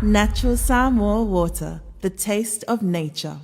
Natural Samoa water, the taste of nature.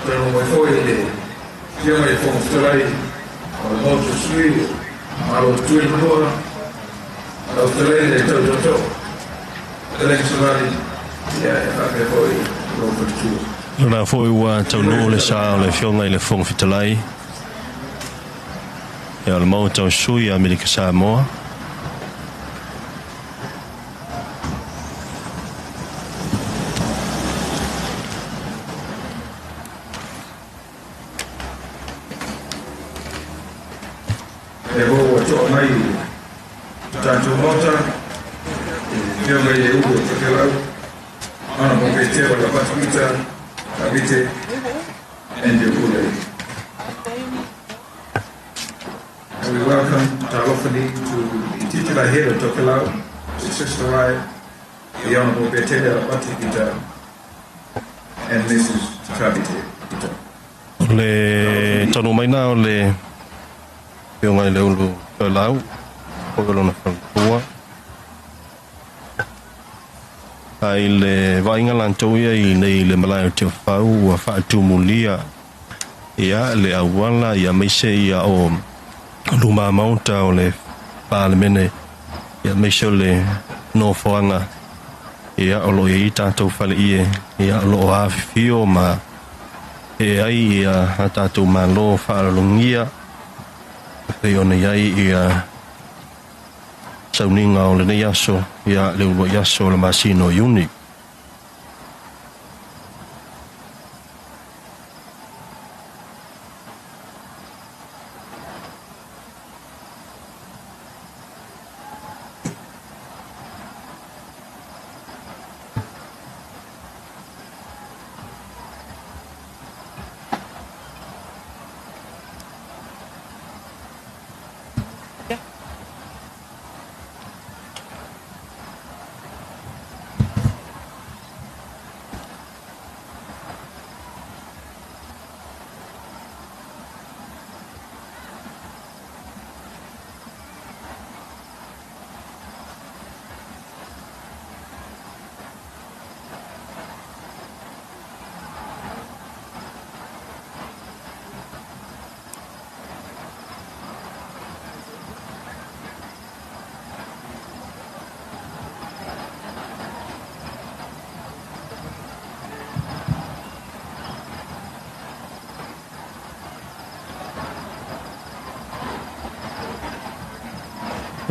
Taunuu mai foi i le Afioga i le Fofoga Fetalai o le Maota Sui o Malo Tutui le Manoa, lau fetalai le Tau Tootoo, fetalaiga Savali, ia e faapea foi lou faletua. O lena foi ua taunuu le sa o le Afioga i le Fofoga Fetalai o le Maota o Sui o Amerika Samoa. E foi ua to'a mai i le tatou Maota i le Afioga i le Ulu o Tokelau, Honourable Petero Lavatu Pita Tavite and your Pule. And we welcome Talofani to the titular head of Tokelau, his sister wife, the Honourable Betele Lavatu Pita and Mrs. Tavite Pita. O le taunuu mai na o le Afioga i le Ulu Toelau, foi o lona faletua. A i le vaaiga latou ia i nei le malae o Tiafau ua faatumulia ia le auala ia aemaise ia o luma maota o le Palemene ia aemaise o le nofoaga ia o lo o i ai tatou faleie ia o lo o afifio ma e ai ia a tatou Malo faalalogia e pei ona i ai ia sauniga o lenei aso ia le uluai aso o le masina o Iuni.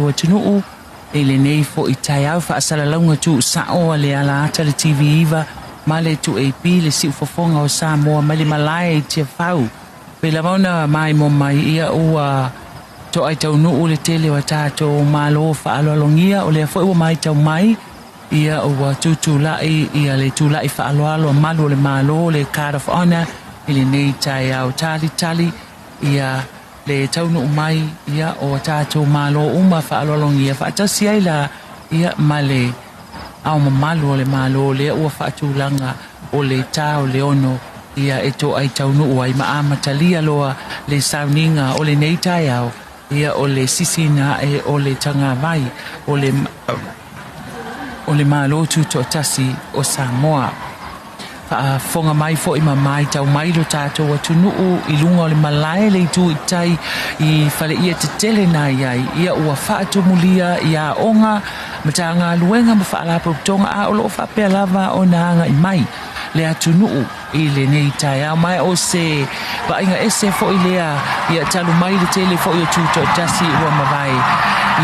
O atunuu i lenei fo'i taeao faasalalauga tuusa'o a le ala ata le TV9 ma le 2AP le siufofoga o Samoa mai le malae i Tiafau. Pei lava ona maimoa mai ia ua to'ai taunuu le tele o a tatou Malo faaaloalogia o lea foi ua maitau mai ia ua tutula'i ia le tula'i faaaloalo a malu o le Malo le Card of Honour i lenei taeao talitali ia le taunuu mai ia o a tatou Malo uma faaaloalogia faatasi ai la ia ma le Ao Mamalu o le Malo lea ua faatulaga o le ta o le 6 ia e to'ai taunuu ai ma amatalia loa le sauniga o lenei taeao ia o le sisiina a'e o le tagavai o le o le Malo Tutoatasi o Samoa. Faafofoga mai foi ma maitau mai lo tatou atunuu i luga o le malae le itu i tai i faleia tetele na i ai ia ua faatumulia i aoga, Matagaluega ma Faalapotopotoga a o lo o faapea lava ona agai mai le atunuu i lenei taeao. Ma o se Vaaiga ese foʻi lea ia talu mai le tele foʻi o Tutoatasi ua mavae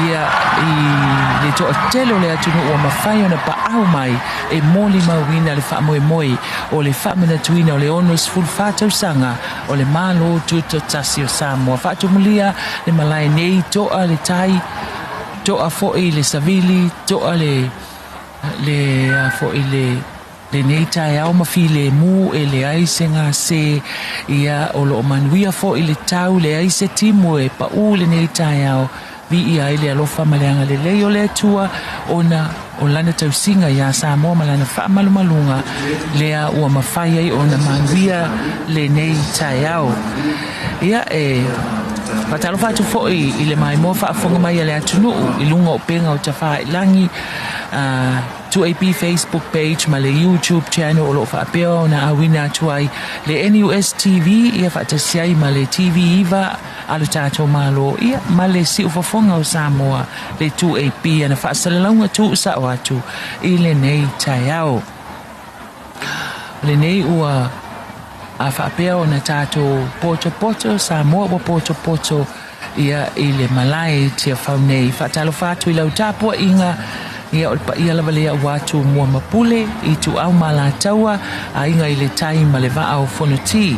ia i le toatele o le atunuu ua mafai ona paau mai e molimauina le faamoemoe o le faamanatuina o le 64 tausaga o le Malo Tutoatasi o Samoa. Faatumulia le malae nei, toa le tai, toa foʻi le savili, toa le le a foʻi le lenei taeao ma filemu e leai se gase ia o loo manuia foʻi le tau leai se timu e paʻū lenei taeao viia ai le alofa ma le agalelei o le Atua ona o lana tausiga iā Samoa ma lana faamalumaluga lea ua mafai ai ona manuia lenei taeao. Ia e faatalofa atu foi i le maimoa faafofoga mai a le atunuu i luga o upega o tafāilagi, 2AP Facebook page ma le YouTube channel o loo faapea ona auina atu ai le NUS TV ia faatasi ai ma le TV 9 a lo tatou Malo ia ma le siufofoga o Samoa le 2AP ana faasalalauga tuusao atu i lenei taeao. O lenei ua a faapea ona tatou potopoto Samoa ua potopoto ia i le malae i Tiafau nei. Faatalofa atu i lau tapuaiga, ia o le paia lava lea aua Tumua ma Pule, Ituau ma Alataua, Aiga i le Tai ma le Vaa o Fonoti.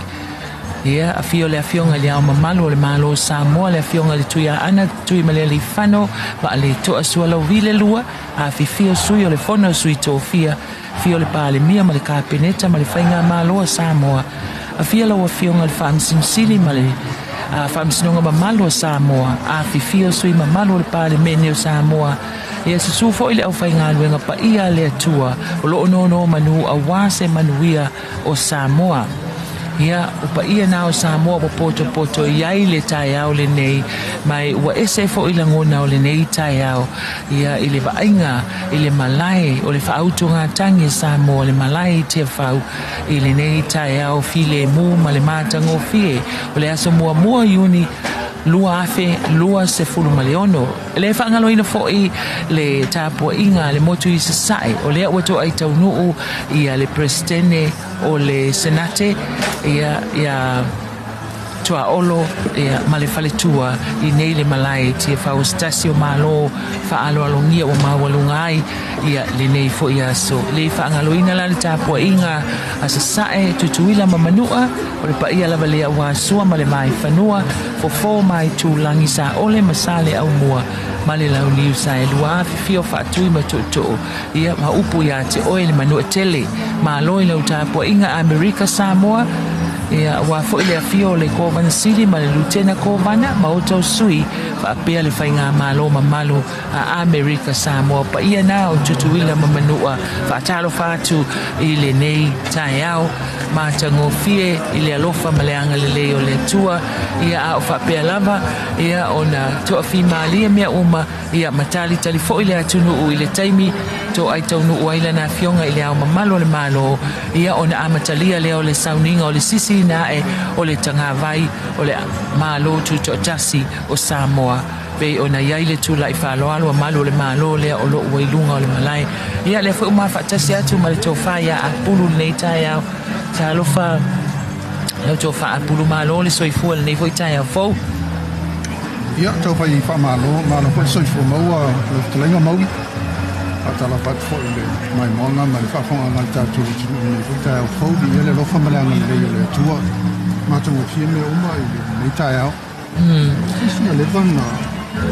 Ia, afio le Afioga i le Ao Mamalu o le Malo o Samoa, le Afioga i le Tuiaana Tuimalealiifano Vaaletoa Sualauvi le Lua, afifio sui o le Fono a Sui Tofia, afio le Palemia ma le Kapeneta ma le Faigamalo a Samoa, afio lau Afioga i le Faamasino Sili ma le Faamasinoga Mamalu a Samoa, afifio sui mamalu o le Palemene o Samoa, ia susu foi le aufaigaluega paia a le Atua o lo o nonomanu aua se manuia o Samoa. Ia, o paia na o Samoa ua potopoto i ai le taeao lenei, ma ua ese foi lagona o lenei taeao, ia, i le vaaiga i le malae o le faautugatagi a Samoa, le malae i Tiafau, i lenei taeao filemu ma le matagofie o le aso muamua o Iuni 2026. E le faagaloina foi le tapuaiga a le motu i Sasae, o lea ua toai taunuu ia le Peresetene o le Senate ia ia Tuaolo ia ma le faletua i nei le malae Tiafau o se tasi o Malo faaaloalogia ua maualuga ai ia lenei foi aso. E le faagaloina la le tapuaiga a Sasae, Tutuila ma Manua, o le paia lava lea ua sua ma le vaefanua, fofo ma Itulagi, Saole ma Saleaaumua ma le Launiu Saelua, afifio Faatui ma Tootoo, ia ma upu ia te oe le Manuatele. Malo i lau tapuaiga Amerika Samoa, ia aua foi le afio o le Kovana Sili ma le Lutena Kovana ma outou sui faapea le Faigamalo mamalu a Amerika Samoa. Paia na o Tutuila ma Manua, faatalofa atu i lenei taeao matagofie i le alofa ma le agalelei o le Atua, ia a o faapea lava ia ona toafimalie mea uma, ia ma talitali foi le atunuu i le taimi toai taunuu ai lana afioga i le Ao Mamalu o le Malo, ia ona amatalia lea o le sauniga o le sisiina ae o le tagavai o le Malo Tutoatasi o Samoa. Pei ona i ai le tulai faaaloalo a malu o le Malo lea o lo o ua i luga o le malae. Ia, lea foi ua mafaatasi atu ma le tofa ia Apulu lenei taeao. Talofa lau tofa Apulu, malo le soifua lenei foi taeao fou. Ia, tau fai faamalo, malo foi le soifua maua lau fetalaiga Mauli. Faatalofa atu foi i le maimoaga ma le faafofogaaga a le tatou atunuu i lenei foi taeao fou. Viia le alofa ma le agalelei o le Atua. Matagofie mea uma i lenei taeao. Ua leva na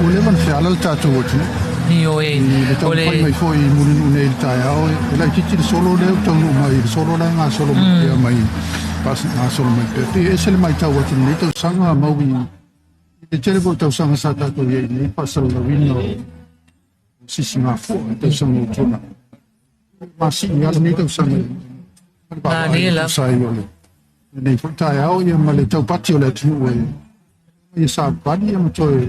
ua leva na feala le tatou atunuu. Ioe. I le taumafai mai foi i Mulinuu nei i le taeao, e laitiiti le solo lea ua taunuu mai, le solo la e gasolo mai pea mai, gasolo mai pea. Pei e ese le matau atu i lenei tausaga, mau i le tele foi o tausaga sa tatou i ai i lenei faasalalauina o sisigafua i tausaga ua tuanai. Masii lava lenei tausaga i le vaavaai e tusa ai o lenei foi taeao ia ma le taupati o le atunuu e ia savavali ia ma toe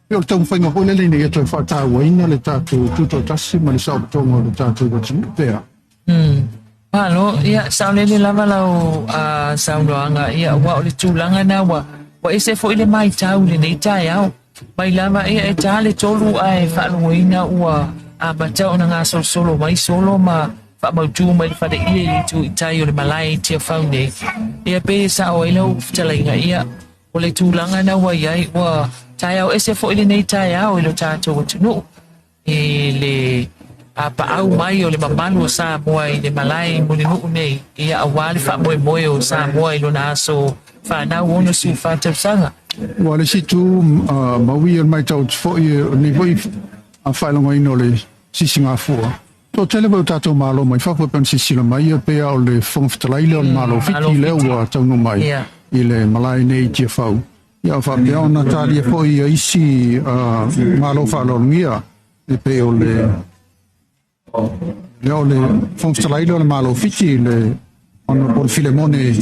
pei o le taumafaiga foi lele ina ia toe faatauaina le tatou tutoatasi ma le saolotoga o le tatou atunuu pea. Malo, ia saolele lava lau saunoaga, ia aua o le tulaga na ua ese foi le matau i lenei taeao. Mai lava ia e ta le tolu ae faalogoina ua amata ona gasolosolo mai solo ma Faamautū mai le faleie i le itu i tai o le malae i Tiafau nei. Ia pei e sao ai lau fetalaiga, ia, o le tulaga na ua i ai, ua taeao ese foi lenei taeao i lo tatou atunuu, i le paau mai o le mamalu o Samoa i le malae i Mulinuu nei, ia, aua le faamoemoe o Samoa i lona aso fanau 64 tausaga. Ua le isi itu, maui o le matau atu foi, o lenei foi faailogaina o le sisigafua. Toatele foi o tatou Malo mai fafo e pei ona silasila mai ia pei lava o le Fofoga Fetalai lea o le Malo Fiti lea ua taunuu mai i le malae nei i Tiafau. Ia o faapea ona talia foi ia isi Malo faaaloalogia e pei o le lea o le Fofoga Fetalai lea o le Malo Fiti le Honourable Filemone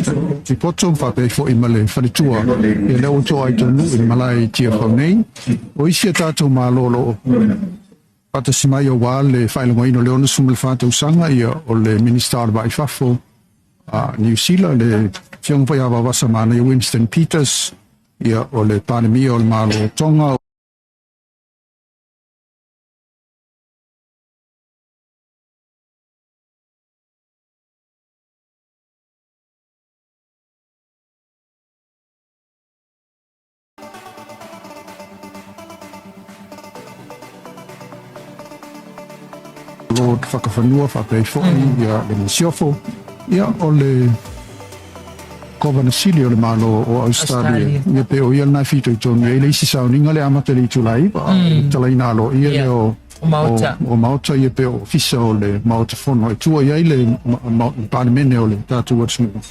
Tipoto faapea ai foi ma le faletua ia lea ua toa ai taunuu i le malae i Tiafau nei. O isi a tatou Malo o lo o Faatasi mai aua le faailogaina o le 64 tausaga ia o le Minisita o le Va i Fafo a Niu Sila, le Afioga foi ia Vavasa Manaia Winston Peters, ia o le Palemia o le Malo o Tonga, Lord Whakafanua faapea ai foi ia le Masiofo, ia o le Kovana Sili o le Malo o Australia. Ia pe o ia lena e fitoitonu i ai le isi sauniga le amata i le itula 9, a o le talaina aloaia lea o Maota. O Maota ia pe o Ofisa o le Maota Fono e tua i ai le Palemene o le tatou atunuu.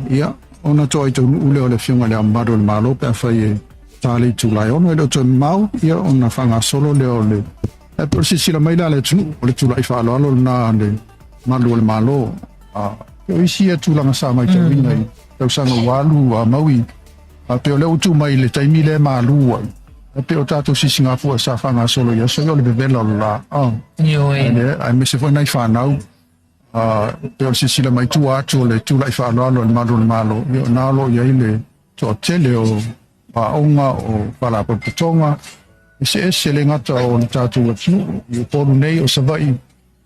Ia, ona toa i taunuu lea o le Afioga i Le Ao Mamalu o le Malo pe afai e ta le itula e 6 e le o toe mamao, ia ona faagasolo lea o le Ae pe o le silasila mai la a le atunuu, o le tulai faaaloalo lena a le malu o le Malo. A, o isi ia tulaga sa matauina i tausaga ua alu a maui, a pei o lea ua tuu mai i le taimi lea e malu ai. A pei o tatou sisigafua sa faagasolo i aso ia o le vevela o le la. Ioe. Aemaise foi nai fanau. Pei o le silasila mai tua atu o le tulai faaaloalo i le malu o le Malo, ia o na o lo o i ai le toatele o aoga, o faalapotopotoga eseese, le gata o le tatou atunuu i Upolu nei, o Savaii,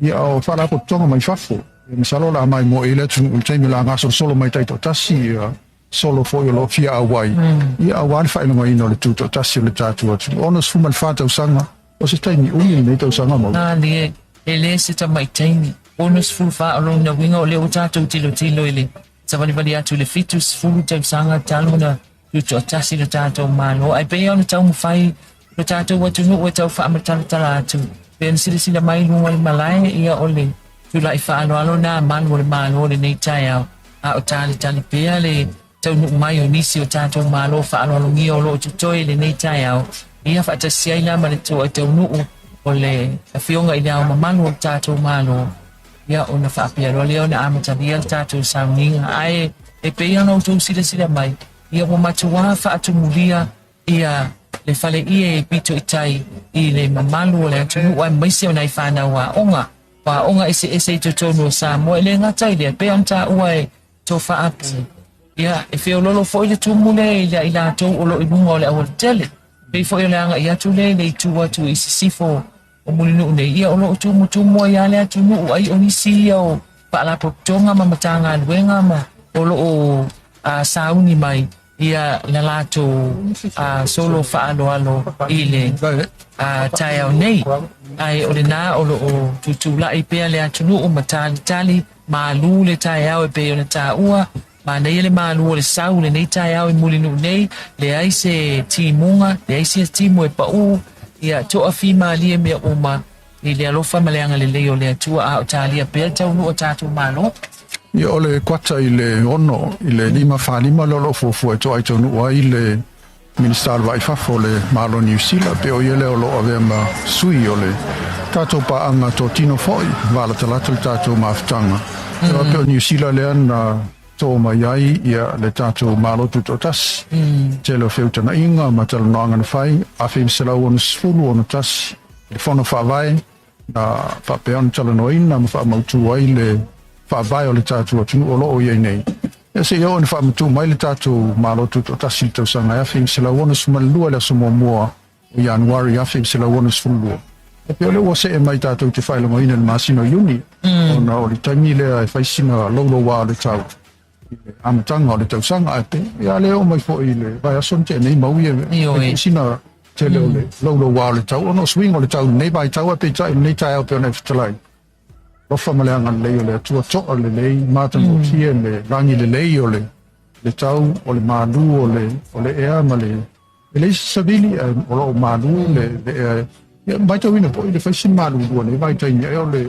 ia o faalapotopotoga mai fafo. Ia masalo o le a maimoa i ai le atunuu i le taimi o le a gasolosolo mai taitoatasi, ia solo foi o lo o fia auai, ia aua le faailogaina o le tutoatasi o le tatou atunuu. 64 tausaga, o se taimi umi lenei tausaga mau. Malie, e le se tamaitaimi. 64 o lona uiga o lea ua tatou tilotilo i le savalivali atu i le 70 tausaga talu ona tutoatasi lo tatou Malo. Ae pei ona taumafai lo tatou atunuu e tau faamatalatala atu, pei ona silasila mai i luga o le malae, ia o le tulai faaaloalo na malu o le Malo lenei taeao, a o talitali pea le taunuu mai o nisi o tatou Malo faaaloalogia o lo o totoe i lenei taeao, ia faatasi ai la ma le toa taunuu o le Afioga i le Ao Mamalu o le tatou Malo, ia ona faapea loa lea ona amatalia le tatou sauniga. Ae e pei ona outou silasila mai, ia ua matuā faatumulia ia le faleie e pito i tai i le mamalu o le atunuu aemaise o nai fanau aoga, o aoga eseese i totonu o Samoa. E le gata i lea, pei ona taua e Tofa Apu, ia e feololo foi le tumu lea i le i latou o lo o i luga o le aualatele. Pei foi o le agai atu lea i le itu atu i sisifo o Mulinuu nei, ia o lo o tumutumu ai lava le atunuu, ai o nisi ia o faalapotopotoga ma Matagaluega ma o lo o sauni mai ia la latou solo faaaloalo i le taeao nei. Ae o lena o lo o tutulai pea le atunuu ma talitali malu le taeao e pei ona taua. Manaia le malu o le sau lenei taeao i Mulinuu nei, leai se timuga, leai se timu e pau, ia toafimalie mea uma i le alofa ma le agalelei o le Atua, a o talia pea le taunuu o tatou Malo. Ia, o le kuata i le 6 i le 5 45 lea o lo o fuafua e toai taunuu ai le Minisita o le Vaa i Fafo o le Malo o Niu Sila, pe o ia lea o lo o avea ma sui o le tatou paaga totino foi, vaalatalata le tatou mafutaga. Mm. Pe o Niu Sila lea na tō mai ai ia le tatou Malo Tutoatasi. Tele o feutagaiga ma talanoaga na fai, 1961 le Fono Faavae na faapea ona talanoaina ma faamautu ai le faavae o le tatou atunuu o lo o i ai nei. Ia seia oo ina faamatuu mai le tatou Malo Tutoatasi i le tausaga e 1962 i le aso muamua o Ianuari 1962. E pei o lea ua see mai tatou te faailogaina i le masina o Iuni, ona o le taimi lea e fai sina louloua o le tau i le amataga o le tausaga, ae pei ia lea oo mai foi i le vaiaso na tea nei mau ia Ioe. fai sina tele o le louloua o le tau ona o suiga o le tau i lenei vaitau, ae peitai i lenei taeao pei ona e fetalai, alofa ma le agalelei o le Atua, toa lelei, matagofie le lagi lelei o le le tau o le malu o le o le ea ma le e leai se savili ae o lo o malu le le ea. Ia, matauina foi le fai sina malulu o lenei vaitaimi ea o le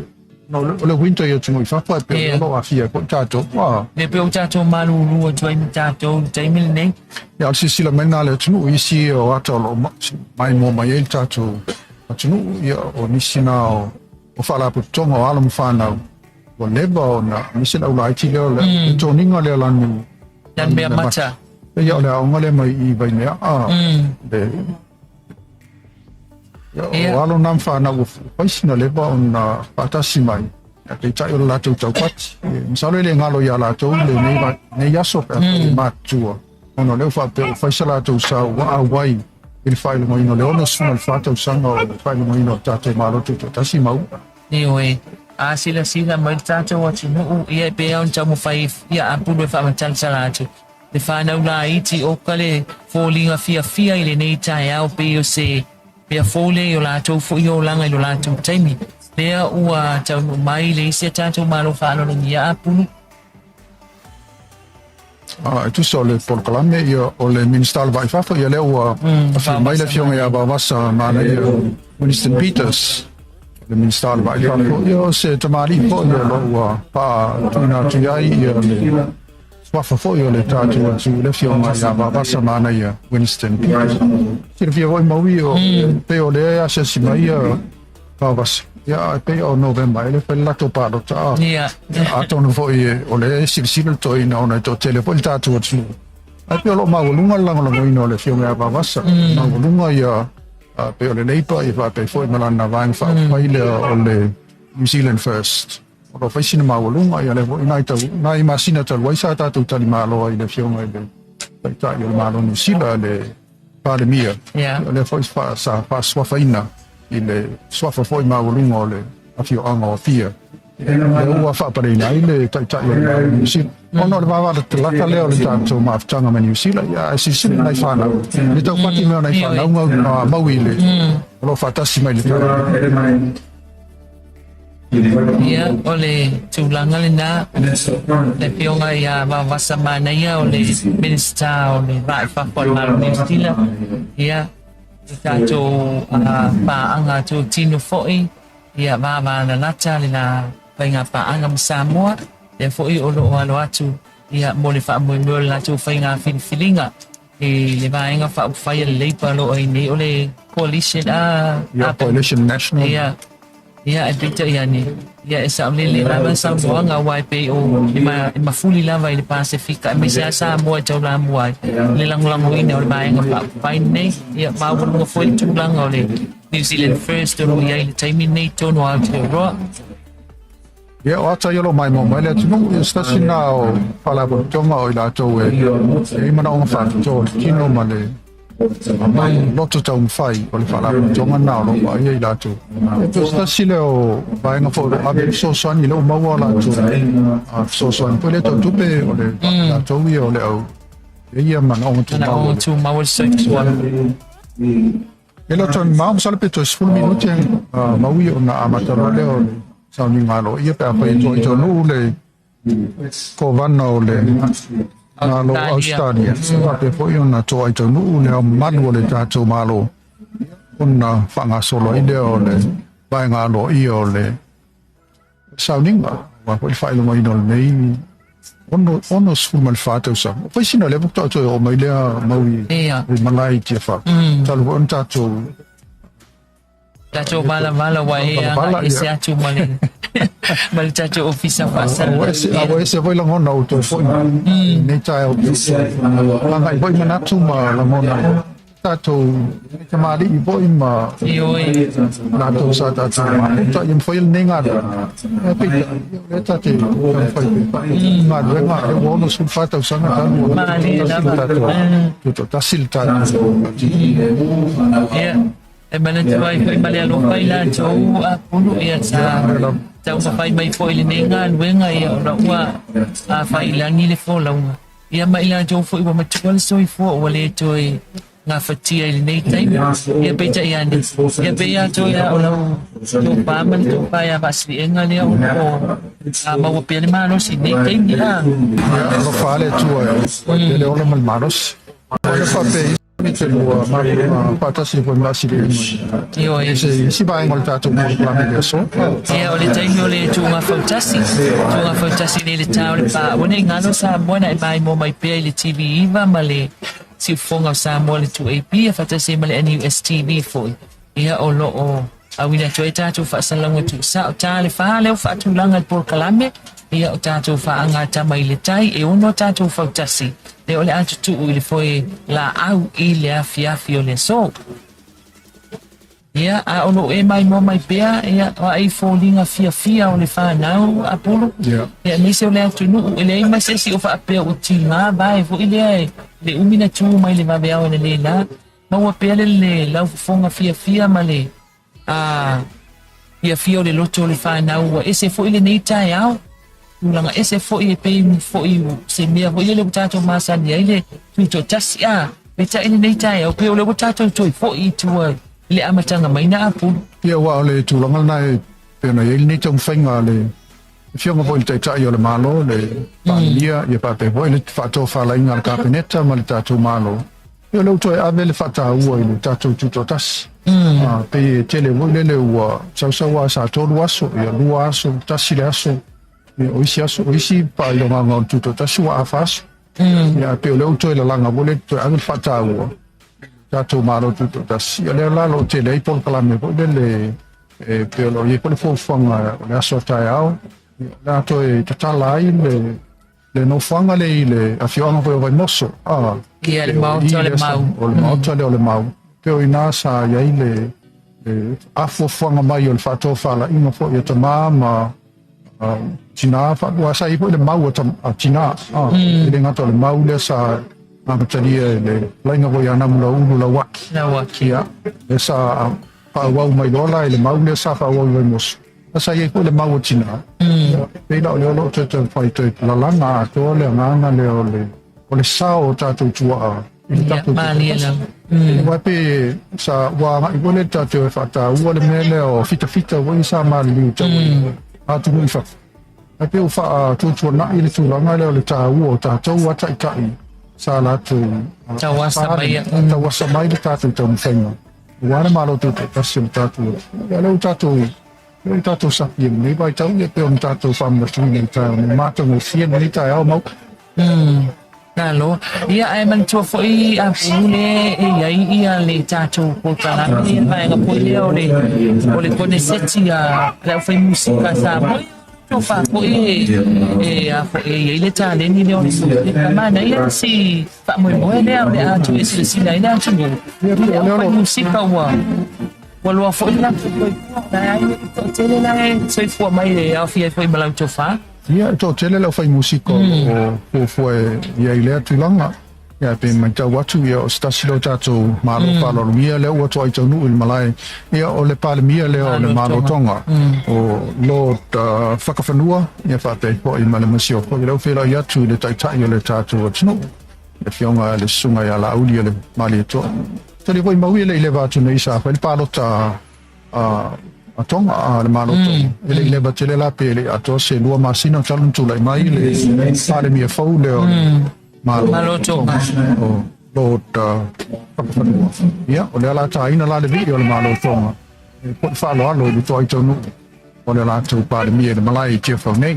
no, o le winter i atunuu i fafo ae pei o lo o aafia ai foi tatou. Ua Le pei o tatou malulu atu ai ma tatou i le taimi lenei. Ia, o le silasila mai lena a le atunuu i isi o ata o lo o maimoa mai ai le tatou atunuu, ia o nisi na o o faalapotopotoga o alo ma fanau ua leva ona aemaise le aulaiti lea o le toniga lea lanu Lanu mea mata. Ia o le aoga lea mai i Vaimea a le ia o alo na ma fanau ua fai sina leva ona faatasi mai, ae peitai o le latou taupati. Masalo e le galo iā latou lenei nei aso pe afai e matutua, ona o lea ua faapea ua fai sa latou sao ua auai i le faailogaina o le 64 tausaga o le faailogaina o le tatou Malo Tutoatasi mau. Ioe, a silasila mai le tatou atunuu, ia e pei lava ona taumafai ia apulu e faamatalatala atu le fanau laiti o ka le foliga fiafia i lenei taeao pei o se mea fou lea i o latou foi olaga i lo latou taimi lea ua taunuu mai le isi a tatou Malo faaaloalogia apulu. E tusa o le polokalame, ia, o le Minisita o le Vai Fafo, ia lea ua afio mai le afioga ia Vavasa Manaia Winston Peters, le Minisita o le Vai Fafo, ia o se tamalii foi o lo ua faatuina atu i ai ia le suafa foi o le tatou atu le afioga ia Vavasa Manaia Winston Peters. Silafia foi Maui o pei o lea e asiasi mai ia Vavasa. Ia, e pei o Novema e le fai le latou palota a. Ia. Atonu foi o lea e silasila le toeaina ona e toatele foi le tatou atunuu. Ae pei o lo o maualuga le lagolagoina o le afioga ia Vavasa. Maualuga ia pei o le Labour ia faapea foi ma lana vaega faaupufai lea o le New Zealand First. O lo o fai sina maualuga ia lea foi nai tau nai masina talu ai sa tatou talimalo ai i le afioga i le Taitai o le Malo o Niu Sila le Palemia. Yeah. O lea foi sa faasuafaina i le suafa foi maualuga o le afioaga o Apia. Lea ua faapaleina ai le Taitai o le Malo o Niu Sila. Ona o le vavalalata lea o le tatou mafutaga ma Niu Sila, ia ae silasila i nai fanau, le taupati mai o nai fanau mau i le o lo o faatasi mai i le tatou. Ia, o le tulaga lena, le Afioga ia Vavasa Manaia o le Minisita o le Va i Fafo a le Malo o Niu Sila, ia, le tatou paaga totino foi, ia, vavalalata le la faiga paaga ma Samoa, lea foi o lo o alo atu, ia, mo le faamoemoe o le latou faiga filifiliga i le Vaega Faaupufai a le Labour o lo o ai nei, o le Coalition, a, Ia, Coalition National. Ia, Ia, e peitai ane, ia e saolele lava le saunoaga aua e pei o e, ma, e mafuli lava i le Pasefika aemaise lava Samoa e taulamua ai i le lagolagoina o le Vaega Faaupufai lenei. Ia, maualuga foi le tulaga o le New Zealand First o lo o i ai i le taimi lenei i totonu o Aotearoa. Ia, o ata ia o lo o maimoa mai le atunuu, ia se tasi lena o faalapotopotoga o i latou e i ai manaoga faapitoa o le tino ma le loto taumafai o le faalapotopotoga lena o lo o vaaia i latou. E pei o se tasi lea o vaega foi o lo o ave fesoasoani, lea ua maua latou fesoasoani foi lea tau tupe o le latou ia o le au e ia manaoga tumau. Manaoga tumau o le soifua. E le o toe mamao, masalo pe toe 10 minute maui ona amata loa lea o le sauniga aloaia pe afai e toa i taunuu le Kovana o le Malo o Ausetalia. Faapea foi ona toa i taunuu le ao mamalu o le tatou Malo ona faagasolo ai lea o le vaega aloaia o le sauniga aua foi le faailogaina o lenei 64 tausaga. O fai sina lea faatoa toe oo mai lea mau i i malae i Tiafau. Talu foi ona tatou Tatou valavala ua e agai ese atu ma le ma le tatou ofisa faasala. Ua ese foi lagona o toe foi mai nei taeao. Agai foi manatu ma lagona tatou tamalii foi ma Ioe. Latou sa tatou mafuta ia mafai lenei galuega. Ae peitai, o lea ta te taumafai pea galuega lea ua 64 tausaga talu ona Malie lava. Tutoatasi le tatou. Ia. E manatua ai fo'i ma le alofa i latou apulu ia sa taumafai mai fo'i i lenei galuega ia ona ua afailagi le folauga ia ma i latou fo'i ua matua le soifua ua lē toe gafatia i lenei taimi ia peitai ane ia pei a toe a o lau tofā ma le tofā iā Vaasiliega lea o loo maua pea le malosi i lenei taimi a. Ia alofa le Atua e le ola ma le malosi. O le faapea i te lua faatasi foi ma Vaasiliega Ioe. Se isi vaega o le tatou polokalame i le aso. Ia o le taimi o le tuuga fautasi. Tuuga fautasi nei le tā o le pā. Ua nei galo Samoa na e maimoa mai pea i le TV9 ma le siufofoga o Samoa le 2AP ia faatasi ai ma le NUS TV foi. Ia o loo auina atu ai tatou faasalalauga tuusao tā le fā lea ua faatulaga i le polokalame. Ia o tatou faagatama i le tai e ono tatou fautasi lea o le a tutuu i le foe laau i le afiafi o le aso. Ia, a o loo e maimoa mai pea, ia, o ai foliga fiafia o le fanau Apulu. Ia. Ia, aemaise o le atunuu, e leai ma se isi o faapea ua tigā vae foi lea e le umi na tu mai le vaveao e le lā. Maua pea le le laufofoga fiafia ma le a fiafia o le loto o le fanau ua ese foi lenei taeao. Tulaga ese foi e pei foi se mea foi lele ua tatou masani ai le tutoatasi a. Peitai lenei taeao pei o lea ua tatou toe foi i tua i le amataga mai na Apulu. Ia aua o le tulaga lena e pei ona i ai lenei taumafaiga a le Afioga foi i le Taitai o le Malo, le Palemia, ia faapea foi le faatofalaiga a le Kapeneta ma le tatou Malo. Ia o lea ua toe ave le faataua i le tatou tutoatasi. Pei e tele foi lele ua sausau lava sa 3 aso, ia 2 aso, 1 le aso, ia o isi aso, o isi faailogaga o le tutoatasi ua afa aso. Ia ae pei o lea ua toe lalaga foi lele toe ave le faataua i le tatou Malo tutoatasi. Ia lea la o lo o tele ai polokalame foi lele e pei o lo o i ai foi le fuafuaga o le aso a taeao, ia o le a toe tatala ai le nofoaga lea i le afioaga foi o Vaimoso. Ia, le maota o le Mau. O le maota lea o le Mau. Pei o ina sa i ai le afuafuaga mai o le faatofalaiga foi a tamā ma tinā, aua sa i ai foi le mau a tinā. E le gata o le mau lea sa amatalia e le laiga foi a Namulaulu Lauaki. Lauaki. Ia, lea sa faaauau mai loa la i le mau lea sa faaauau i Vaimoso. A sa i ai foi le mau a tinā. Pei la o lea o lo o toe taumafai toe lalaga atoa le agaga lea o le sao o tatou tuaa i le tatou Malie lava. Aua pe sa ua agai foi le tatou e faataua le mea lea o fitafita foi sa maliliu tau atunuu i fafo. Ae pei ua faatuatuanai le tulaga lea o le taua o tatou a taitai sa latou tauasa mai, tauasa mai le tatou taumafaiga. Aua le Malo tutoatasi o le tatou atunuu. Ia lea ua tatou lea ua tatou sapi i lenei vaitau ia pei ona tatou faamanatuina i taeao nei matagofie lenei taeao mau. Malo. Ia, ae manatua foi a pule e i ai ia le tatou polokalame ia le vaega foi lea o le o le koneseti a le aufai musika Samoa. Ia tofa foi e a foi e i ai le taleni lea o le musika. Manaia si faamoemoe lea o le a toe silasila ai le atunuu i le aufai musika ua ua loa foi le latou soifua. La e ai le toatele la e soifua mai e aofia ai foi ma lau tofa. Ia, e toatele le aufai musika o lo o fuafua e i ai i lea tulaga. Ia, pe matau atu, ia, o se tasi lea o tatou Malo faaaloalogia lea ua toai taunuu i le malae, ia, o le Palemia lea o le Malo Tonga, o Lord Fakafanua, ia, faapea ai foi ma le Masiofo. Ia, lea ua feiloai atu i le Taitai o le tatou atunuu, le Afioga i le Susuga ia Laauli o le Malietoa. Tali foi mau ia le i leva atu nei sa fai le palota a Tonga, a le Malo Tonga. E le i leva tele la pe le i atoa se 2 masina talu ona tulai mai le Palemia fou lea o le Malo Malo Tonga. O Lord Fakafanua. Ia, o lea la taina la le vii o le Malo Tonga. E po i faaaloalo i le toai taunuu o le latou Palemia i le malae i Tiafau nei.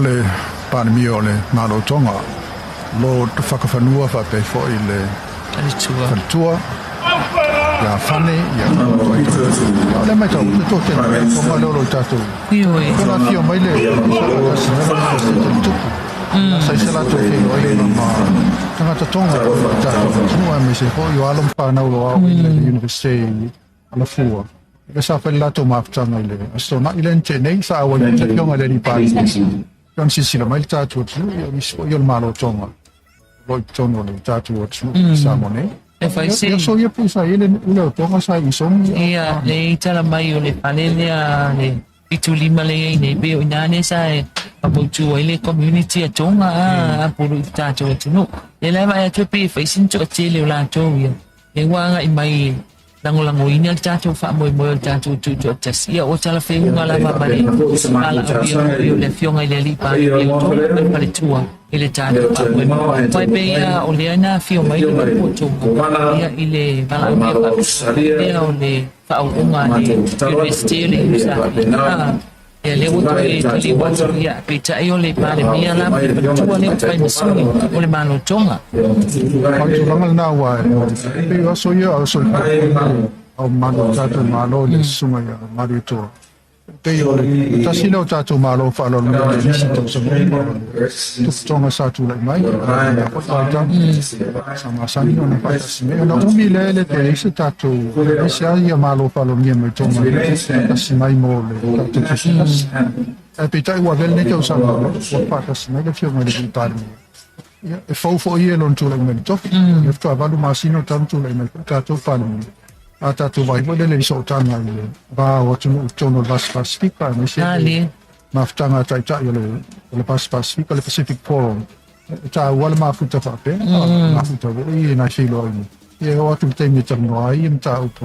le Palemia o le Malo o Tonga, Lord Fakafanua faapea foi le Faletua ia Fane, ia o le matau te toatele o le Tonga lea o lo o tatou ona afio mai le tupu sa i se latou feiloaiga ma tagata Tonga o le tatou atunuu, aemaise foi o alo ma fanau o lo o aoaoina i le Universite i Alafua. Le sa fai le latou mafutaga i le Aso Toonai lea na tea nei, sa auai mai le Afioga i le Alii Palemia. Ona silasila mai le tatou atunuu, ia o nisi foi o le Malo o Tonga o lo o i totonu o le tatou atunuu i Samoa nei. E fai se Ia so ia pei sa i ai le nuu lea o Tonga sa i Sogi. Ia, le i tala mai o le fale lea le 75 lea i ai nei, pei o i ina lea sa e faamautu ai le community a Tonga a pulu i le tatou atunuu. Ia la e vaai atu e pei e fai sina toatele o latou ia, lea ua agai mai e lagolagoina le tatou faamoemoe o le tatou tutoatasi. Ia ua talafeuga lava ma le valaaulia foi o le Afioga i le Alii Palemia o Tonga ma le Faletua i le tatou faamoemoe. Aua e pei lava o lea na afio mai le upu o Tonga ia i le valaaulia faapitoa lea o le faaauauga a le Iunivesite o le USAP. Ia lea ua toe taliu atu, ia, peitai o le Palemia la ma le Faletua lea ua fai ma sui o le Malo Tonga. O le tulaga lena aua e pei o aso ia o aso o mamalu o le tatou Malo i le susuga ia Malietoa. E pei o le tasi lea o tatou Malo faaaloalogia i nisi tausaga uma o le tufutoga sa tulai mai, i lea foi vaitau sa masani ona faatasi mai. Ona umi lea e le toe i ai se tatou, aemaise lava ia Malo faaaloalogia mai Tonga e faatasi mai mo le tatou tusi. Ae peitai ua avea lenei tausaga ua faatasi mai le Afioga i le Alii Palemia. Ia, e fou foi ia i lona tulai mai i le tofi. Ia faatoa 8 masina o talu tulai mai foi tatou Palemia. A tatou vaai foi lele i sootaga i le va o atunuu i totonu o le Vasi Pasifika, aemaise le mafutaga a taitai o le Vasi Pasifika, le Pacific Forum. E taua le mafuta faapea, mafuta foi e nai feiloaiga. Ia e oo atu i le taimi e talanoa ai ia mataupu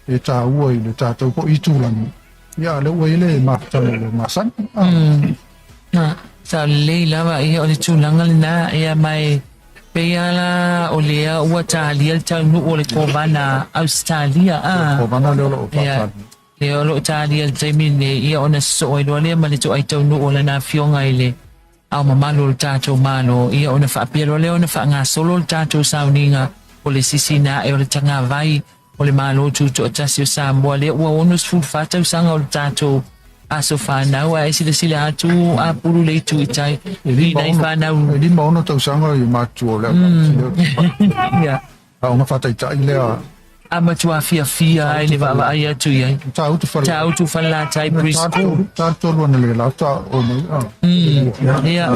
e taua i le tatou foi itulagi. Ia, a o lea ua i ai le mafutaga ua masani. Sa lelei lava ia o le tulaga lena, ia ma e pei lava la o lea ua talia le taunuu o le Kovana Ausetalia a. Kovana lea o lo o faatalia. Lea o lo o talia i le taimi lenei, ia ona sosoo ai loa lea ma le toai taunuu o lana afioga i le Ao Mamalu o le tatou Malo, ia ona faapea loa lea ona faagasolo le tatou sauniga o le sisina ae o le tagavai o le Malo Tutoatasi o Samoa lea ua 64 tausaga o le tatou aso fanau ae silasila atu a pulu le itu i tai i nai fanau. E 56 tausaga i matua o le au. Ia. Aoga faataitai lea. A matua fiafia ai le vaavaai atu i ai. Tāutu whare. Tāutu Falelatai Preschool. Tātolu ana le la ta o mai. Ia.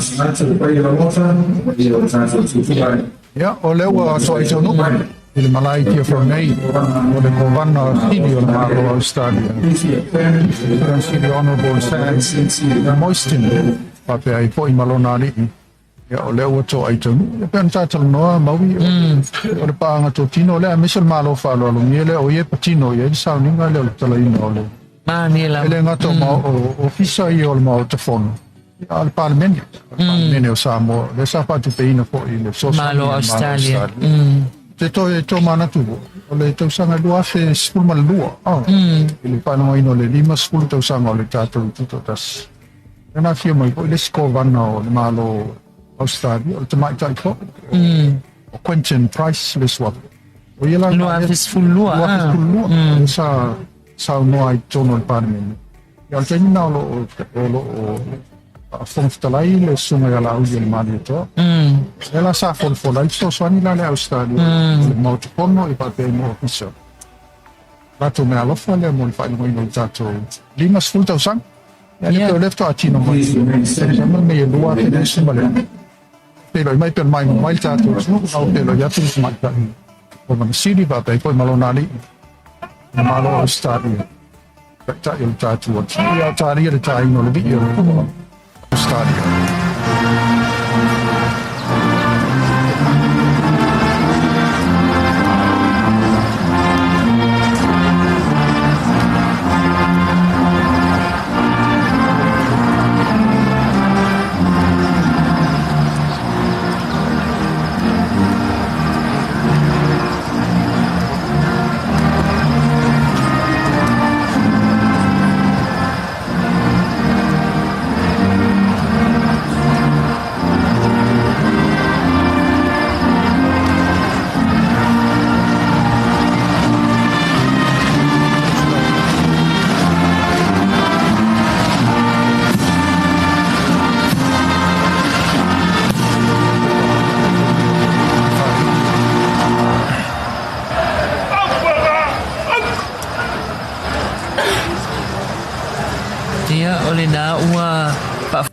Ia, o lea ua atoa i tonu i le malae i Tiafau nei o le Kovana Sili o le Malo o Australia. Sili Honourable Sam Moistin, faapea ai foi ma lona alii. Ia, o lea ua toai taunuu. Ia, pei ona ta talanoa, Maui, o le paaga totino lea, aemaise o le Malo faaaloalogia lea, o ia e patino i ai le sauniga lea o le talaina o le... Mania lava. E le gata o ofisa ia o le Maota Fono, ia, a o le Palemene, o le Palemene o Samoa, lea sa faatupeina foi i le fesoasoani Malo Australia. Te toe tomanatu foi, o le tausaga 2012, i le faailogaina o le 50 tausaga o le tatou Tutoatasi. Na afio mai foi le isi Kovana o le Malo o Ausetalia, o le tamaitai foi, o Quentin Price le suafa. O ia la... 2012. 2012, sa saunoa ai i totonu o le Palemene. Ia, o le taimi lena o lo o Fofoga Fetalai le susuga ia Laauli o le Malietoa. Lea la sa folafola ai le fesoasoani la le Ausetalia o le Maota Fono i faapea i mo ofisa. Latou meaalofa lea mo le faailogaina o le tatou 50 tausaga. Ia le pei o lea faatoa tino mai tausaga lenei e 2026. Feiloai mai pe mai mai le tatou atunuu a o feiloai atu le tamaitai o Lana Sili faapea ai foi ma lona alii le Malo o Ausetalia. Taitai o le tatou atunuu ia talia le taina o le vii o le Pua Australia.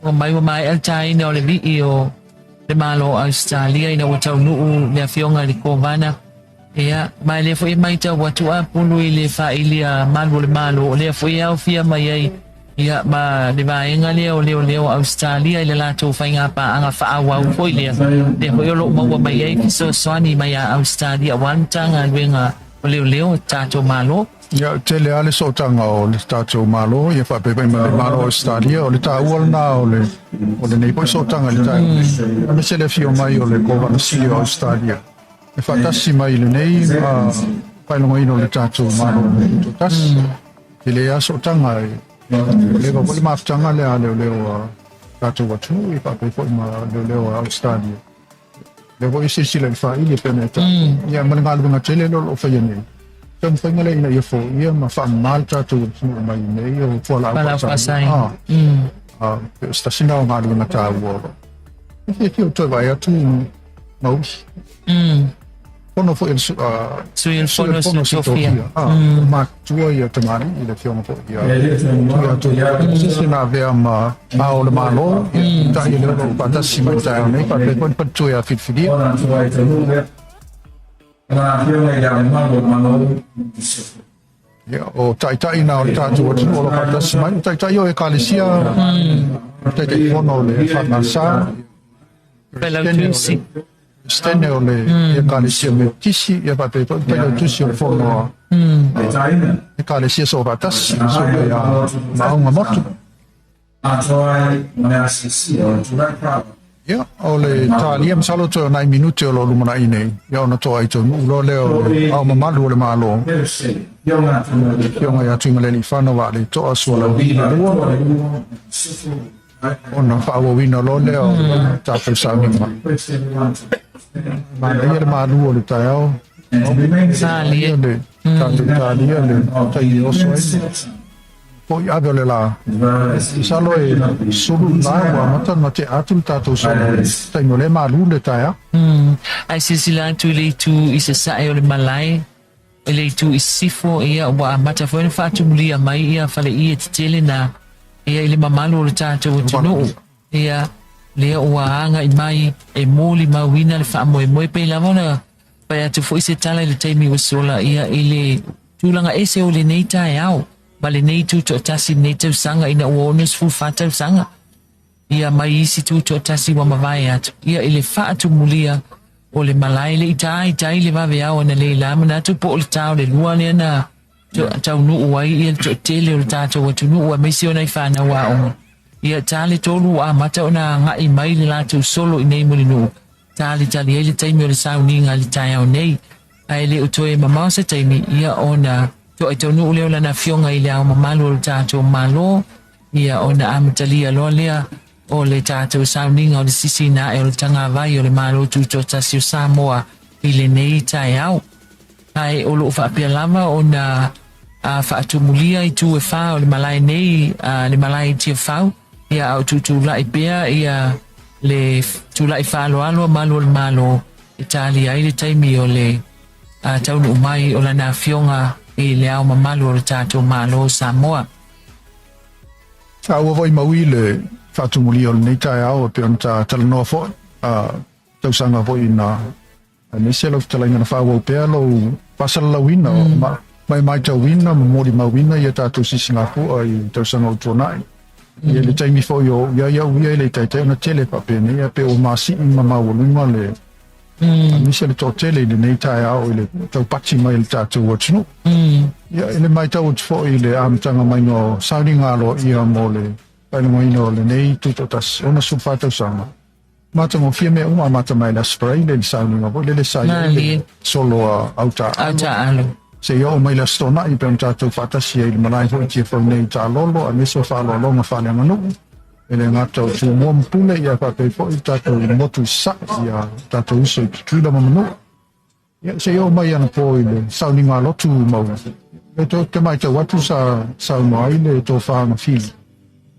Ua mai ua maea le tāina o le vii o le Malo o Ausetalia ina ua taunuu le Afioga i le Kovana. Ia, ma e lea foi e matau atu a Pulu i le faili a Malu o le Malo, o lea foi e aofia mai ai ia ma le vaega lea o leoleo o Ausetalia i le latou faigapaaga faaauau foi lea, lea foi o lo o maua mai ai fesoasoani mai a Ausetalia aua le Matagaluega o Leoleo a tatou Malo. Ia, e tele lava le sootaga o le tatou Malo ia faapea foi ma le Malo o Ausetalia, o le taua lena o le o lenei foi sootaga i le taeao nei, aemaise le afio mai o le Kovana Sili o Ausetalia e faatasi mai i lenei faailogaina o le tatou Malo Tutoatasi. Tele lava sootaga e ua leva foi le mafutaga lea a leoleo a tatou atunuu ia faapea foi ma leoleo a Ausetalia. Lea foi e silasila i le faili e pei ona e taua. Ia ma le galuega tele lea o lo o faia nei. Taumafaiga lea ina ia foia ma faamama le tatou atunuu mai nei o fualaau faasaina. Ah. Ah, pe o se tasi lena o galuega taua o lo o. E fiafia ou toe vaai atu Maui. Fono foi le Sui o le Fono Fono Sui Sofia. Ah, matua ia tamalii i le afioga foi ia Tuiatua. Se se na avea ma ao o le Malo, ia tai e le o lo o faatasi mai i le taeao nei, faapea foi le faletua ia Filifilia. Ia, o taitai na o le tatou atunuu o lo o faatasi mai, o taitai o Ekalesia, Taitaifono o le EFKS, Failautusi. Peresetene o le Ekalesia Metotisi, ia faapea foi le Failautusi o le Fono a Ekalesia Soofaatasi, le Susuga ia Maauga Motu. Ia, o le talia masalo toe o nai minute o lo o lumanai nei, ia ona toa ai taunuu loa lea o le Ao Mamalu o le Malo, Afioga ia Tuimalealiifano Vaaletoa Sualauvi II, ona faaauauina loa lea o le tatou sauniga. Manaia le malu o le taeao. Talia. Le tatou talia le taimi e oso ai. Foi ave o le la. Masalo e sulu i la ua amata ona tea atu le tatou solo i le taimi o lea e malu le taeao. Ae silasila atu i le itu i sasae o le malae, i le itu i sisifo, ia, ua amata foi ona faatumulia mai ia faleie tetele na, ia, i le mamalu o le tatou atunuu, ia, lea ua agai mai e molimauina le faamoemoe, pei lava ona fai atu foi se tala i le taimi ua sola, ia, i le tulaga ese o lenei taeao ma lenei tutoatasi i lenei tausaga ina ua 64 tausaga. Ia mai isi tutoatasi ua mavae atu ia i le faatumulia o le malae le i taitai le vaveao analeila manatu po o le ta o le lua lea na taunuu ai ia le toatele o le tatou atunuu aemaise o nai fanau aoga. Ia ta le tolu ua amata ona agai mai le latou solo i nei Mulinuu talitali ai le taimi o le sauniga i le taeao nei. Ae le o toe mamao se taimi ia ona toai taunuu lea o lana afioga i le Ao Mamalu o le tatou Malo, ia ona amatalia loa lea o le tatou sauniga o le sisiina ae o le tagavai o le Malo Tutoatasi o Samoa i lenei taeao. Ae o lo o faapea lava ona faatumulia i tu e fa o le malae nei, le malae i Tiafau, ia a o tutulai pea ia le tulai faaaloalo a Malu o le Malo e talia ai le taimi o le taunuu mai o lana afioga i le Ao Mamalu o le tatou Malo o Samoa. Taua foi maui le faatumulia o lenei taeao e pei ona ta talanoa foi a tausaga foi na aemaise lau fetalaiga na faaauau pea lou faasalalauina ma e matauina ma molimauina ia tatou sisigafua i tausaga o tuanai. Ia le taimi foi o ia ia uia i le taitai ona tele faapenei a pe ua masii ma maualuga le aemaise le toatele i lenei taeao i le taupati mai o le tatou atunuu. Ia i le matau atu foi i le amataga mai o sauniga aloaia mo le faailogaina o lenei tutoatasi 64 tausaga. Matagofie mea uma amata mai le Aso Faraile i le sauniga foi lele sa i ai le solo a Autaalo. Seia oo mai le Aso Toonai pei ona tatou faatasi ai i le malae foi i Tiafau nei i Taalolo aemaise o faaaloaloga faaleaganuu. E le gata o Tumua ma Pule ia faapea foi le tatou motu i Sasae ia tatou uso i Tutuila ma Manua. Ia seia oo mai anapo i le sauniga lotu mau. E to te matau atu sa saunoa ai le tofa Gafili.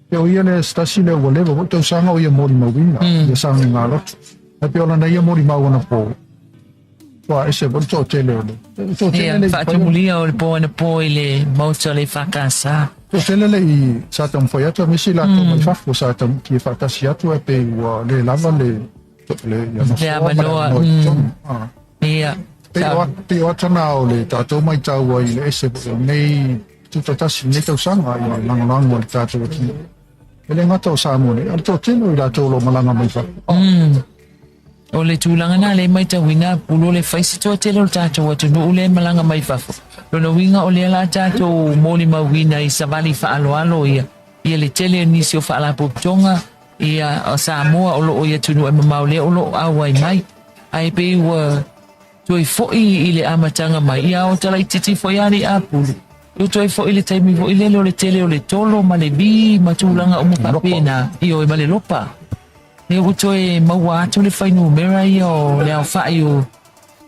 Pe o ia le se tasi lea ua leva foi tausaga o ia molimauina ia sauniga lotu. Ae pe o lana ia molimau anapo ua ese foi le toatele o le toatele Ia, le faatumulia o le po anapo i le Maota o le EFKS. Toatele le i sa taumafai atu aemaise i latou mai fafo sa taugofie faatasi atu ae pei ua le lava le le ia Le nofoa ma le avanoa. avanoa i totonu. Ah. Ia. Pei Sa o pei o ata na o le tatou matau ai i le ese foi o lenei tutoatasi i lenei tausaga i le lagolago a le tatou atunuu. E le gata o Samoa nei, a o le toatele o i latou o lo o malaga mai fafo. O le tulaga lena lea e matauina a Pulu o le fai se toatele o le tatou atunuu lea e malaga mai fafo. Lona uiga o lea la tatou molimauina i savali faaaloalo ia, ia le tele o nisi o faalapotopotoga ia o Samoa o loo i atunuu e mamao lea o loo auai mai. Ae pei ua toe foi i le amataga mai, ia o talaititi foi a le apulu. Ua toe foi le taimi foi lele o le tele o le tolo ma le vi ma tulaga uma faapena, ioe ma le lopa. Lea ua toe maua atu le fuainumera ia o le aofai o,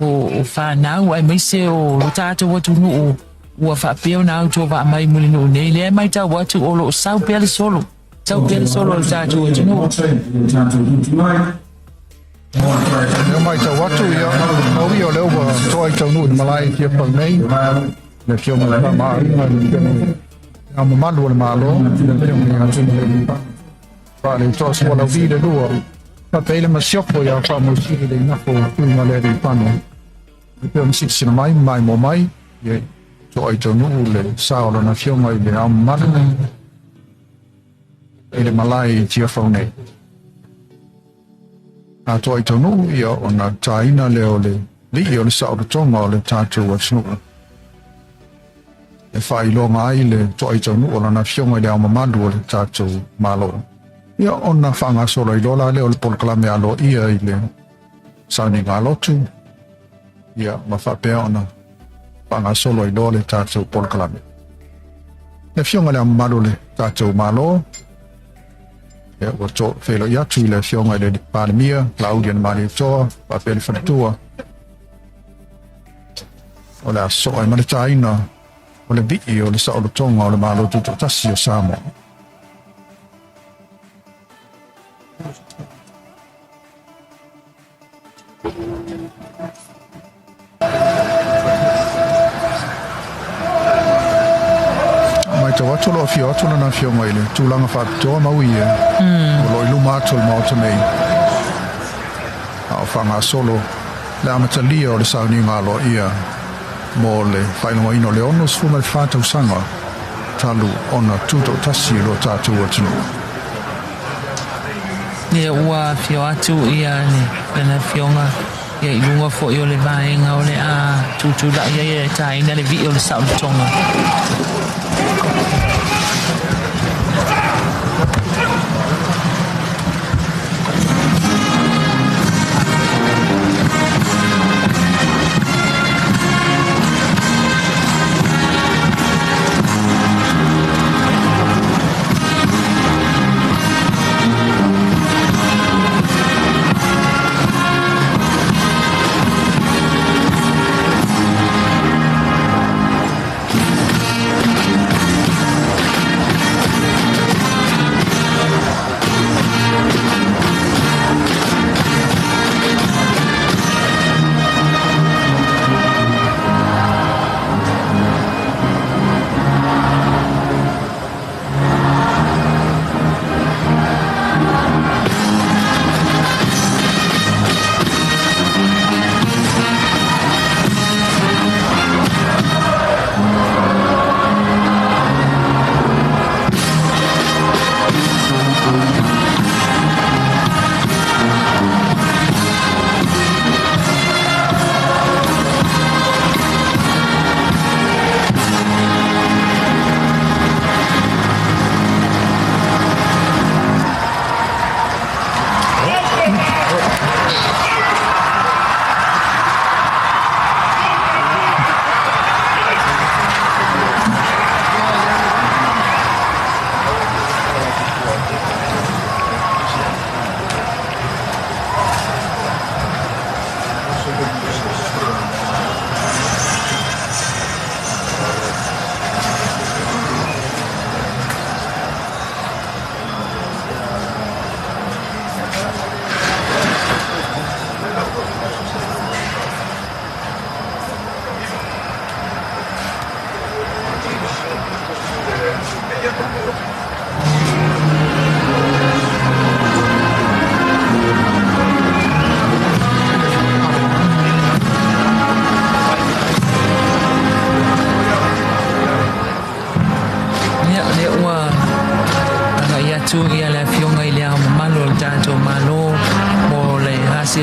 o, o fanau aemaise o lo tatou atunuu ua faapea ona autovaa mai Mulinuu nei. Lea e matau atu o lo o sau pea le solo, sau pea le solo a le tatou atunuu. Lea matau atu ia, mau ia o lea ua toa i taunuu i le malae i Tiafau nei, le Afioga i le Tama a Aiga, le Afioga i Le Ao Mamalu o le Malo, le Afioga ia Tuimalealiifano Vaaletoa Sualauvi le lua, faapea ai le masiofo ia Faamausili le Igafo Tuimalealiifano. E pei ona silasila mai ma maimoa mai, ia toa i taunuu le sa o lana Afioga i Le Ao Mamalu i le malae i Tiafau nei. Atoa i taunuu ia ona taina lea o le lii o le saolotoga o le tatou atunuu e faailoga ai le toa i taunuu o lana Afioga i Le Ao Mamalu o le tatou Malo. Ia ona faagasolo ai loa la lea o le polokalame aloaia i le sauniga a lotu, ia ma faapea ona faagasolo ai loa le tatou polokalame. Le Afioga i Le Ao Mamalu o le tatou Malo, ia, ua to feiloai atu i le Afioga i le Palemia, Laauli Malietoa, faapea le faletua. O le a soa ai ma le taina o le vii o le saolotoga o le Malo Tutoatasi o Samoa. Matau atu o lo o afio atu lana afioga i le tulaga faapitoa mau ia o lo o i luma atu o le Maota nei a o faagasolo le amatalia o le sauniga aloaia mo le faailogaina o le 64 tausaga talu ona tutoatasi lo tatou atunuu. Ia ua afio atu ia le lana afioga ia i luga foi o le vaega o le a tutulai ai e taina le vii o le saolotoga.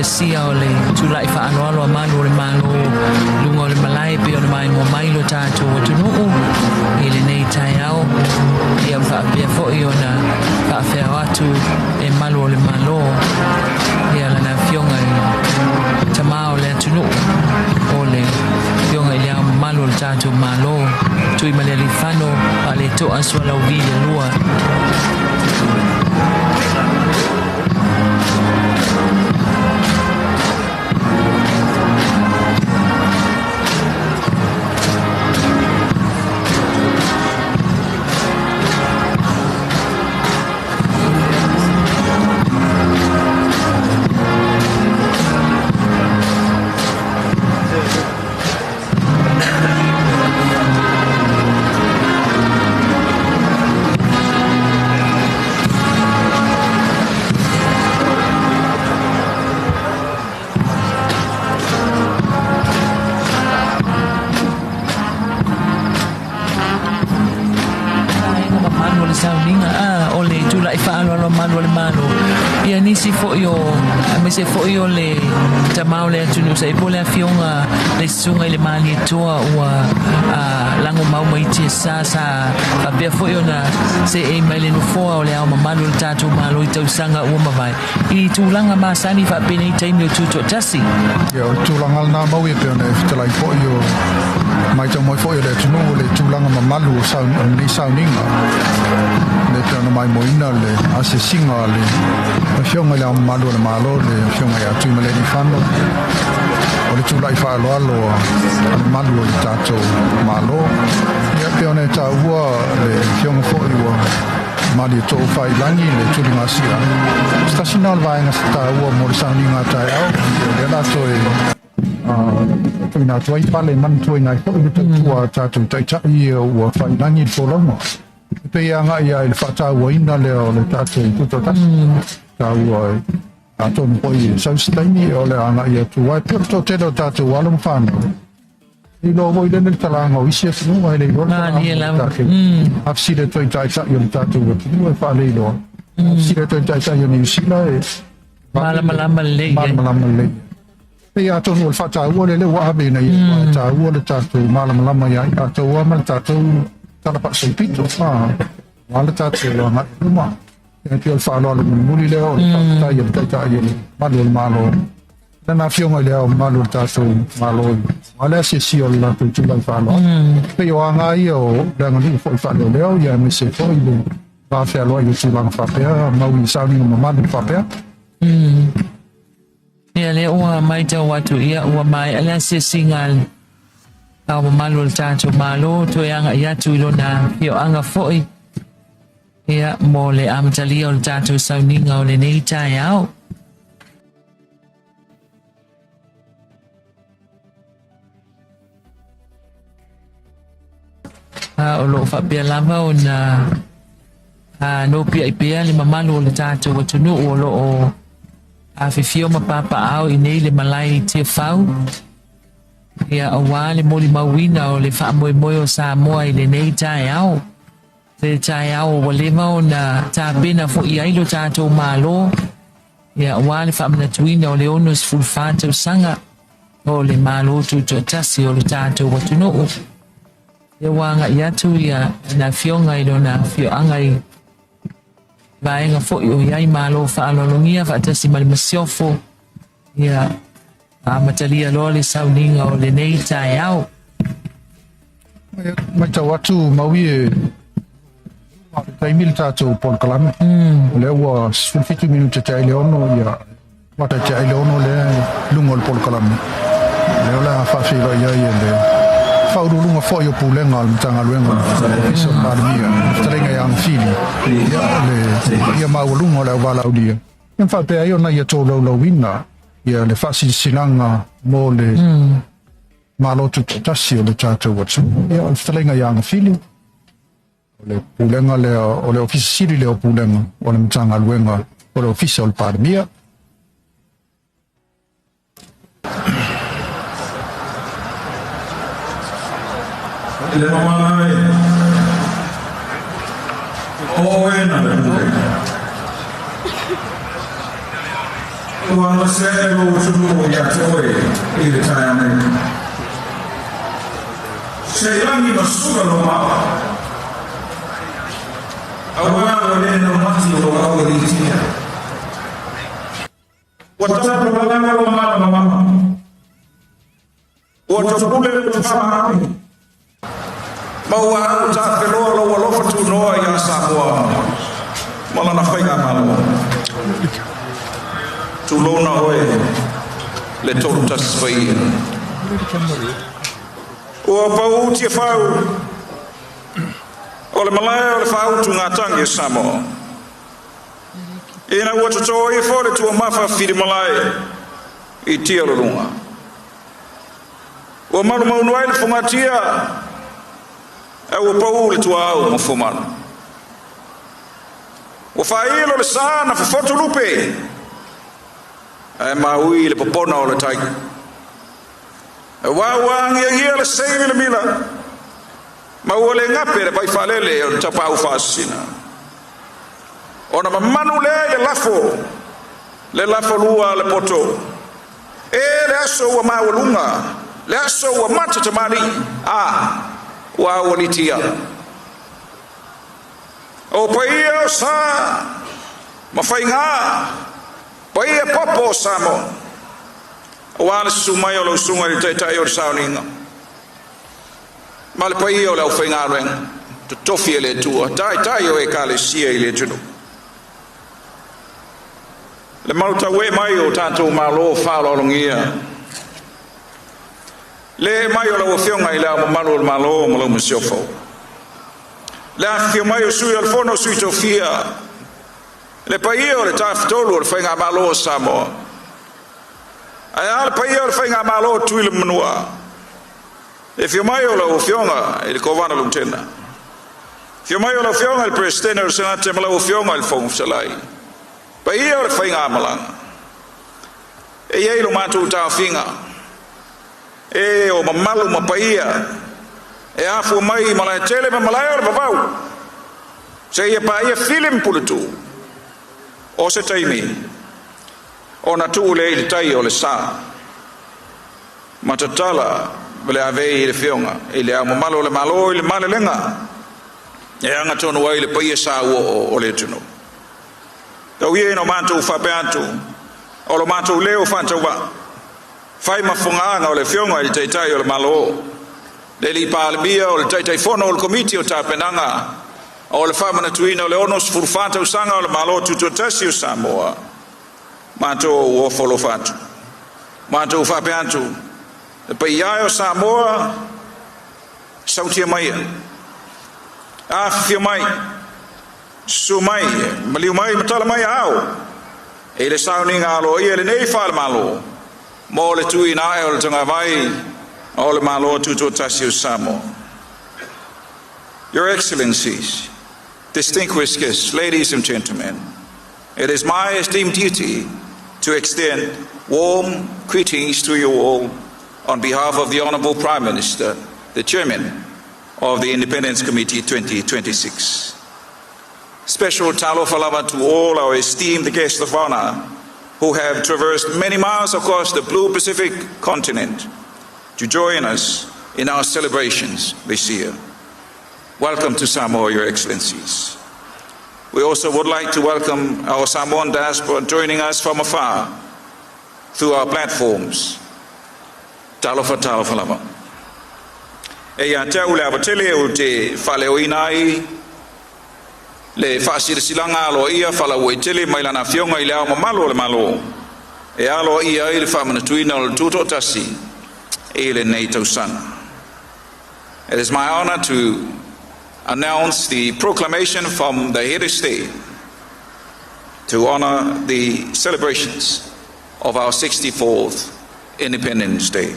asiasia o le tula'i fa'aaloalo a malu o le Mālō luga o le malae pei ona maimoa mai lo tatou atunu'u i lenei taeao. Ia fa'apea fo'i ona fa'afeao atu e malu o le Mālō ia lana afioga i tamā o le atunu'u o le afioga i le Ao Mamalu o le tatou Mālō Tuimalealiifano Fa'aleto'a Sualauvi le Lua. Vaega mamalu o le sauniga a o le tula'i fa'aaloalo a malu o le Malo ia nisi fo'i o aemaise fo'i o le tamā o le atunuu sa'i po le afioga le susuga i le Malietoa ua lago mau mai tiasā sa faapea fo'i ona se'ei mai le nofoa o le Ao Mamalu o le tatou Malo i tausaga ua mavae i tulaga masani fa'apenei taimi o tuto'atasi. Ia, o le tulaga lena mau e pei ona e fetalai fo'i o maitau mai fo'i o le atunuu o le tulaga mamalu o o lenei sauniga le pei ona maimoaina le asiasiga a le afioga i le Ao Mamalu o le Malo le afioga ia Tuimalealiifano o le tula'i fa'aaloalo a le malu o le tatou Malo. Ia pei ona e tāua le afioga fo'i ua Malietoa fa'ailagi le tuligasia se tasi na o le vaega sa tāua mo le sauniga a taeao. Ia o lea la toe tuuina atu ai pale manatuaina ai fo'i le tautua a tatou ta'ita'i ua fa'ilagi le folauga e pei aga'i ai le fa'atāuaina lea o le tatou tutoatasi taua atonu fo'i e sau se taimi o le aga'i atu ai pei o le toatele o tatou alo ma fanau i loa foi lele le talaga o isi atunuu ae le iloa le Malie talaga o lava. tatou afesili atu ai ta'ita'i o le tatou atunuu e faaleiloa afesili atu ai ta'ita'i o Niusila e Malamalama lelei ai. malamalama lelei pei atonu o le fa'atāua lele ua ave ina ia e tāua le tatou malamalama ia i tatou a ma le tatou tala fa'asoipito a a le tatou aga'i luma e pei o le fa'aloalo mulimuli lea o le fa'afetai a le ta'ita'i o le malu o le Malo lana afioga i le Ao Mamalu o le tatou Malo a le asiasia o le latou tula'i fa'aloalo pei o aga ia o le aganuu fo'i fa'aleoleo ia aemaise fo'i le vafealoai o tulaga fa'apea mau i sauniga mamalu fa'apea. Ia lea ua maitau atu ia ua mae'a le asiasiga a le Ao Mamalu o le tatou Mālō toe aga'i atu i lona afioaga fo'i ia mo le amatalia o le tatou sauniga o lenei taeao. A o lo'o fa'apea lava ona a nopia'i pea le mamalu o le tatou atunu'u o lo'o afifio ma papa'ao i nei le malae i Tiafau ia auā le molimauina o le fa'amoemoe o Samoa i lenei taeao le taeao ua leva ona tapena fo'i ai lo tatou Mālō ia auā le fa'amanatuina o le 64 tausaga o le Mālō tuto'atasi o le tatou atunu'u. Ia ua aga'i atu ia na afioga i lona afioaga i vaega fo'i o iai malo fa'aaloalogia fa'atasi ma le masiofo ia amatalia loa le sauniga o lenei taeao. Maitau atu mau e le taimi le tatou polokalame o lea ua 17 minute te ai le 6 ia mata te ai le 6 lea luga o le polokalame lea o le a fa'afeiloai ai e le fa'auluuluga fo'i o pulega o le Matagaluega o Ofisa o le Palemia fetalaiga ia Agafili ia le ia maualuga o le auvalaulia ia fa'apea ai ona ia tolaulauina ia le fa'asilasilaga mo le Malo Tutoatasi o le tatou atunuu. Ia o le fetalaiga ia Agafili o le pulega lea o le Ofisa Sili lea o pulega o le Matagaluega o le Ofisa o le Palemia. Le mamana e o e na le pule. Ua gase ae lou atunuu ia te oe i le taeao nei. Se i lagi ma sula lou maa, auā ua le naumati o lou aualiitia. Ua tapualaga lou malamalama, ua topule lou faamaoni, ma ua autafeloa lou alofa tunoa iā Samoa ma lana faigamalo. Tulouna oe le Tolu Tasi Paia. Ua paū Tiafau o le malae o le faautugatagi a Samoa. Ina ua totō ifo le tuamafa filimalae i tia o le luga. Ua malumaunu ai le fogatia, ae ua paū le tuaau ma fuamalu. Ua faailo le sa na fofotu lupe, ae maui le popona o le tai. Aua ua agiagia le sei milamila, ma ua le gape le vai faalele o le tapaau faasisina. Ona mamanu lea i le lafo, le lafo lua a le poto. E le aso ua maualuga, le aso ua mata tamalii, a ua aualiitia. O paia o sa ma faigā, paia popo o Samoa, auā le susu mai o lau susuga i le Taitai o le Sauniga, ma le paia o le aufaigaluega, totofi e le Atua, taitai o ekalesia i le atunuu. Le malutauē mai o tatou malo faaaloalogia, le mai o lau Afioga i le Ao Mamalu o le Malo ma lau Masiofo. Le afifio mai o Sui o le Fono Sui Tofia, le paia o le Tafatolu o le Faigamalo o Samoa. Ae a le paia o le Faigamalo o Tutuila ma Manua. Le afio mai o lau Afioga i le Kovana Lutena. Afio mai o lau Afioga i le Peresetene o le Senate ma lau Afioga i le Fofoga Fetalai. Paia o le faigamalaga. E i ai lo matou taofiga, e o mamalu ma paia e afua mai i Malaetele ma malae o le vavau, seia paia Fili ma Puletuu, o se taimi ona tuu lea i le tai o le sa ma tatala le avei i le Afioga i le Ao Mamalu o le Malo i le malelega e agatonu ai le paia sauoo o le atunuu. Tau ia ina o matou faapea atu, o lo matou leo faatauvaa, fai ma fogaaga o le Afioga i le Taitai o le Malo, le Alii Palemia, o le Taitaifono o le Komiti o Tapenaga o le Faamanatuina o le 64 tausaga o le Malo Tutoatasi o Samoa, matou ofo alofa atu. Matou faapea atu, le paia e o Samoa, sautia maia, afifio mai, susu mai, maliu mai ma tala mai aao i le sauniga aloaia lenei faale-Malo mo le tuuina ae o le tagavai o le Malo Tutoatasi o Samoa. Your Excellencies, distinguished guests, ladies and gentlemen, it is my esteemed duty to extend warm greetings to you all on behalf of the Honorable Prime Minister, the Chairman of the Independence Committee 2026. Special talofa lava to all our esteemed guests of honor who have traversed many miles across the blue Pacific continent to join us in our celebrations this year. Welcome to Samoa, Your Excellencies. We also would like to welcome our Samoan diaspora joining us from afar through our platforms. Talofa, talofa lava. E ia te au le ava tele ou te faaleoina ai le faasilasilaga aloaia faalauaitele mai lana Afioga i le Ao Mamalu o le Malo e aloaia ai le faamanatuina o le Tutoatasi i lenei tausaga. It is my honor to announce the proclamation from the head of state to honor the celebrations of our 64th Independence Day.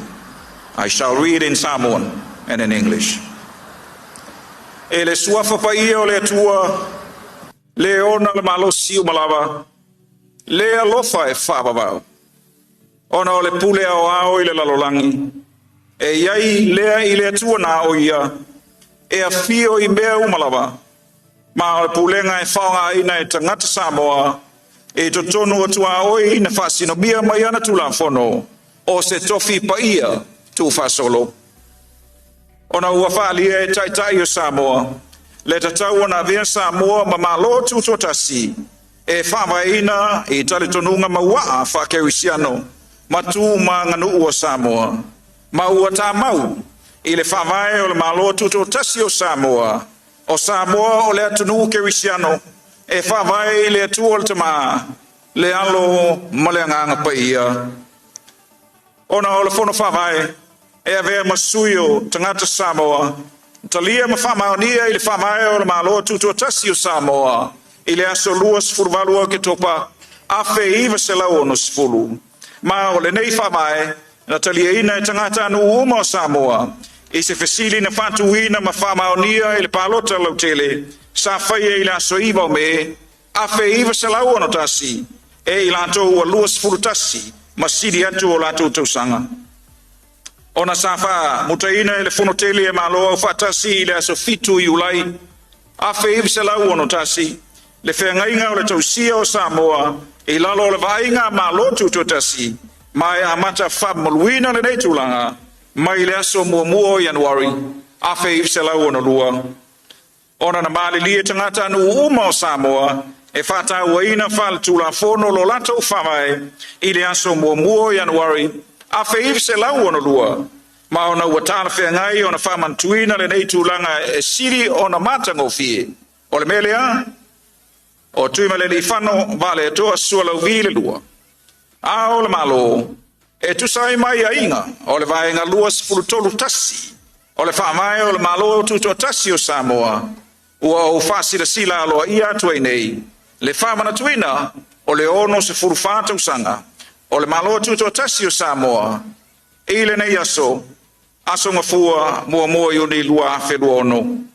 I shall read in Samoan and in English. E le suafa paia o le Atua, le ona le malosi uma lava, le alofa e faavavau. Ona o le pule aoao i le lalolagi, e i ai lea i le Atua na o ia, e afio i mea uma lava, ma o le pulega e faaaogaina e tagata Samoa. i totonu o tuaoi na faasinomia mai ana Tulafono o se tofi paia tuufaasolo. Ona ua faaalia e Taitai o Samoa le tatau ona avea Samoa ma Malo Tutoatasi e faavaeina i talitonuga mauaa faakerisiano ma tu ma aganuu o Samoa, ma ua tamau i le Faavae o le Malo Tutoatasi o Samoa, o Samoa o le atunuu kerisiano e faavae i le Atua le Tamā, le Alo ma le Agaga Paia. Ona o le Fono Faavae e avea ma sui o tagata Samoa, talia ma faamaonia i le Faavae o le Malo Tutoatasi o Samoa i le aso 28 o Oketopa 1960, ma o lenei Faavae na taliaina e tagatanuu uma o Samoa i se fesili na faatuina ma faamaonia i le palota lautele sa faia i le aso 9 o Me 1961 e i latou ua 21 ma sili atu o latou tausaga. Ona sa faamutaina e le Fono Tele a Malo Aufaatasi i le aso 7 Iulai 1961 le feagaiga o le tausia o Samoa i lalo o le vaaiga a Malo Tutoatasi, ma e amata faamamaluina lenei tulaga mai le aso 1 o Ianuari 1962. Ona na malilie tagatanuu uma o Samoa e faatauaina faaletulafono lo latou faavae i le aso 1 o Ianuari 1962, ma ona ua talafeagai ona faamanatuina lenei tulaga e sili ona matagofie, o le mea lea o Tuimalealiifano Vaaletoa Sualauvi le Lua, a o le Malo, e tusa ai ma aiaiga o le Vaega 23(1) o le Faavae o le Malo Tutoatasi o Samoa, ua ou faasilasila aloaia atu ai nei le faamanatuina o le 64 tausaga o le Malo Tutoatasi o Samoa i lenei aso, Aso Gafua 1 Iuni 2026.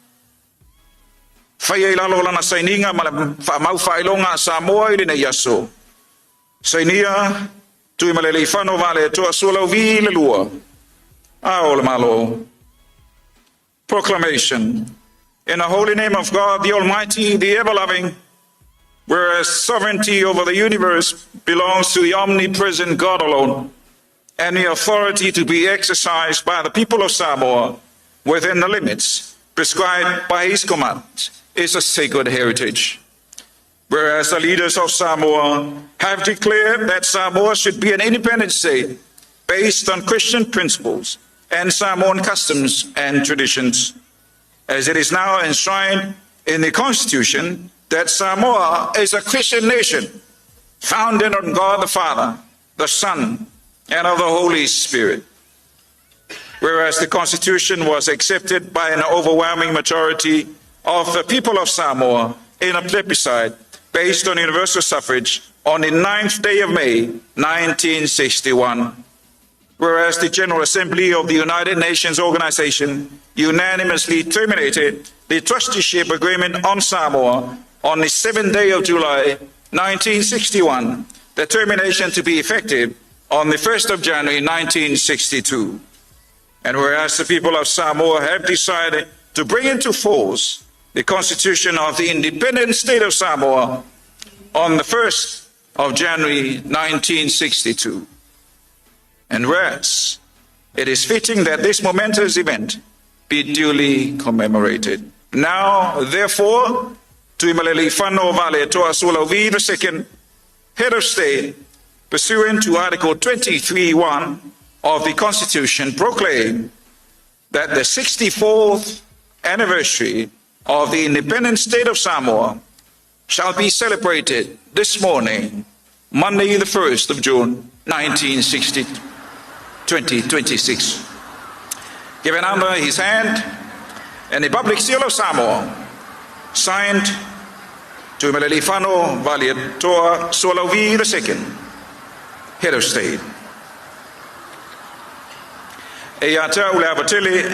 Faia i lalo o lana sainiga ma le faamau faailoga a Samoa i lenei aso. Sainia Tuimalealiifano Vaaletoa Sualauvi le Lua, Ao o le Malo. Proclamation. In the holy name of God, the Almighty, the ever-loving, whereas sovereignty over the universe belongs to the omnipresent God alone, and the authority to be exercised by the people of Samoa within the limits prescribed by his command is a sacred heritage. Whereas the leaders of Samoa have declared that Samoa should be an independent state based on Christian principles and Samoan customs and traditions, as it is now enshrined in the Constitution that Samoa is a Christian nation founded on God the Father, the Son, and of the Holy Spirit. Whereas the Constitution was accepted by an overwhelming majority of the people of Samoa in a plebiscite based on universal suffrage on the 9th day of May, 1961. Whereas the General Assembly of the United Nations Organization unanimously terminated the trusteeship agreement on Samoa on the 7th day of July, 1961, the termination to be effective on the 1st of January, 1962. And whereas the people of Samoa have decided to bring into force the Constitution of the Independent State of Samoa on the 1st of January 1962. And whereas it is fitting that this momentous event be duly commemorated. Now, therefore, Tuimalealiifano Vaaletoa Sualauvi the second, Head of State, pursuant to Article 23(1) of the Constitution, proclaim that the 64th anniversary of the independent state of Samoa shall be celebrated this morning, Monday the 1st of June, 1960, 2026. Given under his hand and the public seal of Samoa, signed Tuimalealiifano Vaaletoa Sualauvi the second, Head of State. E ia te au le ava tele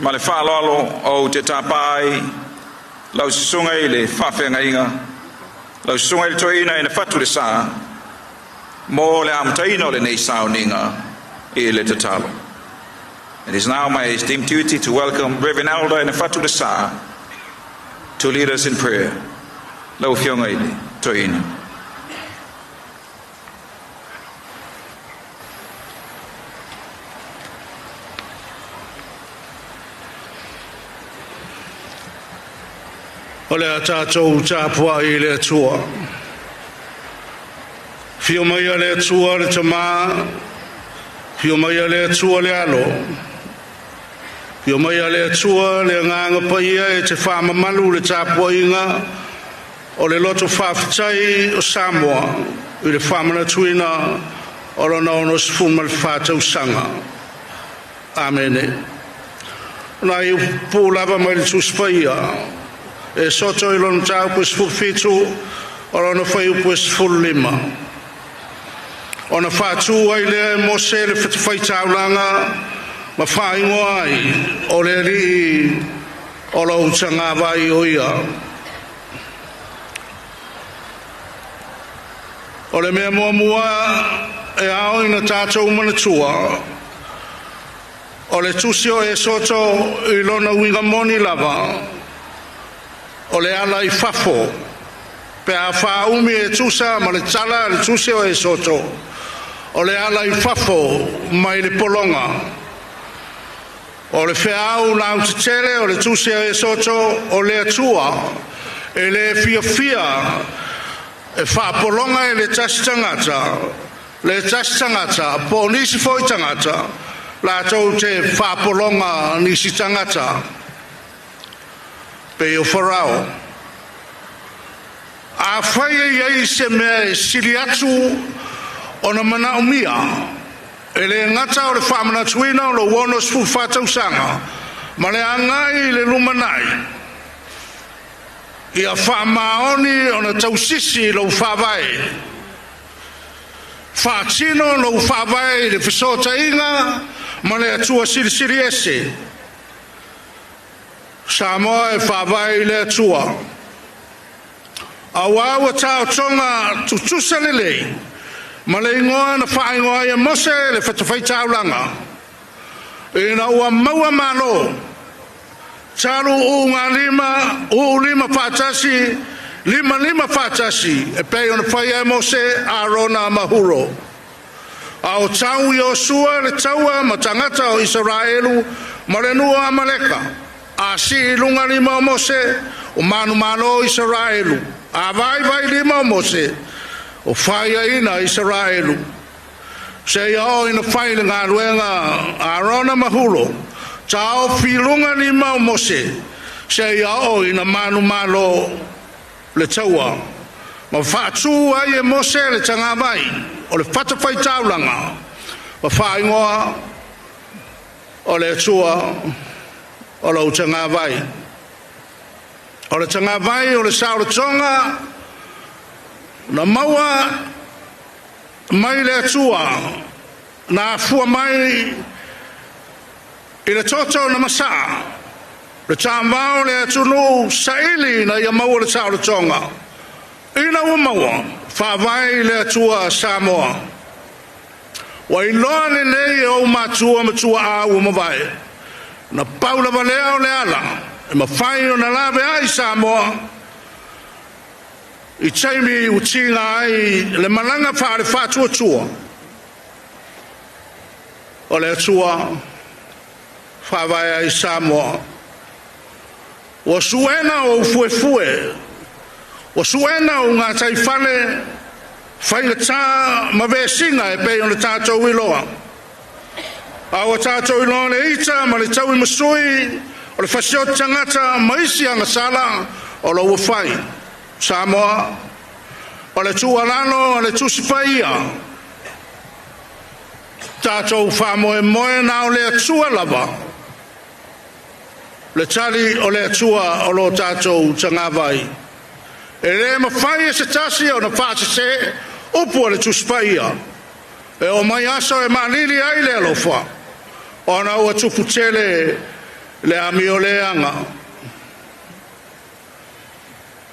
ma le faaaloalo ou te tapa ai lau susuga i le faafeagaiga, lau susuga i le toeaina ina fatu le sa mo le amataina o lenei sauniga i le tatalo. It is now my esteemed duty to welcome Reverend Elder Inafatu Le Sa to lead us in prayer. Lau Afioga i le Toeaina. O le a tatou tapuai i le Atua. Afio maia le Atua le Tamā, afio maia le Atua le Alo, afio maia le Atua le Agaga Paia e te faamamalu le tapuaiga o le loto faafetai o Samoa i le faamanatuina o lona 64 tausaga. Amene. Na i pupuu lava mai le Tusi Paia, Esoto i lona mataupu e 17, o lona fuaiupu e 15. Ona faatu ai lea e Mose le fatafaitaulaga ma faaigoa ai, o le Alii o lou tagavai o ia. O le mea muamua e ao ina tatou manatua, o le tusi o Esoto i lona uiga moni lava, o le ala i fafo, pe a faaumi e tusa ma le tala a le tusi o Esoto, o le ala i fafo mai le pologa. O le feau lautetele o le tusi a Esoto, o le Atua e le fiafia e faapologa e le tasi tagata, le tasi tagata po o nisi foi tagata latou te faapologa nisi tagata pei o Farao. Afai e i ai se mea e sili atu ona manaomia, e le gata o le faamanatuina o lou 64 tausaga ma le agai i le lumanai, ia faamaoni ona tausisi lou faavae, faatino lou faavae i le fesootaiga ma le Atua Silisili Ese. Samoa e faavae i le Atua. Auā ua taotoga tutusa lelei ma le igoa na faaigoa ai e Mose le fatafaitaulaga, ina ua maua malo talu ulugalima uluulima faatasi limalima faatasi, e pei ona faia e Mose, Arona ma Huro. A o tau Iosua le taua ma tagata o Isaraelu ma le nuu o Amaleka, a sii i luga lima o Mose, o manumalo Isaraelu, a vaivai lima o Mose, o faiaina Isaraelu. Seia oo ina fai le galuega a Arona ma Hulo, taofi i luga lima o Mose, seia oo ina manumalo le taua. Ma faatu ai e Mose le tagavai o le fatafaitaulaga, ma faaigoa o le Atua o lou tagavai. O le tagavai o le saolotoga na maua mai le Atua, na afua mai i le toto na masaa, le tamao le atunuu saili ina ia maua le saolotoga. Ina ua maua, faavae i le Atua Samoa. Ua iloa lelei e ou matua ma tuaa ua mavae, na pau lava lea o le ala e mafai ona laveai Samoa i taimi ua tiga ai le malaga faale-faatuatua, o le Atua faavae ai Samoa. Ua suena ou fuefue, ua suena ou gataifale, faigata ma vesiga e pei ona tatou iloa. A ua tatou iloa le ita ma le tauimasui o le fasioti tagata ma isi agasala o lo ua fai. Samoa, o le tuualalo a le Tusi Paia, tatou faamoemoe na o le Atua lava, le tali o le Atua o lo tatou tagavai. E le mafai e se tasi ona faasese upu a le Tusi Paia, e oo mai aso e malili ai le alofa, ona ua tupu tele le amioleaga.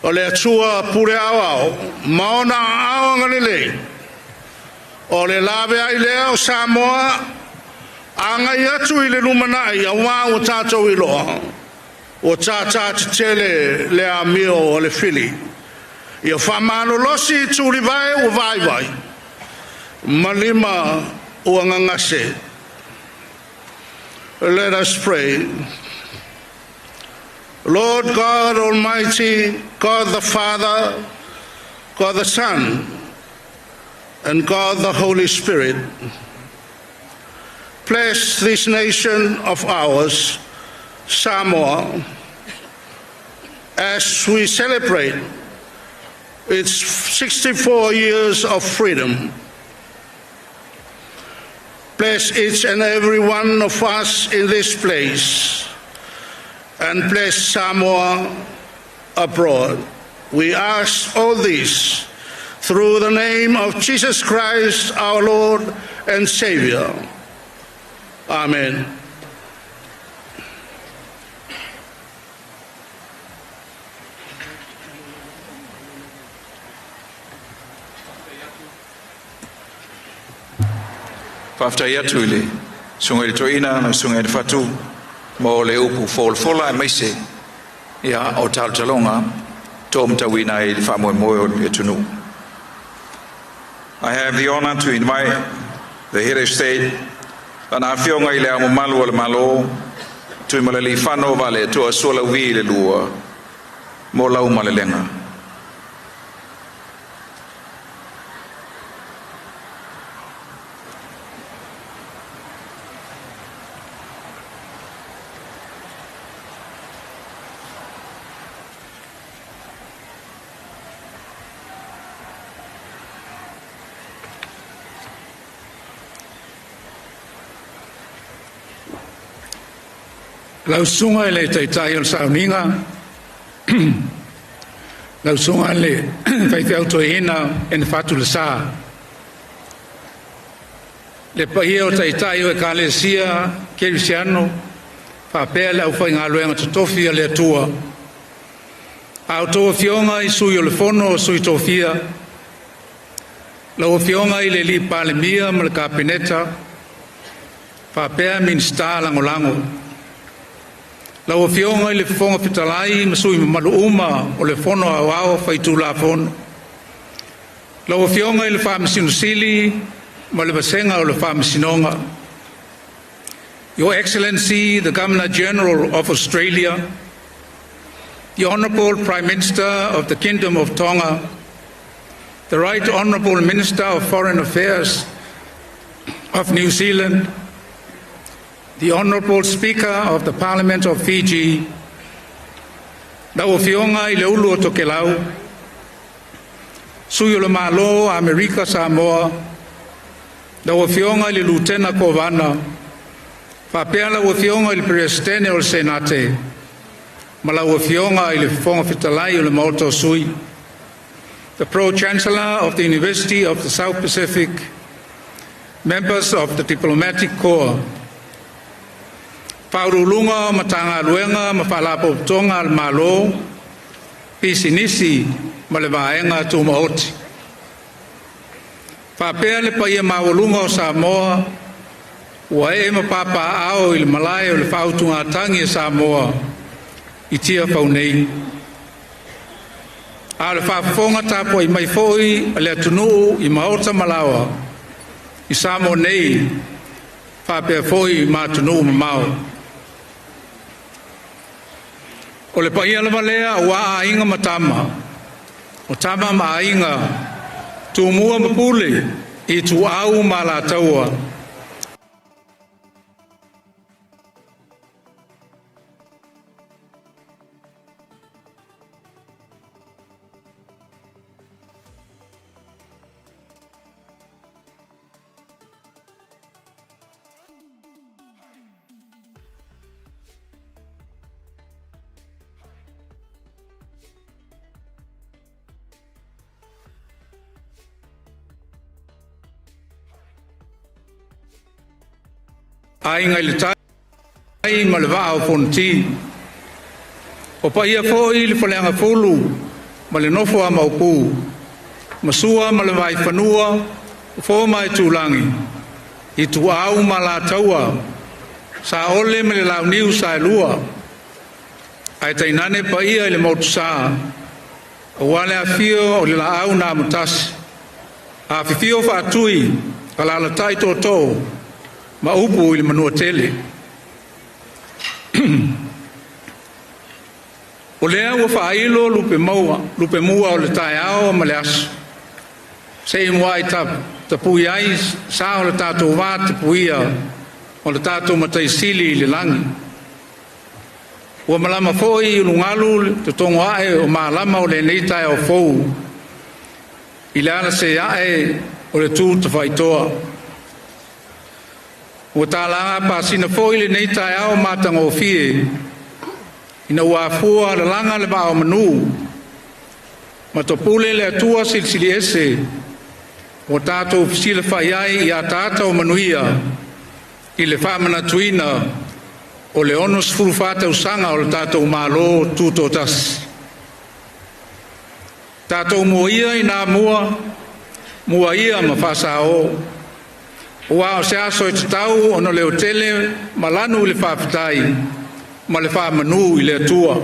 O le Atua pule aoao ma ona aao agalelei, o le laveai lea o Samoa agai atu i le lumanai, auā ua tatou iloa ua tātā tetele le amio o le fili. Ia faamalolosi tulivae ua vaivai ma lima ua gagase. Let us pray. Lord God Almighty, God the Father, God the Son, and God the Holy Spirit, bless this nation of ours, Samoa, as we celebrate its 64 years of freedom. Bless each and every one of us in this place, and bless Samoa abroad. We ask all this through the name of Jesus Christ, our Lord and Savior. Amen. Faafetai atu i le susuga i le Toeaina ma le susuga i le Fatu mo le upu folafola aemaise ia o talotaloga tomatauina ai le faamoemoe o le atunuu. I have the honor to invite the head of state, Lana Afioga i le Ao Mamalu o le Malo, Tuimalealiifano Vaaletoa Sualauvi le Lua, mo lau malelega. Lau susuga i le Taitai o le Sauniga, lau susuga i le Faifeau Toeaina Ene Fatu Le Sa, le paia o Taitai o Ekalesia Kerisiano faapea le aufaigaluega totofi a le Atua, a outou afioga i Sui o le Fono a Sui Tofia, lau Afioga i le Palemia ma le Kapeneta faapea Minisita Lagolago. Lau Afioga i le Fofoga Fetalai ma sui mamalu uma o le Fono Aoao Faitulafono. Lau Afioga i le Faamasino Sili ma le Vasega o le Faamasinoga. Your Excellency, the Governor General of Australia, the Honourable Prime Minister of the Kingdom of Tonga, the Right Honourable Minister of Foreign Affairs of New Zealand, the Honourable Speaker of the Parliament of Fiji, lau Afioga i le Ulu o Tokelau, Sui o le Malo Amerika Samoa, lau Afioga i le Lutena Kovana, faapea lau Afioga i le Peresetene o le Senate, ma lau Afioga i le Fofoga Fetalai o le Maota o Sui, the Pro-Chancellor of the University of the South Pacific, members of the Diplomatic Corps, Faauluuluga o Matagaluega ma Faalapotopotoga a le Malo, Pisinisi ma le Vaega Tumaoti. Faapea le paia maualuga o Samoa, ua ee ma papaaao i le malae o le faautugatagi a Samoa i Tiafau nei. A o le faafofoga tapuai mai foi a le atunuu i maota ma laoa i Samoa nei faapea foi ma atunuu mamao. O le paia lava lea aua Aiga ma Tama, o Tama ma Aiga, Tumua ma Pule, Ituau ma Alataua, Aiga i le Tai ma le Vaa o Fonoti. O paia foi le Faleagafulu ma le nofo a Maopu, ma Sua ma le Vaifanua, Fofo ma Aitulagi, Ituau ma Alataua, Saole ma le Launiu Saelua, ae tainane paia i le Motusa, aua le afio o le Laau na Amotasi, afifio Faatui, alaalatai tootoo, ma upu i le Manuatele. O lea ua faailo lupe maua, lupe mua o le taeao ma le aso, se i muai tapui ai sa o le tatou va tapuia o le tatou Matai Sili i le lagi. Ua malama foi i ulugalu le totogo ae o malama o lenei taeao fou i le alase ae o le tu tafaitoa. Ua talaga apasina foi lenei taeao matagofie ina ua afua lalaga le vaa o manu ma topule le Atua Silisili Ese ua tatou fesilafai ai i ataata o manuia i le faamanatuina o le 64 tausaga o le tatou Malo Tutoatasi. Tatou mua ia ina mua, mua ia ma faasao, aua o se aso e tatau ona leotele ma lanu le faafetai ma le faamanu i le Atua.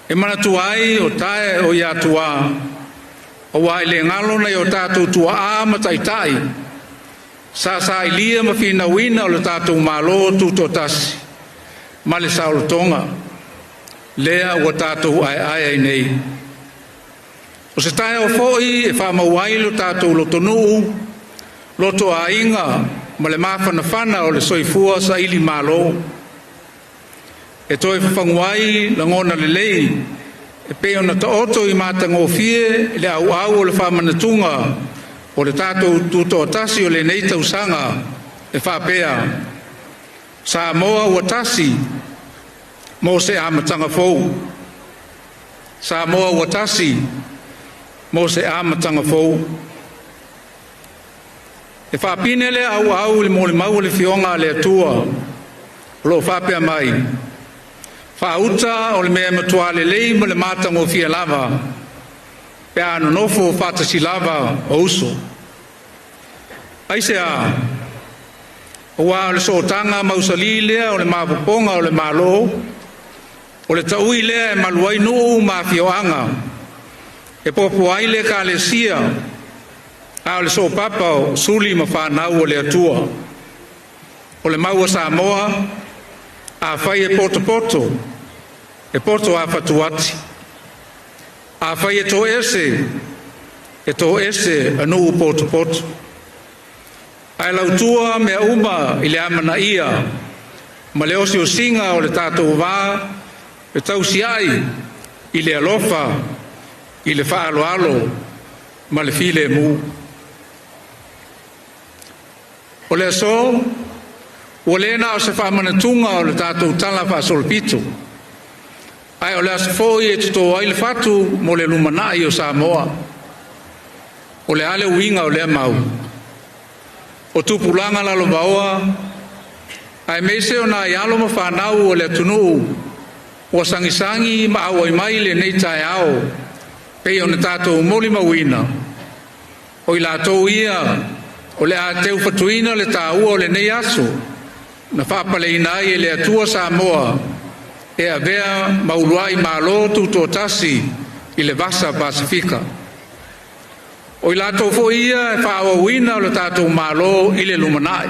E manatua ai o tae o Atuā, aua e le galo nai o tatou tuaa ma taitai sa sailia ma finauina lo tatou Malo Tutoatasi ma le saolotoga, lea ua tatou aeae ai nei. O se taeao foi e faamau ai lo tatou lotonuu, lotoaiga ma le mafanafana o le soifua sailimalo. E toe fafagu ai lagona lelei e pei ona taoto i matagofie le auau o le faamanatuga o le tatou Tutoatasi o lenei tausaga e faapea, Samoa ua tasi mo se amataga fou. Samoa ua tasi mo se amataga fou. E faapine lea auau i le molimau a le Afioga a le Atua o lo o faapea mai, “Faauta o le mea e matua lelei ma le matagofie lava pe a nonofo faatasi lava o uso. Aisea? Aua o le sootaga mausali lea o le maopoopoga o le Malo, o le taui lea e malu ai nuu ma afioaga, e popo ai le Ekalesia, a o le soopapa o suli ma fanau a le Atua. O le mau a Samoa, afai e potopoto, e poto lava fatuati. Afai e toese, e toese a nuu potopoto. Ae lautua mea uma i le amanaia ma le osiosiga o le tatou va fetausiai i le alofa, i le faaaloalo ma le filemu. O le aso, ua le na o se faamanatuga o le tatou Tala Faasolopito, ae o le aso foi e toto ai le fatu mo le lumanai o Samoa. O le a le uiga o lea mau? O tupulaga lalovaoa aemaise o nai alo ma fanau a le atunuu ua sagisagi ma auai mai i lenei taeao pei ona tatou molimauina, o i latou ia o le a teufatuina le taua o lenei aso na faapaleina ai e le Atua Samoa e avea ma uluai Malo Tutoatasi i le Vasa Pasefika. O i latou foi ia e faaauauina lo tatou Malo i le lumanai.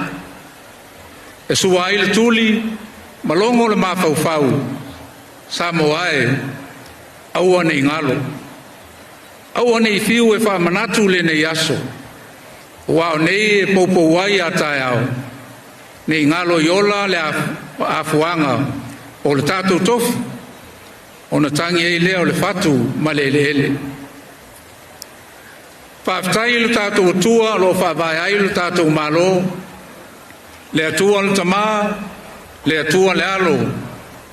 E sua ai le tuli ma logo le mafaufau, Samoa e, aua ne i galo. Aua ne i fiu e faamanatu lenei aso, aua o nei e poupou ai a taeao, ne i galo i ola le afuaga o le tatou tofi, ona tagi ai lea o le fatu ma le eleele. Faafetai i lo tatou Atua o lo o faavae ai lo tatou Malo, le Atua le Tama, le Atua le Alo,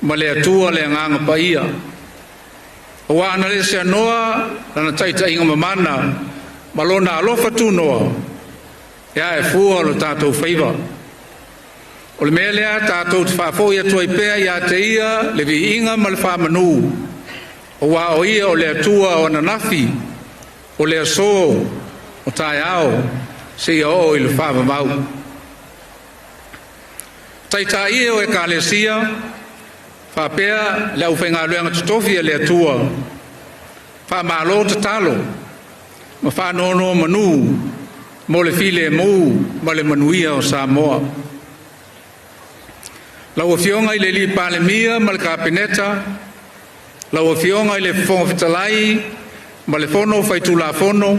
ma le Atua le Agaga Paia. Aua ana le seanoa Lana taitaiga mamana ma Lona alofa tunoa, e ae fua lo tatou faiva. O le mea lea tatou te faafoi atu ai pea ia te Ia le viiga ma le faamanu, aua o Ia o le Atua o ananafi, o le aso, o taeao, seia oo i le faavavau. Taitai e o Ekalesia, faapea le aufaigaluega totofi a le Atua, faamalo tatalo ma faanonomanu mo le filemu ma le manuia o Samoa. Lau Afioga i le Palemia ma le Kapeneta, Lau Afioga i le Fofoga Fetalai ma le Fono Faitulafono,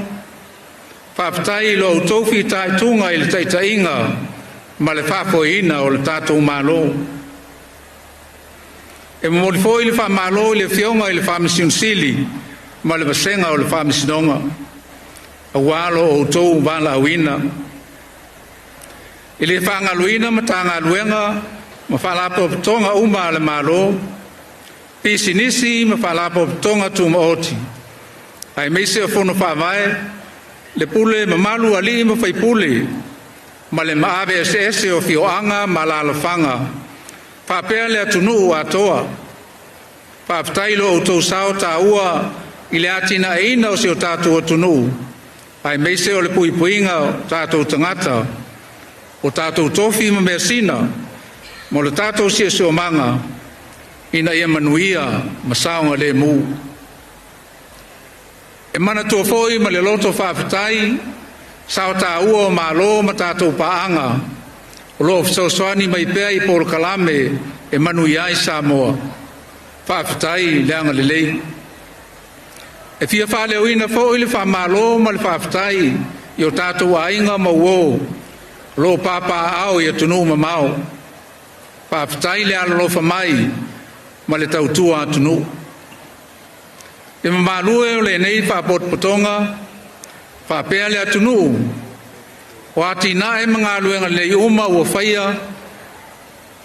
faafetai i lo outou fitaituga i le taitaiga ma le faafoeina o le tatou Malo. E momoli foi le faamalo i le Afioga i le Faamasino Sili ma le vasega o le Faamasinoga, aua lo outou valaauina. E le faagaloina Matagaluega ma Faalapotopotoga uma a le Malo, pisinisi ma Faalapotopotoga Tumaoti, aemaise o Fono Faavae, le pule mamalu a alii ma faipule ma le maave eseese o afioaga ma alaalafaga faapea le atunuu atoa. Faafetai i lo outou sao taua i le atinaeina o si o tatou atunuu aemaise o le puipuiga o tatou tagata, o tatou tofi ma measina, mo le tatou siosiomaga ina ia manuia ma saogalemu. E manatua foi ma le loto faafetai sao taua o malo ma tatou paaga o lo o fesoasoani mai pea i polokalame e manuia ai Samoa. Faafetai le agalelei. E fia faaleoina foi le faamalo ma le faafetai i o tatou aiga ma uo o lo o papaaao i atunuu mamao. Faafetai le alolofa mai ma le tautua atunuu. Le mamalu e o lenei Faalapotopotoga faapea le atunuu, o atinae ma galuega lelei uma ua faia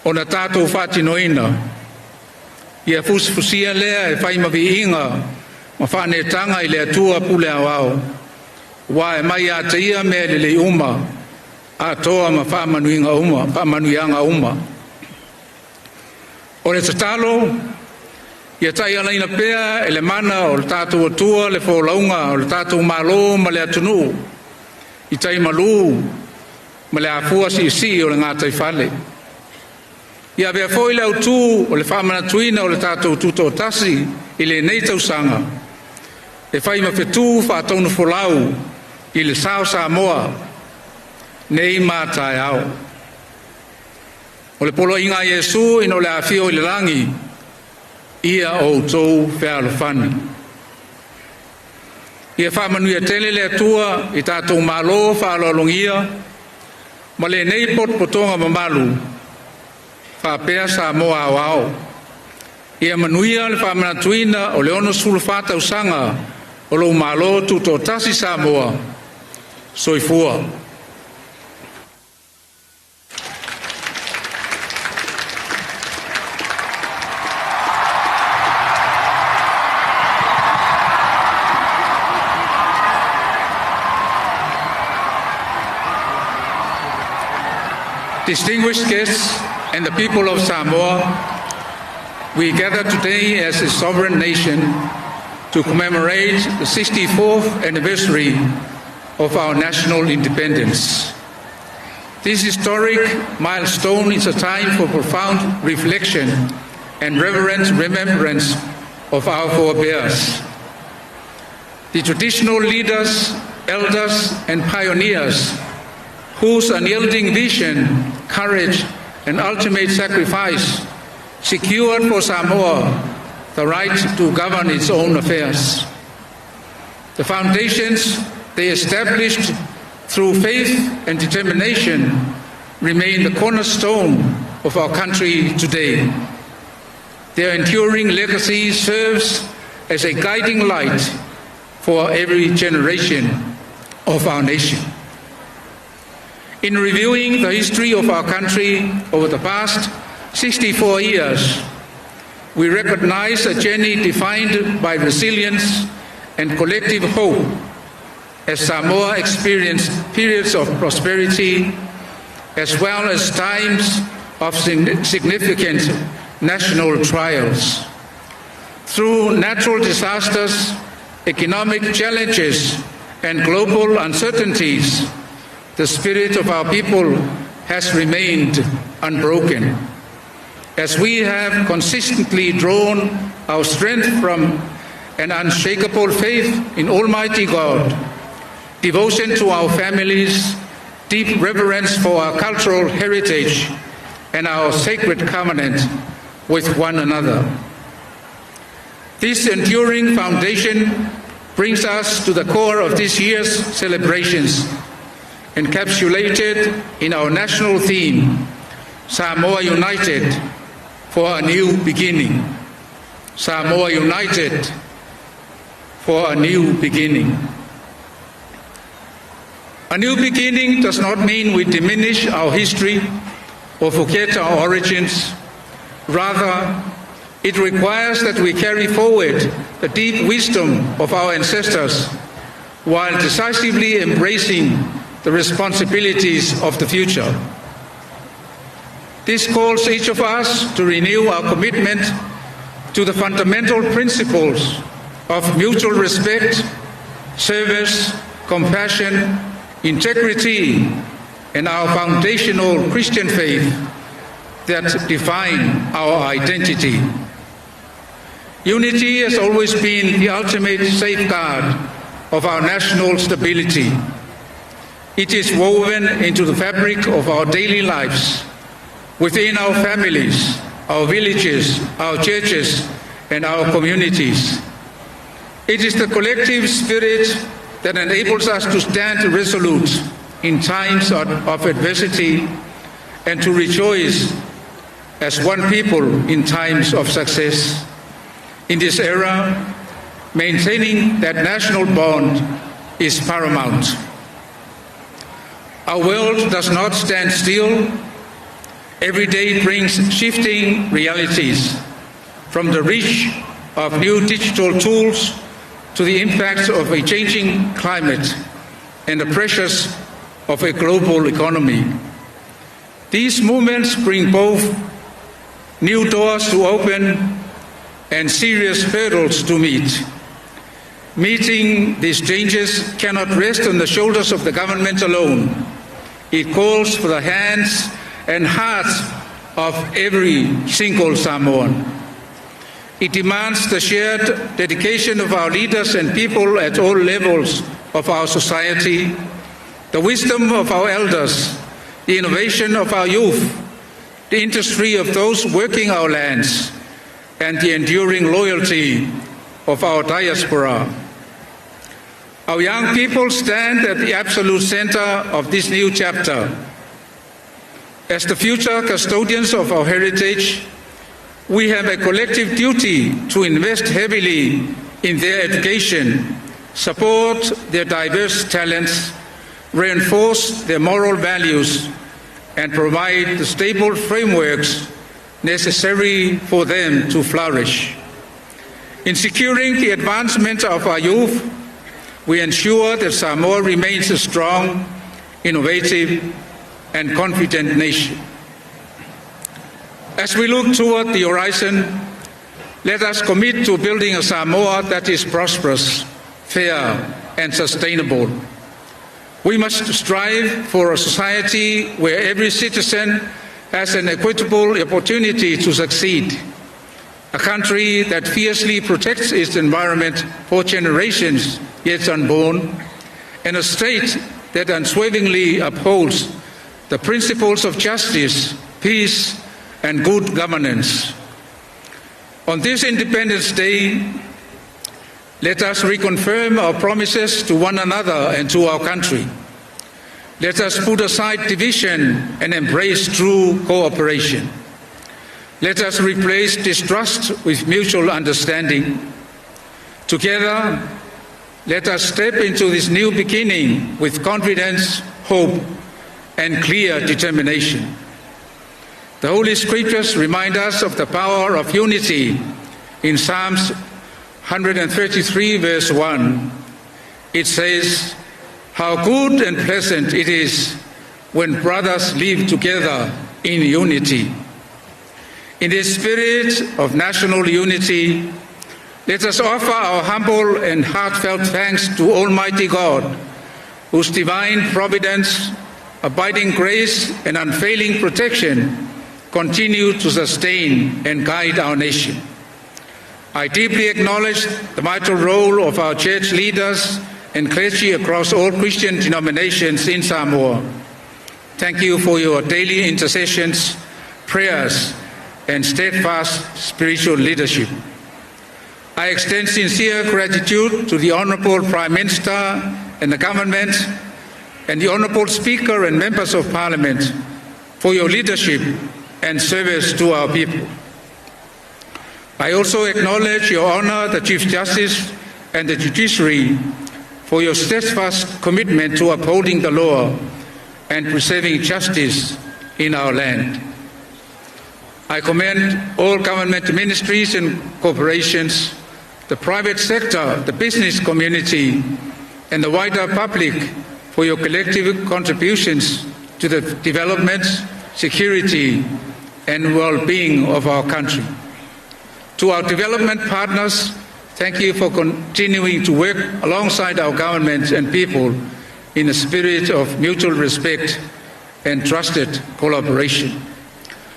ona tatou faatinoina, ia fusifusia lea e fai ma viiga ma faaneetaga i le Atua Pule Aoao, aua e mai ia te Ia mea lelei uma atoa ma faamanuiaga uma. O le tatalo, ia taialaina pea e le mana o lo tatou Atua le folauga a lo tatou Malo ma le atunuu i tai malu ma le afua siisii o le gataifale. Ia avea foi le autu o le faamanatuina o le tatou Tutoatasi i lenei tausaga e fai ma fetu faatonufolau i le sa o Samoa nei ma a taeao. O le Poloaiga a Iesu ina ua ia afio i le lagi, ia outou fealofani. Ia faamanuia tele le Atua i tatou malo faaaloalogia ma lenei potopotoga mamalu faapea Samoa aoao. Ia manuia le faamanatuina o le 64 tausaga o lou Malo Tutoatasi Samoa. Soifua. Distinguished guests and the people of Samoa, we gather today as a sovereign nation to commemorate the 64th anniversary of our national independence. This historic milestone is a time for profound reflection and reverent remembrance of our forebears. The traditional leaders, elders, and pioneers whose unyielding vision, courage, and ultimate sacrifice secured for Samoa the right to govern its own affairs. The foundations they established through faith and determination remain the cornerstone of our country today. Their enduring legacy serves as a guiding light for every generation of our nation. In reviewing the history of our country over the past 64 years, we recognize a journey defined by resilience and collective hope as Samoa experienced periods of prosperity as well as times of significant national trials. Through natural disasters, economic challenges, and global uncertainties, the spirit of our people has remained unbroken. As we have consistently drawn our strength from an unshakable faith in Almighty God, devotion to our families, deep reverence for our cultural heritage, and our sacred covenant with one another. This enduring foundation brings us to the core of this year's celebrations, encapsulated in our national theme, Samoa United for a New Beginning. Samoa United for a New Beginning. A new beginning does not mean we diminish our history or forget our origins. Rather, it requires that we carry forward the deep wisdom of our ancestors while decisively embracing the responsibilities of the future. This calls each of us to renew our commitment to the fundamental principles of mutual respect, service, compassion, integrity, and our foundational Christian faith that define our identity. Unity has always been the ultimate safeguard of our national stability. It is woven into the fabric of our daily lives, within our families, our villages, our churches, and our communities. It is the collective spirit that enables us to stand resolute in times of adversity and to rejoice as one people in times of success. In this era, maintaining that national bond is paramount. Our world does not stand still. Every day brings shifting realities, from the reach of new digital tools to the impacts of a changing climate and the pressures of a global economy. These movements bring both new doors to open and serious hurdles to meet. Meeting these changes cannot rest on the shoulders of the government alone. It calls for the hands and hearts of every single Samoan. It demands the shared dedication of our leaders and people at all levels of our society, the wisdom of our elders, the innovation of our youth, the industry of those working our lands, and the enduring loyalty of our diaspora. Our young people stand at the absolute center of this new chapter. As the future custodians of our heritage, we have a collective duty to invest heavily in their education, support their diverse talents, reinforce their moral values, and provide the stable frameworks necessary for them to flourish. In securing the advancement of our youth, we ensure that Samoa remains a strong, innovative, and confident nation. As we look toward the horizon, let us commit to building a Samoa that is prosperous, fair, and sustainable. We must strive for a society where every citizen has an equitable opportunity to succeed, a country that fiercely protects its environment for generations yet unborn, and a state that unswervingly upholds the principles of justice, peace, and good governance. On this Independence Day, let us reconfirm our promises to one another and to our country. Let us put aside division and embrace true cooperation. Let us replace distrust with mutual understanding. Together, let us step into this new beginning with confidence, hope, and clear determination. The Holy Scriptures remind us of the power of unity in Psalms 133, verse 1. It says, How good and pleasant it is when brothers live together in unity. In the spirit of national unity, let us offer our humble and heartfelt thanks to Almighty God, whose divine providence, abiding grace, and unfailing protection continue to sustain and guide our nation. I deeply acknowledge the vital role of our church leaders and clergy across all Christian denominations in Samoa. Thank you for your daily intercessions, prayers, and steadfast spiritual leadership. I extend sincere gratitude to the Honorable Prime Minister and the government and the Honorable Speaker and members of Parliament for your leadership and service to our people. I also acknowledge Your Honor, the Chief Justice and the Judiciary for your steadfast commitment to upholding the law and preserving justice in our land. I commend all government ministries and corporations, the private sector, the business community, and the wider public for your collective contributions to the development, security, and well-being of our country. To our development partners, thank you for continuing to work alongside our government and people in a spirit of mutual respect and trusted collaboration.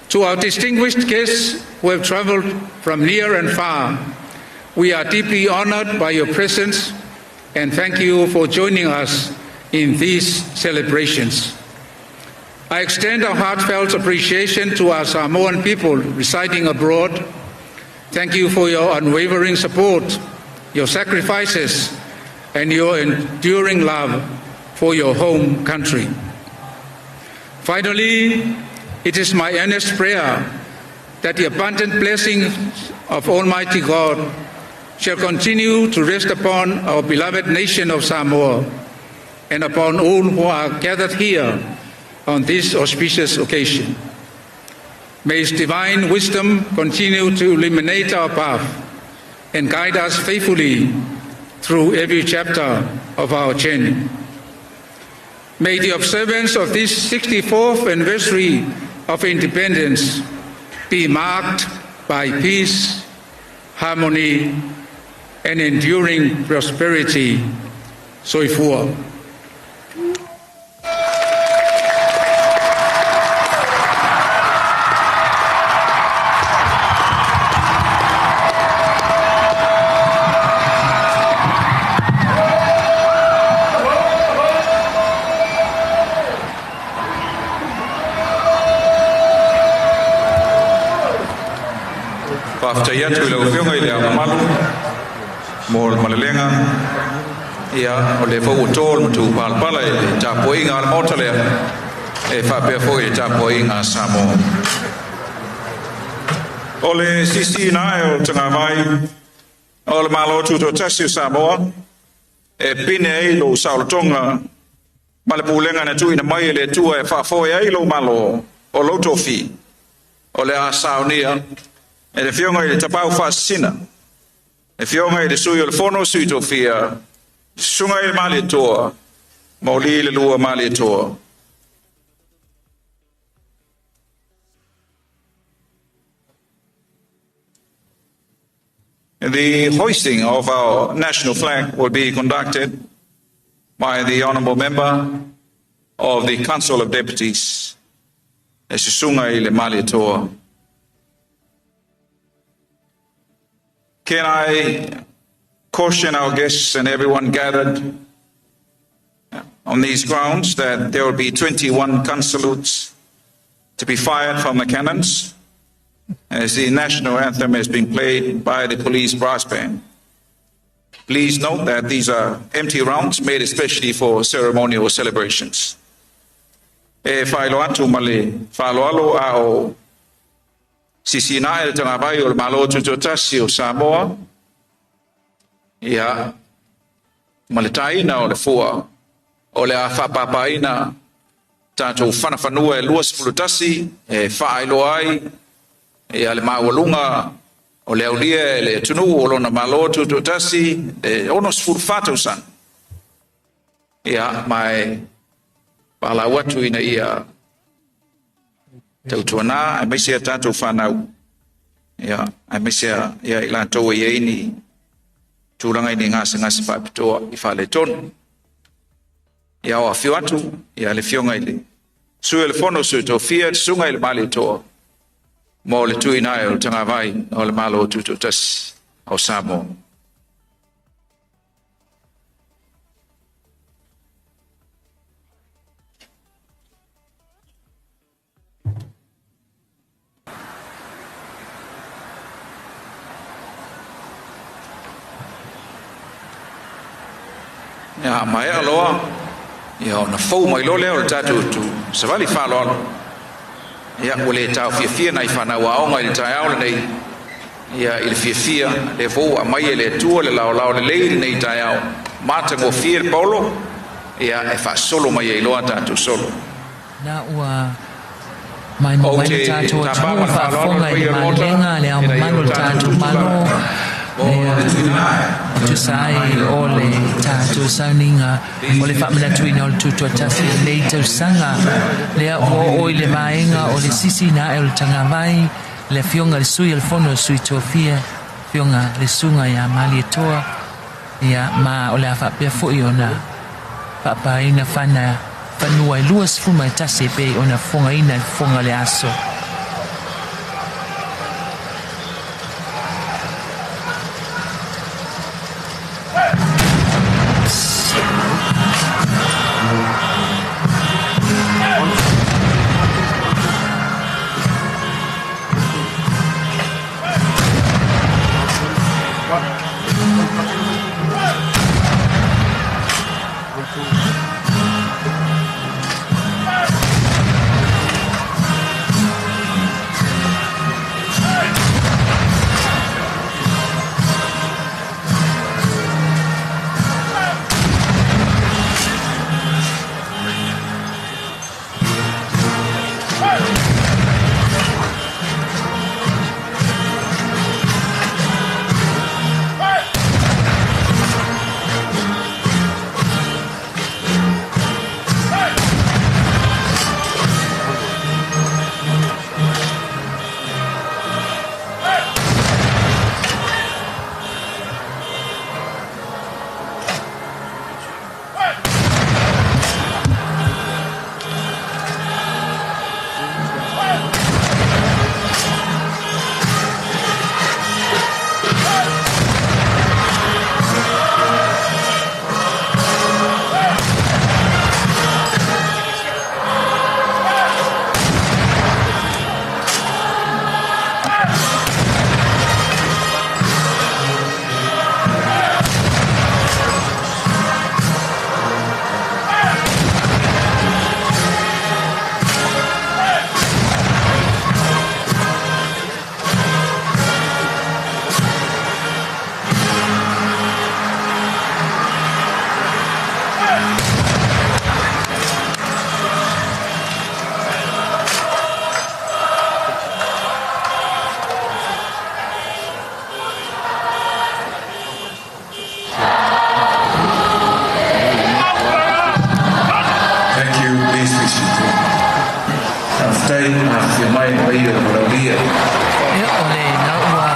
To our distinguished guests who have traveled from near and far, we are deeply honored by your presence and thank you for joining us in these celebrations. I extend our heartfelt appreciation to our Samoan people residing abroad. Thank you for your unwavering support, your sacrifices, and your enduring love for your home country. Finally, it is my earnest prayer that the abundant blessings of Almighty God shall continue to rest upon our beloved nation of Samoa and upon all who are gathered here on this auspicious occasion. May His divine wisdom continue to illuminate our path and guide us faithfully through every chapter of our journey. May the observance of this 64th anniversary of independence be marked by peace, harmony, and enduring prosperity. Soifua. Faafetai atu i lau Afioga i le Ao Mamalu mo le malelega. Ia, o lea foi ua to le matupalapala i le tapuaiga a le Maota lea e faapea foi i le tapuaiga a Samoa. O le sisiina ae o le tagavai o le Malo Tutoatasi o Samoa e pine ai lou saolotoga ma le pulega na tuuina mai e le Atua e faafoe ai lou Malo o lou tofi, o le a saunia e le Afioga i le Tapaau Faasisina, le Afioga i le Sui o le Fono a Sui Tofia, Susuga i le Malietoa, Mauliialelua Malietoa. The hoisting of our national flag will be conducted by the Honourable Member of the Council of Deputies, le Susuga i le Malietoa. Can I caution our guests and everyone gathered on these grounds that there will be 21 gun salutes to be fired from the cannons as the national anthem is being played by the police brass band. Please note that these are empty rounds made especially for ceremonial celebrations. E faailoa atu ma le faaaloalo a o sisiina ae le tagavai o le Malo Tutoatasi o Samoa, ia, ma le taina o le fua, o le a faapapaina tatou fanafanua e 21 e faailoa ai ia le maualuga o le aulia e le atunuu o lona Malo Tutoatasi le 64 tausaga. Ia, ma e palau atu ina ia tautuana aemaise a tatou fanau, ia, aemaise ia i latou e i ai ni tulaga i ni gasegase faapitoa i faaletonu. Ia, o afio atu ia le Afioga i le Sui o le Fono Sui Tofia, le Susuga i le Malietoa, mo le tuuina ae o le tagavai o le Malo Tutoatasi o Samoa. Ia, a maea loa, ia ona fou mai loa lea o le tatou savali faaaloalo. Ia, ua le taofiafia nai fanau aoga i le taeao lenei, ia, i le fiafia, lea foi ua aumai e le Atua le laolao lelei i lenei taeao, matagofie le paolo, ia, e faasolo mai ai loa tatou solo. Na ua maimoa Ou mai le te tatou tapa atunuu ma le faaaloalo faafofoga le i le paia o le Maota malelega a le Ao ina ia Mamalu o o le tatou tatou tutusa Malo e tusa ai o le tatou sauniga o le faamanatuina o le Tutoatasi i lenei tausaga. Lea ua oo i le vaega o le sisiina ae o le tagavai le Afioga i le Sui o le Fono a Sui Tofia, Afioga le Susuga ia Malietoa, ia ma o le a faapea foi ona faapaina fana fanua e 21 e pei ona fofogaina i le fofoga o le aso. Thank you, please be seated. Faafetai ma afifio mai le paia o le Malaulia. Ia, o lena ua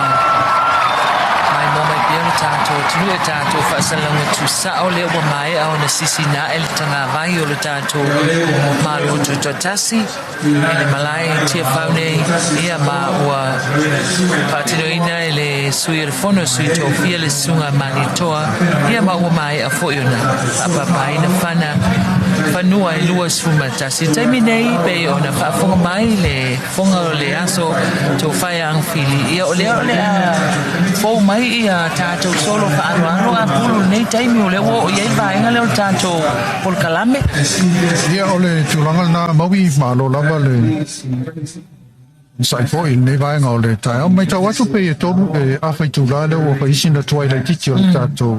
maimoa mai pea le tatou atunuu e tatou faasalalauga tusao lea ua maea ona sisina ae le tagavai o le tatou Malo Tutoatasi i le malae i Tiafau nei, ia ma ua faatinoina e le Sui o le Fono Sui Tofia le Susuga a Malietoa, ia ma ua maea foi ona faapapaina fana fanua e 21. I le taimi nei pei ona faafofoga mai le fofoga o le aso Tofaia Agafili, ia o lea o le a fou mai ia tatou solo faaaloalo a pulu i lenei taimi o lea ua oo i ai le vaega lea o le tatou polokalame. Ia, o le tulaga lena Maui, malo lava le sai foi i lenei vaega o le taeao. Matau atu pei e tolu e afa itula lea ua fai sina tuai laitiiti o le tatou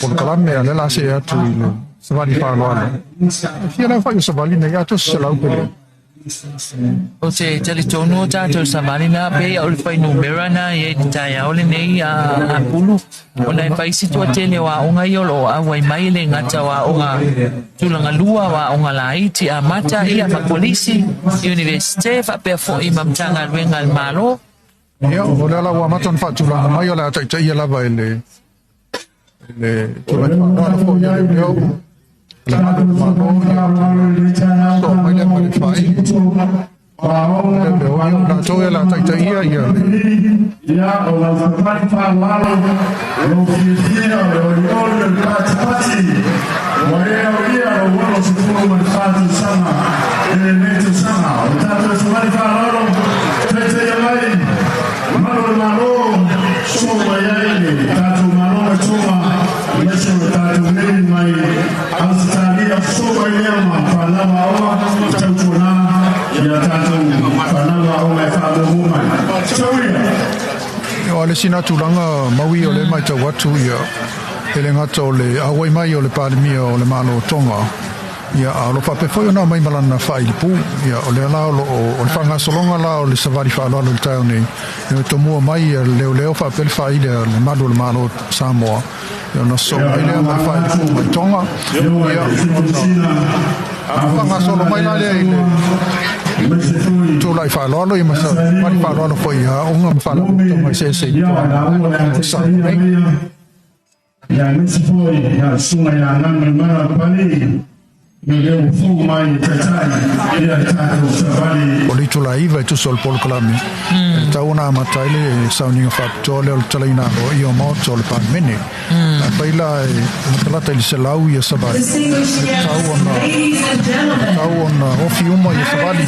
polokalame, a o lea o le a see atu i le savali faaaloalo. E fia lau fai o savali nei atoa se selau pe le. Ou te talitonu o tatou savali na pei o le fuainumera na i ai i le taeao lenei a Apulu, ona e fai si toatele o aoga ia o lo o auai mai e le gata o aoga tulaga lua, o aoga laiti amata ia ma kolisi, Iunivesite faapea foi ma Matagaluega a le Malo. Ia, o lea la ua amata ona faatulaga mai, o le a taitaia lava e le le tulaga faaaloalo foi a leoleo le malu o le Malo, ia soo mai lea ma le fai leoleo, ia o latou ia o le a taitaia ia le Ia, o lau fapali faaaloalo, lou fiafia, o le olioli, o le patipati, ua e aulia lou 64 tausaga i lenei tausaga. O le tatou savali faaaloalo, taitaia mai malu o le Malo, soo mai ai le tatou Malo mai Tonga, aemaise o le tatou nei mai O le sina tulaga maui o le matau atu ia e le gata o le auai mai o le Palemia o le Malo o Tonga ia a o lo faapea foi ona aumai ma lana faailipu ia o lea la o loo o le faagasologa la o le savali faaaloalo i le taeao nei e tomua mai ia le leoleo faapea le faaili a le malu o le Malo o Samoa ia ona sosoo mai lea ma le faailipu mai Tonga ia ona faagasolo mai la lea i le tulai faaaloalo ia ma savali faaaloalo foi i aoga ma faalapotopotoga eseese i totonu o Samoa nei. Ia aemaise foi ia susuga ia Gagaemala Pali ia lea ua fou mai e taitai ia le tatou savali. O le itula 9 e tusa o le polokalame, e tatau ona amata ai le sauniga faapitoa lea o le talaina aloaia o Maota o le Palemene. Afai la e matalata i le 100 ia savali, e tatau ona ofi uma ia savali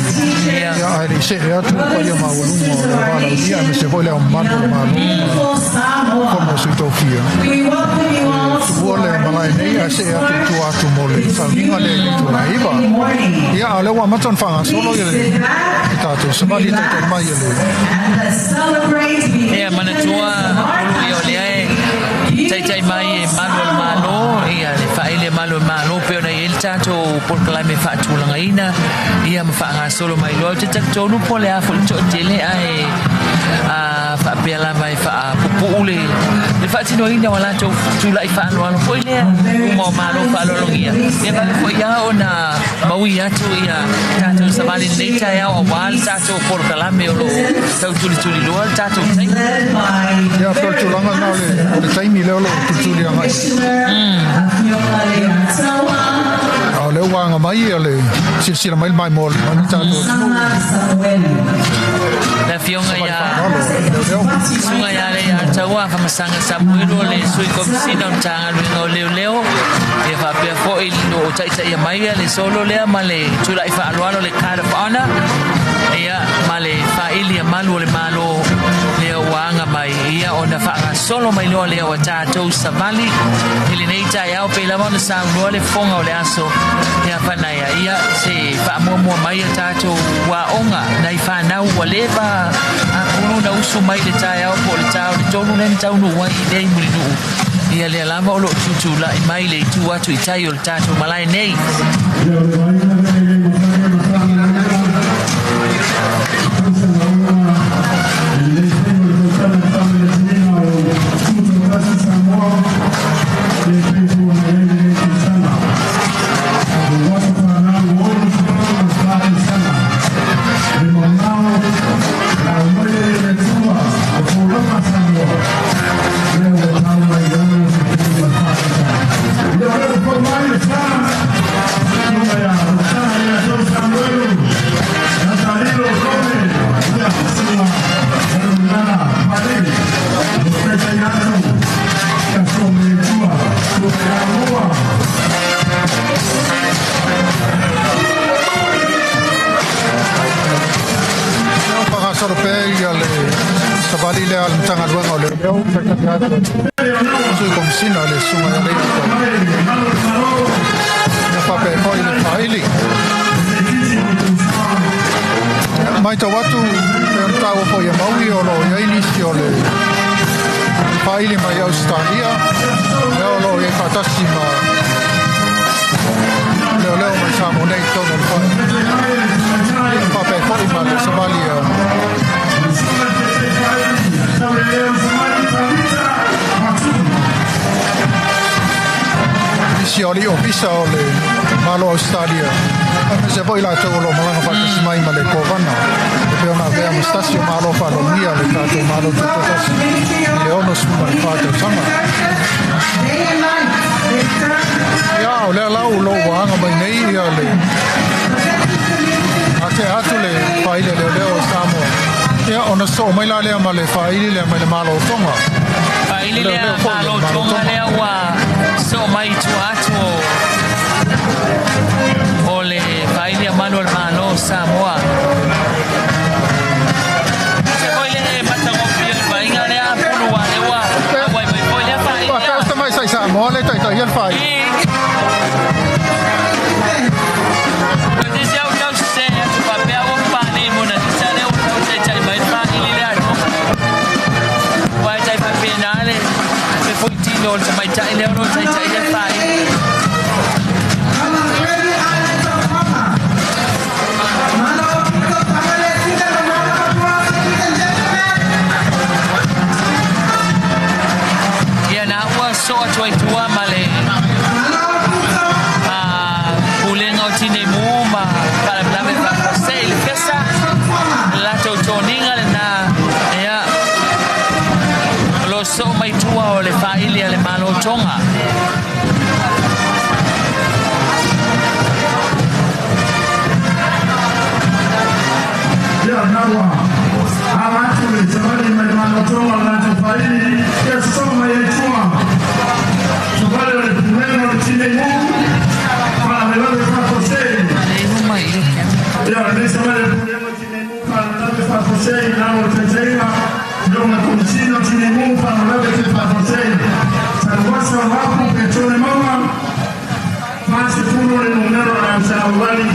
ia, ae le i see atu le paia maualuga o le valaaulia aemaise foi le Ao Mamalu o le Malo ma Fono a Sui Tofia. E tuua le malae nei ae see atu i tua atu mo le sauniga lea i le itula 9. Ia, a o lea ua amata ona faagasolo ia le tatou savali e taitai mai e le Ia manatua ulu ia o lea e taitai mai e malu o le Malo, ia le faaele a malu o le Malo pei ona i ai le tatou polokalame faatulagaina ia ma faagasolo mai loa. Ou te talitonu po o le a foi le toatele ae a faapea lava e faapupuu le faatinoina o a latou tulai faaaloalo foi lea uma o Malo faaaloalogia. Ia vave foi lava ona maui atu ia tatou savali i lenei taeao aua le tatou polokalame o lo o tau tulituliloa le tatou taimi. Ia, pei o le tulaga lena o le taimi lea o lo o tulituli agai. A o lea ua aga mai ia le silasila mai le maimoa mai le tatou atunuu. Le afioga Savali ia faaaloalo leoleo. Susuga ia Leiataua Afamasaga Samuelu o le Sui Komisina o le Matagaluega o Leoleo ia faapea foi lo o taitaia mai le solo lea ma le tulai faaaloalo le Card of Honor ia ma le faaili a malu o le Malo lea ua aga mai ia ona faagasolo mai loa lea o tatou savali i lenei taeao pei lava ona saunoa le fofoga o le aso ia fanaia ia se faamuamua mai a tatou aoga nai fanau ua leva apulu na usu mai le taeao po o le ta o le 3 lea na taunuu ai i nei Mulinuu ia lea lava o lo o tutulai mai le itu atu i tai o le tatou malae nei. Faagasolo pea ia le savali lea a le Matagaluega o Leoleo, taitasi atu le Sui Komisina le Susuga ia Leiataua. Ia faapea foi le faaili. Ia, matau atu pei ona taua foi e Maui o lo o i ai nisi o le faaili mai Ausetalia, lea o lo o i ai faatasi ma leoleo mai Samoa nei i totonu o le fale. Ia faapea foi ma le savali a nisi o alii ofisa o le Malo o Ausetalia, aemaise foi latou o lo o malaga faatasi mai ma le Kovana e pei ona avea ma se tasi o Malo faalogia le tatou Malo Tutoatasi i le 64 tausaga. Ia, o lea la o lo o ua aga mai nei ia le atea atu le faaili a leoleo o Samoa. Ia, ona sosoo mai la lea ma le faaili lea mai le Malo o Tonga. Faaili O lea leoleo foi o Malo le Malo o Tonga Tonga. lea ua sosoo mai i tua atu o le faaili a malu o le Malo o Samoa. Se foi le matagofie o le vaaiga lea pulu a lea ua auai mai foi lea faaili Ua lea. fea mai sai Samoa le taitai ia le faaili. Ua sese au tau sese atu faapea ua Ia naua ala atu le savali mai le malotoga o le latou faili ia sosoo mai ai tua savali o le pulega o le tinei mu faalavelave faafuasei. Ia lenei savali o le pulega o le tinei mu faalavelave faafuasei lalo o le taitaiga Yoga Komisina Tinei Mu faalavelave te faafuasei Saluasa o Apu Petone Maua 40 le numera o le ausavavali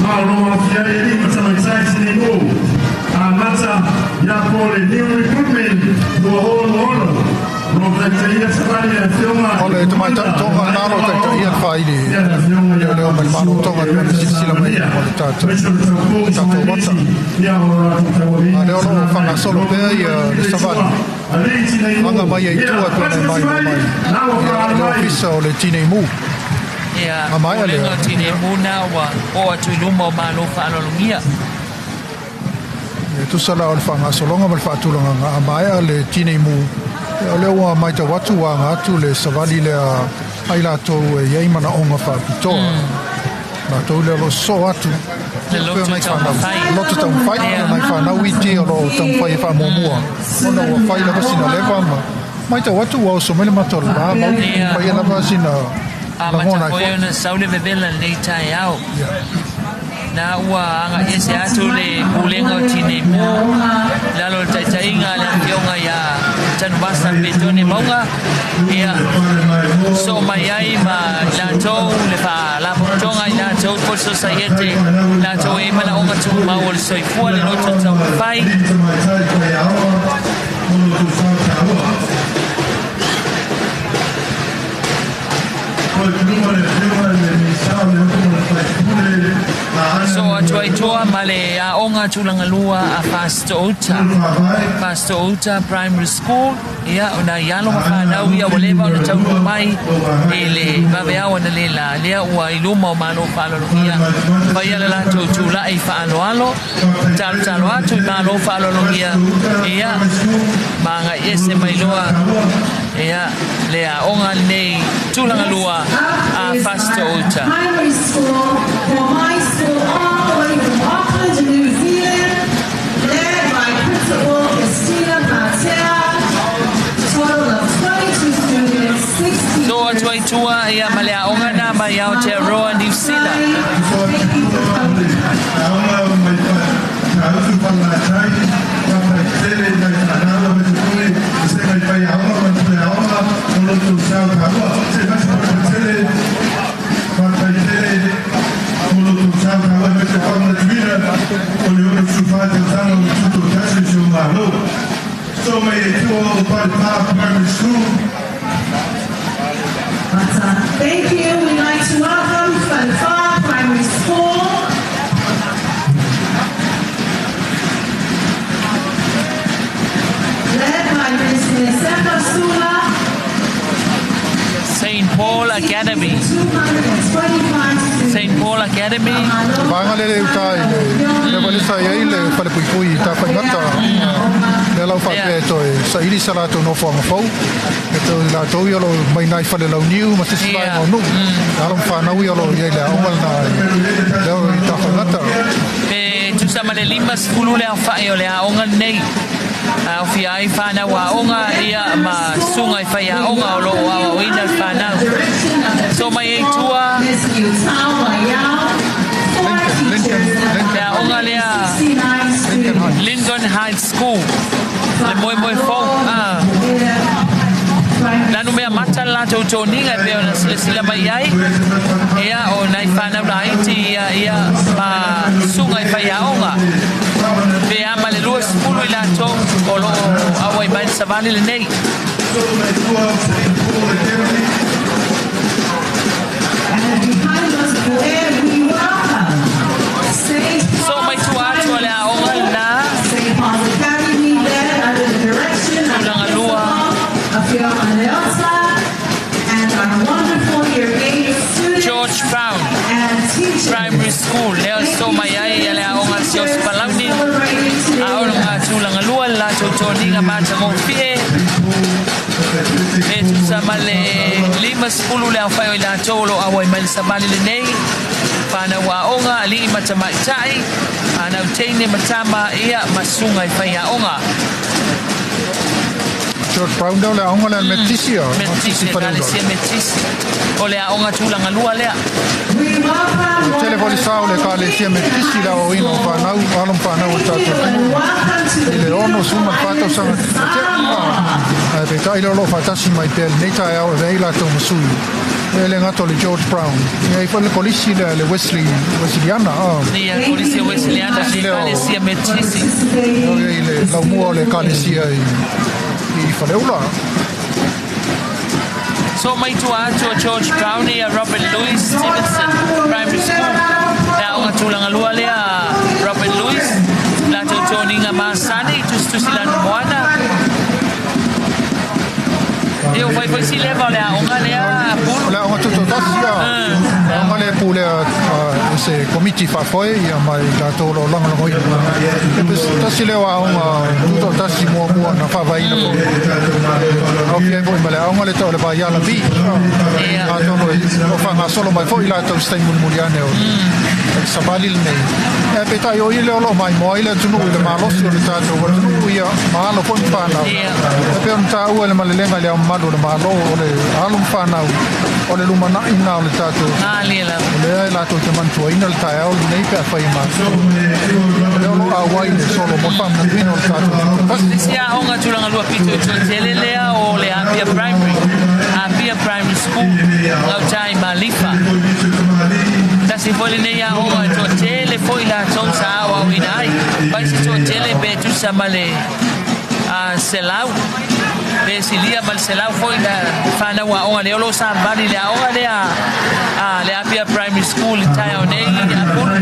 ma o lo aofia ai alii ma tamaitai tinei mu amata ia po le New Recruitment 2026 o lo taitaia savali le afioga O le tamaitai Tonga lena o lo o taitaia le faaili leoleo mai le Malo Tonga e pei ona silasila mai o le tatou tatou Maota. A lea o lo o faagasolo pea le savali aga mai ai i tua e pei ona e maimoa mai le Ofisa o le Tinei Mu. Ia, A maea pulega lea, o Tinei Mu na ua oo atu i luma o Malo faaaloalogia. E tusa la o le faagasologa ma le faatulagaga, a maea le Tinei Mu, o lea ua matau atu ua aga atu le savali lea a i latou e i ai manaoga faapitoa. Latou lea o lo o sosoo atu Le pei o loto nai fanau, taumafai. loto taumafai, o nai fanau iti o lo o taumafai e faamuamua, ona ua fai lava sina leva ma matau atu ua oso mai le mata o le la, mau faia lava sina Amata lagona ai foi foi. ona sau le vevela i lenei taeao. Na ua agaʻi ese atu le Pulega o Tinei Mu i lalo o le taitaiga a le Afioga iā Tanuvasa Petone Mauga, ia soo mai ai ma i latou le Faalapotopotoga i latou po o le Sosaiete latou e i ai manaoga tumau o le soifua le loto taumafai. Soo atu ai tua ma le aoga tulaga lua a Fasitoo-uta, Fasitoo-uta Primary School, ia, o nai alo ma fanau ia ua leva ona taunuu mai i le vaveao analeila, lea ua i luma o Malo faaaloalogia, faia le latou tulai faaaloalo, talotalo atu i Malo faaaloalogia, ia, ma agai ese mai loa. Ia, le aoga lenei tulaga lua a Fasitoo-uta. Primary School for high school all the way from Auckland, New Zealand, led by Principal Christina Matea. Total of 22 students, 6 So atu teachers. ai tua ia ma le aoga na mai Aotearoa, Niu Sila. Thank you for coming. Thank you. We'd like to welcome Fanfa Primary School, led by Ms. Neseta Sula, Saint Paul Academy. 225 students. Saint Paul Academy. Vaega lea e uta i le le wale sa i ai le falepuipui i Tafaigata. Lea la ua faapea e toe saili sa latou nofoaga fou. E toe latou ia o lo o mai nai fale launiu ma se isi vaega o nuu. Alo ma fanau ia o lo o i ai le aoga lena i lea i Tafaigata. Pe tusa ma le 50 le aofai o le aoga lenei. Aofia ai fanau aoga ia ma susuga i faiaoga o lo o aoaoina le fanau. So mai ai tua Ms. Yutawa Yao, four Lincoln, Lincoln, teachers and Lincoln. le aoga lea 69 Lincoln students. Heights. Lincoln High School le moemoe fou. Ah. Lanu mea mata le latou toniga e pei ona silasila mai ai, ia, o nai fanau laiti ia, ia ma susuga i faiaoga. Pe a ma le 20 i latou o lo o auai mai le savali lenei. And behind us there we welcome St. So mai Paul's tua atu a le Primary aoga School, lena, St. Paul's Academy, led under the direction of tulaga lua. Principal Afia Aleota, and our wonderful year 8 students George Brown and teachers. Primary School lea Thank so you, mai ai a le students aoga and si o teachers, for Sipalauni. celebrating today A o with nga us. tulaga lua le latou toniga matagofie. E tusa ma le 50 le aofai o i latou o lo o auai mai le savali lenei. Whānau aoga, ali'i ma tamaitai, whānau teine ma tama, ia ma susuga i faiaoga. George Brown lea o le aoga lea a le Metotisi a? Metotisi, Ekalesia Metotisi. O le aoga tulaga lua lea. Ua tele foi le sa o le Ekalesia Metotisi i le aoaoina o fanau, alo ma fanau o le tatou atunuu i le 64 tausaga ua tea. Ae peitai lea o lo o faatasi mai pea i lenei taeao e avea ai latou ma sui. E le gata o le George Brown, e i ai foi le kolisi lea le Wesley, Wesleyana. Ia, kolisi o Wesleyana, le Ekalesia Metotisi. I le laumua o le Ekalesia i Faleula. So mai tua atu o George Brown ia Robert Louis Stevenson Primary School. Le aoga tulaga lua lea a Robert Louis, latou toniga masani, tusitusi lana moana. Ia ua fai foi si leva o le aoga lea a Pulu. O le aoga tutoatasi ia. Le aoga lea e pulea e se komiti faafoe ia ma i latou o lo o lagolagoina. E tasi lea o aoga tutoatasi muamua na faavaeina foi. Aofia ai foi ma le aoga lea e tau o le Vaiala B. Atonu o faagasolo mai foi latou i se taimi mulimuli ane o le savali lenei. Ae peitai o i lea o lo o maimoa ai le atunuu i le malosi o le tatou atunuu ia ma alo foi ma fanau. E pei ona taua e le malelega i le Ao Mamalu o le Malo, o le alo ma fanau o le lumanai lena o le tatou atunuu. O lea e latou te manatuaina le taeao lenei pe afai e matou. O lea o lo o auai le solo mo le faamanatuina o le tatou atunuu. Le isi aoga tulaga lua pito i Tuatele lea o le Apia Primary, Apia Primary School, gauta i Malifa. Tasi foi lenei aoga e toatele foi latou sa aoaoina ai. Pai se toatele pe tusa ma le 100, pe silia ma le 100 foi na fanau aoga lea o lo o savali i le aoga lea a le Apia Primary School i taeao nei i Apulu.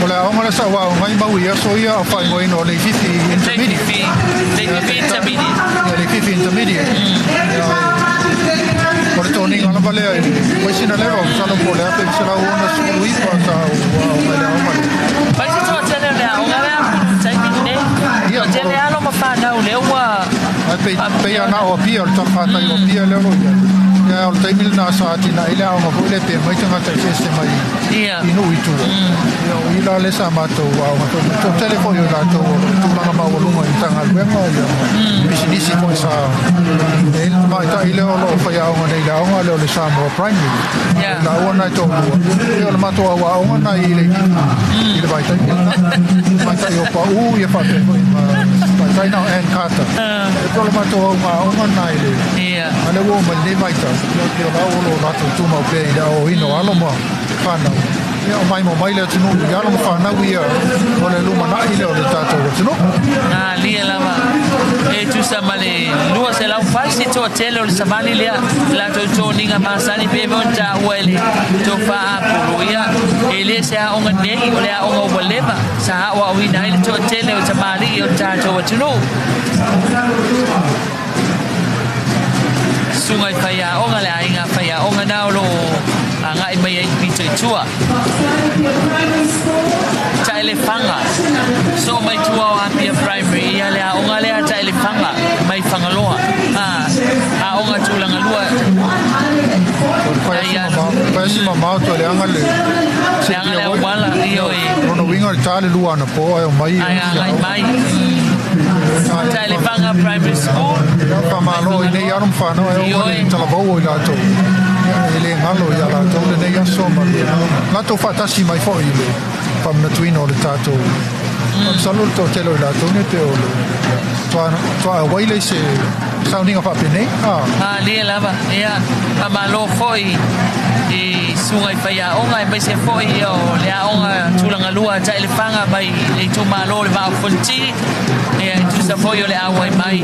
O le aoga lea sa ou aoga ai mau i aso ia o faaigoaina o Leififi Intermediate. Leififi Intermediate. Ia, Leififi Intermediate. O le toniga lava lea i le ua sina leva, masalo po o le 1969 sa ou aoga i le aoga lea. Fai se toatele o le aoga lea i le taimi lenei. Toatele alo ma fanau lea ua. Ae pei, pei lava na o Apia, o le talafatai o Apia lea o lo o i ai. Ia, o le taimi lena sa atinae ai le aoga foi lea pe aumai tagata eseese mai i nuu i tua. Ia, o i la lea sa matou aoga foi. E toatele foi o i latou o lo o tulaga maualuga i Matagaluega ia ma pisinisi foi sa e i ai le tamaitai lea o lo o faiaoga nei i le aoga lea o le Samoa Primary. O laua na e toalua. Ia, o le matou auaoga na i le i le vaitaimi lena. Tamaitai o Pau ia faapea foi ma tamaitai na o Ann Carter. E pei o le matou aoga na i le A lea ua oo mai lenei vaitau, ia pei o la ua o lo o latou tumau pea i le aoaoina o alo ma fanau. Ia o maimoa mai le atunuu i alo ma fanau ia o le lumanai lea o le tatou atunuu. Malie lava e tusa ma le 200 se toatele o le savali lea latou toniga masani pe foi ona taua e le tofa Apulu ia e le se aoga nei o le aoga ua leva sa aoaoina ai le toatele o tamalii o le tatou atunuu. Susuga i faiaoga, le aiga faiaoga na o lo o agai mai ai i pito i tua. Taelefaga, soo mai tua o Apia Primary, ia le aoga lea Taelefaga mai Fagaloa, a, aoga tulaga lua. Fai si mamao toe leaga le Leaga le auala, ioe. Lona uiga o le ta le lua anapo ae omai. Ae agai mai. Taelefaga Primary School. Faamalo i nei alo ma fanau ae oo mai le talavou o i latou. E le galo ia latou lenei aso ma le latou faatasi mai foi i le faamanatuina o le tatou. Masalo le toatele o i latou nei pei o le toa auai lea i se sauniga faapenei. Malie lava, ia, faamalo foi i susuga i faiaoga aemaise foi o le aoga tulaga lua a Taelefaga mai le itumalo o le Vaa o Fonoti. Ia, e tusa foi o le auai mai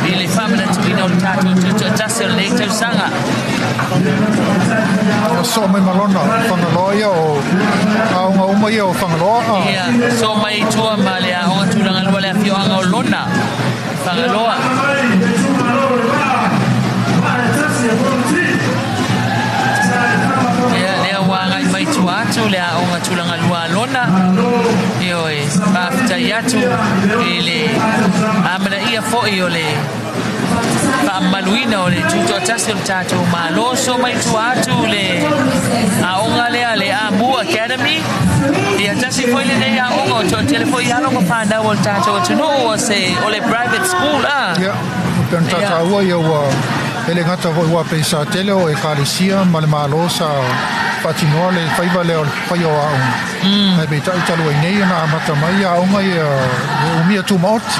i le faamanatuina o le tatou Tutoatasi o lenei tausaga. Ia, soo mai ma lona Fagaloa ia o aoga uma ia o Fagaloa. Ia, soo mai i tua ma le aoga tulaga lua le afioaga o Lona, Fagaloa. Ia, atu le aoga tulaga lua a Lona. Ioe, faafetai atu i le amanaia foi o le faamamaluina o le tutoatasi o le tatou Malo. So mai tua atu le aoga lea le Amu Academy. Ia tasi foi lenei aoga o toatele foi alo ma fanau o le tatou atunuu o se o le private school a. Ia, pe ona tataua ia ua e le gata foi ua pei sa tele o ekalesia ma le Malo sa faatinoa le faiva lea o le faia o aoga. Ae peitai talu ai nei ona amata mai aoga ia le umia tumaoti.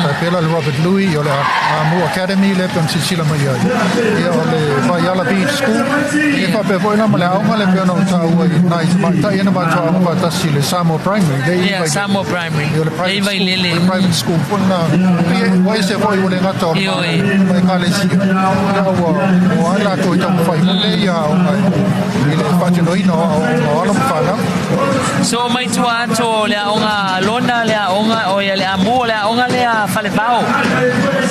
Tai pei la le Robert Louis, o le Amu Academy lea pe ona silasila mai ai. Ia o le Vaiala Beach School. Ia faapea foi la ma le aoga lea pe ona ou taua i nai tamaitai na matou aoga faatasi le Samoa Primary. Le i Ia, Samoa Primary. Ia o le private Le school. Vailele. O le private school foi na. Ia ua ese foi ua le gata o le Ioe. ma ekalesia. Ia ua ua ai latou i taumafai foi lea ia aoga i le faatinoina o aoga o alo ma fanau. So mai tua atu o le aoga Lona le aoga o ia le Amu o le aoga lea Falevao.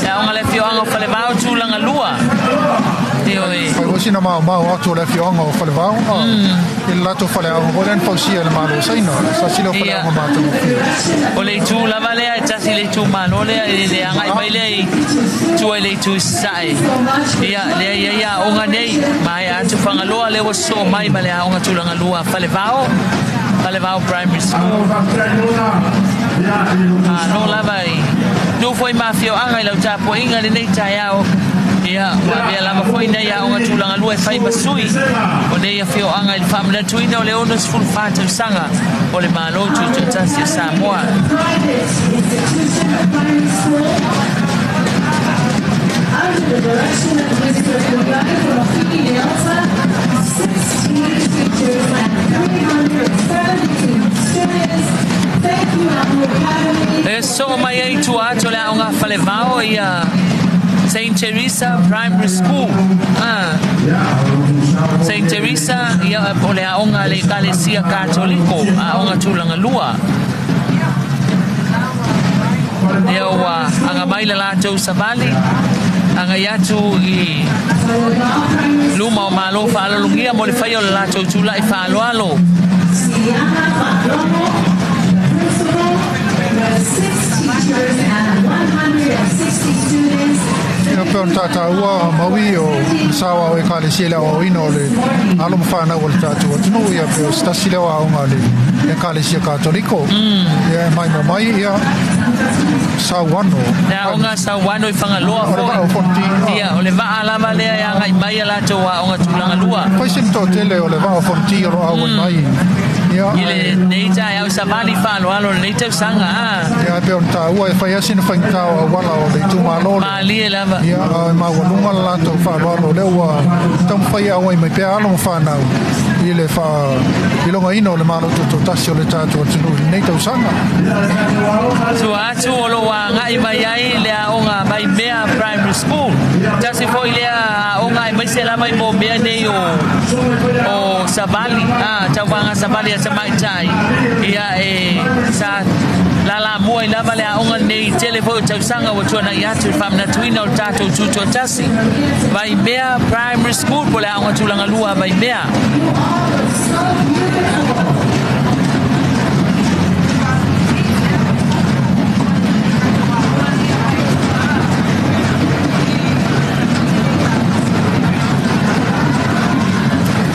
Le aoga le afioaga o Falevao tulaga lua. Ioe. Fai foi sina maomao atu o le afioaga o Falevao i le latou faleaoga foi lea na fausia e le Malo o Saina. Sa sili o faleaoga matagofie. O le itu lava lea e tasi le itumalo lea i le agai mai lea i tua i le itu i Sasae. Ia, lea i ai aoga nei, maea atu Fagaloa lea ua sosoo mai ma le aoga tulaga lua a Falevao, Falevao Primary School. Malo lava i nuu foi ma afioaga i lau tapuaiga lenei taeao. Ia, ua avea lava foi nei aoga tulaga lua e fai ma sui o nei afioaga i le faamanatuina o le 64 tausaga o le Malo Tutoatasi o Samoa. Private institution primary school under the direction of Mr. Kugai Rafiki Delta, 16 teachers and 372 students. Thank you, Amu Academy. E soo mai ai tua atu o le aoga Falevao ia St. Teresa Primary School. Ah. St. Teresa ia o le aoga a le Ekalesia Katoliko, aoga tulaga lua. Lea ua aga mai le latou savali agai atu i luma o Malo faalologia mo le faia o le latou tula'i faaaloalo. Siana Fa'alogo, the principal, with 6 teachers and 160 students. Ia pe ona tataua maui o sa o ekalesia le aoaoina o le alo ma fanau o le tatou atunuu ia pe o se tasi lea o aoga a le ekalesia Katoliko. Ia e maimoa mai ia Sauano. Le aoga Sauano i Fagaloa O le vaa o foi. Fonoti. Ia, o le vaa lava lea e agai mai a latou aoga tulaga lua. Fai sina toatele o le vaa o Fonoti o lo o auai mai. Ia, I lenei taeao savali faaaloalo o lenei tausaga a. Ia, e pei ona taua e fai lava sina faigata o auala o le itumalo le. Malie lava. Ia, a e maualuga le latou faaaloalo lea ua taumafai e auai mai pea alo ma fanau i le faailogaina o le Malo Tutoatasi o le tatou atunuu i lenei tausaga. Tua atu o lo o agai mai ai le aoga Vaimea Primary School. Tasi foi lea aoga aemaise lava i mea nei o savali, a, tauvaga savali a tamaitai. Ia e sa lalamua ai lava le aoga lenei i tele foi o tausaga ua tuanai atu i le faamanatuina o le tatou tutoatasi. Vaimea Primary School po o le aoga tulaga lua a Vaimea. You all look so beautiful.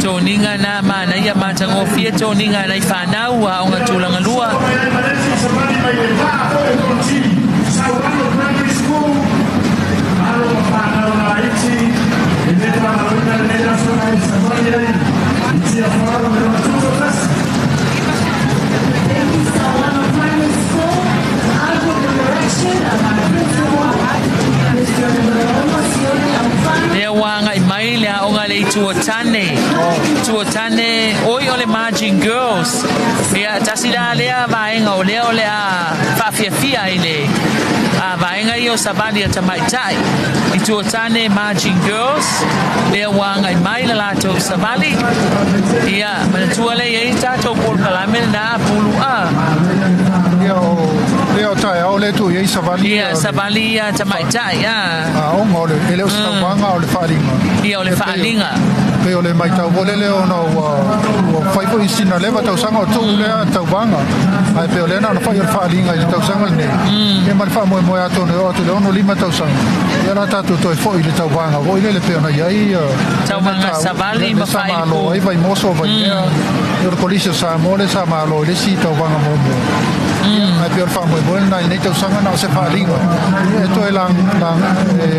Toniga na manaia matagofie toniga nai fanau aoga tulaga lua. Thank you, Sauano Primary School, under the direction of our principal, Mr. Maroma Sione Alfano. Lea ua agai mai le aoga le itu o Tane. Itu o Tane, oi o le Margin Girls. Ia, tasi la lea vaega o lea o le a faafiafia i le a vaega ia o savali a tamaitai. Itu o Tane Margin Girls, lea ua agai mai le latou savali. Ia, manatua lea e i ai tatou polokalame lena a pulu a. Ia o lea o taeao lea e tuu i ai savali Ia, savali ia tamaitai a. aoga o le e le o se tauvaga o le faaaliga. Ia, o le E pei faaaliga. Pei o le matau foi lele ona ua ua fai foi sina leva tausaga o tuu lea tauvaga, ae pei o lea na ona fai o le faaaliga i le tausaga lenei ia ma le faamoemoe atonu e oo atu i le 65 tausaga ia la tatou toe foi i le tauvaga foi lele pei ona i ai Tauvaga savali ma sa malo ai Vaimoso, Vaimea, o le Kolisi o Samoa lea sa malo i le isi tauvaga muamua. Ae pei o le faamoemoe lena i lenei tausaga na o se faaaliga e toe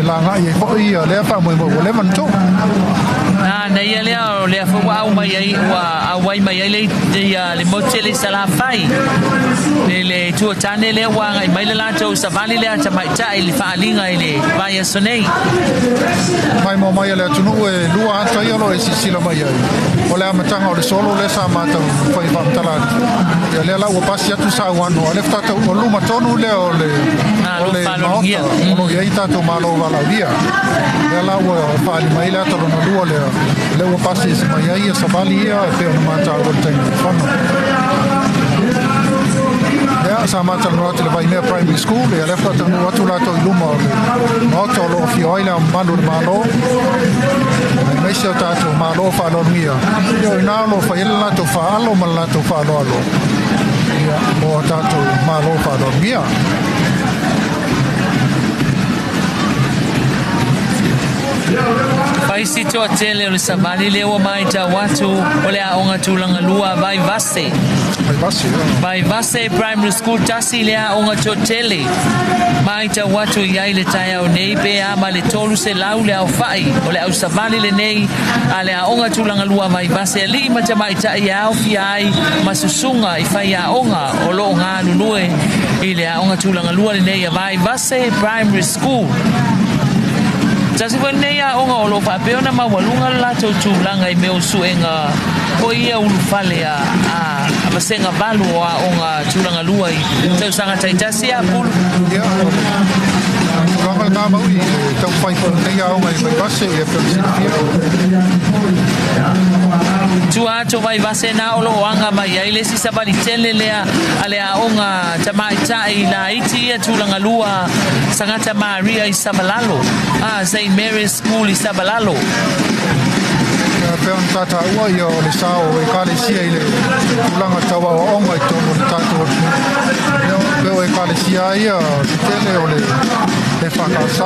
lagai ai foi lea faamoemoe ua leva ona tuu. A na ia lea o lea foi ua au mai ai ua auai mai ai le ia le motu tele i Salafai le le tuatane lea ua agai mai le latou savali lea tamaitai i le faaaliga i le vaiaso nei. Maimoa mai a le atunuu e lua ata ia o lo o e silasila mai ai. O le amataga o le solo lea sa matou fai faamatala atu. Ia lea la ua pasi atu sauano a lea faatoa tau o luma tonu lea o le o le Maota o lo o i ai tatou Malo valaaulia. Lea la ua faaali mai le ata lona lua lea, lea ua pasi ese mai ai ia savali ia e pei ona mataua i le taimi ua fano. Ia, sa matalanoa atu i le Vaimea Primary School, ia lea faatoa taunuu atu latou i luma o le Maota o lo o afio ai le Ao Mamalu o le Malo, aemaise o tatou Malo faaaloalogia. Ia, o i ina o lo o fai ai le latou faaalo ma le latou faaaloalo, ia, mo a tatou Malo faaaloalogia. Fai si toatele o le savali lea ua matau atu o le aoga tulaga lua Vaivase. Vaivase, ia. Vaivase Primary School tasi le aoga toatele. Matau atu i ai le taeao nei pe a ma le 300 le aofai o le au savali lenei a le aoga tulaga lua Vaivase alii ma tamaitai e aofia ai ma susuga i faiaoga o lo o galulue i le aoga tulaga lua lenei a Vaivase Primary School. Tasi foi lenei aoga o lo o faapea ona maualuga le latou tulaga i mea o suega foi ia ulufale a a vasega valu o aoga tulaga lua i tausaga taitasi a Pulu. Ia, o le tulaga lena mau i le taumafai foi o lenei aoga i Vaivase, ia pei ona silafia. Tua atu o Vaivase na o lo o aga mai ai le isi savali tele lea a le aoga tamaitai laiti ia tulaga lua Sagata Maria i Savalalo, a Saint Mary's School i Savalalo. Ia, pei ona ta taua ia o le sao o Ekalesia i le tulaga tau aoaoga i totonu o le tatou atunuu. Ia, pei o Ekalesia lava ia se tele o le EFKS.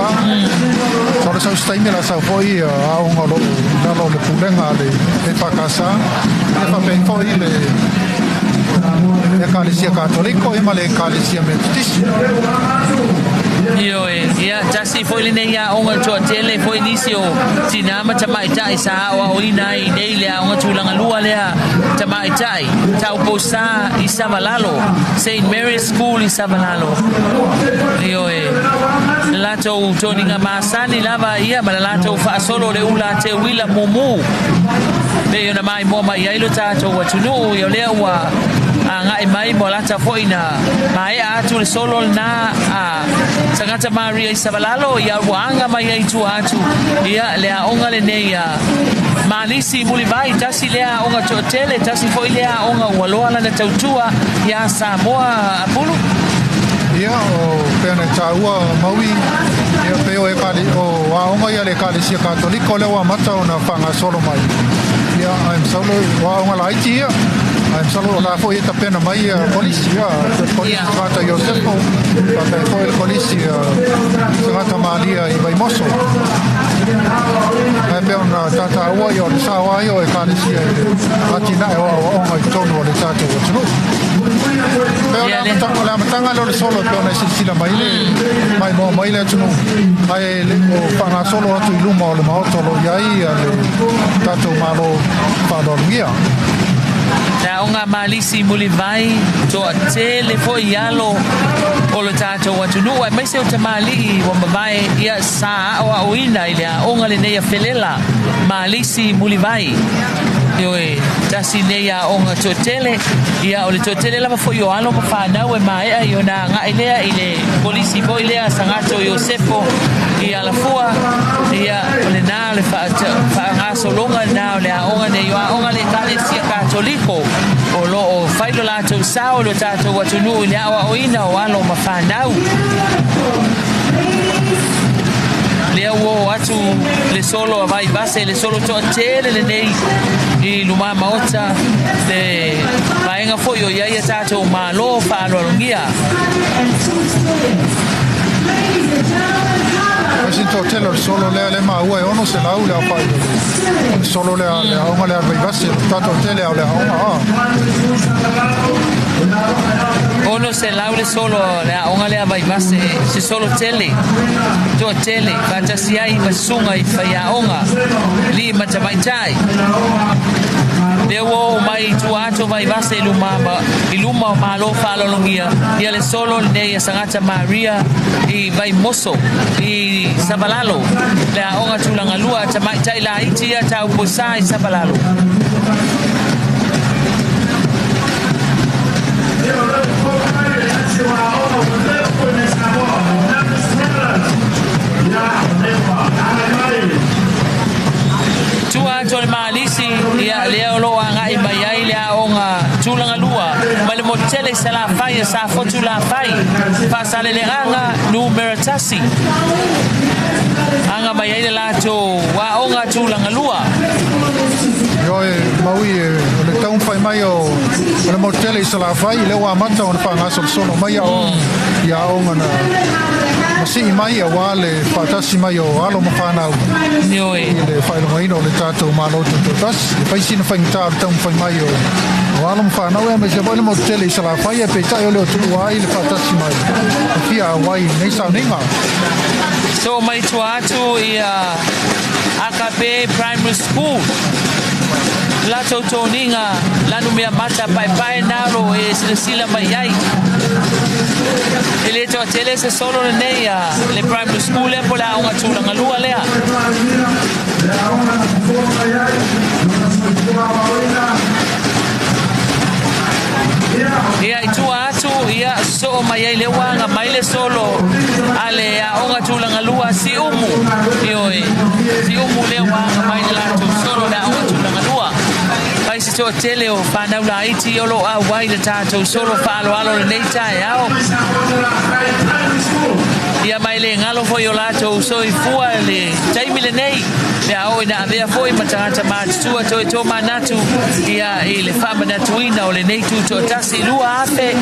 Masalo sau se taimi o le a sau foi aoga o lo o i lalo o le pulega a le EFKS. Ia faapea ai foi le Ekalesia Katoliko ia ma le Ekalesia Metotisi. Ioe, ia, tasi foi lenei aoga toatele foi nisi o tinā ma tamaitai sa aoaoina ai i nei le aoga tulaga lua lea tamaitai, Tauposa i Savalalo, Saint Mary's School i Savalalo. Ioe, le latou toniga masani lava ia ma le latou faasolo o le ula a Teuila mumu. Pei ona maimoa mai ai lo tatou atunuu, ia o lea ua agai mai ma lata foi na maea atu le solo lena a Sagata Maria i Savalalo, ia ua aga mai ai tua atu ia le aoga lenei a Malisi Mulivai, tasi lea aoga toatele, tasi foi lea aoga ua loa lana tautua iā Samoa Apulu. Ia, o pei ona taua Maui, ia pei o ekale, o aoga ia a le Ekalesia Katoliko lea ua amata ona faagasolo mai. Ia, ae masalo o aoga laiti ia, ae masalo o la foi e tapena mai ia kolisi, ia, kolisi Tagata Iosepo, faapea foi le kolisi Tagata Malia i Vaimoso. Ae pei ona ta taua ia o le sao lava ia o Ekalesia i le atinae o aoaoga i totonu o le tatou atunuu. Pei o le amataga, o le amataga lea o le solo e pei ona e silasila mai le maimoa mai le atunuu, ae le o faagasolo atu i luma o le Maota o lo o i ai le tatou Malo faaaloalogia. Le aoga Malisi Mulivai, toatele foi i alo o lo tatou atunuu aemaise o tamalii ua mavae ia sa aoaoina i le aoga lenei a Felela Malisi Mulivai. Ioe, tasi lenei aoga toatele, ia o le toatele lava foi o alo ma fanau e maea i ona agai lea i le kolisi foi lea Sagato Iosefo i Alafua, ia o lena o le faagasologa lena o le aoga nei, o aoga a le Ekalesia Katoliko o lo o fai lo latou sao i lo tatou atunuu i le aoaoina o alo ma fanau. Lea ua oo atu le solo a Vaivase, le solo toatele lenei i lumā maota, le vaega foi o i ai a tatou Malo faaaloalogia. Asin toatele o le solo lea le maua e 600 le aofai o le solo lea, le aoga lea a le Vaivase, o le tatou tele o le aoga a. 600 le solo le aoga lea Vaivase, se solo tele, toatele, faatasi ai ma susuga i faiaoga, alii ma tamaitai. Lea ua oo mai i tua atu o Vaivase i luma, i luma o Malo faaaloalogia, ia le solo lenei a Sagata Maria i Vaimoso i Savalalo, le aoga tulagalua a tamaitai laiti ia Taupuesa i Savalalo. Tua atu o le Malisi, ia lea o lo o agai mai ai le aoga tulagalua mai le motu tele i Salafai a Safotu Lafai, Faasaleleaga numera 1. Aga mai ai le latou aoga tulagalua. Ioe, maui e o le taumafai mai o le motu tele i Salafai, lea ua amata ona faagasolosolo mai aoga i aoga na masii mai auā le faatasi mai o alo ma fanau Ioe. i le faailogaina o le tatou Malo Tutoatasi. E fai sina faigata o le taumafai mai o alo ma fanau aemaise foi le motu tele i Salafai, ae peitai o le o tuua ai le faatasi mai e fia auai i lenei sauniga. So mai tua atu ia AKP Primary School, latou toniga lanu mea mata paepae nalo e silasila mai ai. E le toatele se solo lenei a le primary school lea po le aoga tulagalua lea. Ia i tua atu ia soo mai ai le uaga mai le solo a le aoga tulagalua Siumu. Ioe, Siumu lea uaga mai le latou solo le aoga tulagalua. Fai se toatele o fanau laiti o lo o auai le tatou solo faaaloalo lenei taeao. Ia mai le galo foi o latou soifua le taimi lenei, pe a oo ina avea foi ma tagata matutua toe tomanatu ia i le faamanatuina o lenei tutoatasi 2026,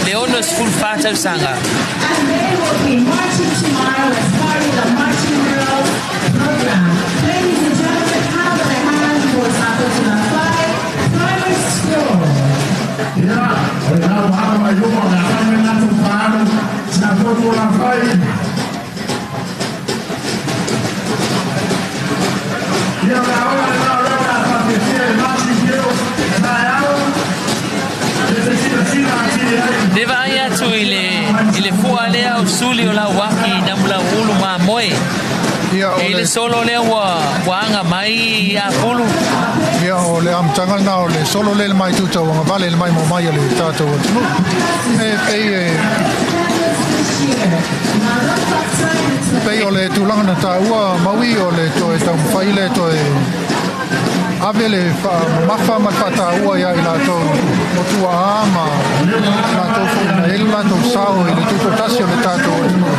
le 64 tausaga. And they will be marching tomorrow as part of the Marching Girls program. Ladies and gentlemen, how about a hand for Safotu Primary School? Le vaai atu i le, i le fua lea o suli o lauaki i namulauulu mamoe. Ia o I le le solo lea ua, ua aga mai i Apulu. Ia o le amataga lena o le solo lea i le mai tutauagavale le mai mo mai a le tatou atunuu. E pei e pei o le tulaga na taua maui o le toe taumafai le toe ave le faamamafa ma le faataua ia i latou o tuaa ma latou foi na i ai le latou sao i le tutoatasi o le tatou atunuu.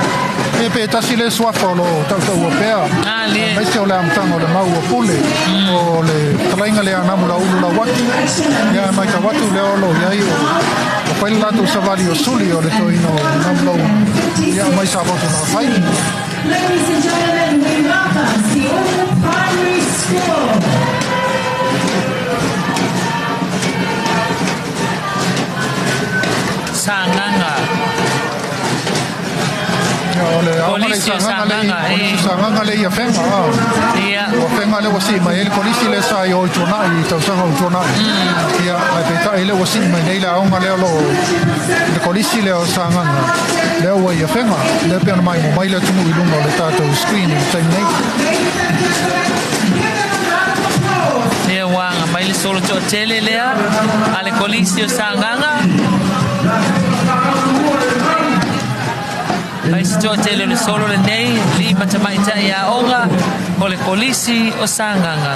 E pe tasi le suafa o lo o tautaua pea, aemaise o le amataga o le mau a Pule, o le fetalaiga lea a Namulaulu Lauaki. Ia e matau atu lea o lo o i ai o o fai le latou savali o suli o le toeaina o Namulaulu, ia mai Safotu Lafai. Ladies and gentlemen, we welcome Siumu Primary School. Sagaga. Ia o le aoga lea i Kolisi o Sagaga lea i Sagaga, e. Kolisi o Sagaga lea i Afega. Ia. O Afega lea ua sii mai ai le kolisi lea sa i o i Tuanai i tausaga o Tuanai. Ia, ae peitai lea ua sii mai nei le aoga lea o lo o le kolisi lea o Sagaga lea ua i Afega. Lea pei ona maimoa mai le atunuu i luga o le tatou screen i le taimi nei. Ia ua aga mai le solo toatele lea a le Kolisi o Sagaga. Fai se toatele o le solo lenei, alii ma tamaitai aoga o le Kolisi o Sagaga.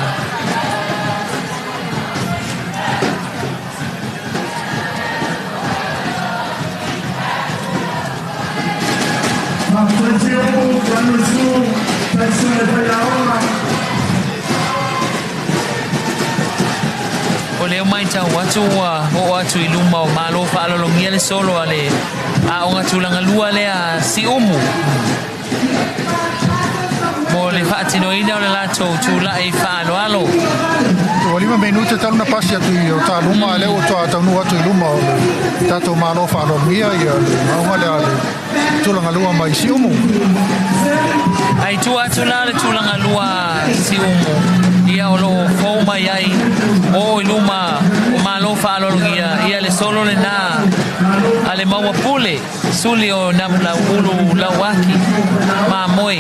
O lea matau atu ua oo atu i luma o Malo faalologia le solo a le aoga tulaga lua lea Siumu mo le faatinoina o le latou tula'i faaaloalo. Ua 5 minute talu na pasi atu i o taluma, a lea ua toa taunuu atu i luma o le tatou Malo faaaloalogia ia le aoga lea le tulaga lua mai Siumu. Ai tua atu la le tulaga lua Siumu ia o loo fou mai ai o i luma o Malo faaaloalogia ia le solo lenā a le maua pule suli o Namulauulu Lauaki Mamoe.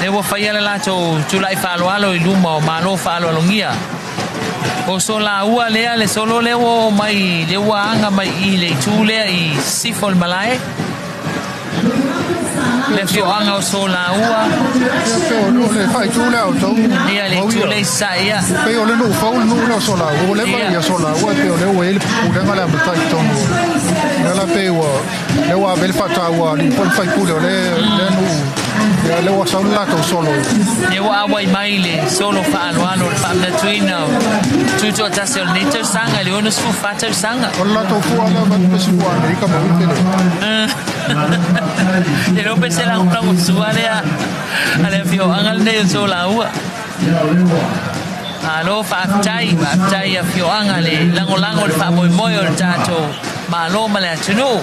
Le ua faia le latou tula'i faaaloalo i luma o Malo faaaloalogia. O so laua lea le solo lea ua oo mai le ua aga mai i le itu lea i sisifo o le malae. Le afioaga o Solaua. Pe o le faaitu lea o tou. Ia le itu lea i sasae ia. Pei o le nuu fou le nuu lea o Solaua. Ua leva ia Solaua e pei o lea ua i ai le pulega lea a matai i totonu. Lea la pei ua lea ua ave le faataua a alii po o le faipule o lea nuu. Ia lea ua sau le latou solo. Lea ua auai mai le solo faaaloalo o le faamanatuina o tutoatasi o lenei tausaga i le 64 tausaga. O le latou fua lea avatu pe se fua Amerika ma ui pele. E le o pe se lagolagosua lea a le afioaga lenei o Solaua. Malo faafetai, faafetai i afioaga le lagolago i le faamoemoe o le tatou Malo ma le atunuu.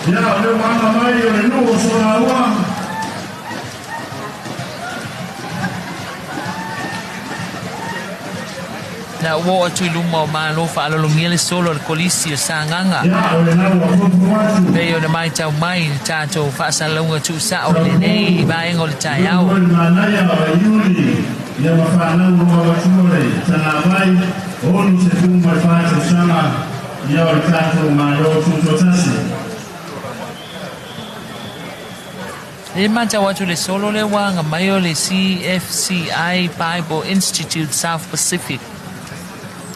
Ia, o lea ua aga mai o le nuu o Solaua. Na ua oo atu i luma o Malo faalologia le solo a le Kolisi o Sagaga. Pei ona matau mai le tatou faasalalauga tuusao i lenei vaega o le taeao. E matau atu le solo lea ua aga mai o le CFCI Bible Institute South Pacific.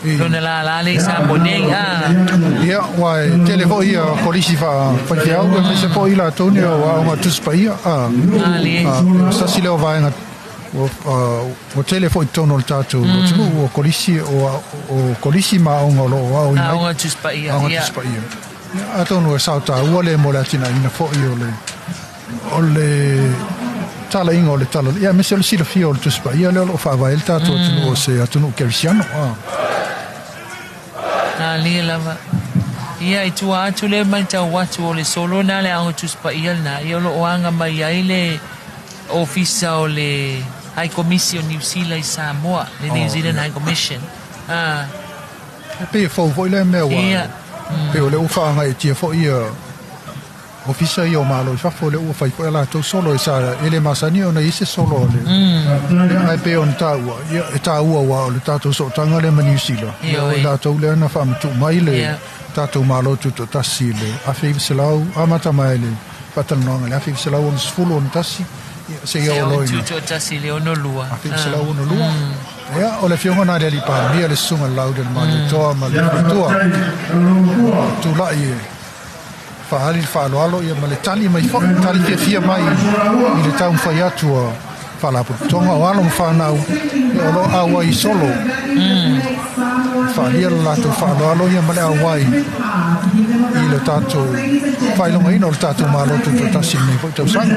Lona lālā lea i Samoa nei. A. Ia, ua e tele foi ia kolisi faifeau, aemaise foi i latou nei o aoga Tusi Paia. A, a, sasi lea o vaega ua tele foi i totonu o le tatou atunuu o kolisi, o kolisi ma aoga o lo o aoina ai. Aoga Tusi Paia. Aoga Tusi Paia. Ia, atonu e sao taua lea mo le atinaeina foi o le o le talaiga o le tala, ia, aemaise o le silafia o le Tusi Paia lea o lo o faavae ai le tatou atunuu o se atunuu kerisiano. Malie lava. Ia, i tua atu lea matau atu o le solo lena le Aoga Tusi Paia lena, ia o lo o aga mai ai le Ofisa o le High Komisi o Niu Sila i Samoa, le New Zealand High Commission. E pei e fou foi lea mea ua, pei o lea ua faagaiatia foi ia Ofisa ia o Malo i fafo, lea ua fai foi a latou solo e sa e le masani ona i ai se solo a le ia, ae pei ona taua ia e taua aua o le tatou sootaga lea ma Niu Sila ia o i latou lea na faamatuu mai le tatou Malo Tutoatasi i le 1900 amata mai le faatalanoaga i le 1961 ia seia oo loa i le Tutoatasi i le 62. 1962. Ia o le afioga na le Alii Palemia le Susuga i le Lauli o le Malietoa ma le Faletua tulai e faaali le faaaloalo ia ma le tali mai foi, tali fiafia mai i le taumafai atu a Faalapotopotoga o alo ma fanau ia o lo o auai solo. Faaalia le latou faaaloalo ia ma le auai i le tatou faailogaina o le tatou Malo Tutoatasi i lenei foi tausaga.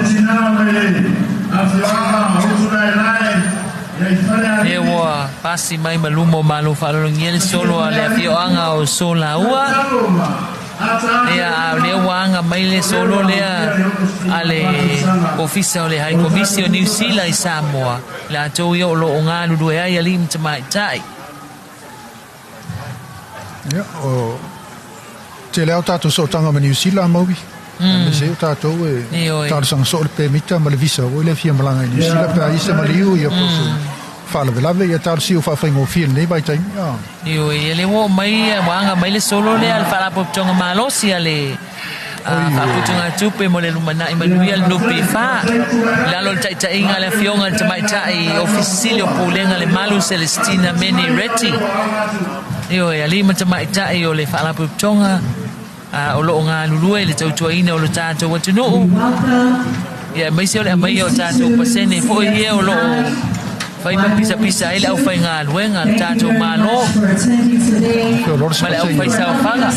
Lea ua pasi mai ma luma o Malo faalologia le solo a le afioaga o Solaua. Ia, a o lea ua aga mai le solo lea a le Ofisa o le High Komisi o Niu Sila i Samoa, latou ia o lo o galulue ai alii ma tamaitai. Ia, o tele lava o tatou sootaga ma Niu Sila, Maui. Aemaise ai o tatou e talosaga soo le pemita ma le visa foi lea e fia malaga i Niu Sila pe a i ai se maliu ia po o se faalavelave, ia talosia ua faafaigofie i lenei vaitaimi. Ioe, ia lea ua oo mai, ua aga mai le solo lea a le Faalapotopotoga Malosi a le Faaputugatupe mo le Lumanai Manuia, le NPF, i lalo o le taitaiga a le Afioga i le Tamaitai Ofisa Sili o Pulega le Malu Celestina Meni Reti. Ioe, alii ma tamaitai o le Faalapotopotoga o loo galulue i le tautuaina o lo tatou atunuu, ia aemaise o le aumaia o tatou pasene foi ia o loo fai ma pisapisa ai le aufaigaluega a le tatou Malo ma le aufaisaofaga.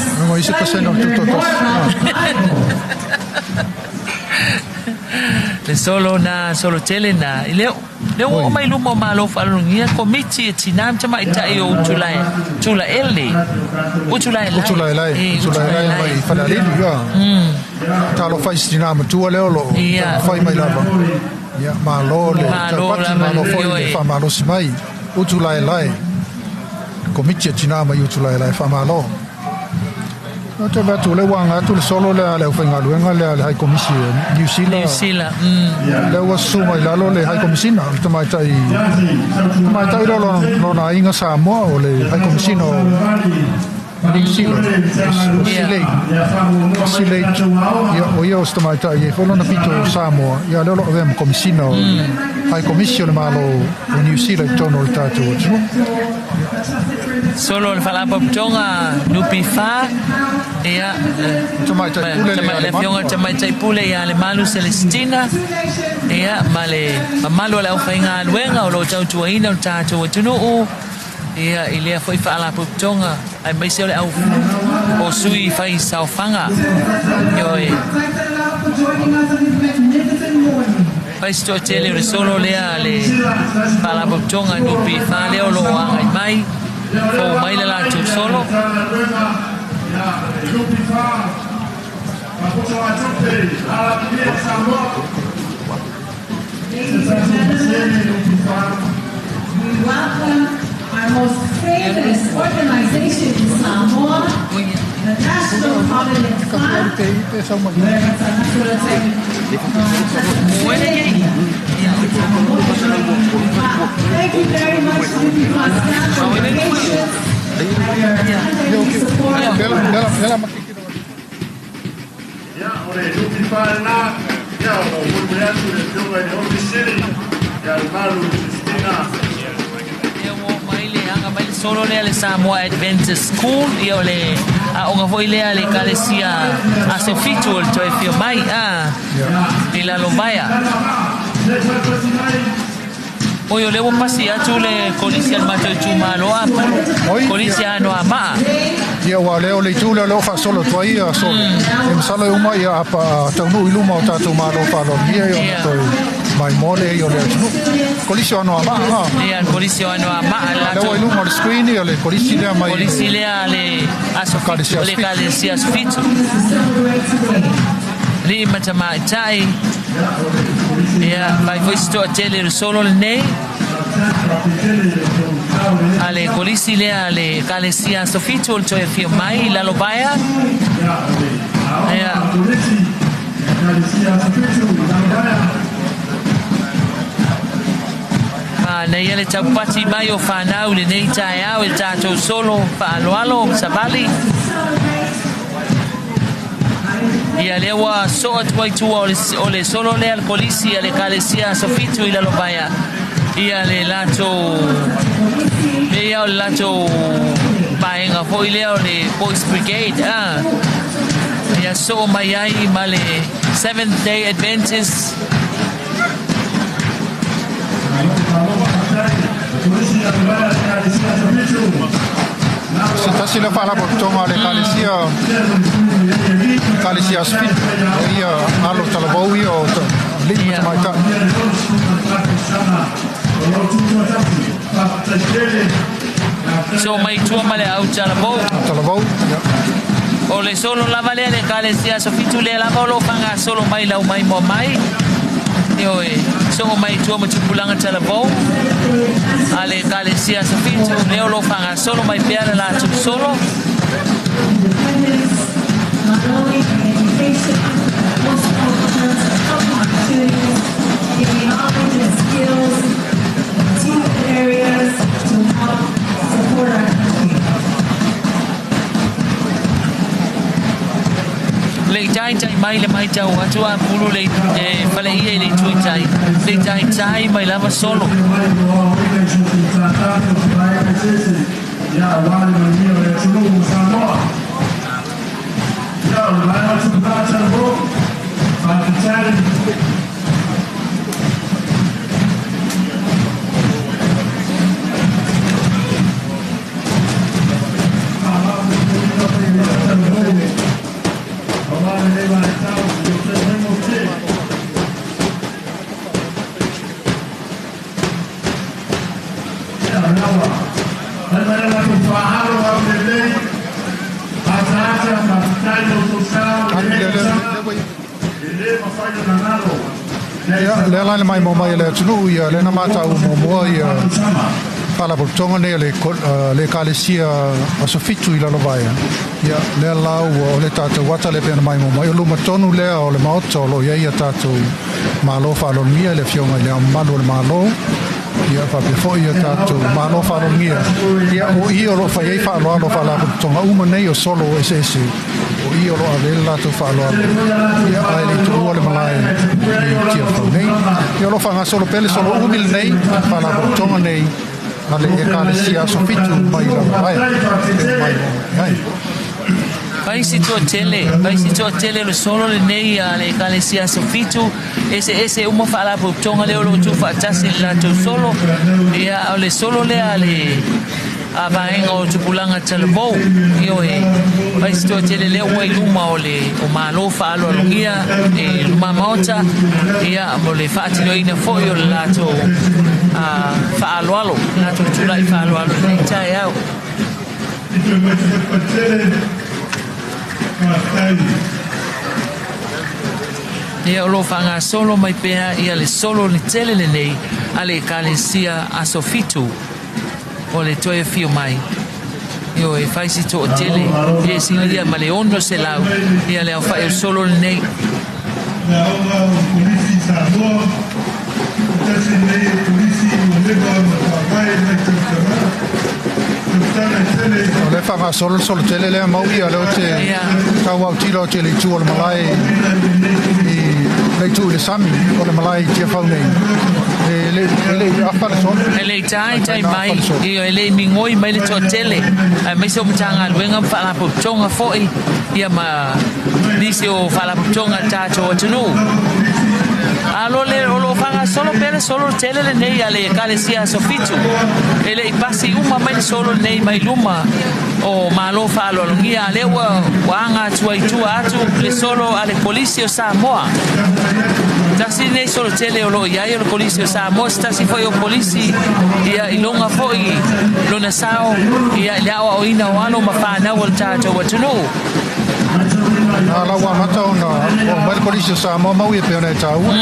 Le solo na solo tele na i leo lea ua oo mai luma o Malo Faalologia Komiti e Tinā ma Tamaitai o Utulae Tulaele Utulaelae Utulaelae Utulaelae mai Falealili ia talofa i se tinā matua lea o lo o fai mai lava ia malo le taupati malo foi le faamalosi mai Utulaelae Komiti a Tinā mai Utulaelae faamalo. Ou te vaai atu o lea ua aga atu le solo lea a le aufaigaluega lea a le High Komisi o Niu Sila. Niu Sila, mm. Lea ua susu mai lalo le High Komisina, o le tamaitai, tamaitai lea lona aiga Samoa o le High Komisina o Niu Sila, o Silei. Silei, ia, o ia o se tamaitai e foi lona pito o Samoa, ia lea o lo o avea ma Komisina o High Komisi o le Malo o Niu Sila i totonu o le tatou atunuu. Solo le Faalapotopotoga NPF, ia, Tamaitai Pule le Afioga i le Tamaitai Pule ia Lemalu Celestina, ia, ma le mamalu o le aufaigaluega o lo o tautuaina lo tatou atunuu, ia, i lea foi Faalapotopotoga, aemaise o le au o sui fai saofaga. Ioe. Fai se toatele o le solo lea a le Faalapotopotoga NPF lea o lo o agai mai, fou mai le latou solo. We welcome our most famous organization in Samoa, the National Provident Fund. Thank you very much, NPF staff, for your patience and your unending support. Ia, o le NPF lena, ia, o lo o mulimuli atu le Afioga i le Ofisa Sili ia Lemalu Christina. Ia ua oo mai le aga mai le solo lea le Samoa Adventist School, ia o le aoga foi lea a le Ekalesia Aso Fitu o le toe afio mai a i Lalovaea. Oi, o lea ua pasi atu le kolisi a le matou itumalo a Pulu, kolisi a Anoamaa. Ia, ua lea o le itu lea o lea ua faasolo atu ai ia solo. E masalo e uma ia apa taunuu i luma o tatou Malo faaaloalogia ia ona toe maimoa lea ia o le atunuu. Kolisi o Anoamaa, ha. Ia, le kolisi o Anoamaa. Lea ua i luma o le screen ia le kolisi lea mai. Kolisi lea le Aso Fitu, le Ekalesia Aso Fitu. Alii ma tamaitai, ia, fai foi se toatele o le solo lenei a le kolisi lea a le Ekalesia Aso Fitu o le toe afio mai i Lalovaea. Ia. Manaia le taupati mai o whanau lenei taeao i le tatou solo faaaloalo ma savali. Ia lea ua soo atu ai tua o le solo lea le kolisi a le Ekalesia Aso Fitu i Lalovaea. Ia le latou mea ia o le latou vaega foi lea o le Boys Brigade. Ah. Ia soo mai ai ma le Seventh Day Adventist. Se tasi lea faalapotopotoga a le Ekalesia, Ekalesia Aso Fitu, o ia alo talavou ia o alii ma tamaitai. So mai tua ma le au talavou. Talavou, ia. O le solo lava lea le Ekalesia Aso Fitu lea lava o lo o faagasolo mai lau maimoa mai. Ioe, soo mai tua ma tupulaga talavou a le Ekalesia Aso Fitu lea o lo o faagasolo mai pea le latou solo. Independence, not only in education, but also in terms of health opportunities, gaining knowledge and skills in two areas to help support our country. Le i taitai mai le matau atu a Pulu le faleia i le itu i tai, le i taitai mai lava solo. Ia, lea la le maimoa mai a le atunuu, ia lea na mataua muamua ia Faalapotopotoga nei a le le Ekalesia Aso Fitu i Lalovaea. Ia, lea la ua o le tatou ata lea pei ona maimoa mai, o luma tonu lea o le Maota o lo o i ai a tatou Malo faaaloalogia i le Afioga i Le Ao Mamalu o le Malo, ia faapea foi a tatou Malo faaaloalogia. Ia, o i o lo o fai ai faaaloalo Faalapotopotoga uma nei o solo eseese, o i o lo o ave ai le latou faaaloalo, ia, ae le i tuua le malae i Tiafau nei. Ia, o lo o faagasolo pea le solo umi lenei Faalapotopotoga nei a le Ekalesia Aso Fitu mai Lalovaea, e mai ai. Fai si toatele, fai si toatele o le solo lenei a le Ekalesia Aso Fitu, eseese uma faalapotopotoga lea o lo o tuufaatasi i le latou solo. Ia, o le solo lea a le a vaega o Tupulaga Talavou, ioe, fai si toatele lea ua i luma o le o Malo faaaloalogia e luma maota, ia, mo le faatinoina foi o le latou faaaloalo, latou tulai faaaloalo i lenei taeao. Ia, o lo o faagasolo mai pea ia le solo le tele lenei a le Ekalesia Aso Fitu o le toe afio mai. Ioe, fai si toatele, ia silia ma le 600 ia le aofai o le solo lenei. Le aoga o le Kolisi i Samoa, o tasi lenei o Kolisi ua leva ona faavae mai tautalaga, tautala e tele i. O lea e faagasolo le solo tele lea mau ia, o lea ou te tau autilo atu i le itu o le malae i le itu i le sami o le malae i Tiafau nei. E le i afa le solo. E le i taitai mai, ioe, e le i migoi mai le toatele, aemaise o Matagaluega ma Faalapotopotoga foi, ia ma nisi o faalapotopotoga a le tatou atunuu. A lo le, o lo o faagasolo pea le solo tele lenei a le Ekalesia Aso Fitu. E le i pasi uma mai le solo lenei mai luma o Malo faaaloalogia, a lea ua, ua aga atu ai tua atu le solo a le Kolisi o Samoa. Tasi lenei solo tele o lo o i ai o le Kolisi o Samoa, se tasi foi o Kolisi ia i loga foi lona sao ia i le aoaoina o alo ma fanau o le tatou atunuu. Na la ua amata ona oo mai le Kolisi o Samoa mau ia pei ona e taua.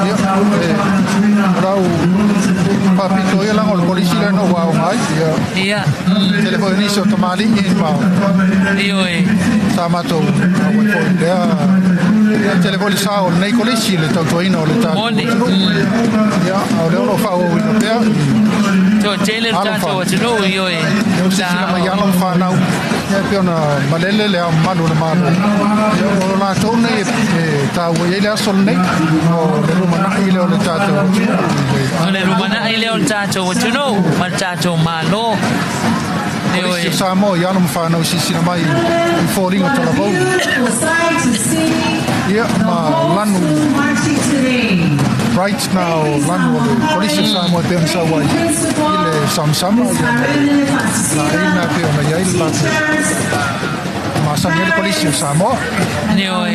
Ia, e, o lau faapito ia laga o le Kolisi lea na ou aoga ai. Ia, Ia. tele foi o nisi o tamalii ma Ioe. sa matou auai foi i lea. Ia, tele foi le sao o lenei Kolisi i le tautuaina o le tatou Moni. atunuu. Ia, a o lea o lo o faaauauina pea i Toatele le alo ma tatou fanau. atunuu, ioe. Lea ua Sa silasila mai alo ma fanau, ia e pei ona malele le ao mamalu o le Malo. Ia, o latou nei e taua i ai le aso lenei, o le lumanai lea o le tatou atunuu i le O le lumanai lea o le tatou atunuu ma le tatou Malo. Kolisi o Ioe. Samoa i alo ma fanau i silasila mai i foliga o talavou. Beautiful sight to see Ia, the ma whole lanu school marching today. bright na o lanu o le Kolisi o Samoa e pei ona sau ai i le samasama, ia ma le laina e pei ona i ai le latou masani ai le Kolisi o Samoa. Ioe.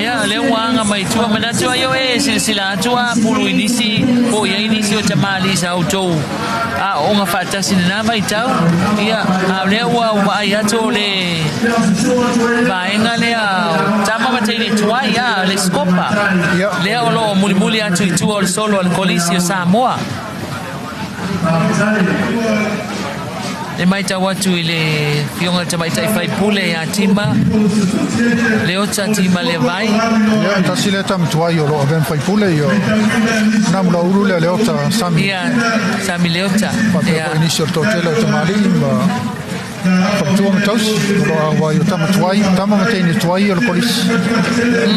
Ia, o lea ua aga mai tua manatu ai oe e silasila atu a pulu i nisi po o i ai nisi o tamalii sa outou aooga faatasi i lena vaitau. Ia, a o lea ua vaai atu o le vaega lea o tama ma teine tuai, a, le Scopa, Ia, lea o lo o mulimuli atu i tua o le solo a le Kolisi o Samoa. E matau atu i le Afioga i le Tamaitai Faipule ia Tima Leota Tima Levai. Ia, tasi lea tama tuai o lo o avea ma faipule, ia, Namulaulu lea Leota Sami. Ia, Sami Leota. Faapea Ia. foi nisi o le toatele o tamalii ma Faletua ma tausi o loo auai o tama tuai, tama ma teine tuai o le kolisi.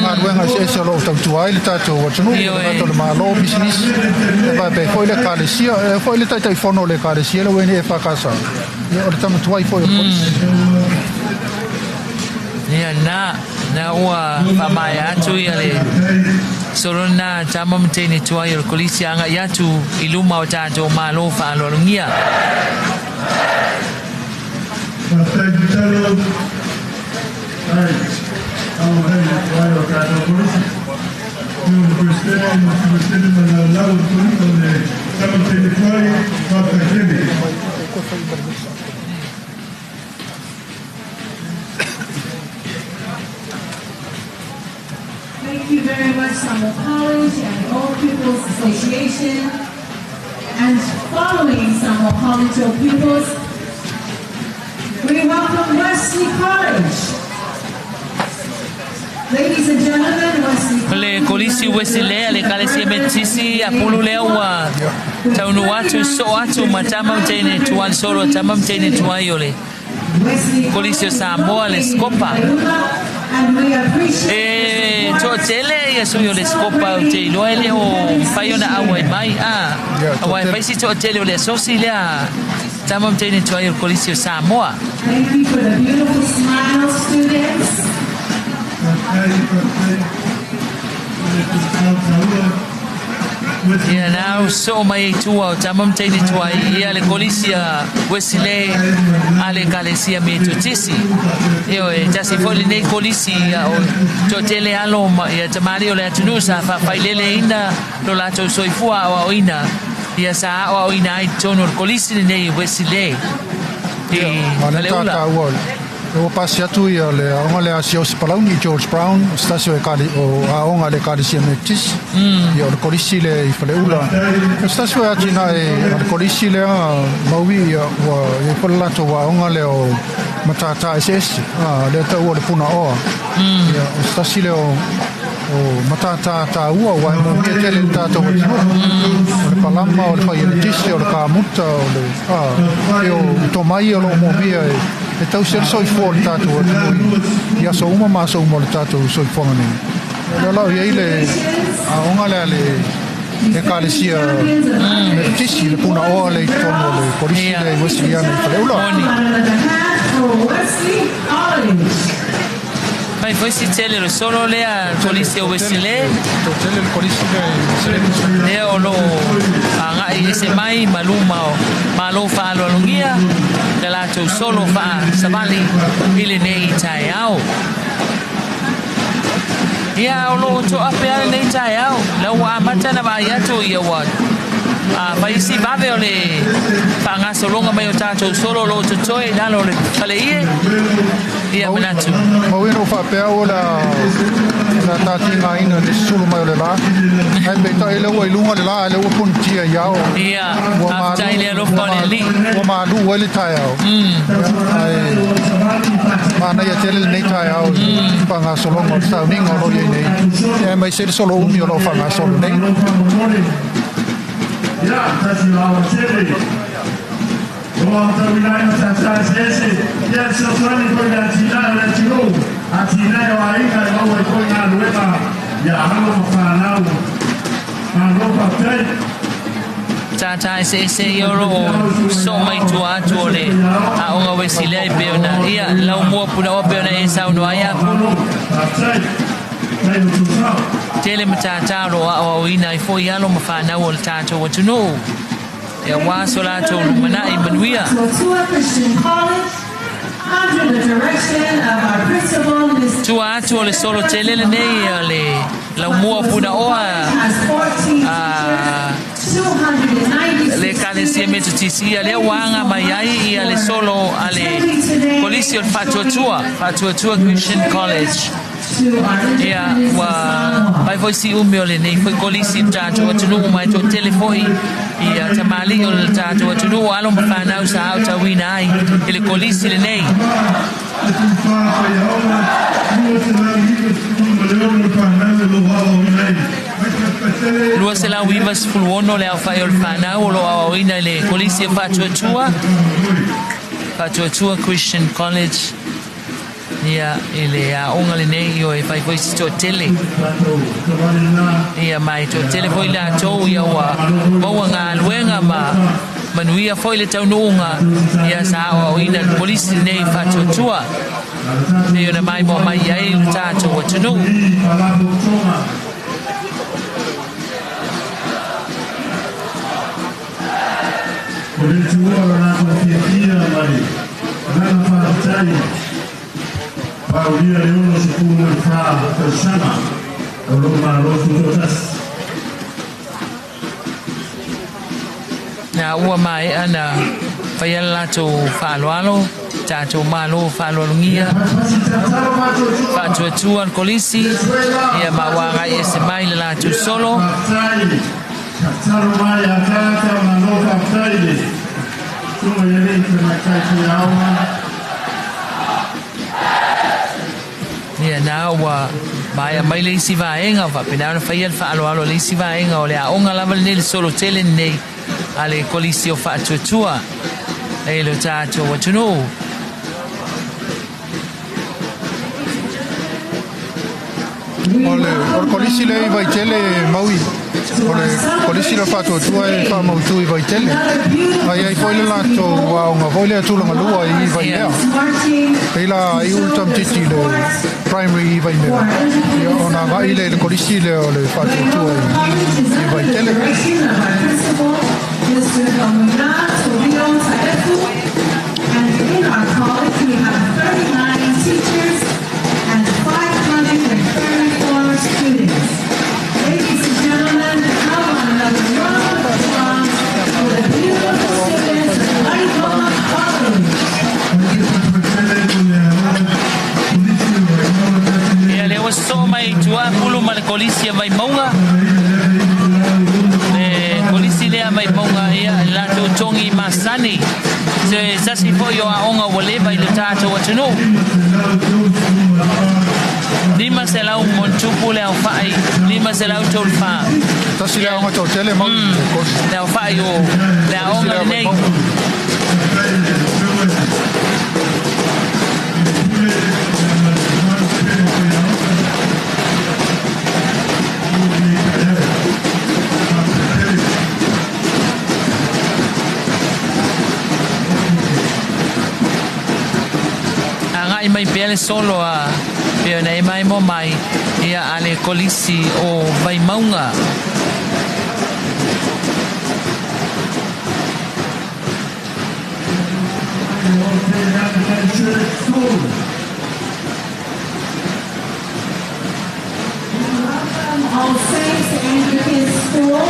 Galuega eseese o loo tautua ai le tatou atunuu, le gata o le Malo, pisinisi, e faapea foi le ekalesia, e foi le Taitaifono o le ekalesia le Uene EFKS. Ia o le tama tuai foi o le kolisi. Ia na, na ua faamaea atu ia le solo na tama ma teine tuai o le kolisi agai atu i luma o tatou Malo faaaloalogia. Thank you very much, Samoa College and the Old Pupils Association. And following Samoa College Old Pupils, we welcome Wesley College. Ladies and gentlemen, Wesley O le Kolisi Uesilea le Ekalesia Metotisi a pulu lea ua taunuu atu soo atu ma tama ma teine tuai le solo a tama ma teine tuai o le Kolisi o Samoa le Skopa. E toatele ia sui o le Skopa ou te iloa e le o mafai ona auai mai a aua e fai si toatele o le asosi lea tama ma teine tuai o le Kolisi o Samoa. Thank you for the beautiful smiles, students. Ia na soo mai i tua o tama ma teine tuai ia le Kolisi a Wesley a le Ekalesia Metotisi. Ioe, tasi foi lenei kolisi ia o toatele alo ma ia tamalii o le atunuu sa faafaileleina lo latou soifua aoaoina ia sa aoaoina ai i totonu o le kolisi lenei Wesley i Ma le Faleula. taua ua pasi atu ia le aoga le Asia o Sipalauni George Brown o se tasi o ekali o aoga a le Ekalesia Metotisi. Ia o le kolisi le i Faleula. O se tasi foi atinae a le kolisi lea maui ia ua i ai foi le latou aoga lea o matata eseese. A lea taua o le Punaoa. Ia o se tasi lea o matata taua aua e moomia tele i le tatou atunuu. O le palama, o le fai eletise, o le kamuta, o le a e o tomai o loo moomia e tausi ai le soifua o le tatou atunuu i aso uma ma aso uma o le tatou soifuaga nei. O lea la o i ai le aoga lea a le Ekalesia Metotisi, le Punaoa lea i totonu o le Kolisi lea i Wesleyana i Faleula. Fai foi si tele le solo lea Kolisi o Wesley. Tele le Kolisi lea i Wesley. Lea o loo agai ese mai ma luma o Malo faaaloalogia le latou solo faasavali i lenei taeao. Ia o loo toape a lenei taeao la ua amata na vaai atu ia ua a fai isi vave o le faagasologa mai o tatou solo o loo totoe i lalo o le faleie. Ia manatu. Mau ina ua faapea au o le a tatigaina i le susulu mai o le la. Ae peitai lea ua i luga le la ae lea ua punitia i ao. Ia, faafetai i le alofa o le Alii. Ua malu ai le taeao. Ae manaia tele lenei taeao i le faagasologa o le sauniga o lo o i ai nei. Aemaise le solo umi o lo o faagasolo nei. Tātā eseese ia o lo o soo mai tua atu o le aoga Wesilea e pei ona ia laumua punaoa pei ona e saunoa ai Apulu. Tele matata o lo o aoaoina ai foi alo ma fanau o le tatou atunuu aua so latou lumanai manuia. Tuatua Christian College, under the direction of our principal, Ms. Tua atu o le solo tele lenei o le laumua punaoa Has 14 a teachers, le 296 Ekalesia Metotisi ia lea ua aga mai ai ia le solo a le Kolisi o le Faatuatua, Faatuatua Christian College. to our Ia Independence ua Samoa. fai foi si umi o lenei foi kolisi i le tatou atunuu ma e toatele foi ia tamalii o le tatou atunuu alo ma fanau sa aotauina ai i le kolisi lenei. 296 le aofai o le fanau o lo o aoaoina i le Kolisi o Faatuatua. Faatuatua Christian College, ia, i le aoga lenei, ioe, e fai foi si toatele. Ia, ma e toatele foi latou, ia, ua maua galuega ma manuia foi le taunuuga, ia, sa aoaoina e le Kolisi lenei Faatuatua, pei ona maimoa mai i ai lo tatou atunuu. O le tuua o latou fiafia ma le agaga faafetai paulia le 64 tausaga o lou Malo Tutoatasi. Na ua maea na faia le latou faaaloalo, tatou Malo faaaloalogia, faatuatua le Kolisi, ia ma ua agai ese mai le latou solo. Tatalo mai a tagata malo faafetai le susuga i alii tamaitai faiaoga. Ia na ua maea mai le isi vaega, faapena ona faia le faaaloalo a le isi vaega o le aoga lava lenei, le solo tele lenei a le Kolisi o Faatuatua e lo tatou atunuu. O le, o le kolisi lea i Vaitele Maui, o le kolisi lea Faatuatua e faamautu i Vaitele. A i ai foi le latou aoga foi lea tulaga lua i Vaimea. Pei la iu le tamaitiiti i le primary i Vaimea, ia ona agai lea i le kolisi lea o le Faatuatua i Vaitele. And in our college, we have 39 teachers and 534 students. Ladies and gentlemen, how about another round of applause for the beautiful students of Vaimauga College. Ia lea ua sosoo mai i tua Pulu ma le Kolisi a Vaimauga. Le Kolisi lea a Vaimauga, ia, le latou togi masani. Se tasi foi o aoga ua leva i lo tatou atunuu. 500 montupu le aofai, 534. Tasi le aoga toatele Maui. Le aofai o le aoga lenei. Agai mai pea le solo a pei ona e maimoa mai ia a le Kolisi o Vaimauga. All Saints Anglican School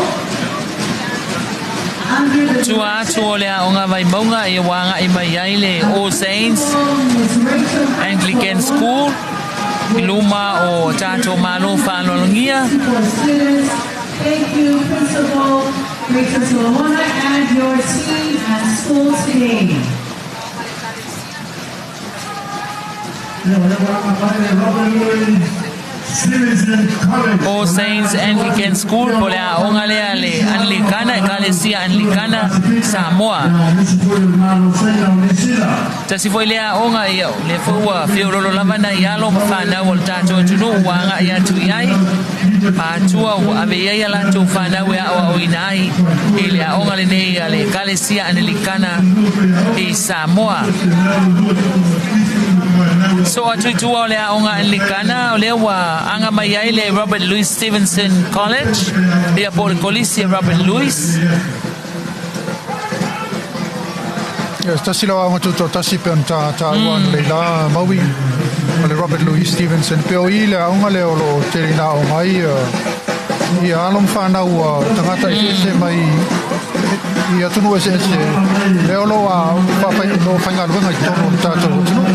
under the Tua atu o le Aoga Vaimauga ia ua agai mai ai le All Saints Anglican School i luma o tatou Malo faaaloalogia. For students. Thank you, Principal Rachel Solomona and your team at school today. All Saints Anglican School po le aoga lea le Anlikana, Ekalesia Anlikana, Samoa. Tasi foi lea aoga ia, o lea foi ua feololo lava nai alo ma fanau o le tatou atunuu ua agai atu i ai. Matua ua ave i ai a latou fanau e aoaoina ai i le aoga lenei a le Ekalesia Anelikana i Samoa. So atu i tua o le aoga Anelikana, o lea ua aga mai ai le Robert Louis Stevenson College, ia po o le Kolisi a Robert Louis. Ia, se tasi lau aoga tutoatasi pei ona ta taua analei la Maui, o le Robert Louis Stevenson. Pei o i le aoga lea o lo o tele ina aoga ai ia alo ma fanau a tagata eseese mai i atunuu eseese lea o lo o faigaluega i totonu o le tatou atunuu.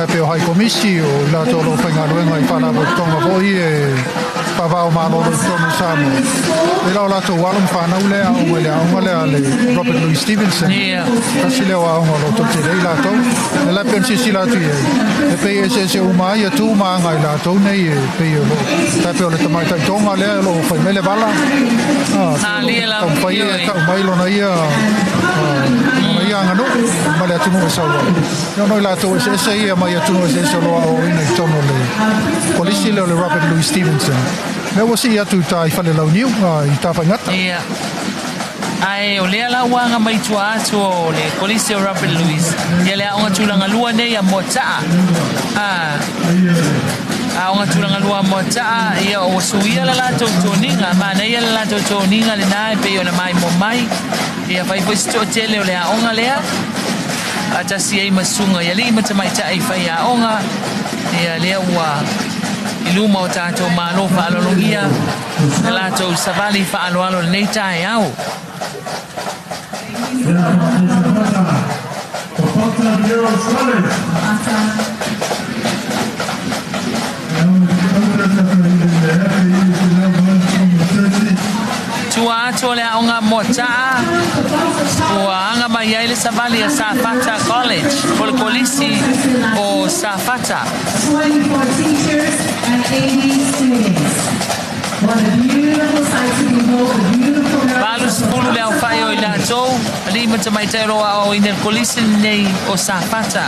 E pei o Hai Komisi, o i latou o lo o faigaluega i faalapotopotoga foi e faavao malolo i totonu o Samoa. E la o latou alo ma fanau lea aoga i le aoga lea a le Robert Louis Stevenson. Tasi lea o aoga o lo o toatele ai latou. E la e pei ona silasila atu i ai, e pei e eseese uma ai tu ma aga i latou nei e pei o lo o, tai pei o le tamaitai Tonga lea o lo o fai mai le vala. Taumafai e tau mai lona ia, lona ia aganuu ma le atunuu e sau ai. E ono i latou eseese ia mai atunuu eseese o lo o aoaoina i totonu o le kolisi lea o le Robert Louis Stevenson. Mea ua sii atu i uta i Falelauniu i Tafaigata. Ia. Ae o lea la ua aga mai tua atu o le Kolisi o Robert Louis, ia le aoga tulaga lua nei a Moataa. A, aoga tulaga lua a Moataa, ia ua suia le latou toniga, manaia le latou toniga lena e pei ona maimoa mai. Ia fai foi se toatele o le aoga lea, faatasi ai ma susuga i alii ma tamaitai faiaoga, ia lea ua i luma o tatou malo faaaloalogia le latou savali faaaloalo i lenei taeao. Tua atu o le aoga Moataa ua aga mai ai le savali a Safata College po o le Kolisi o Safata. 24 teachers and 80 students. What a beautiful sight to behold, the beautiful 80 le aofai o i latou, alii ma tamaitai o lo o aoaoina i le Kolisi lenei o Safata.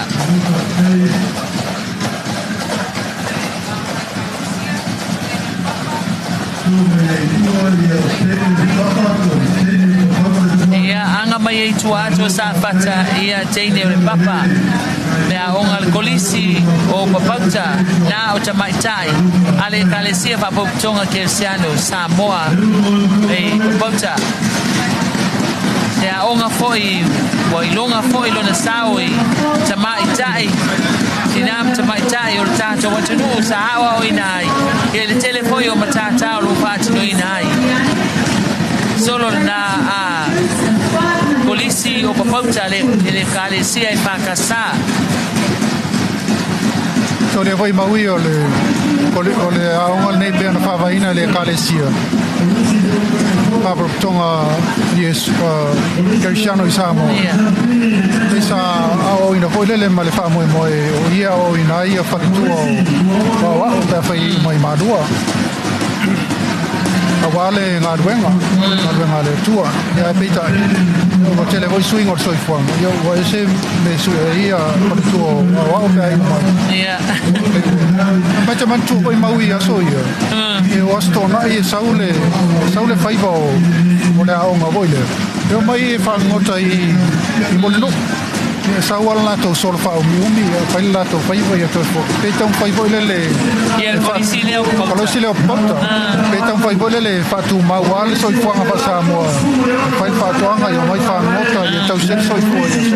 Ia aga mai ai tua atu o Safata ia teine o le papa, le aoga a le Kolisi o Papauta, na o tamaitai a le Ekalesia Faapopotoga Keresiano Samoa i Papauta. Le aoga foi ua iloga foi lona sao i tamaitai, tina ma tamaitai o le tatou atunuu sa aoaoina ai, ia i le tele foi o matata o lo o faatinoina ai. Solo lena a Kolisi o Papauta le Ekalesia e FKS. O lea foi mau ia o le, o le aoga lenei pei ona faavaeina e le Ekalesia Faalapotopotoga Kerisiano i Samoa. Pei sa aoaoina foi lele ma le faamoemoe o ia aoaoina ai ia faletua o aoao pe afai e iu mai Malua. Aua le galuega, galuega a le Atua. Ia ae peitai, ua tele foi suiga o le soifuaga, ia ua ese me sue ai ia faletua o aoao pe a iu mai. Ia. Ma te manatua foi mau i aso ia, e o Aso Toonai e sau le, sau le faiva o, o le aoga foi lea. E omai e fagogota i, i Mulinuu. Ia sau lava le latou solo faaumiumi, ia fai le latou faiva ia toe foi. Pe taumafai foi lele Ia le kolisi lea o Papauta. Kolisi lea o Papauta. Pe taumafai foi lele faatumau lava le soifuaga faa-Samoa. Fai le faatoaga, ia omai fagogota, ia tausi ai le soifua i aso.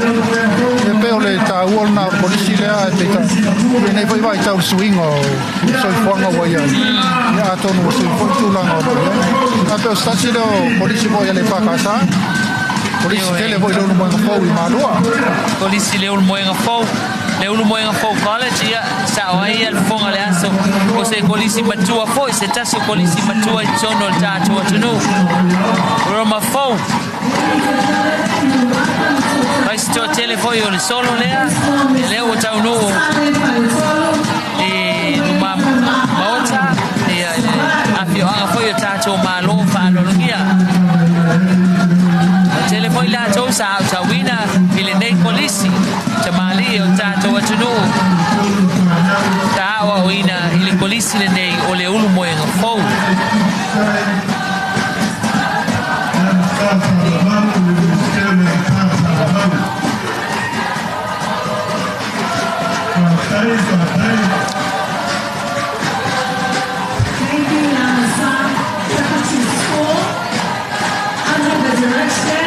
Ia pei o le taua lena o le kolisi lea ae peitai, i lenei foi vaitau i le suiga o le soifuaga ua i ai, ia atonu ua sui foi le tulaga o lo o i ai. Ae pei o se tasi lea o kolisi foi a le EFKS. Kolisi tele foi le Ulumoega Fou i Malua. Kolisi le Ulumoega Fou, le Ulumoega Fou College, ia, sao ai ia le fofoga o le aso, o se kolisi matua foi, se tasi o kolisi matua i totonu o le tatou atunuu. Roma Fou. Fai se toatele foi o le solo lea, ia lea ua taunuu i luma maota, ia, i le afioaga foi o tatou Malo faaaloalogia. Ua tele foi latou sa aotauina i lenei kolisi tamalii o le tatou atunuu sa aoaoina i le kolisi lenei o le Ulumoega Fou. Thank you, Lamasa Secondary School, under the direction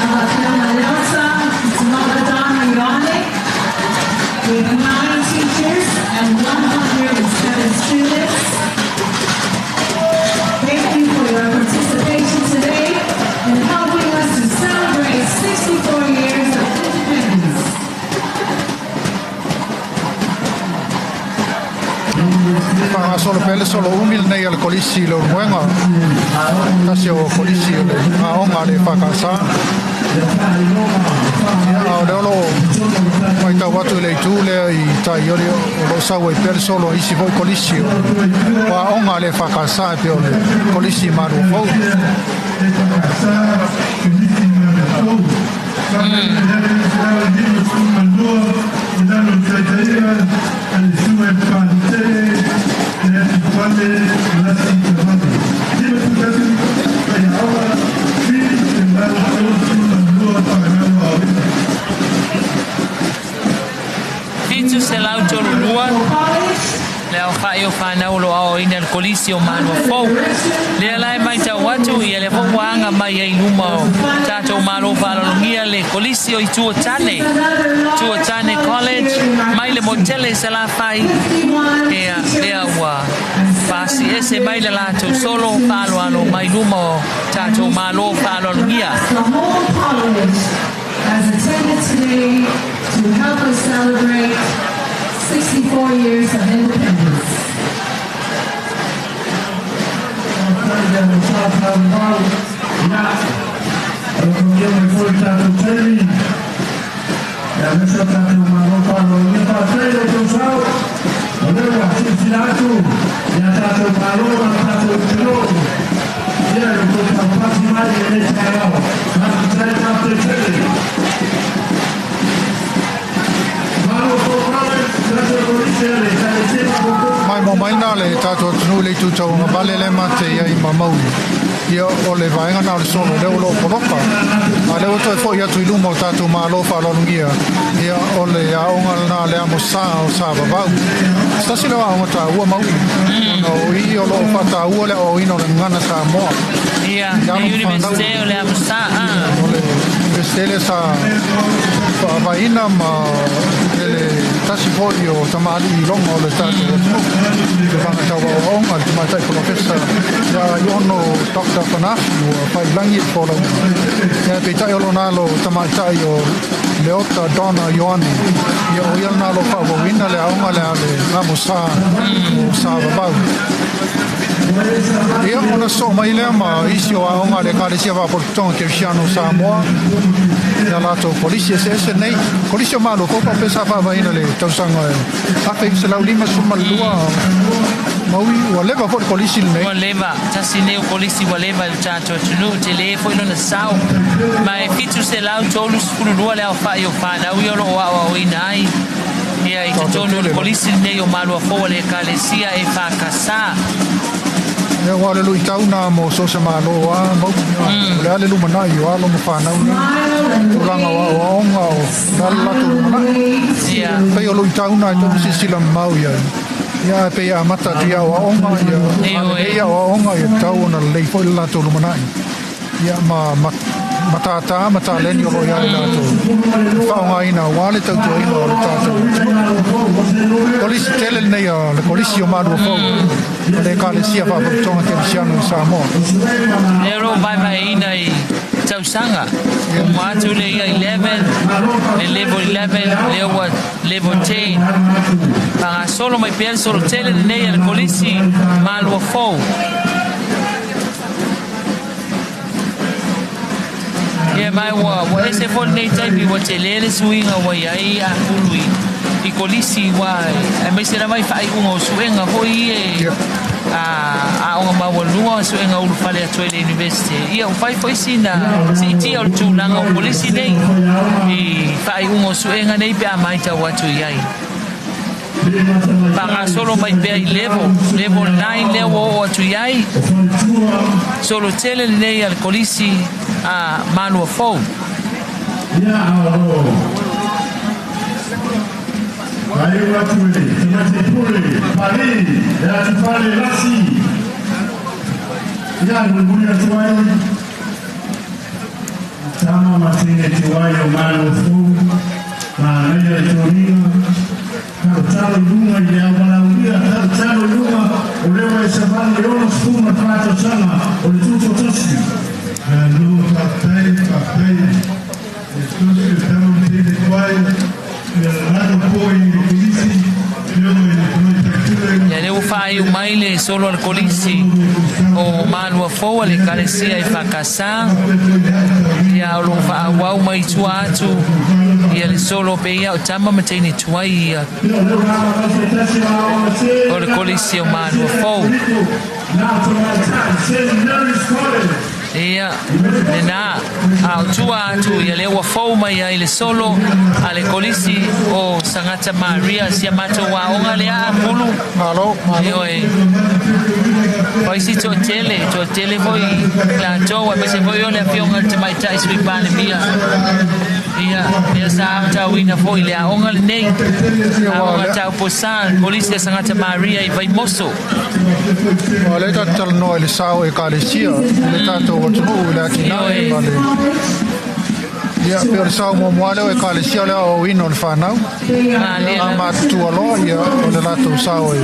of Afioga Leota Magadon Ioane, with 9 teachers and 107 students. Thank you for your participation today in helping us to celebrate 64 years of independence. Faagasolo pea le solo umi lenei a le Kolisi i le Ulumoega, tasi o Kolisi o le aoga a le EFKS. Ia, a o lea o lo o matau atu i le itu lea i tai o lo o sau ai pea le solo a isi foi Kolisi o aoga a le EFKS e pei o le Kolisi i Malua Fou. o fanau o lo o aoaoina i le Kolisi o Malua Fou. Lea la e matau atu, ia lea foi ua aga mai ai i luma o tatou Malo faaaloalogia le Kolisi o Itu o Tane, Itu o Tane College, mai le Motele i Salafai, ia lea ua paasi ese mai le latou solo faaaloalo mai luma o tatou Malo faaaloalogia. The whole college has attended today to help us celebrate 64 years of independence. Mai mo maina le tatou atunuu le itu tauagavale le mate ia i mamaui. Ia o le vaega na o le solo lea o loo poloka. A lea ua toe fo'i atu i luma o tatou Malo faaaloalogia. Ia o le aoga lena le Amosā o Sa Vavau. Se tasi leo aoga taua maui. Ona o i o loo faataua le aoaoina o le gagana Samoa. Ia, le Universite o le Amosā. O le Universite lea sa faavaina ma le tasi foi o tamalii iloga o le tatou atunuu. Le vaga tau aoaoga le tamaitai polofesa ia Iono Dr. Fanafi ua failagi i le folauga. Ia peitai o lona alo tamaitai o Leota Donna Ioane. Ia o ia lena o lo o faaauauina le aoga lea le Amosā o Sa Vavau. Ia ona sosoo mai lea ma isi o aoga a le Ekalesia Faapotopotoga Kerisiano o Samoa. Ia latou kolisi eseese nei. Kolisi o Malo fou faapea sa faavaina le tausaga e 1952 maui ua leva foi le kolisi lenei. Ua leva, tasi nei o kolisi ua leva i le tatou atunuu, tele foi lona sao, ma e 732 le aofai o fanau ia o lo o aoaoina ai ia i totonu o le kolisi lenei o Malua Fou a le Ekalesia e FKS. Ia aua o le luitau na mo so o se Malo a mau o le a le lumanai o alo ma fanau nei tulaga o aoaoga o le a le latou lumanai. Pei o luitau na e tatau ona silasila mamao i ai. Ia ae pei e amata atu i aoaoga ia a lelei aoaoga ia tatau ona lelei foi le latou lumanai. Ia ma matata ma taleni o lo o ia i latou e faaaogaina aua le tautuaina o le tatou atunuu. Kolisi tele lenei a le Kolisi o Malua Fou a le Ekalesia Faapotopotoga Kerisiano i Samoa. Lea o lo o vaevaeina i tausaga, uma atu le ia 11, le level 11, lea ua level 10. Faagasolo mai pea le solo tele lenei a le Kolisi Malua Fou. Ia mai ua ua ese foi lenei taimi ua tele le suiga ua i ai apulu i i kolisi ua aemaise lava i faaiuga o suega foi ia a aoga maualuluga o suega ulufale atu ai le University. Ia ua fai foi sina siitia o le tulaga o kolisi nei i faaiuga o suega nei pe a matau atu i ai. Faagasolo mai pea i level, level 9 lea ua oo atu i ai. Solo tele lenei a le Kolisi a Malua Fou. Ia lea ua faaiu mai le solo a le Kolisi o Malua Fou a le Ekalesia e FKS. Ia o lo o faaauau mai tua atu ia le solo pe ia o tama ma teine tuai ia o le Kolisi o Malua Fou. Ia, lena, a o tua atu ia lea ua fou mai ai le solo a le Kolisi o Sagata Maria, si a matou aoga lea Apulu. Malo, malo. Ioe. O isi toatele, toatele foi latou, aemaise foi o le afioga i le Tamaitai Sui Palemia. Ia, lea sa aotauina foi le aoga lenei. Aoga tau posa, Kolisi a Sagata Maria i Vaimoso. Ua lea tatou talanoa i le sao o Ekalesia i le tatou atunuu i le atinae ma le ia pei o le sao muamua lea o Ekalesia o le aoaoina o le fanau. A matutua loa ia o le latou sao e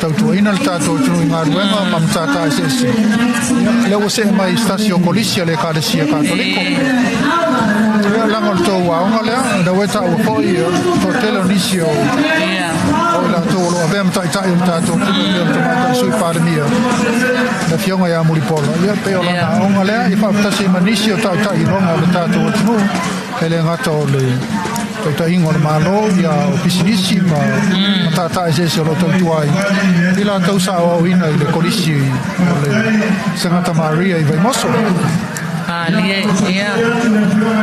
tautuaina le tatou atunuu i galuega ma matata eseese. Ia lea ua see mai i se tasi o kolisi a le Ekalesia Katoliko. Ia laga o le tou aoga lea, lea ua e taua foi ia toatele o nisi o o i latou o lo o avea ma taitai o le tatou atunuu e pei o le Tamaitai Sui Palemia, le Afioga ia Mulipola. Ia pei o lana aoga lea ia faafetasi ai ma nisi o taitai iloga o le tatou atunuu e le gata o le taitaiga o le Malo, ia o pisinisi ma matata eseese o lo o tautua ai i latou sa aoaoina i le Kolisi o le Sagata Maria i Vaimoso. Malie, ia,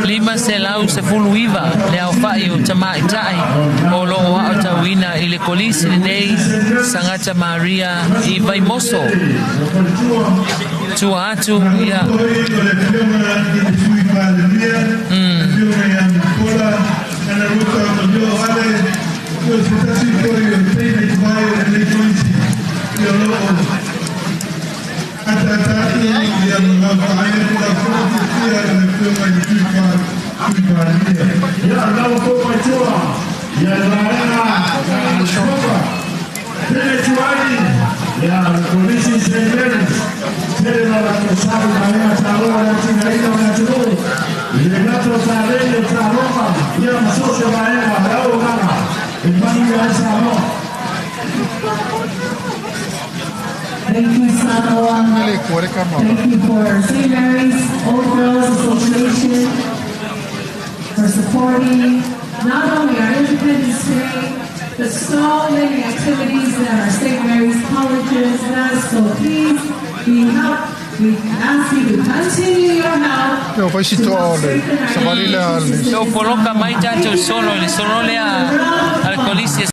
519 le aofa'i o tamaita'i o lo o aotauina i le Kolisi lenei Sagata Maria i Vaimoso. Tua atu, ia. Thank you, Samoa. Le kua le kama. Thank you for St. Mary's Old Girls Association for supporting not only our Independence Day, but so many activities that our St. Mary's Colleges does. So please, we help. We ask you to continue your help. Ia fai si toa o le savali lea a le So poloka mai tatou solo i le solo lea a le Kolisi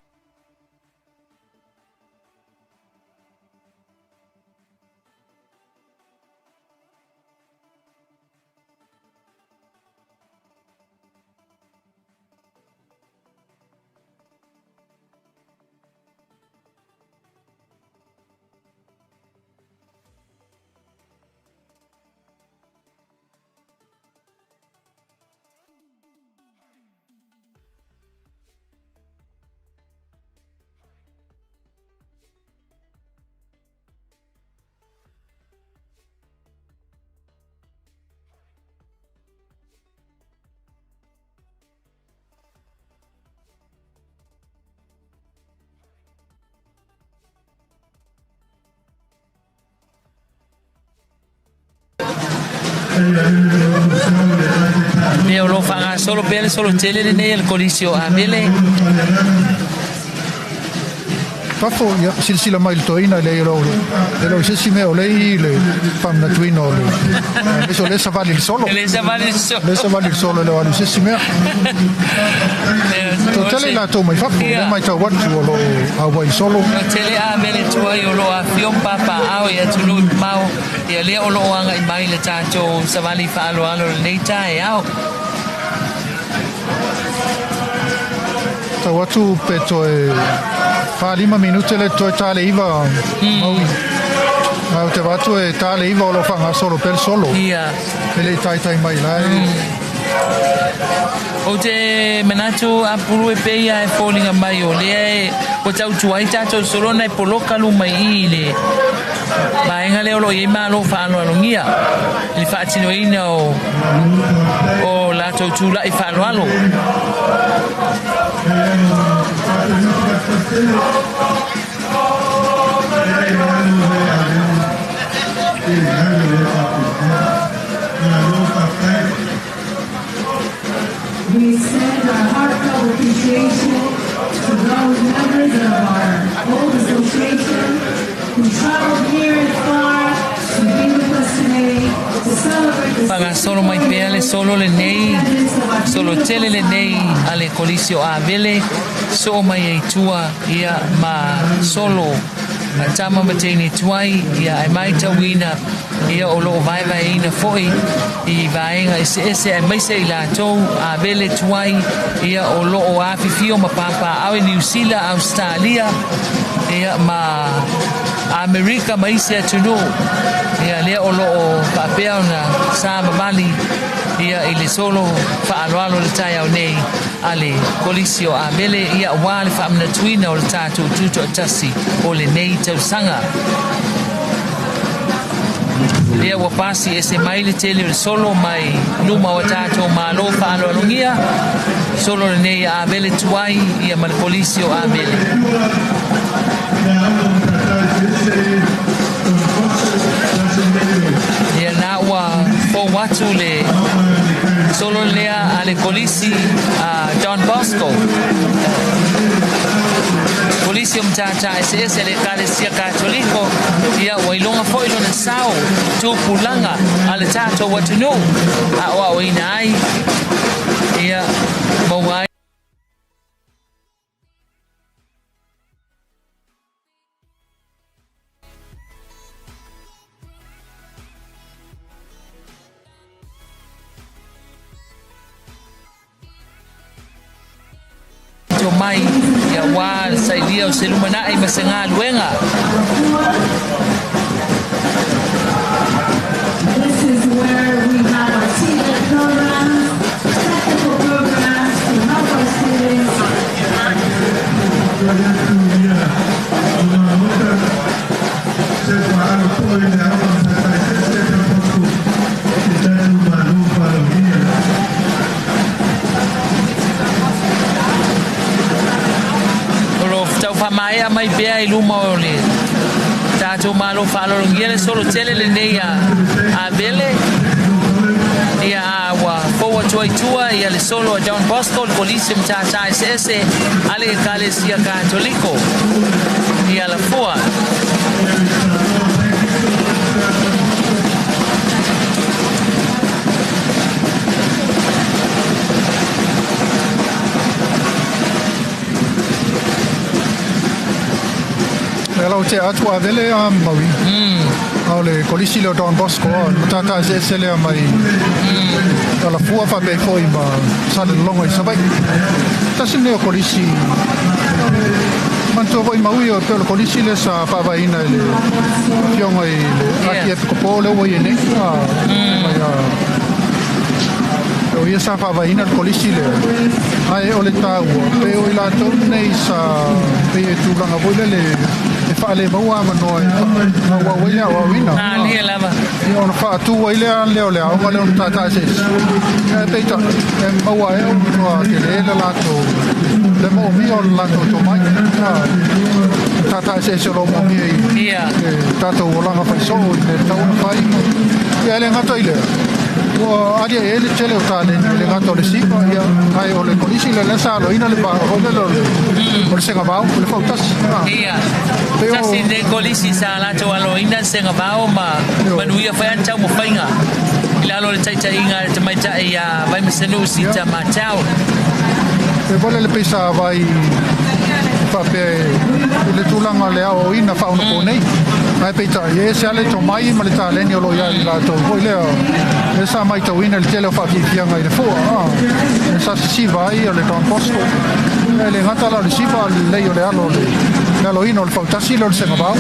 Lea o lo o faagasolo pea le solo tele lenei a le Kolisi o Avele. Fafo, ia, silasila mai i le toeaina e leai e le o se isi mea o lea e i i le faamanatuina o le aemaise o lea e savali i le solo. E le savali i le solo. Lea e savali i le solo e le o alu i se isi mea. Toatele i latou mai fafo, lea e matau atu o lo o auai i le solo. Toatele Avele tuai o lo o afio ma papaaao i atunuu mamao, ia lea o lo o agai mai le tatou savali faaaloalo i lenei taeao. Tau atu pe toe 45 minute le toe ta le 9 maui. Ae ou te vaai atu e ta le 9 o lo o faagasolo pea le solo. Ia. E le i taitai mai la e. Ou te manatu Apulu e pei lava e foliga mai o lea e ua tautua ai tatou solo ona e poloka luma i i i le vaega lea o lo o i ai malo faaaloalogia i le faatinoina o o latou tula'i faaaloalo. We extend our heartfelt appreciation to those members of our old association who traveled near and far to be with us today to celebrate. Faagasolo mai pea le solo lenei, solo tele lenei a le Kolisi o Avele, soo mai ai tua ia ma solo a tama ma teine tuai, ia ae matauina ia o loo vaevaeina foi i vaega eseese aemaise i latou Avele tuai ia o loo afifio ma papaaao i Niu Sila, Ausetalia ia ma Amerika ma isi atunuu ia lea o loo faapea ona savavali ia i le solo faaaloalo le taeao nei a le Kolisi o Avele ia aua le faamanatuina o le tatou tutoatasi o lenei tausaga. Lea ua pasi ese mai le tele o le solo mai luma o tatou malo faaaloalogia solo lenei a Avele tuai ia ma le Kolisi o Avele. Ia na ua fou atu le solo lea a le Kolisi a Don Bosco. Kolisi o Matata Eseese a le Ekalesia Katoliko, ia ua iloga foi lona sao tupulaga a le tatou atunuu aoaoina ai ia maua ai Tomai ia aua le sailia o se lumanai ma se galuega. This is where we have our TVET programs, technical programs to help our students. O lo taufaamaea mai pea i luma o le tatou malo faaaloalogia le solo tele lenei a Avele ia a ua fou atu ai tua ia le solo a Don Bosco le Kolisi o Matata Eseese a le Ekalesia Katoliko i Alafua. Ia lau tea atu a vele a maui. A o le kolisi lea o Don Bosco a le matata eseese lea mai Alafua faapea foi ma Salelologa i Savaii. Tasi lenei o kolisi manatua foi maui o pei o le kolisi lea sa faavaeina e le afioga i le Akiepikopo lea ua i ai nei. Mai a O ia sa faavaeina le kolisi lea, ae o le taua, pei o i latou nei sa pei e tulaga foi lele e faalemaua avanoa e faaauau ai le aoaoina. Malie lava. Ia ona faatu ai lea lea o le aoga lea ona tata eseese. Ae peitai, e maua ai ua matua tele le latou le moomia o le latou tomai. Tata eseese o lo o moomia i le tatou olaga faisoo i mea e tatau ona fai. Ia e le gata i lea, Ua aliae ai le tele o taleni i le gata o le siva, ia, ae o le kolisi lea lea sa aloina le va foi lele o le, o le segavao, o le fautasi. Ah. Ia, Pei o, tasi lenei kolisi sa latou aloina le segavao ma ioe. manuia foi ana taumafaiga i lalo o le taitaiga a le tamaitai ia Vaimasanuu Ia, Sita Matau. e vale le pei sa vai faapea i le tulaga o le aoaoina faaonaponei. Ae peitai, e ese lava le tomai ma le taleni o lo o ia i latou foi lea, lea sa matauina i le tele o faafiafiaga i le fua, lea sa sisiva ai o le Don Bosco. E le gata la o le siva, a o le lelei o le alo o le aloina o le fautasi lea o le segavao.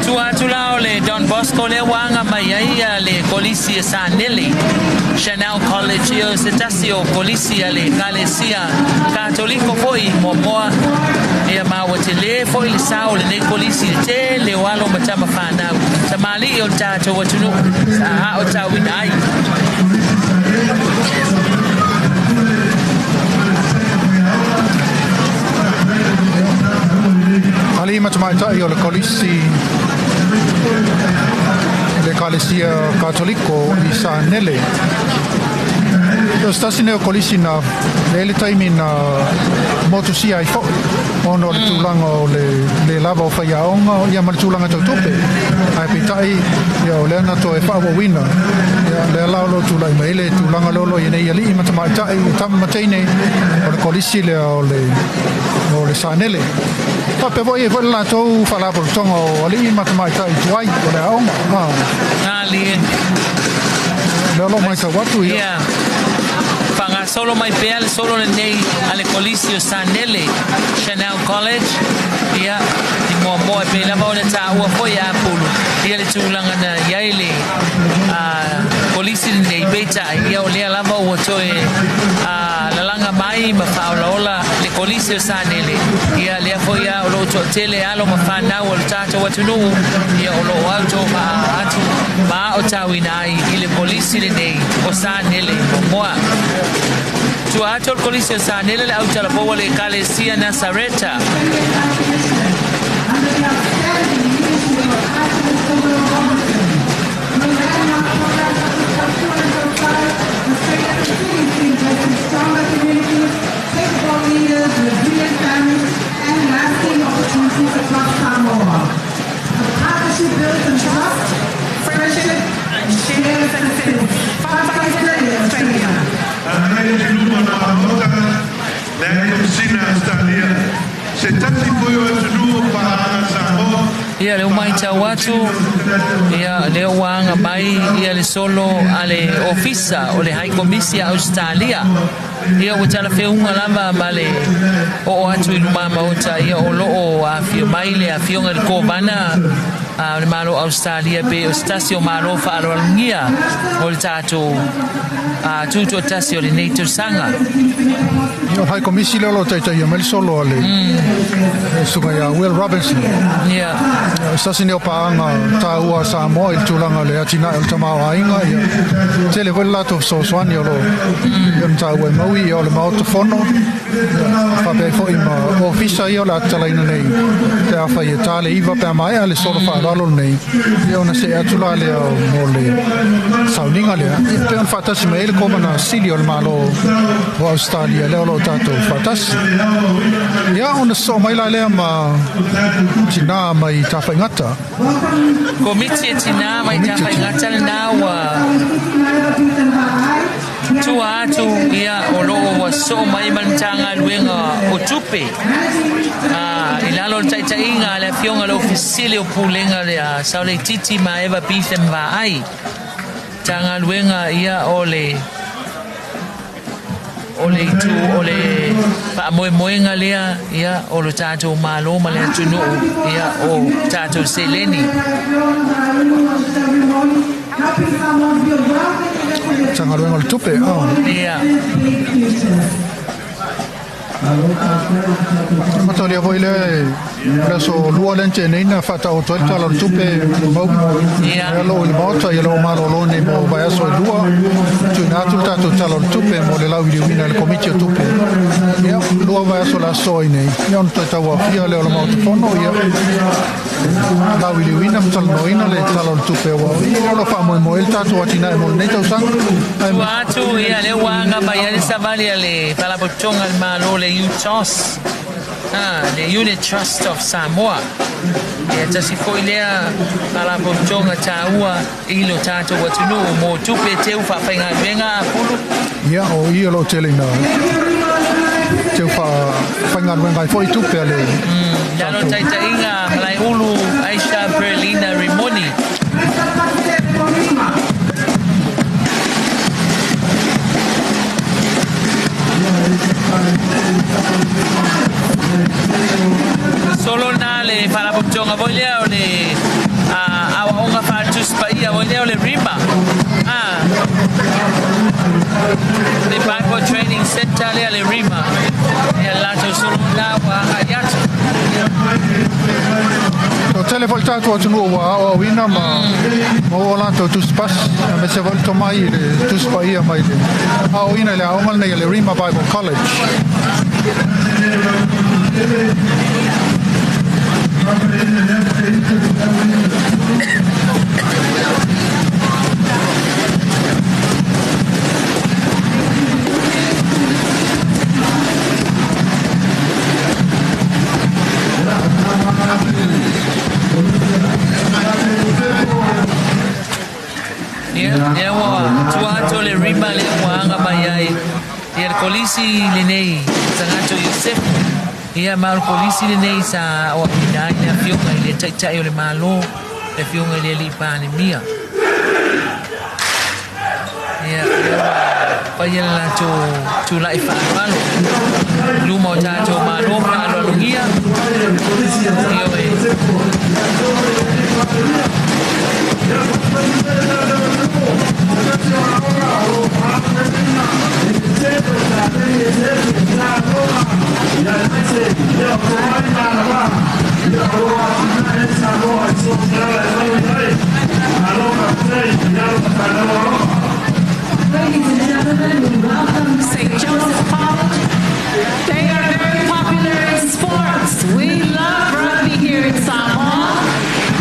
Tua atu la o le Don Bosco lea ua aga mai ai le Kolisi e Sanele, Chanel College, ia o se tasi o Kolisi a le Ekalesia Katoliko foi muamua, ia ma ua tele foi le sao o lenei Kolisi i le tele o alo ma tama fanau, tamalii o le tatou atunuu sa aotauina ai. Alii ma Tamaitai o le Kolisi i le Ekalesia Katoliko i Sanele. O se tasi nei o kolisi na e le taimi na motusia ai foi Ona o le tulaga o le le lava o faiaoga ia ma le tulaga tau tupe. Ae peitai ia o lea na toe faaauauina ia lea la o lo o tulai mai le tulaga lea o lo o i ai nei alii ma tamaitai, tama ma teine o le kolisi lea o le o le Sanele. Faapea foi e foi le latou faalapotopotoga o alii ma tamaitai tuai o le aoga. Alie. Lea o lo o matau atu ia. Ia. Faagasolo mai pea le solo lenei a le Kolisi o Sanele, Chanel College, ia, i muamua e pei lava ona taua foi e Apulu, ia le tulaga na i ai le Kolisi lenei, peitai, ia o lea lava ua toe lalaga mai ma faaolaola le Kolisi o Sanele, ia lea foi lava o lo o toatele alo ma fanau o le tatou atunuu, ia o lo o autovaa atu ma aotauina ai i le Kolisi lenei o Sanele muamua. Tua atu o le Kolisi o Sanele le autalafoua le Ekalesia Nasareta. Ia lea ua matau atu, ia lea ua aga mai ia le solo a le Ofisa o le Hai Komisi a Ausetalia. Ia ua talafeuga lava ma le oo atu i luma maota, ia o lo o afio mai le afioga i le Kovana o le Malo o Ausetalia pe o se tasi o Malo faaaloalogia o le tatou tutoatasi o lenei tausaga. Ia, o le High Komisi lea o lo o taitaia mai le solo a le susuga ia Will Robinson. Ia. O se tasi nei o paaga taua a Samoa i le tulaga o le atinae o le tamaoaiga. Ia, tele foi le latou fesoasoani o lo o ona taua e Maui, ia o le Maota Fono, ia, faapea ai foi ma ofisa ia o le a tatalaina nei pe afai e ta le 9 pe a maea le solo faaaloalo lenei, ia ona see atu la lea mo le sauniga lea, ia pei ona faatasi mai ai le Kovana Sili o le Malo o Ausetalia lea o lo o tatou faatasi. Ia ona sosoo mai la lea ma tinā mai Tafaigata. Komiti e tinā mai Tafaigata lenā ua tua atu ia o lo o ua sosoo mai ma le Matagaluega o Tupe i lalo o le taitaiga a le Afioga i le Ofisa Sili o Pulega lea Saoleititi ma Eva Beetham Vaai. Matagaluega ia o le o le itu o le faamoemoega lea ia o lo tatou Malo ma le atunuu ia o tatou seleni. Matagaluega o le Tupe. Ia. Matalia foi lea e le aso lua lea na tea nei na faataoto ai le Tala o le Tupe Maui. Lea o lo o i le Maota, ia o lo o malolo nei mo vaiaso e lua. Tuuina atu le tatou Tala o le Tupe mo le lauiliuina e le Komiti o Tupe. Ia, lua vaiaso le aso ai nei, ia ona toe tauaofia lea o le Maota Fono, ia lauiliuina ma talanoaina le Tala o le Tupe ua o lo o faamoemoe ai le tatou atinae mo lenei tausaga. Tua atu, ia lea ua aga mai ai le savali a le Faalapotopotoga a le Malo le UTOS, le Unit Trust of Samoa. Ia tasi foi lea Faalapotopotoga taua i lo tatou atunuu mo tupe teu faafaigaluega a Pulu. Ia, o i o lo o tele ina teu faafaigaluega ai foi tupe a le Lalo taitaiga Malaeulu Aisha Perlina Rimoni. Solo na le Faalapotopotoga foi lea o le aoaoga faale-Tusi Paia foi lea o le RIMA. Le Bible Training Center lea le RIMA. Ia le latou solo na ua agai atu. Toatele foi le tatou atunuu ua aoaoina ma maua latou tusi pasi, aemaise foi le tomai i le Tusi Paia mai le aoaoina i le aoga lenei a le Rima Bible College. Ia le kolisi lenei Sagato Iosefu, ia ma o le kolisi lenei sa aoaoina ai le Afioga i le Taitai o le Malo, le Afioga i le Alii Palemia. Ia, lea ua faia le latou tulai faaaloalo i luma o tatou Malo ma faaaloalogia. Ioe. Ladies and gentlemen, we welcome St. Joseph College. They are very popular in sports. We love rugby here in Samoa.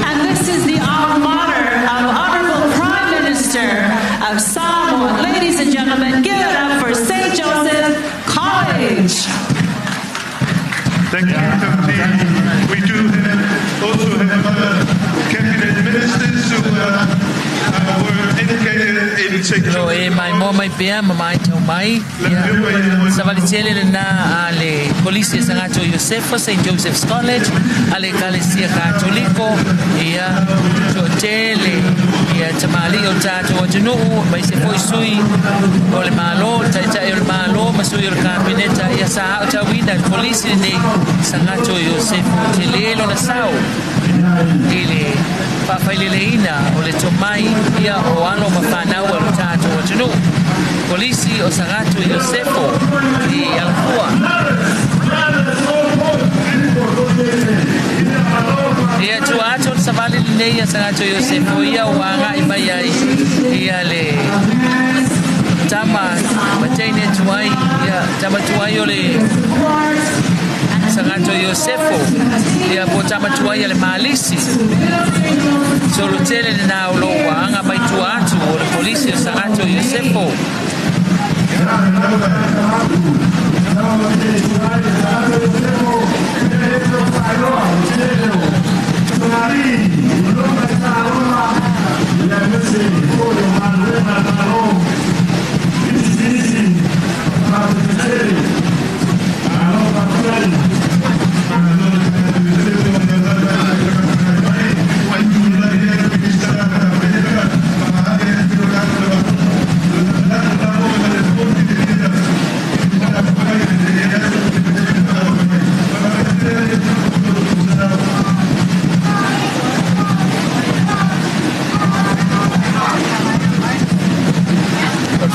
And this is the alma mater of Honorable Prime Minister of Samoa. Ladies and gentlemen, give it up for St. Joseph College. Thank you, Tauti. We do have, also have cabinet ministers who were educated in St. Lo e maimoa mai pea ma maitau mai. Ia, savali tele lena a le Kolisi e Sagato Iosefa, St. Joseph's College, a le Ekalesia Katoliko, ia, toatele, ia tamalii o le tatou atunuu, aemaise foi sui o le Malo, le Taitai o le Malo ma sui o le Kapeneta, ia sa aotauina i le Kolisi lenei Sagato Iosefu. Tele lona sao i le faafaileleina o le tomai ia o alo ma fanau a lo tatou atunuu. Kolisi o Sagato Iosefo i Alafua. Ia tua atu o le savali lenei a Sagato Iosefo ia ua agai mai ai ia le tama ma teine tuai ia tama tuai o le Sagato Iosefo ia po tama tuai a le Malisi. Solo tele lena o lo ua aga mai tua atu o le Kolisi o Sagato Iosefo. O le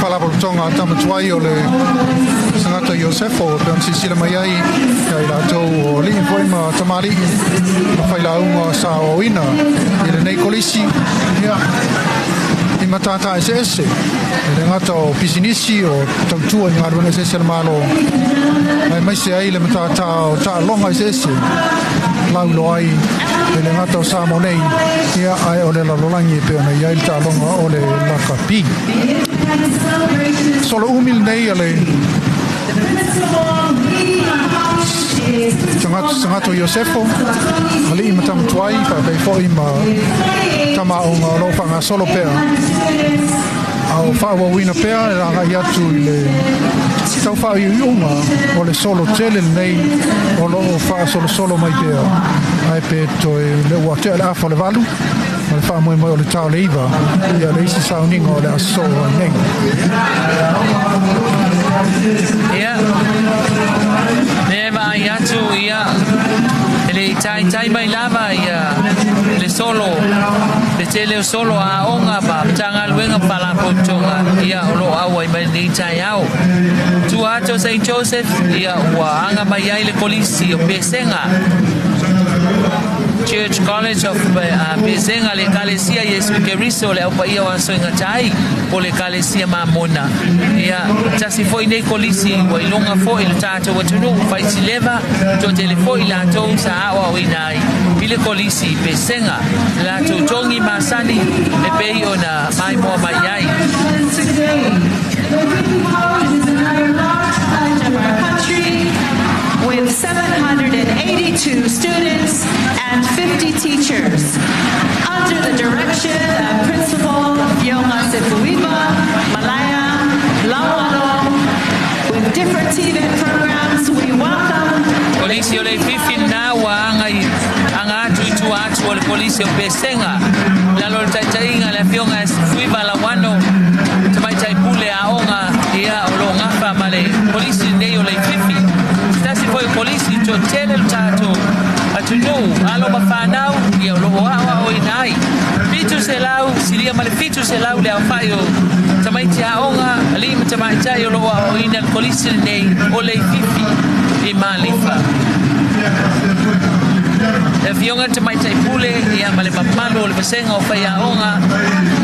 Faalapotopotoga a Tama Tuai o le Sagata Iosefo e pei ona silasila mai ai ia i latou o alii foi ma tamalii ma failauga sa aoaoina i lenei kolisi ia i matata eseese e le gata o pisinisi o tautua i galuega eseese a le Malo aemaise ai le matata o taaloga eseese lauiloa ai e le gata o Samoa nei ia ae o le lalolagi e pei ona i ai le taaloga o le lakapi. Solo umi lenei a le Sagato Iosefo, alii ma tama tuai, faapea foi ma tama aoga o lo o faagasolo pea a o faaauauina pea e agai atu i le tau faaiuiuga o le solo tele lenei o lo o faasolosolo mai pea ae pe toe le ua tea le afa o le 8 ma le faamoemoe o le ta o le 9 ia le isi sauniga o le aso ai nei. Ia, lea e vaai atu, ia, e le i taitai mai lava ia le solo, le tele o solo a aoga ma Matagaluega ma Faalapotopotoga, ia, o lo o auai mai lenei taeao. Tua atu o Saint Joseph, ia, ua aga mai ai le Kolisi o Pesega. Church College of Pesega, le Ekalesia Iesu Keriso, le Au Paia o Aso e Gata Ai, po le Ekalesia Mamona. Ia, tasi foi nei kolisi ua iloga foi lo tatou atunuu, Faisileva, toatele foi latou sa aoaoina ai i le kolisi Pesega, latou togi masani e pei ona maimoa mai ai. The Ricky College is another large college of our country with 782 students and 50 teachers. Under the direction of Principal Fionga Sefuiva, Malaya, Lauano, with TVET programs, we welcome Kolisi o Leififi lena ua agai aga atu i tua atu o le Kolisi o Pesega i lalo o le taitaiga a le Afioga ia Fuiva Lauano, Tamaitai Pule Aoga, ia o lo o gafa ma le Kolisi lenei o Leififi. Se tasi foi o Kolisi toatele lo tatou atunuu, alo ma fanau, ia o lo o aoaoina ai. 700, silia ma le 700 le aofai o tamaiti aoga, alii ma tamaitai o lo o aoaoina i le Kolisi lenei o Leififi i Malifa. Le Afioga i le Tamaitai Pule ia ma le mamalu o le vasega o faiaoga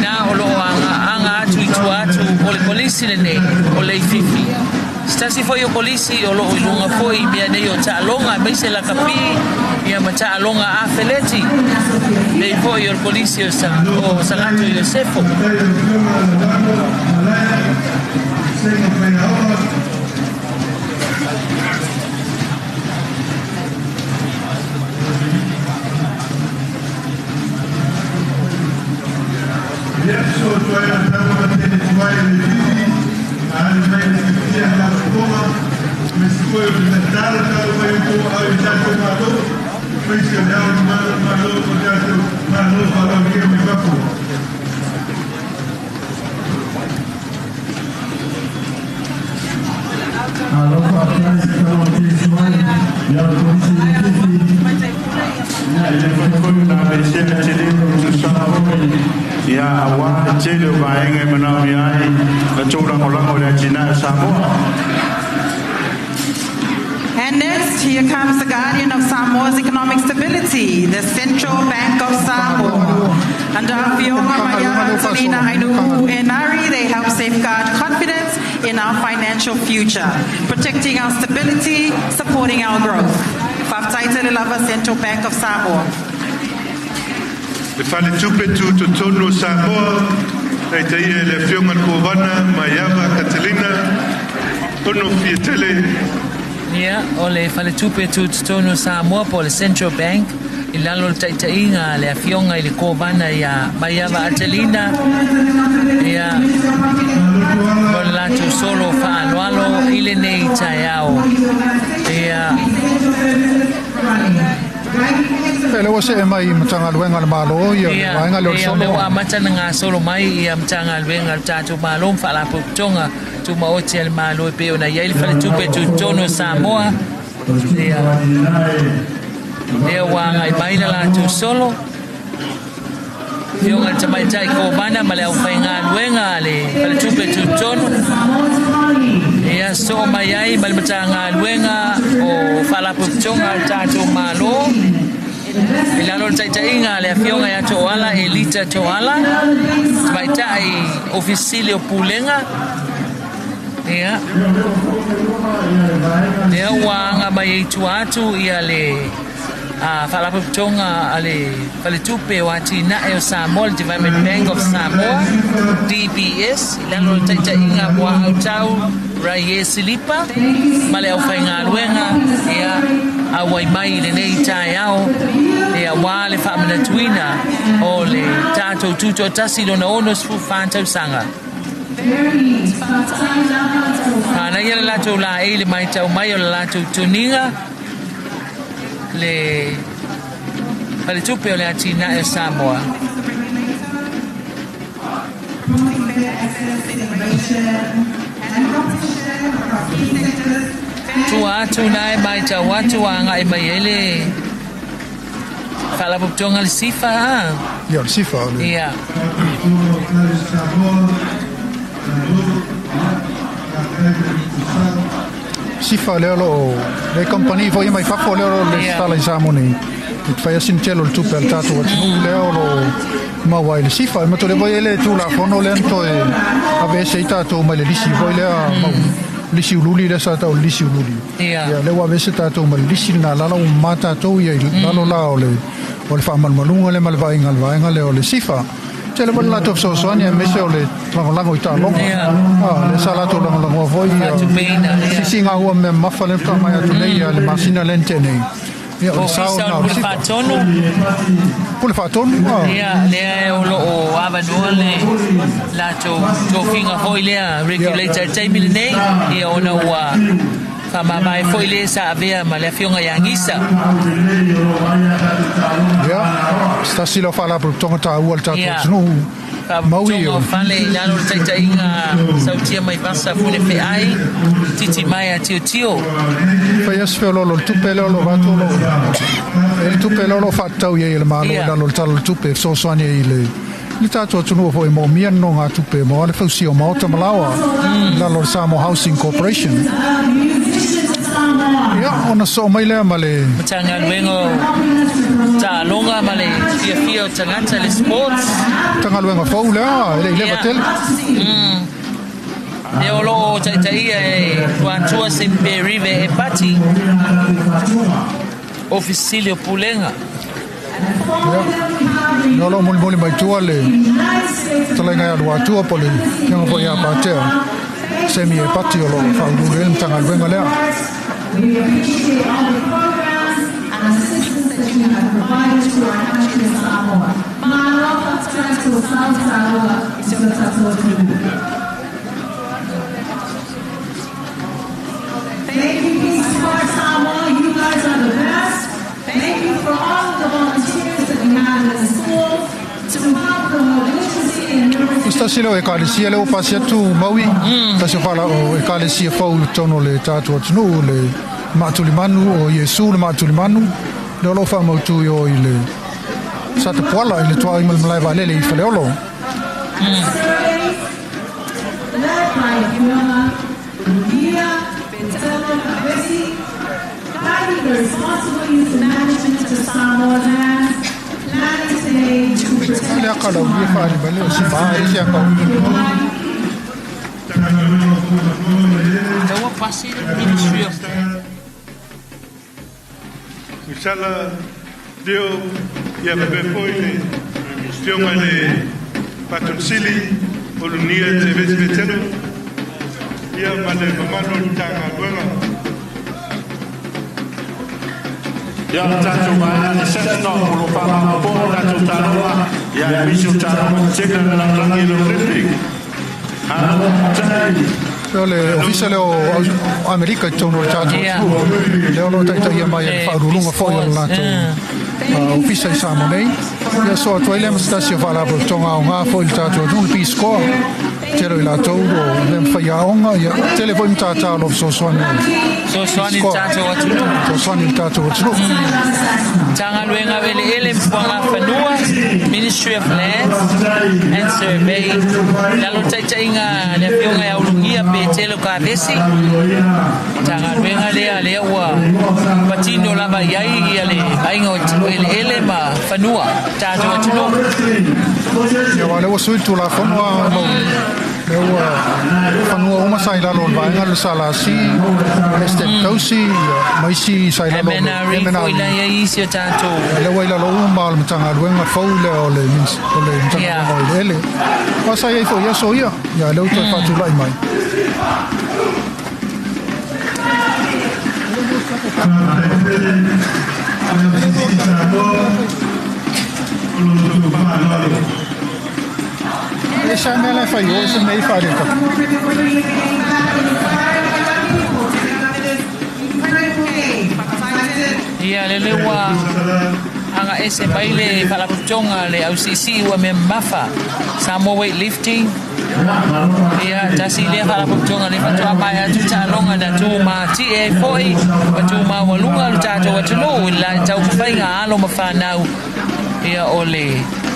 na o lo o aga atu i tua atu o le Kolisi lenei o Leififi. Se tasi foi o Kolisi o lo o i luga foi i mea nei o taaloga aemaise lakapi ia ma taaloga afeleti pei foi o le Kolisi o Sagato Iosefo. And next, here comes the guardian of Samoa's economic stability, the Central Bank of Samoa. Under Afioga Maiava Antonina Ainu'u Enari, they help safeguard confidence in our financial future, protecting our stability, supporting our growth. Faafetai tele lava Central Bank of Samoa. Le Faletupe Tutotonu o Samoa, taitaia e le Afioga i le Kovana Maiava Catalina Ono Fiatele. Ia, o le Faletupe Tutotonu o Samoa po o le Central Bank, i lalo o le taitaiga a le Afioga i le Kovana ia Maiava Atelina, ia, mo le latou solo faaaloalo i lenei taeao. Ia. E lea ua see mai i Matagaluega a le Malo ia le vaega lea o le solo. Ia, lea ua amata ona gasolo mai ia Matagaluega a le tatou Malo ma Faalapotopotoga Tumaoti a le Malo e pei ona i ai le Faletupe Tutotonu o Samoa. Ia, lea ua agai mai le latou solo. Afioga i le Tamaitai Kovana ma le aufaigaluega a le Faletupe Tutotonu. Ia soo mai ai ma le Matagaluega o Faalapotopotoga a le tatou Malo i lalo o le taitaiga a le Afioga ia Toala Elita Toala, Tamaitai Ofisa Sili o Pulega. Ia, lea ua aga mai ai i tua atu ia le Faalapotopotoga a le Faletupe o Atinae o Samoa, le Development Bank of Samoa, DBS, i lalo o le taitaiga a Muaau Tau Raie Silipa ma le aufaigaluega, ia, auai mai i lenei taeao, ia, aua le faamanatuina o le tatou Tutoatasi lona 64 tausaga. Manaia le latou laei i le matau mai o le latou toniga. Le Faletupe o le Atinae o Samoa. Tua atu na e matau atu a agai mai ai le Faalapotopotoga le SIFA a? Ia, o le SIFA. O le... Ia. Sifa lea o lo o le kamupani foi mai fafo lea o lo o lesitala i Samoa nei e te fai sina tele o le tupe a le tatou atunuu lea o lo o maua ai le sifa. E matou le foi e le Tulafono lea na toe aveese ai tatou mai le lisi foi lea mau lisi uliuli lea sa tau o le lisi uliuli. Ia lea ua aveese tatou mai le lisi lena lala ua mama tatou ia i lalo la o le o le faamalumaluga lea ma le vaaiga a le vaega lea o le sifa. Tele foi le latou fesoasoani aemaise o le lagolago i taaloga. Ah, lea sa latou lagolagoa foi ia sisiga ua mea mamafa lea faatoa mai atu nei ia le masina lea na tea nei. Ia, o le sao Ofisa o lena le o le Pule sifa. Faatonu. Pule Faatonu, ah. Ia, lea o lo o avanoa le latou tofiga foi lea regulator i le taimi lenei, ia ona ua Faamavae foi le sa avea ma le afioga ia Gisa. Ia, se tasi lea o faalapotopotoga taua a le tatou atunuu. Faalapotopotoga o fale i lalo o le taitaiga Sautia Maivasa Funefeai, Titi Maea Tiotio. Fai lava si feoloolo o le tupe lea o lo o avatu o lo o e i ai le tupe lea o lo o faatatau i ai e le Malo i lalo o le Tala o le Tupe e fesoasoani ai i le le tatou atunuu foi e moomia nonogatupe mo le fausia o maota ma laoa i lalo o le Samoa Housing Corporation. Ia, ona sosoo mai lea ma le Matagaluega o Taaloga ma le Fiafia o Tagata, le Sports. Matagaluega fou lea, e le i leva tele. Lea o lo o taitaia e Luatua Semiperive Epati, Ofisa Sili o Pulega. Ia, o lo o molimoli mai tua le fetalaiga ia Luatua po o le afioga foi ia Patea Semi Epati o lo o faauluulu i ai le Matagaluega lea. Thank you, Peace Corps Samoa. You guys are the best. Thank you for all of the volunteers that we have in the schools to help promote literacy and numeracy. O se tasi lea o Ekalesia lea ua pasi atu Maui, tasi o fala o Ekalesia fou i totonu o le tatou atunuu, le Maatulimanu o Iesu le Maatulimanu, lea o lo o faamautu i o i le Satapuala i le tuaoi ma le malae vaalele i Faleolo. Surveys led by Fiona Lugia Betelo Kabesi, guiding the responsible use and management of Samoa's lands, planning today to protect Le aka lau ia whaali mai le o si maa e si aka Taua pasi le Ministry of Misala Leo ia faapea foi le Afioga i le Faatonu Sili o Lunia Tevesi Vetelo ia ma le mamalu o le Matagaluega. Ia le tatou vaega le Sentinel o lo o faamamapo le tatou taaloga ia aemaise o taaloga tetele a le lalolagi le Olympic. Malo faafetai. O le ofisa lea o Amerika i totonu o le tatou atunuu, lea o lo o taitaia mai e le faauluuluga foi o le latou ofisa i Samoa nei. Ia soa atu ai lea ma se tasi o faalapotopotoga aoga foi i le tatou atunuu, le Peace Corps. Tele o i latou o mea ma faiaoga, ia tele foi matata o lo o fesoasoani ai. Fesoasoani i le tatou atunuu. Fesoasoani i le tatou atunuu. Matagaluega o Eleele ma Fuagafanua, Ministry of Lands and Survey, i lalo o le taitaiga a le Afioga ia Ulugia Petelo Kavesi. Matagaluega lea lea ua patino lava i ai ia le vaaiga o eleele ma fanua o tatou atunuu. Ia, aua o lea ua sui le Tulafono a Maui, lea ua fanua uma sa i lalo o le vaega o le SLC, Esetete Tausi, ia, ma isi sa i lalo o le MNRE foi la i ai isi o tatou. Ia, lea ua i lalo uma o le Matagaluega fou lea o le o le Matagaluega o Eleele. Aua sa i ai foi i aso ia, ia, lea ua toe faatulai mai. E sa mea la e fai o se mea i whaare ka. Ia, lele ua aga ese mai le Faalapotopotoga le Ausiisii ua mea mamafa, Samoa Weightlifting. Ia, tasi lea Faalapotopotoga lea faatoa maea atu taaloga na tu matie ai foi ma tu maualuga lo tatou atunuu i le taumafaiga a alo ma fanau, ia, o le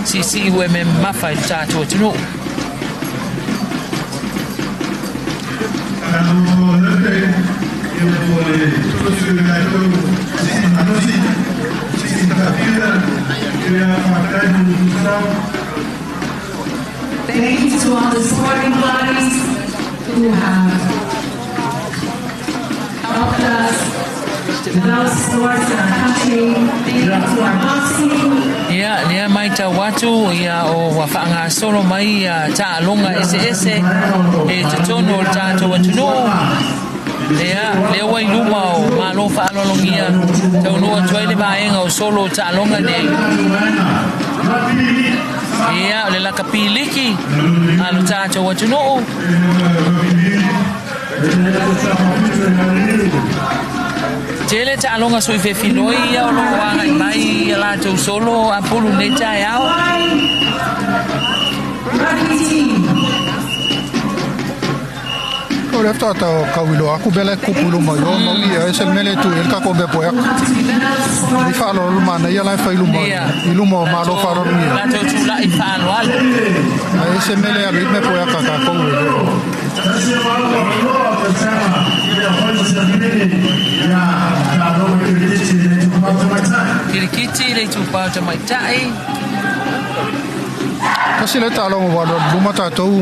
siisii ua mea mamafa i lo tatou atunuu. Thank you to all the sporting bodies who have helped us develop sports in our country. Thank you to our boxing. Ia, lea maitau atu, ia, o ua faagasolo mai ia taaloga eseese i totonu o le tatou atunuu. Ia, lea ua i luma o Malo faaaloalogia taunuu atu ai le vaega o solo o taaloga nei. Ia, o le lakapi liki a lo tatou atunuu. Tele taaloga sui fefiloi ia o loo agai mai ia latou solo apulu nei taeao. O le ta ta kau aku bele kupu luma yo mau ia e se mele tu el ka ko be poea. I fa lo luma na ia la fa luma. I luma o malo fa lo ni. Latou tula'i fa'aloalo. E se mele a me poea ka ka ko. Kirikiti le itupā o tamaita'i. Kasi le taaloga ua luma tatou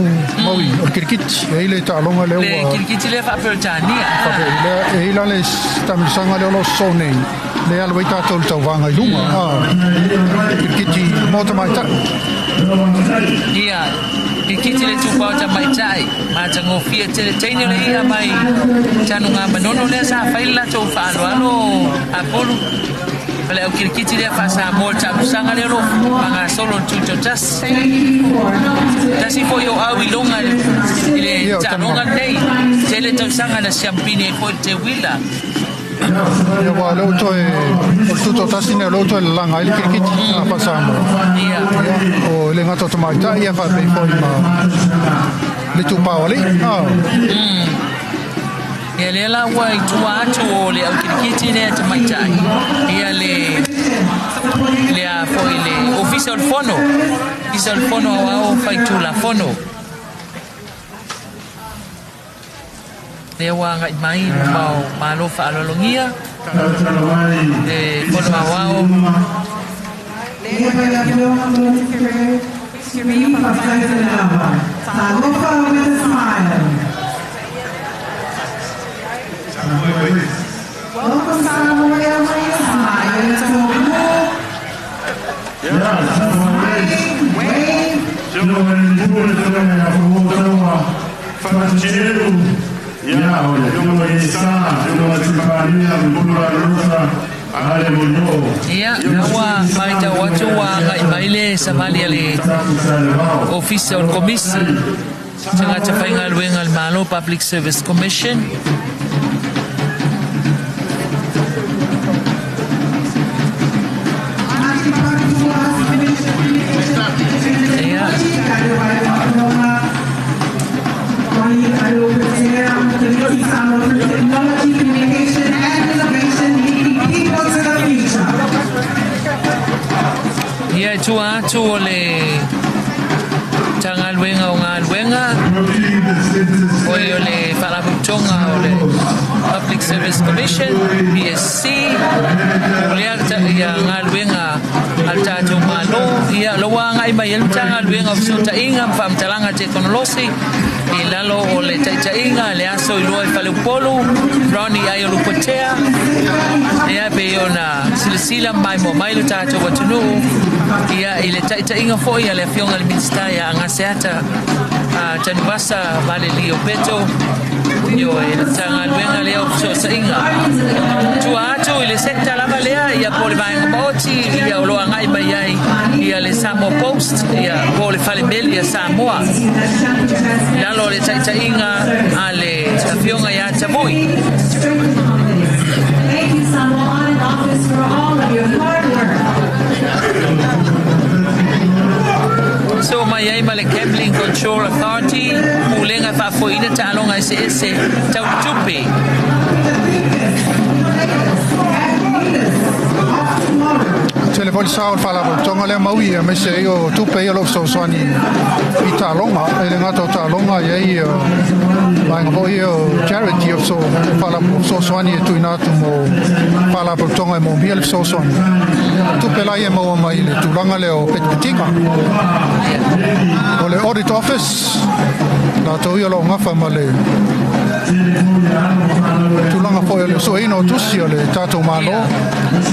maui o le kirikiti. E i le taaloga lea Le ua kirikiti lea fa'aperetania. Faapea e i la le tamilosaga lea o lo sosō nei. Le alu ai tatou le tauvaga i luga. Kirikiti mo tamaita'i. Ia kirikiti le itupā o tamaita'i. Matagofie tele teine o le i'a mai tanuga manono lea sa fai le latou fa'aloalo apulu. O le au kirikiti lea fa'asamoa le ta'apusaga lea lo pagasolo le tutotasi. Tasi fo'i o au i luga i le ta'aloga lenei. Tele tausaga na siampini ai fo'i le teuila. Ia ua lea ua toe o le tutotasi nei o lea ua toe lalaga ai le kirikiti a fa'asamoa. Ia. O le gata o tamaita'i ia fa'apei fo'i ma le tupā o ali'i. Ia lea la ua i tua atu o le au kirikiti lea tamaita'i. Ia le le a fo'i le Ofisa o le Fono. Ofisa o le Fono Aoao Faitulafono. Lea ua aga'i mai i luma o Malo fa'aloalogia le Fono Aoao. Ia na ua matau atu ua aga'i mai le savali a le Ofisa o le Komisi Tagata Faigaluega a le Malo Public Service Commission. Ia. Ia e tua atu o le Matagaluega o Galuega, oi o le Faalapotopotoga o le Public Service Commission, PSC, pulea ia galuega a le tatou Malo, ia o lo ua agai mai ai le Matagaluega o Fesootaiga ma Faamatalaga Tekonolosi i lalo o le taitaiga le aso i lua i Faleupolu, Ronnie Aiolupotea, ia e pei ona silasila ma maimoa mai lo tatou atunuu ia i le taitaiga foi a le Afioga i le Minisita ia Agaseata Tanuvasa Valelio Peto, ioe, le Matagaluega lea o Fesootaiga. Tua atu i le sector lava lea ia po o le Vaega Maoti ia o lo o agai mai ai ia le Samoa Post ia po o le Fale Meli a Samoa i lalo o le taitaiga a le Afioga ia Tavui. So mai ai ma le Gambling Control Authority, pulega e faafoeina taaloga eseese tau tupe. Tele foi le sao o le Faalapotopotoga lea mau ia aemaise ai o tupe ia o lo o fesoasoani i taaloga. E le gata o taaloga, e i ai vaega foi ia o charity o fesoasoani e tuuina atu mo Faalapotopotoga e moomia le fesoasoani. Tupe la ia e maua mai i le tulaga lea o petipetiga. O le Audit Office, latou ia o lo o gafa ma le tulaga foi o le sueina o tusi o le tatou Malo.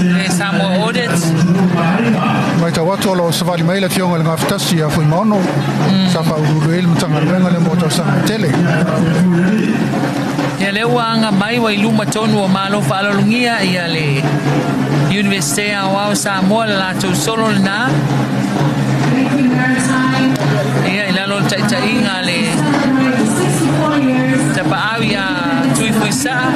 Le Samoa Audit. Matau atu o lo o savali mai le Afioga i le Gafatasi ia Fuimaono, sa faauluulu ai le Matagaluega lea mo tausaga e tele. Ia lea ua aga mai ua i luma tonu o Malo faaaloalogia ia le Iunivesite Aoao Samoa le latou solo lena. Ia i lalo o le taitaiga a le tapaau ia Tui Fuisaa.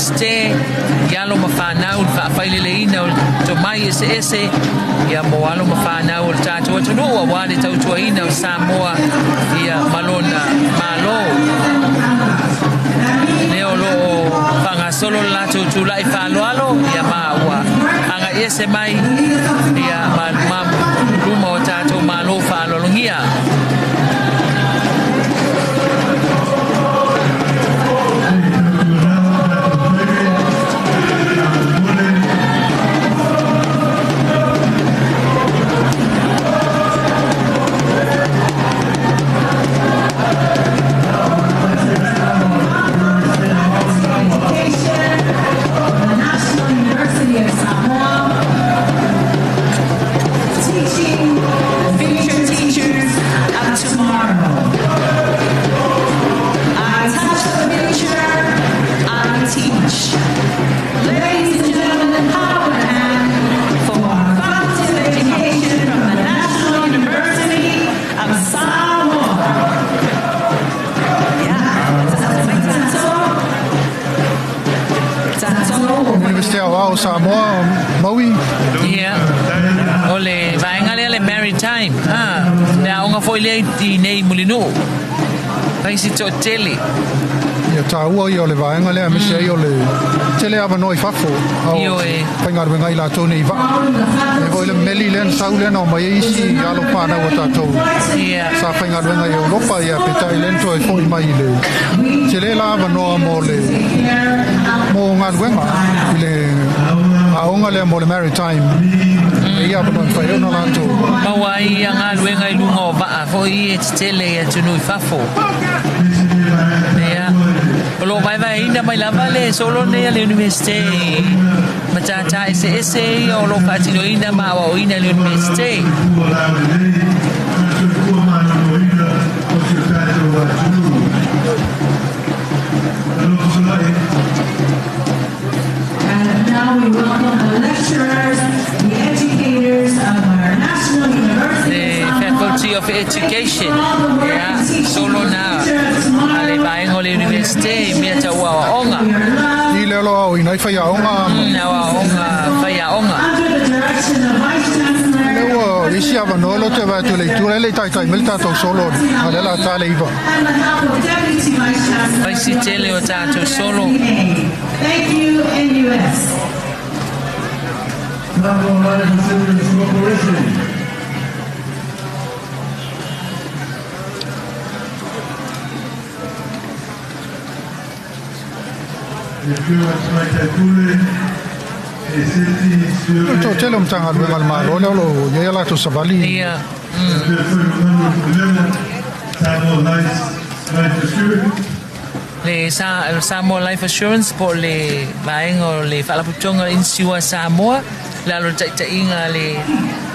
Iunivesite i alo ma fanau i le faafaileleina o tomai eseese ia mo alo ma fanau o le tatou atunuu auā le tautuaina o Samoa ia ma lona Malo. Lea o lo o faagasolo le latou tulai faaaloalo ia ma ua agai ese mai ia ma luma o tatou Malo faaaloalogia. Iunivesite Aoao o Samoa, Maui. Ia, o le vaega lea le Maritime, ha, le aoga foi lea i nei i Mulinuu. Faisi toatele. Ia taua ia o le vaega lea aemaise ai o le tele avanoa i fafo ao Ioe. faigaluega ai latou nei i vaa. E foi le meli lea na sau lea na omai ai isi alo fanau a tatou Ia. sa faigaluega i Europa ia peitai lea na toe foi mai i le tele la avanoa mo le mo galuega i le aoga lea mo le maritime e ia avanoa e mafai ai ona latou Maua ai ia galuega i luga o vaa foi e tetele i atunuu i fafo. Ia, o lo o vaevaeina mai lava le solo nei a le Iunivesite i matata eseese ia o lo o faatinoina ma aoaoina e le Iunivesite. And now we welcome the lecturers, the educators of our National University Le of Samoa. Faculty of Education, ia, solo na a le vaega o le Iunivesite i mea tau aoaoga. I le alo aoina ai faiaoga Aoaoga faiaoga. Under the direction of Vice Chancellor Lea ua isi avanoa lea ou te vaai atu i le itu lea e le i taitai mai le tatou solo a lea o le a ta le 9. and the help of Deputy Vice Chancellor Faisi tele o tatou solo. Thank you, NUS. O le toatele o Matagaluega a le Malo lea o lo o i ai a latou savali. Ia. Le Samoa Life Assurance po o le vaega o le Faalapotopotoga o le Inisiua Samoa, i lalo o le taitaiga a le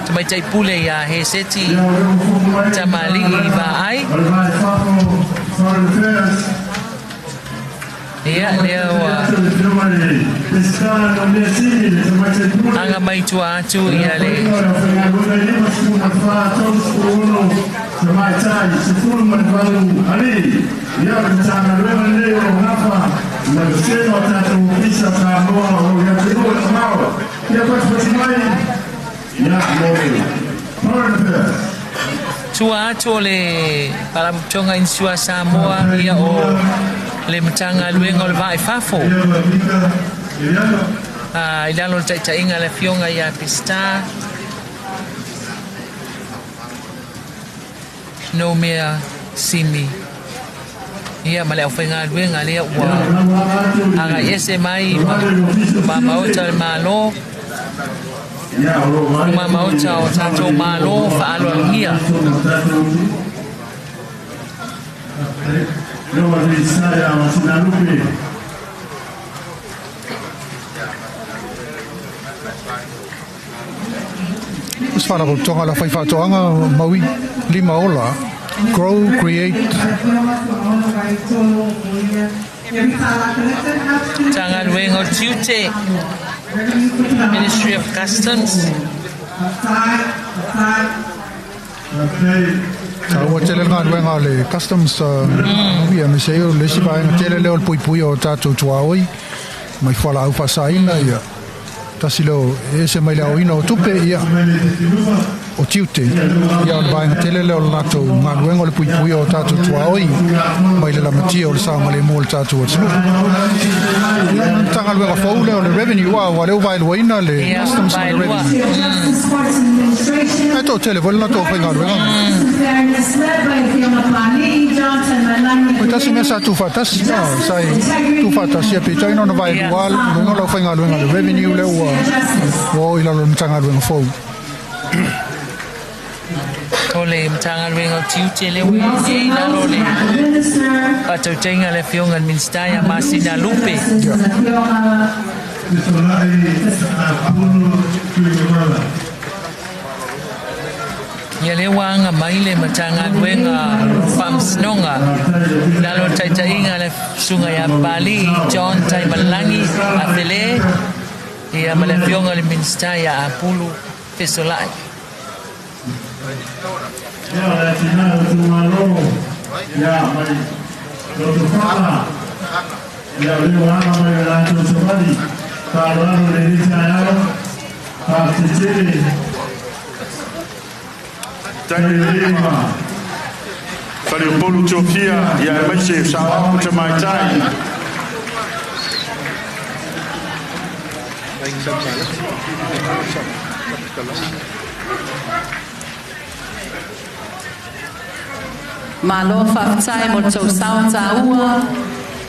Tamaitai Pule ia Heseti Tamalii Vaai. Ia, lea ua aga mai tua atu ia le Tua atu o le Faalapotopotoga Insua Samoa ia o le Matagaluega o le Vaa i Fafo i lalo o le taitaiga a le Afioga ia Peseta Noumea Simi ia ma le aufaigaluega lea ua agai ese mai ma Maota o le Malo ma Maota o tatou Malo faaaloalogia. O se Faalapotopotoga a le Aufaifaatoaga Maui Lima Ola, Grow, Create, Matagaluega o Tiute, Ministry of Customs. Taua tele le galuega a le Customs, Maui, aemaise ai o le isi vaega tele lea o le puipuia o tatou tuaoi. mai fualaau faasaina, ia, tasi lea o e ese mai le aoina o tupe, ia, o tiute, ia, o le vaega tele lea o le latou galuega o le puipuia o tatou tuaoi mai le lamatia o le saogalemu o le tatou atunuu. Ia, o le Matagaluega fou lea o le Revenue, aua o lea ua vaeluaina le Customs ma le Revenue. Ae toatele foi le latou faigaluega. O tasi mea sa tuufaatasi, sa tuufaatasi, peitai na ona vaelua luga o le aufaigaluega le Revenue lea ua o i lalo o le Matagaluega fou. O le Matagaluega o Tiute lea ua i ai i lalo o le faatautaiga a le Afioga i le Minisita ia Masina Lupe. Ia lea ua aga mai le Matagaluega o Faamasinoga i lalo o le taitaiga a le Susuga ia Papalii John Taimalelagi Afele, ia ma le Afioga i le Minisita ia Apulu Fesolai. Tailima Faleupolu Tofia, ia aemaise saoao ma tamaitai. Malo faafetai mo le tou sao taua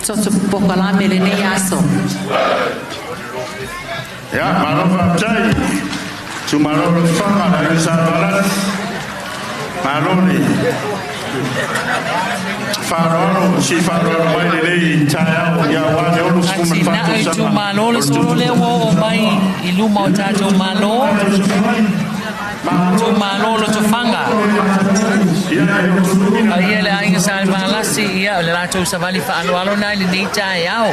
toto pokalame lenei aso. Ia, malo faafetai. Tumalo Lotofaga, le Aiga Sa Valasi. Malo le faaaloalo, si faaaloalo mai lenei taeao, ia aua le 64 Atinae tausaga itumalo o le le solo lea ua oo mai i luma o tatou Malo. Itumalo Lotofaga. Paia le Aiga Sa Valasi, ia o le latou savali faaaloalo na i lenei taeao.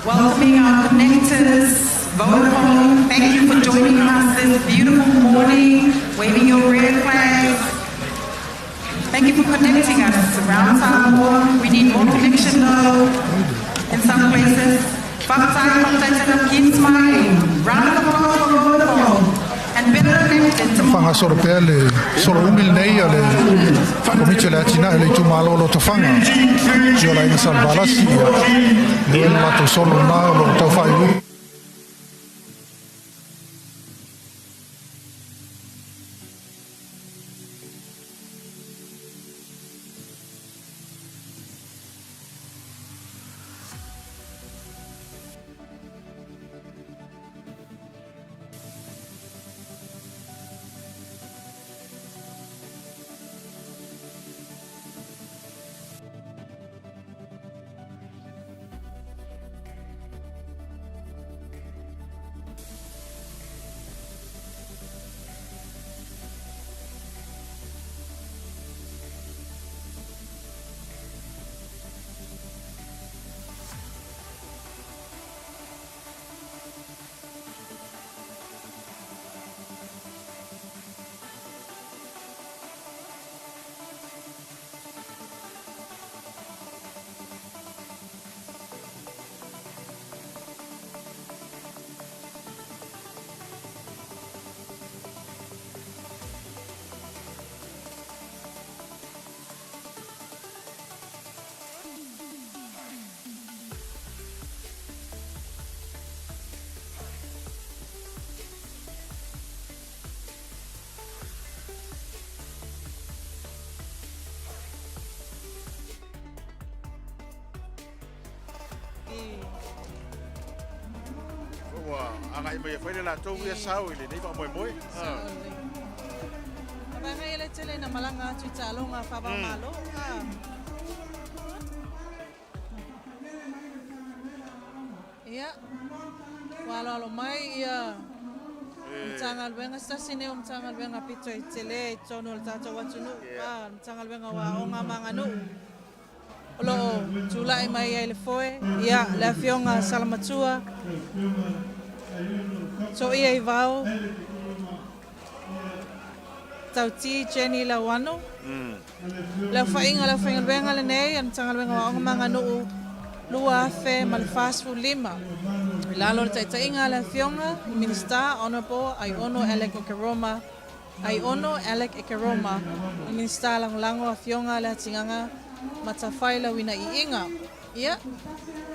Welcoming our connectors, Vodafone, thank you for joining us this beautiful morning, waving your red flags. Thank you for connecting us around Samoa. We need more connection though in some places. Faafetai, faafetai, keep smiling. Round of applause for Vodafone. And better connected tomorrow. Faagasolo pea le solo umi lenei a le Komiti o le Atinae o le Itumalo o Lotofaga i o le Aiga Sa Valasi, ia, lea le latou solo lena o lo o tau faaiuiu. Ua agai mai e fai le latou ia sao i lenei faamoemoe. Vaega ia le tele na malaga atu i taaloga faava-o-Malo. Ia, ua aloalo mai ia Matagaluega, se tasi nei o Matagaluega pito i tele i totonu o le tatou atunuu, le Matagaluega o Aoga ma Aganuu, o lo o tulai mai ai le foe, ia, le Afioga Salamatua, Toia Ivao. Tauti Jenny Lauano. Le aofaiga o le aufaigaluega lenei a le Matagaluega o Aoga ma Aganuu 2045 i lalo o le taitaiga a le Afioga i le Minisita Honourable Aiono Alec Ekeroma, Aiono Alec Ekeroma, le Minisita Lagolago Afioga Leatigaga Matafailauina Iiga. Ia,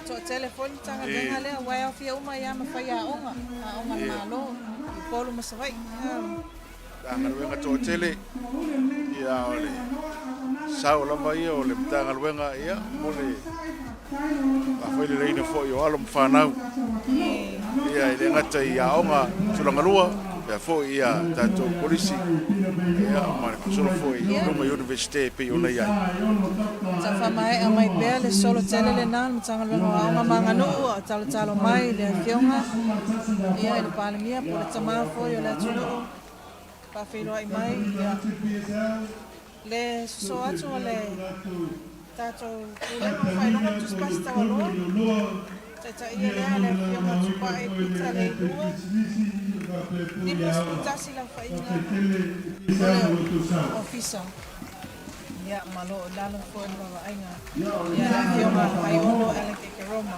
toatele foi le Matagaluega lea aua e aofia uma ai lava ma faiaoga, aoga a le Malo i Upolu ma Savaii. Matagaluega toatele, ia o le sao lava ia o le Matagaluega ia mo le faafaileleina foi o alo ma fanau. Ia e le gata i aoga tulagalua, faapea foi ia tatou kolisi, ia ma le faasolo foi i luga i Iunivesite e pei ona i ai. Tau faamaea mai pea le solo tele lena a le Matagaluega o Aoga ma Aganuu a o talotalo mai le Afioga ia i le Palemia po o le tama foi o le atunuu faafeiloai mai ia le sosoo atu o le tatou Pulega o Faailoga ma Tusi Pasi Taualoa, taitaia lea le Afioga Tupai Pita Leilua, 51 laofaiga o le Ofisa. Ia, ma lo o lalo foi le vaavaaiga ia le Afioga Aiono Alec Ekeroma.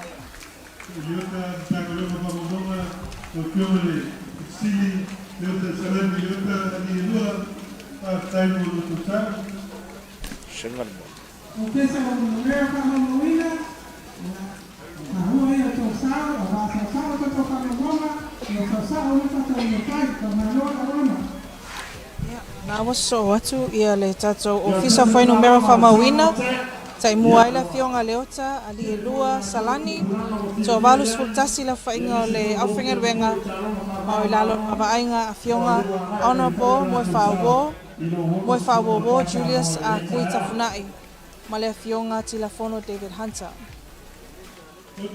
Ia, na ua sosoo atu ia le tatou Ofisa o Fuainumera Faamauina, taimua ai le Afioga Leota Alielua Salani, toa 81 laofaiga o le aufaigaluega ma o i lalo o le vaavaaiga Afioga Honourable Moefaauo Moefaauouo Julius A. Kui Tafunai ma le Afioga Tilafono David Hunter. Ia,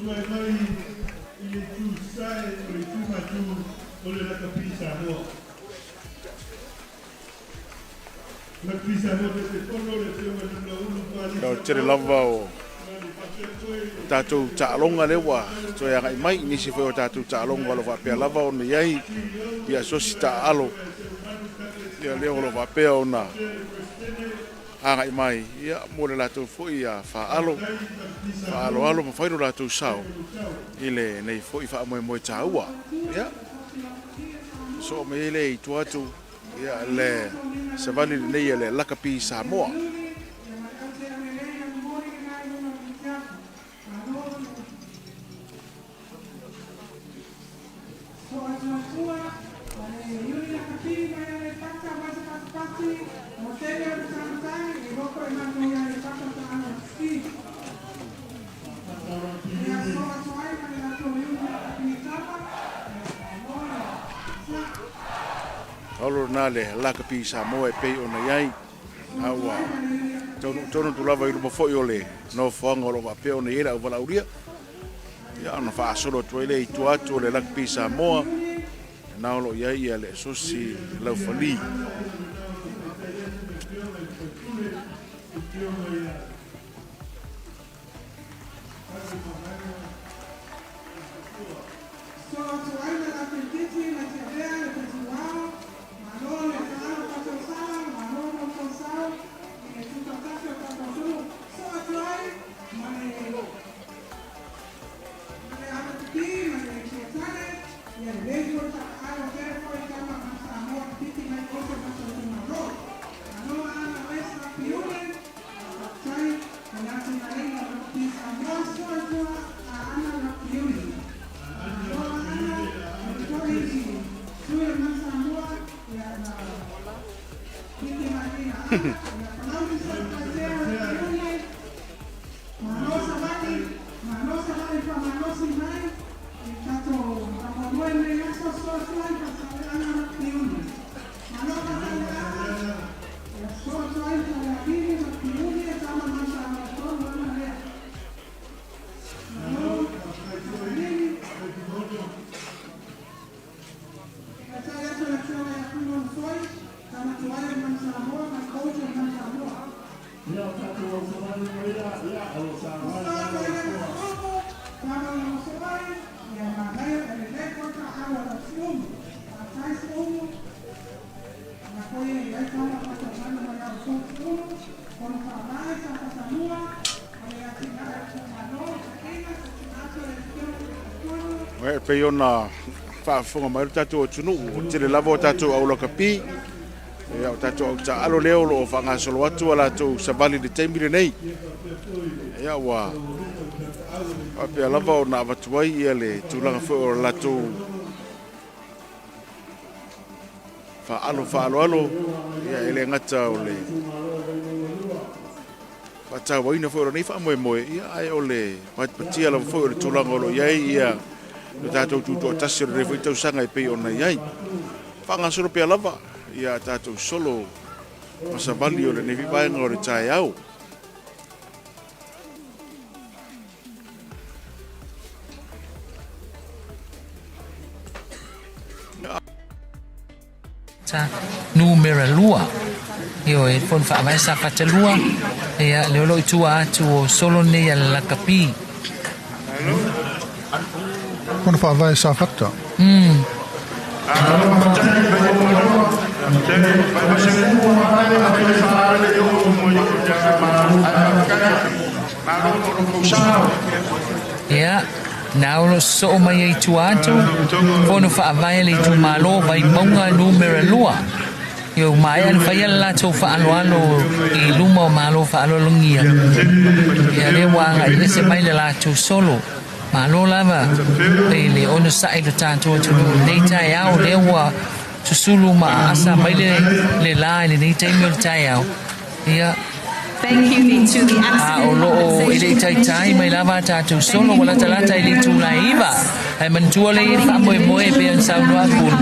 o le tele lava o tatou taaloga lea ua toe agai mai, nisi foi o tatou taaloga o lo o faapea lava ona i ai ia asosi taaalo, ia lea o lo o faapea ona agai mai ia mo le latou foi ia faaalo, faaaloalo ma fai lo latou sao i lenei foi faamoemoe taua. Ia, sosoo mai ai lea i tua atu ia le savali lenei a le Lakapi Samoa. Olo lena le Lakapi Samoa e pei ona i ai, a ua taunuu tonu atu lava i luma foi o le nofoaga o lo o faapea ona i ai le auvalaaulia. Ia, ona faasolo atu ai lea i tua atu o le Lakapi Samoa, lena o lo o i ai ia le Asosi Laufali. E pei ona faafofoga mai lo tatou atunuu, o tele lava o tatou au lakapi, ia o tatou au taaalo lea o lo o faagasolo atu a latou savali i le taimi lenei. Ia ua faapea lava ona avatu ai ia le tulaga foi o latou faaalo faaaloalo, ia e le gata o le faatauaina foi o lenei faamoemoe, ia ae o le patipatia lava foi o le tulaga o lo o i ai ia le tatou tutoatasi o lenei foi tausaga e pei ona i ai. Faagasolo pea lava ia tatou solo ma savali o lenei foi vaega o le taeao. Sa numera 2. Ioe, fono faavae Safata 2. Ia, le o lo o i tua atu o solo nei a le lakapi. Fono faavae Safata. Ia, na o lo o sosoo mai ai i tua atu, fono faavae a le itumalo Vaimauga numera 2. Ia ua maea ona faia le latou faaaloalo i luma o Malo faaaloalogia. Ia lea ua agai ese mai le latou solo. Malo lava i le onosai lo tatou atunuu i lenei taeao, lea ua susulu ma aasa mai le, le la i lenei taimi o le taeao. Ia, a o lo o e le i taitai mai lava a tatou solo ua latalata i le itula e 9. Ae manatua lea e i ai le faamoemoe e pei ona saunoa Apulu,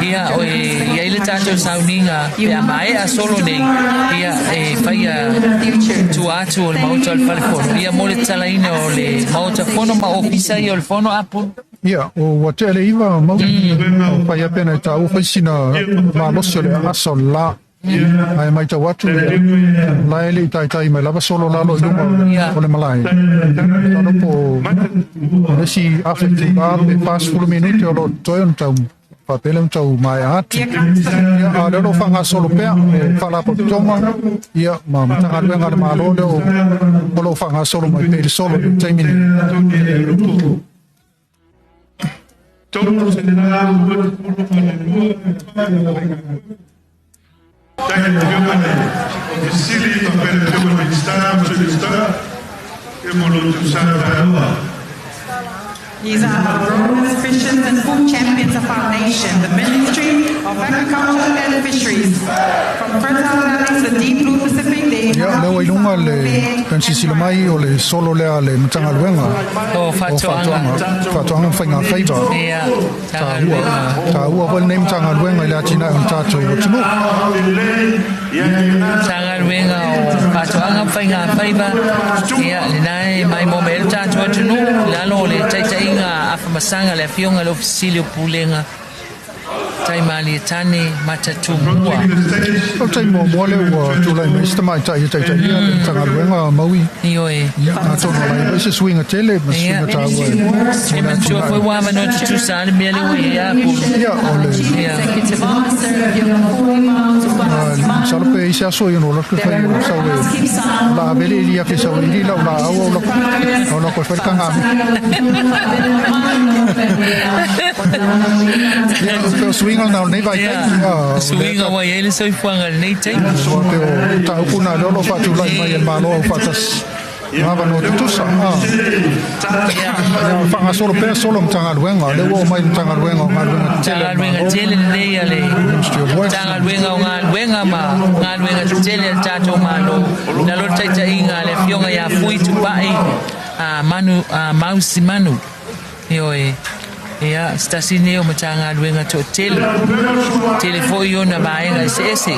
ia o e i ai le tatou sauniga pe a maea solo nei, ia e faia tua atu o le Maota o le Fale Fono, ia mo le tatalaina o le Maota Fono ma Ofisa ia o le Fono Apulu. Ia, ua tea le 9 mau, o fai pea na e tāua fai sina malosi o le aasa o le la. Ae matau atu ia, la e le i taitai mai lava solo lalo i luma o le malae. Masalo po o le isi afa itula pe 40 minute o lo o totoe ona tau faapea lea ona tau maea atu. Ia, a o lea o lo o faagasolo pea e Faalapotopotoga ia ma Matagaluega a le Malo lea o lo o faagasolo mai pea i le solo i le taimi nei. These are our growers, fishers, and food champions of our nation, the Ministry of Agriculture and Fisheries. From fertile valleys to the deep blue Pacific, they Ia, lea ua i luga le silasila mai o le solo lea a le Matagaluega o Faatoaga, Faatoaga ma Faiga Faiva. Ia, Taua, taua foi lenei Matagaluega i le atinae o le tatou atunuu. Matagaluega o Faatoaga ma Faiga Faiva, ia, lena e maimoa mai ai le tatou atunuu i lalo o le taitaiga a Afamasaga le Afioga i le Ofisa Sili o Pulega Taimalietane Matatumua. O le taimi muamua lea ua tulai mai se tamaitai e taitaia le Matagaluega Maui. Ioe. Ia, atonu o la e i ai se suiga tele ma se suiga taua e E manatua foi ua avanoa tutusa lava le mea lea ua i ai a Apulu. Ia, o le Masalo pe i se aso i ono lako fai o sau e la avele ili ake sau ili lau la au au lako au lako e fai kanga. Ia, o suiga na o lenei vaitaimi. Suiga ua i ai le soifuaga i lenei taimi. Pe o mataupu na lea o lo o faatulai mai e le Malo Aufaatasi. Avanoa tutusa. Ia faagasolo pea solo Matagaluega. Lea ua oo mai le Matagaluega o Galuega Tetele a le Malo. Matagaluega tele lenei a le Ministry of Works. Matagaluega o Galuega ma Galuega Tetele a le tatou Malo. I lalo o le taitaiga a le Afioga ia Fui Tupai Manu Mausi Manu. Ioe. Ia, se tasi lenei o Matagaluega toatele. Tele foi ona vaega eseese.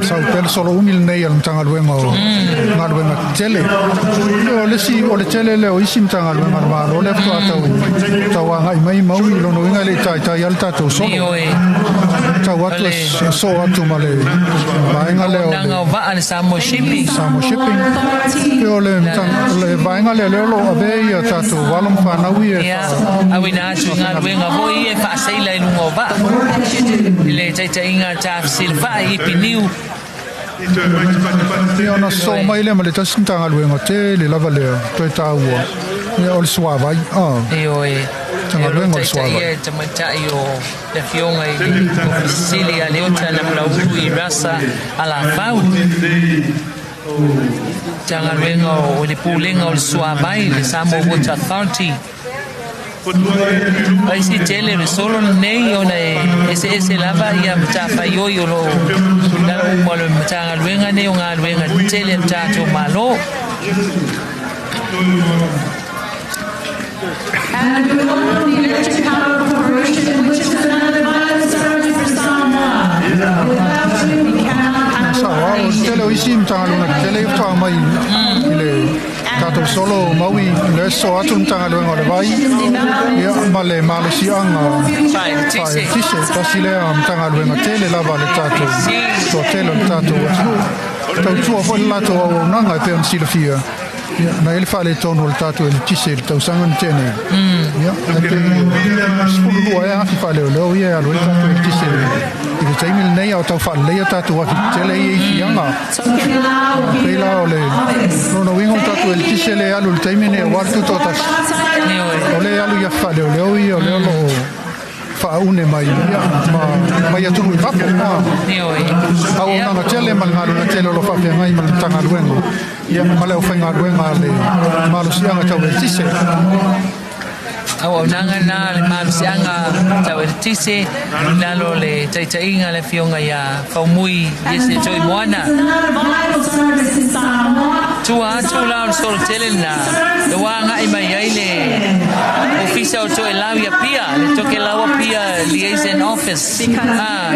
Sau pea le solo umi lenei a le Matagaluega o Galuega Tetele. O le isi, o le tele lea o isi Matagaluega a le Malo lea faatoa tau, tau agai mai maui i lona uiga e le i taitai lava le tatou solo. Ioe. Tau atu e soo atu ma le vaega lea o le o vaa le Samoa Shipping. Samoa Shipping. E o le, le vaega lea lea o lo o avea ia tatou alo ma fanau ia. Ia, auina atu i galuega foi ia e faaseila i luga o vaa. I le taitaiga a Tafsila Faa i Ipiniu. Ia ona sosoo mai lea ma le tasi Matagaluega tele lava lea toe taua, ia o le suavai. Ioe. Matagaluega o le Suavai. Taitaia e tamaitai o le afioga i le Ofisa Sili a Leota Namulauulu i Rasa Alafau. Matagaluega o le Pulega o le Suavai, le Samoa Water Authority. Ai si tele le solo lenei ona e eseese lava ia matafaioi o loo lalo uma o le Matagaluega nei o galuega tele a le tatou Malo. And we welcome the Electric Power Corporation, which is another vital service for Samoa. Without you, we cannot have Sa our o le nation. tele o isi Matagaluega tetele ia faatoa mai i le tatou solo Maui le sosoo atu le Matagaluega o le Vai ia ma le malosiaga faaeletise. Tasi lea Matagaluega tele lava a le tatou toatele o le tatou atunuu. Tautua foi le latou auaunaga e pei ona silafia. Ia, na i ai le faaletonu o le tatou eletise i le tausaga na tea nei. Ia, ae pei 12 ea afi faaleoleo ia e alu ai le tatou eletise i le taimi lenei, a o tau faaleleia tatou afi tetele ia i Fiaga. Pei la o le lona uiga o le tatou eletise lea e alu i le taimi lenei aua le tutoatasi, o lea e alu i afi faaleoleo ia o lea o lo o faaune mai ia, ma mai atunuu i fafo. Auaunaga tele ma le galuega tele o lo o faafeagai ma le Matagaluega ia, ma le aufaigaluega a le malosiaga tau eletise. Auaunaga na le malosiaga tau eletise i lalo o le taitaiga a le Afioga ia Faumui Iese Toimoana. Tua atu la o le solo tele lena e ua agai mai ai le Ofisa o Toelau i Apia, le Tokelau Apia Liaison Office. A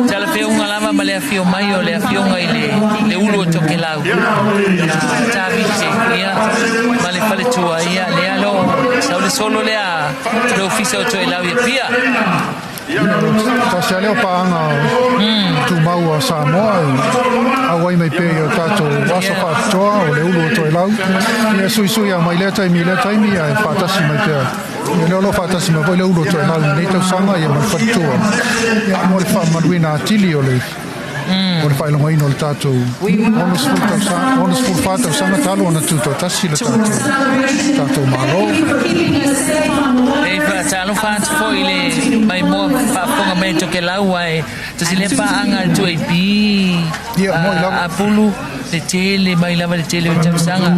talafeauga lava ma le afio mai o le Afioga i le le Ulu o Tokelau ia Tavite ia ma le faletua ia lea lo sau le solo lea le Ofisa o Toelau i Apia. Tasi lava lea o paaga tumau a Samoa e auai mai pea i o tatou aso faapitoa o le ulu o Toelau. Ia suisui lava mai lea taimi i lea taimi ae faatasi mai pea. Ia lea o lo o faatasi mai foi le ulu o Toelau i lenei tausaga ia ma le faletua. Ia mo le faamamaluina atili o le o le faailogaina o le tatou 60 tausaga, 64 tausaga talu ona tutoatasi le tatou, tatou Malo. E faatalofa atu foi i le maimoa faafofoga mai a Tokelau ae tasi lea paaga a le 2AP Apulu le tele mai lava le tele o tausaga.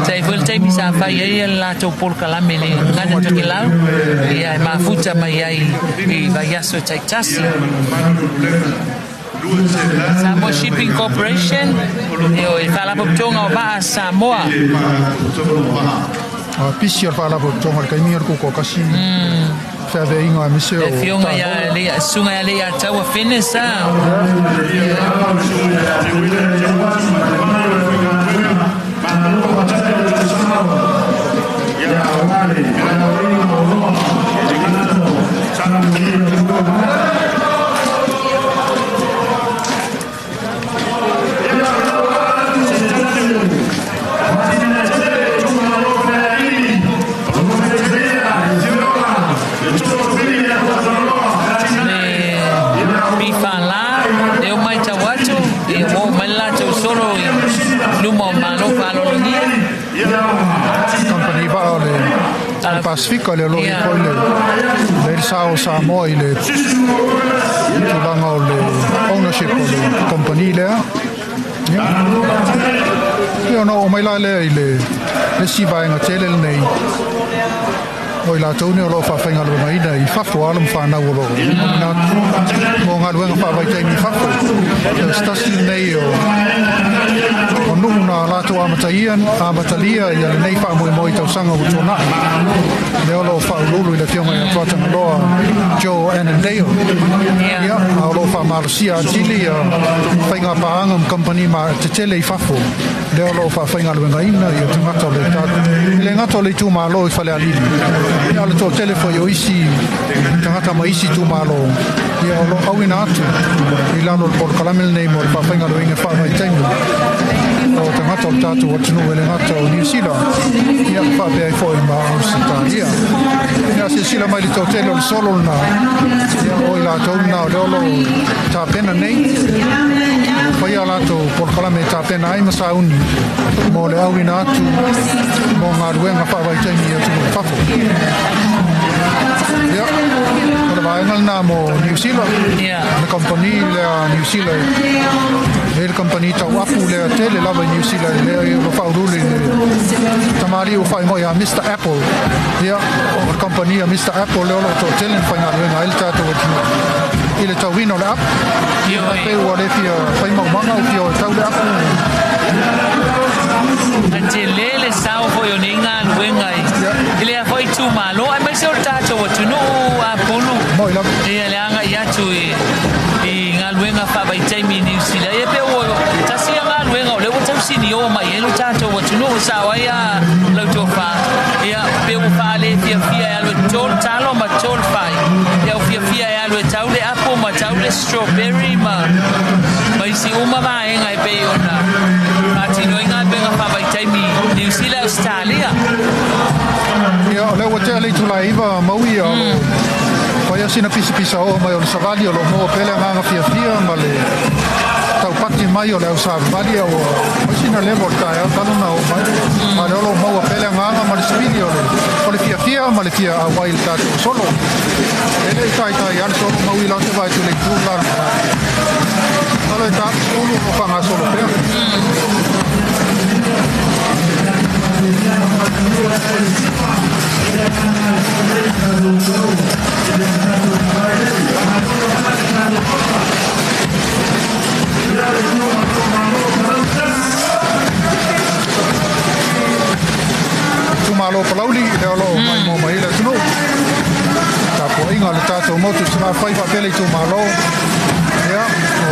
Sa i ai foi le taimi sa fai ai le latou polokalame i le gagana Tokelau ia e mafuta mai ai i vaiaso taitasi. Samoa Shipping Corporation, ioe, Faalapotopotoga o Vaa a Samoa. Pisi o le Faalapotopotoga o le taimi o le Kukuakasi feaveaiga aemaise o Le afioga ia Leia, Susuga ia Leiataua Finnis a. Le PFL, lea ua matau atu, ia ua oo mai le latou solo i luma o Malo Faaaloalogia. Kamupani vaa o le Pasifika lea o lo o i ai foi le le sa o Samoa i le tulaga o le ownership o le kamupani lea. Ia. Ia ona oo mai la lea i le isi vaega tele lenei o i latou nei o lo o faafaigaluegaina i fafo, alo ma fanau o lo o auina atu mo galuega faavaitaimi i fafo. O se tasi lenei o nuu na latou amataia, amatalia ia lenei faamoemoe i tausaga ua tuanai. Lea o lo o faauluulu i le Afioga ia Tuatagaloa Joe Annandale. Ia, a o lo o faamalosia atili ia faiga paaga ma kamupani ma tetele i fafo. Lea o lo o faafaigaluegaina ia tagata o le e le gata o le itumalo i Falealili, ia o le toatele foi o isi tagata ma isi itumalo ia o lo o auina atu i lalo o le polokalame lenei mo le faafaigaluegaina faavaitaimi o tagata o le tatou atunuu e le gata o Niu Sila ia faapea ai foi ma Ausetalia. Ia silasila mai le toatele o le solo lena, ia o i latou lena o lea o lo o tapena nei faia tatou polokalame e tapena ai ma sauni mo le auina atu mo galuega faavaitaimi i atunuu i fafo. Ia, o le vaega lenā mo Niu Sila, le kamupani lea a Niu Sila, e le kamupani tau apu lea tele lava i Niu Sila, lea o lo faauluulu i le tamalii ua faaigoa ia Mr Apple. Ia, o le kamupani a Mr Apple lea o lo o toatele na faigaluega ai le tatou atunuu i le tauina o le apu. Ia, pei ua le fia fai maumaga o fia o e tau le apu. A tele le sao foi o nei galuega i lea foi itumalo aemaise o le tatou atunuu a Pulu. Ia le agai atu i galuega faavaitaimi i Niu Sila. Ia pe ua tasi ia galuega o lea ua tausinioa mai ai lo tatou atunuu e sao ai a lau tofa. Ia pe ua faalefiafia e alu e toto le talo ma toto le fai. Ia ua fiafia e alu e tau le apo ma tau le strawberry ma isi uma vaega e pei ona faatino ai galuega faavaitaimi i Niu Sila, Ausetalia. Ia, o lea ua tea le itula e 9 Maui, a o lo o fai lava sina pisapisa oo mai o le savali o lo o maua pea le agaga fiafia ma le taupati mai o le au savavali, a ua fai sina level o le taeao talu ona oo mai. A o lea o lo o maua pea le agaga ma le sipili o le fiafia ma le fia auai i le tatou solo. E le i taitai lava le solo Maui la te vaai atu i le itu le la o le malae. Masalo e ta atu 10 o lo o faagasolo pea. Itumalo Palauli, lea o lo o maimoa mai ai le atunuu. Tapuaiga a le tatou motu i Salafai faapea le itumalo. Ia, o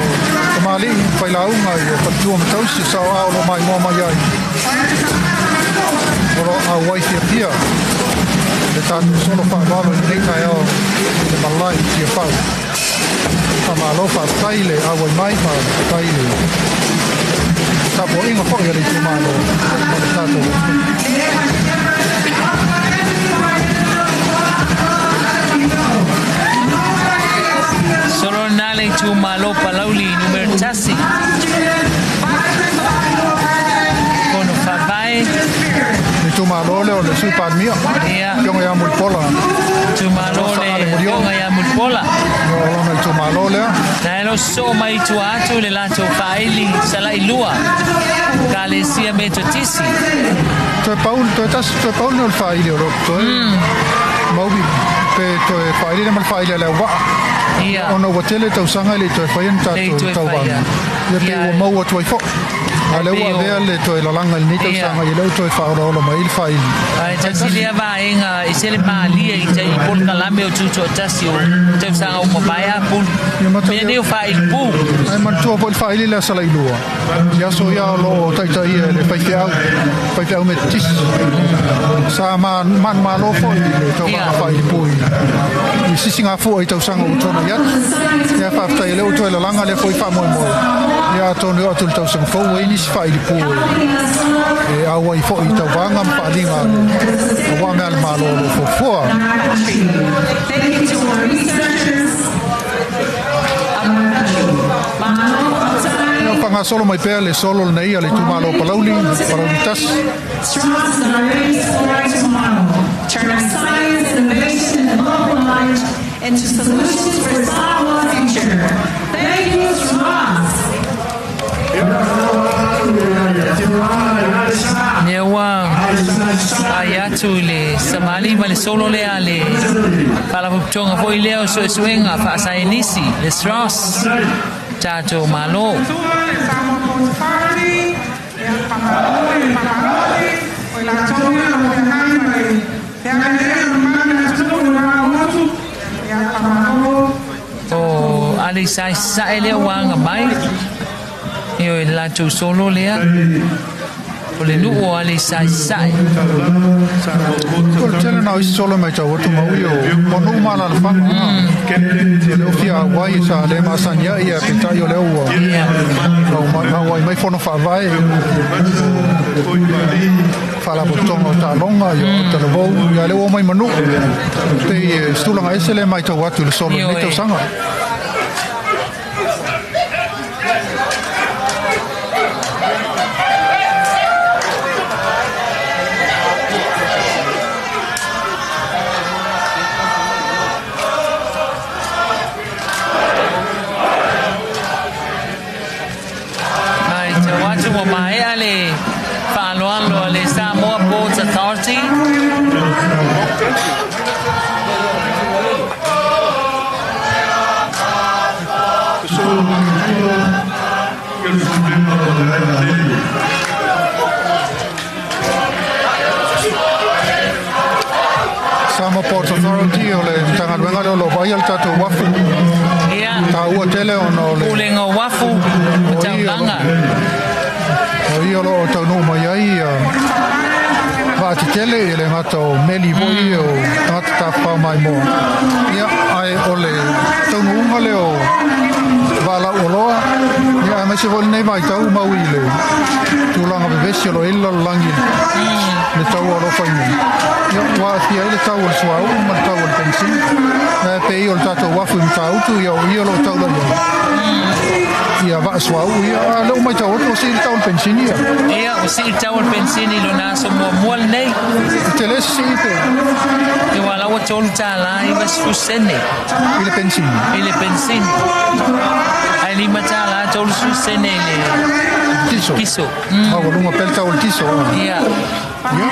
tamalii, failauga i o faletua ma tausi o saoao o lo o maimoa mai ai. O lo o auai fiafia le tatou solo faaaloalo i lenei taeao i le malae i Tiafau. Faamalo faafetai le auai mai, faafetai le tapuaiga foi a le itumalo ma le tatou atunuu. Solo na le itumalo Palauli numera 1. Fono Faavae. Le itumalo lea o le Sui Palemia, Afioga ia Mulipola. Itumalo le Afioga ia Mulipola. O lona itumalo lea. Na e lo sosoo mai i tua atu le latou faaili salai lua, Ekalesia Metotisi. Toe pau, toe tasi, toe pau lenei o le faaili o lo o totoe. Maui pe toe faaili le ma le faaili a le auvaa. Ona ua tele tausaga e le i toe faia ni tatou tauvaga. Ia pei ua maua atu ai foi. A o lea ua avea le toe lalaga i lenei tausaga, ia lea ua toe faaolaola mai ai le faaili. Ae tasi lea vaega e sele malie i tai polokalame o Tutoatasi o tausaga ua mavae a Pulu. Mea nei o faaili pu. Ae manatua foi le faaili lea Salailua. I aso ia o lo o taitaia e le faifeau, faifeau Metotisi. Sa manumalo foi i le tauvaga faailipu i sisigafua i tausaga ua tuanai atu. Ia faafetai o lea ua toe lalaga lea foi faamoemoe. Ia atonu e oo atu i le tausaga fou ua i ai nisi faailipu e auai foi i tauvaga ma faaaliga aua mea a le Malo o lo o fuafua. Ia faagasolo mai pea le solo lenei a le itumalo o Palauli, Palauli 1. Lea ua ai atu i le samali ma le solo lea a le Faalapotopotoga foi lea o Suesuega Faasaienisi, le SROS, tatou Malo. O Aleisa i Sasae lea ua aga mai, ioe, le latou solo lea. O le nuu o Aleisa i Sasae. O le tele na o isi solo mai tau atu maui o nuu ma alaalafaga. O lea ua fia auai sa le masani ai ia peitai o lea ua auai mai fono faavae Faalapotopotoga o Taaloga ia o Talavou ia lea ua omai ma nuu. Pei e se tulaga ese lea matau atu i le solo i lenei tausaga. Ua maea le faaaloalo a le Samoa Ports Authority. Samoa Ports Authority o le Matagaluega lea o lo o vaaia le tatou uafu. Ia. Taua tele ona o le Pulega o Uafu ma Taulaga. O ia o lo o taunuu mai ai vaatetele e le gata o meli foi o tagata tafafao maimoa. Ia, ae o le taunuuga lea o vaalau oloa, ia aemaise foi lenei vaitau mau i le tulaga vevesi o lo o i ai le lalolagi i le taua o lo o fai nei. Ia, ua aafia ai le tau o le suauu ma le tau o le penisini. Ae pei o le tatou uafu i Matautu, ia o ia o lo o taula i ai ia vaa suauu ia. A o lea ua matau atu ua sii le tau o le penisini ia. Ia, ua sii le tau o le penisini i lona aso muamua lenei. E tele se sii pe? Ia, ua ala ua $3.90. I le penisini? I le penisini. Ae $5.30 i le Tiso. Tiso. Maualuga pea le tau o le tiso. Ia. Ia.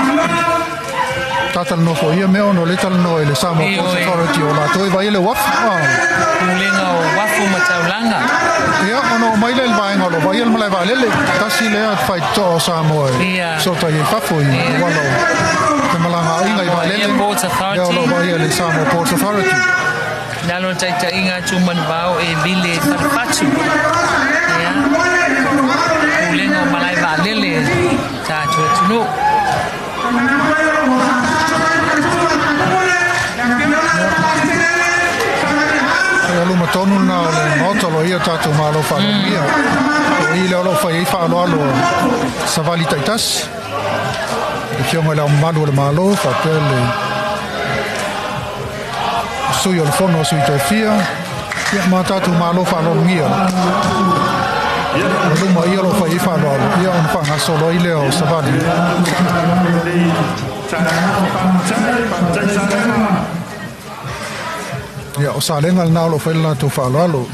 Tatalanoa foi ia mea ona o lea e talanoa i le Samoa Ports Authority o latou e vaai le uafu. Pulega o Uafu ma Taulaga. Ia, ona oo mai lea i le vaega o lo o vaaia le malae vaalele. Tasi lea faitotoa o Samoa e fesootai ai i fafo i auala o femalagaaiga i vaalele. Lea o lo o vaaia le Samoa Ports Authority. Lalo o le taitaiga a Tumanuvao e Vile Falefatu. Ia, Pulega o Malae Vaalele tatou atunuu. E luma tonu lena o le Maota o lo o i ai o tatou Malo Faalogia. O i lea o lo o fai ai faaaloalo a savali taitasi. Le Afioga i Le Ao Mamalu o le Malo faapea le Sui o le Fono a Sui Tofia, ia ma tatou Malo Faaloalogia. O luma ia o lo o fai ai faaaloalo, ia ona faagasolo ai lea o savali. Ia, o Salega lena o lo o fai le latou faaaloalo.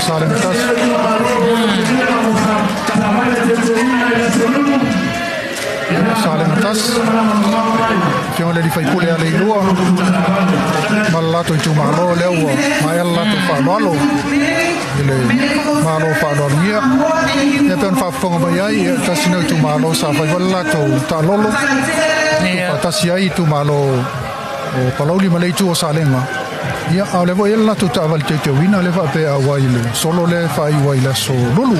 Salega tasi. Salega tasi. Afioga i le alii faipule a Leilua ma le latou itumalo lea ua maea le latou faaaloalo i le Malo faaaloalogia. Ia pei ona faafofoga mai ai, ia, tasi nei o itumalo sa fai foi le latou taalolo faatasi ai itumalo o Palauli ma le itu o Salega. Ia, a o lea foi e i ai le latou taavale teuteuina lea faapea auai i le solo lea e faaiu ai i le aso Lulu.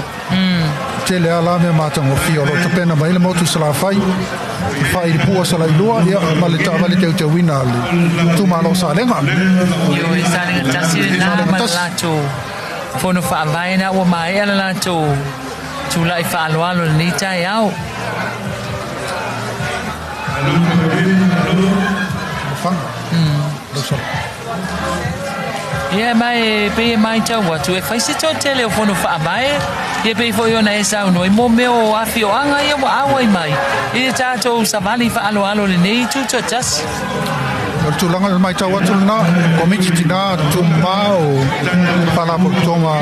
Tele lava la mea matagofie o lo o tapena mai le motu i Salafai, e fai i le pua Salailua, ia, ma le taavale teuteuina a le itumalo o Salega. Ioe, Salega tasi lena ma le latou fono faavae na ua maea le latou tulai faaaloalo i lenei taeao. Ia ma e pei e maitau atu e fai se toatele o fono faavae, ia pei foi ona e saunoa i mo mea o afioaga ia ua auai mai i le tatou savali faaaloalo i lenei itu toatasi. O le tulaga i le matau atu lena, Komiti Tina Tumama o Faalapotopotoga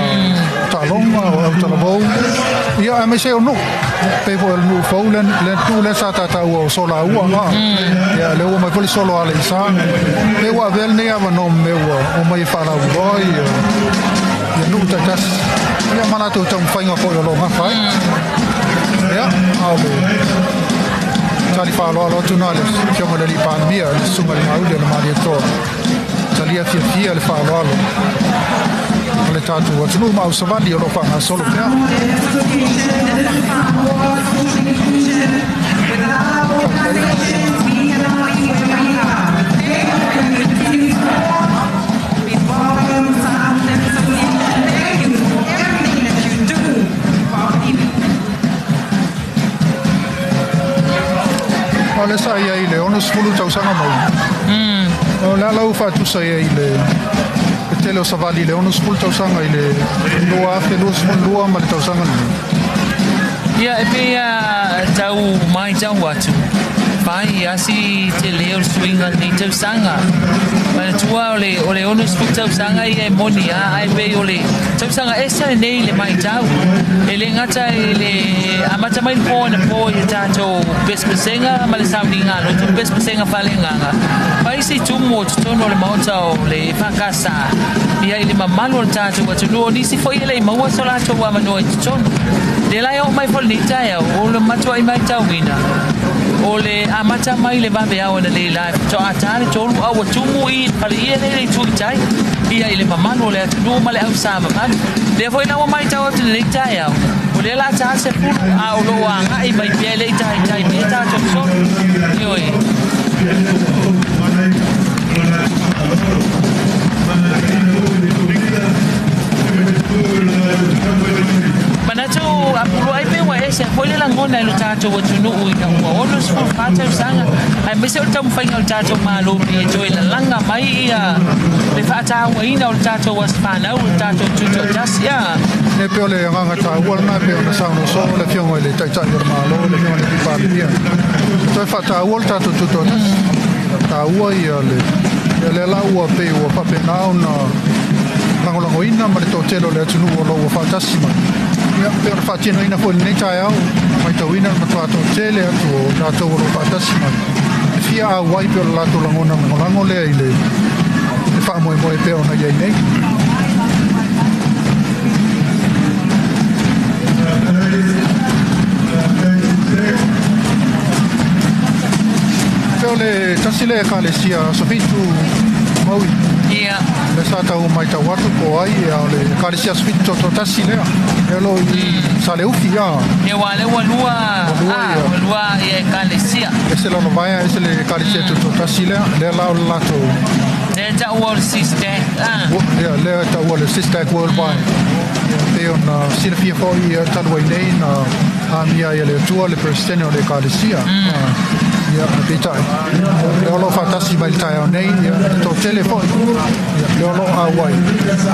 Taaloga o Autalavou, ia aemaise o nuu, pei foi o le nuu fou le nuu lea sa tataua o Solaua, ia lea ua mai foi le solo a Aleisa. Pei ua avea lenei avanoa ma mea ua omai e faalauiloa ia nuu taitasi, ia ma latou taumafaiga foi o lo o gafa ai. Ia, a o le tali faaaloalo atu na le Afioga i le Alii Palemia, le Susuga i le Mauli o le Malietoa. Talia fiafia le faaaloalo o le tatou atunuu ma ausavali o lo o faagasolo pea. tausaga mau. O le ala ua faatusa ai i le tele o savali i le 60 tausaga i le 2022 ma le tausaga lenei. Ia e pei a tau matau atu, fai asi tele o le suiga i lenei tausaga. Manatua o le o le 60 tausaga ia e moni a, ae pei o le tausaga ese lenei le matau. E le gata i le amata mai le po anapo i le tatou pesepesega ma le sauniga lotu, pesepesega faaleagaga. Fai si tumu o totonu o le maota o le EFKS ia i le mamalu o le tatou atunuu, o nisi foi e le i maua so latou avanoa i totonu. Lea la e oo mai foi lenei taeao, o le matuai matauina o le amata mai le vaveao analeila e faatoa ta le 3 a ua tumu i le faleie lea i le itu i tai ia i le mamalu o le atunuu ma le ausa mamalu. Lea foi la ua matau atu i lenei taeao, o lea la ta le 10 a o lo o agai mai pea e le i taitai mai e tatou solo. Ioe. Manatu a pulu ai pe ua ese foi le lagona i lo tatou atunuu ina ua 64 tausaga, aemaise o le taumafaiga o le tatou Malo pei e toe lalaga mai ia le faatauaina o le tatou aso fanau, o le tatou tutoatasi. A. E pei o le agaga taua lena e pei ona saunoa soo le Afioga i le Taitai o le Malo, le Afioga i le Palemia, e toe faataua le tatou tutoatasi. Taua ia le ia lea la ua pei ua faapena ona lagolagoina ma le toatele o le atunuu o lo o ua faatasi mai. Ia, pei ona faatinoina foi i lenei taeao, matauina le matua toatele atu o latou o lo o faatasi mai. E fia auai pei o le latou lagona lagolago lea i le faamoemoe pei ona i ai nei. Pei o le tasi lea Ekalesia Aso Fitu Maui. Ia. Le sa tau matau atu po o ai ia o le Ekalesia Aso Fitu toatasi lea. Lea o lo o i Saleufi ia. Ia aua lea ua lua, a, ua lua ia Ekalesia. Ese Lalovaea, ese le Ekalesia tutoatasi lea. Lea la o le latou. Lea e taua o le SISTAC, a. Ia, lea e taua o le SISTAC Worldwide. Ia, pei ona silafia foi ia talu ai nei na amia ai e le Atua le Peresetene o le Ekalesia. Ia, peitai, lea o lo o faatasi mai i le taeao nei, ia, le toatele foi, ia, lea o lo o auai,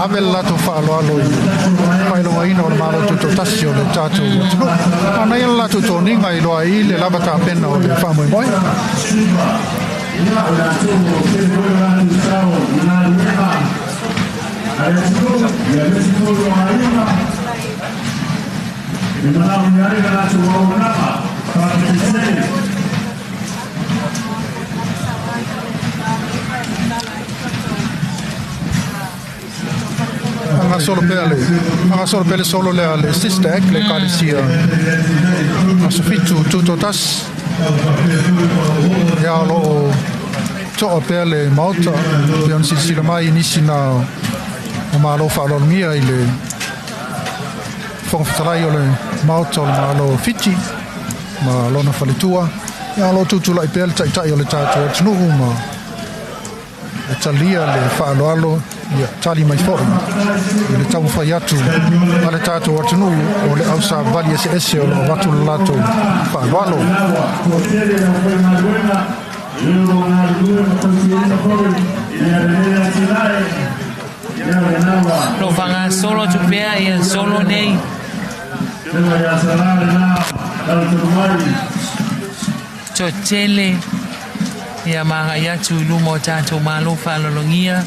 ave le latou faaaloalo i le faailogaina o le Malo Tutoatasi o le tatou atunuu. A na ia le latou toniga i loa ai le lava tapena o le faamoemoe. Faagasolo pea le faagasolo pea le solo lea a le SISTAC, le Ekalesia Aso Fitu Tutoatasi. Ia o lo o toa pea le Maota pei ona silasila mai i nisi na o Malo faaaloalogia i le Fofoga Fetalai o le Maota o le Malo o Fiti ma lona faletua. Ia o lo o tutulai pea le Taitai o le tatou atunuu ma e talia le faaaloalo, ia tali mai foi i le taumafai atu a le tatou atunuu o le ausavali eseese o lo o avatu le latou faaaloalo. Lo faagasolo atu pea ia solo nei. Toatele ia ma agai atu i luma o tatou malo faalologia,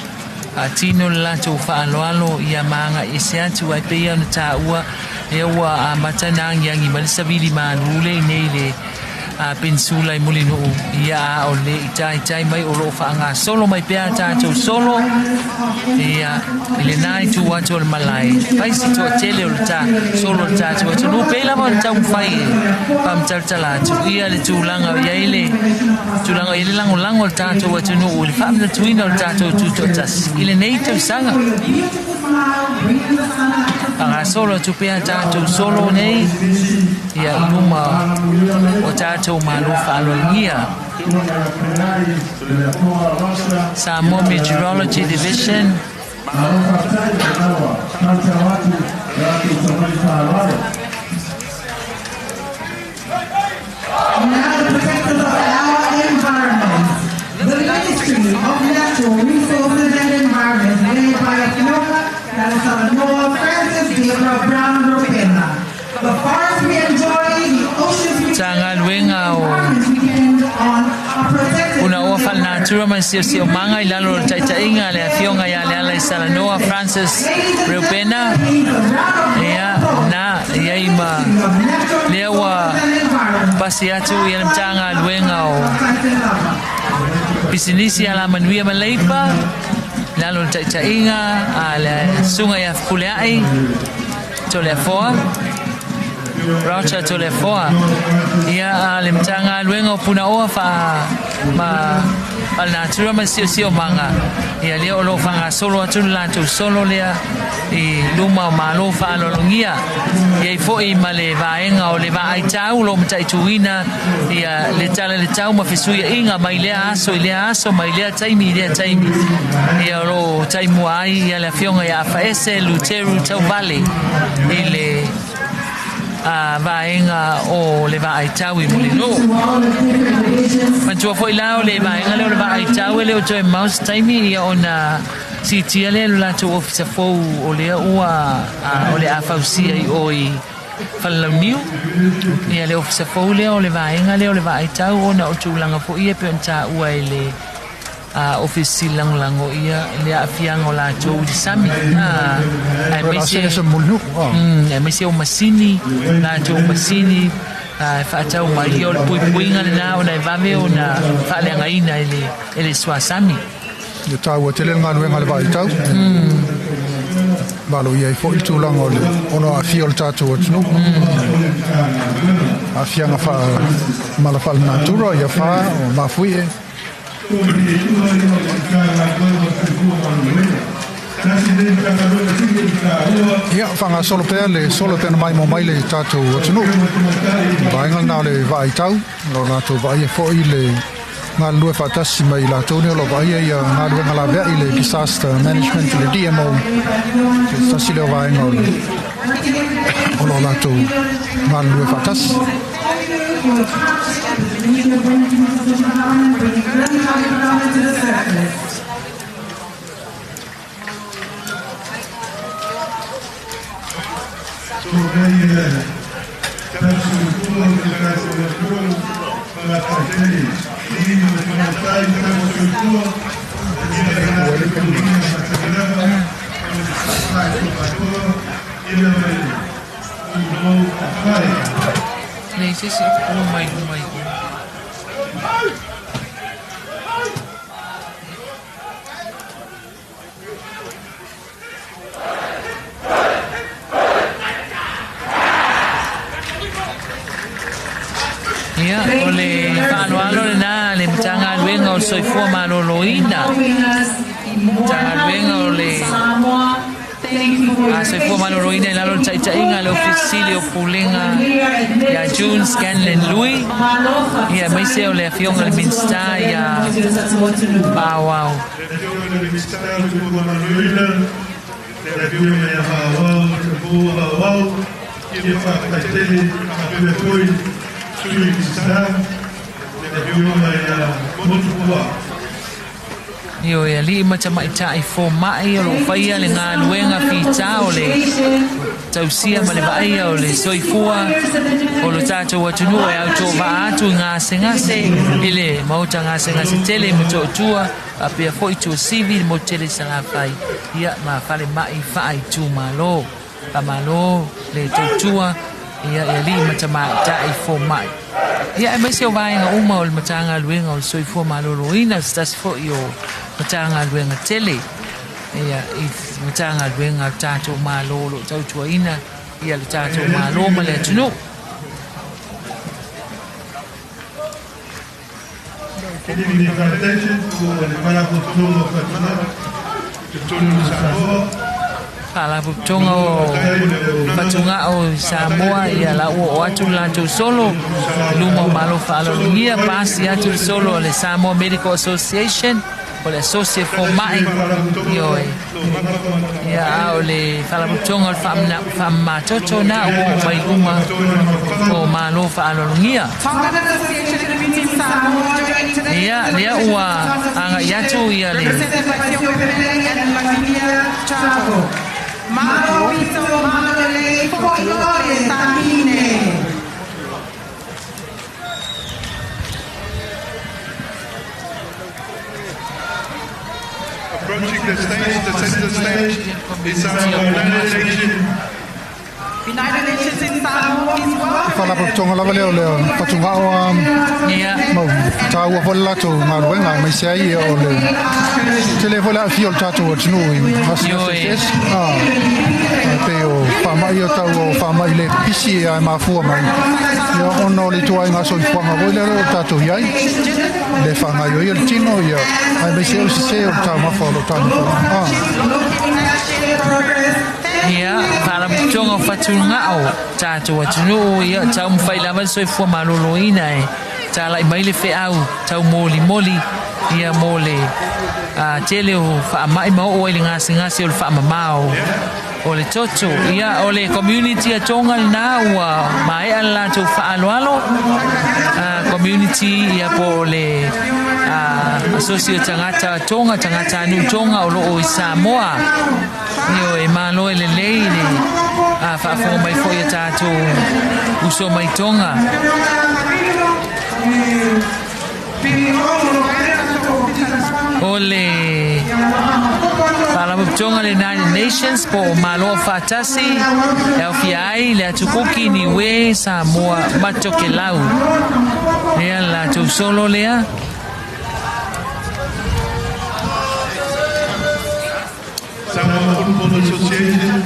faatino le latou faaaloalo ia ma agai ese atu ai pei ona taua lea ua amata ona agiagi mai le savili malu le i nei le peninsula i Mulinuu ia a o le i taitai mai o lo o faagasolo mai pea tatou solo ia i lena itu atu o le malae fai si toatele o le ta solo o le tatou atunuu pei lava ona taumafai e faamatalatala atu ia le tulaga o i ai le tulaga o i ai le lagolago o le tatou atunuu i le faamanatuina o le tatou tutoatasi i lenei tausaga. Faagasolo atu pea tatou solo nei ia i luma o tatou malo faaaloalogia. Samoa Meteorology Division. Now the protectors of our environment. Ministry of Natural Resources and Environment, led by Afioga Lalatalanoa Francis Gabriel Brown Ropena. The forests we enjoy, the oceans we Matagaluega o depend on are protected. Punaoa Faalenatura ma le Siosiomaga i lalo o le taitaʻiga a le Afioga ia Lealaisalanoa Francis Reupena, ia na i ai ma lea ua pasi atu ia le Matagaluega o Pisinisi Alamanuia ma Leipa i lalo o le taitaʻiga a le Susuga ia Fepuleaʻi Toleafoa Roger Toleafoa, ia a le Matagaluega o Punaoa Faa ma Faalenatura ma le Siosiomaga, ia lea o lo o faagasolo atu le latou solo lea i luma o Malo faaaloalogia. E i ai foi ma le vaega o le vaai tau o lo o mataituina ia le tala i le tau ma fesuiaiga mai lea aso i lea aso, mai lea taimi i lea taimi. Ia o lo o taimua ai ia le Afioga ia Afaese Luteru Tauvale i le vaega o le vaai tau i Mulinuu. Manatua foi la o le vaega lea o le vaai tau e le o toe mau se taimi ia ona siitia lea i lo latou ofisa fou o lea ua o le a fausia i o i Falelauniu. Ia le ofisa fou lea o le vaega lea o le vaai tau ona o tulaga foi ia e pei ona taua e le Ofisa Sili Lagolago ia le aafiaga o latou i le sami, aemaise aemaise o masini, latou masini e faatau mai, ia o le puipuiga lena ona e vave ona faaleagaina e le suasami. Ia taua tele le galuega a le vaaitau. Malo i ai foi le tulaga o le ono aafia o le tatou atunuu. Aafiaga faa mala faalenatura, ia fa o mafuie. Ia, faagasolo pea le solo pea na maimoa mai le tatou atunuu. Vaega lena o le vaai tau, o lo latou vaaia foi le galulue faatasi mai i latou nei o lo o vaaia ia galuega laveai le Disaster Management le DMO. Se tasi lea o vaega o le o lo o latou galulue faatasi. Nei se isi o mai luma i o. Ia, o le faaaloalo lenā a le Matagaluega o le Soifua Maloloina, Matagaluega o le Soifua Maloloina i lalo o le taitaiga a le Ofisa Sili o Pulega ia June Scanlon Lui, ia aemaise o le Afioga i le Minisita ia Paauau. Ioe, alii ma tamaitai fomai o lo o faia le galuega fita o le tausia ma le vaaia o le soifua o lo tatou atunuu e autovaa atu i gasegase i le maota gasegase tele i Motootua faapea foi Tuasivi, le motu tele i Salafai, ia ma falemai faaitumalo. Faamalo le tautua ia i alii ma tamaitai fomai. Ia aemaise o vaega uma o le Matagaluega o le Soifua Maloloina, se tasi foi o Matagaluega tele ia i Matagaluega a le tatou Malo o lo o tautuaina ia le tatou Malo ma le atunuu. Faalapotopotoga o Fatugao i Samoa, ia la ua oo atu le latou solo i luma o Malo Faaaloalogia, pasi atu le solo a le Samoa Medical Association. O le asosi e foma'i ioe ia a o le faalapotopotoga o le faamamātoto na ua oo mai luga o mālō faaaloalogia. Ia lea ua aga'i atu ia le Malo pito, malo lelei, foi loa le tamine. Approaching the stage, the center stage, is our United Nations. United Nations in Samoa is welcome. Faalapotopotoga lava lea o le fatugao a mau tāua foi le latou galuega aemaise ai ia o le tele foi le aafia o le tatou atunuu i gasegase eseese a pei o faama'i o tau o faama'i le pipisi ae mafua mai ia ona o le ituaiga soifuaga foi lea o tatou iai le faagaioia le tino ia aemaise o le sesē o le taumafa o loo taumafa. Ia, faalapotopotoga o fatugao tatou atunuu ia taumafai lava le soifua malōlōina e tala'i mai le fe'au taumolimoli ia mo le tele o fa'ama'i ma oo ai le gasegase o le fa'amamā o le toto. Ia o le community a Tonga lenā ua mae'a le latou fa'aaloalo community ia po o le asosi o tagata Tonga tagata anu'u Tonga o lo'o i Samoa. Ioe, malo e lelei le faafofoga mai foi a tatou uso mai Tonga. O le Faalapotopotoga le United Nations po o Malo Afaatasi e aofia ai le Atukuki, Niue, Samoa ma Tokelau. Lea le latou solo lea. Samoa Football Association.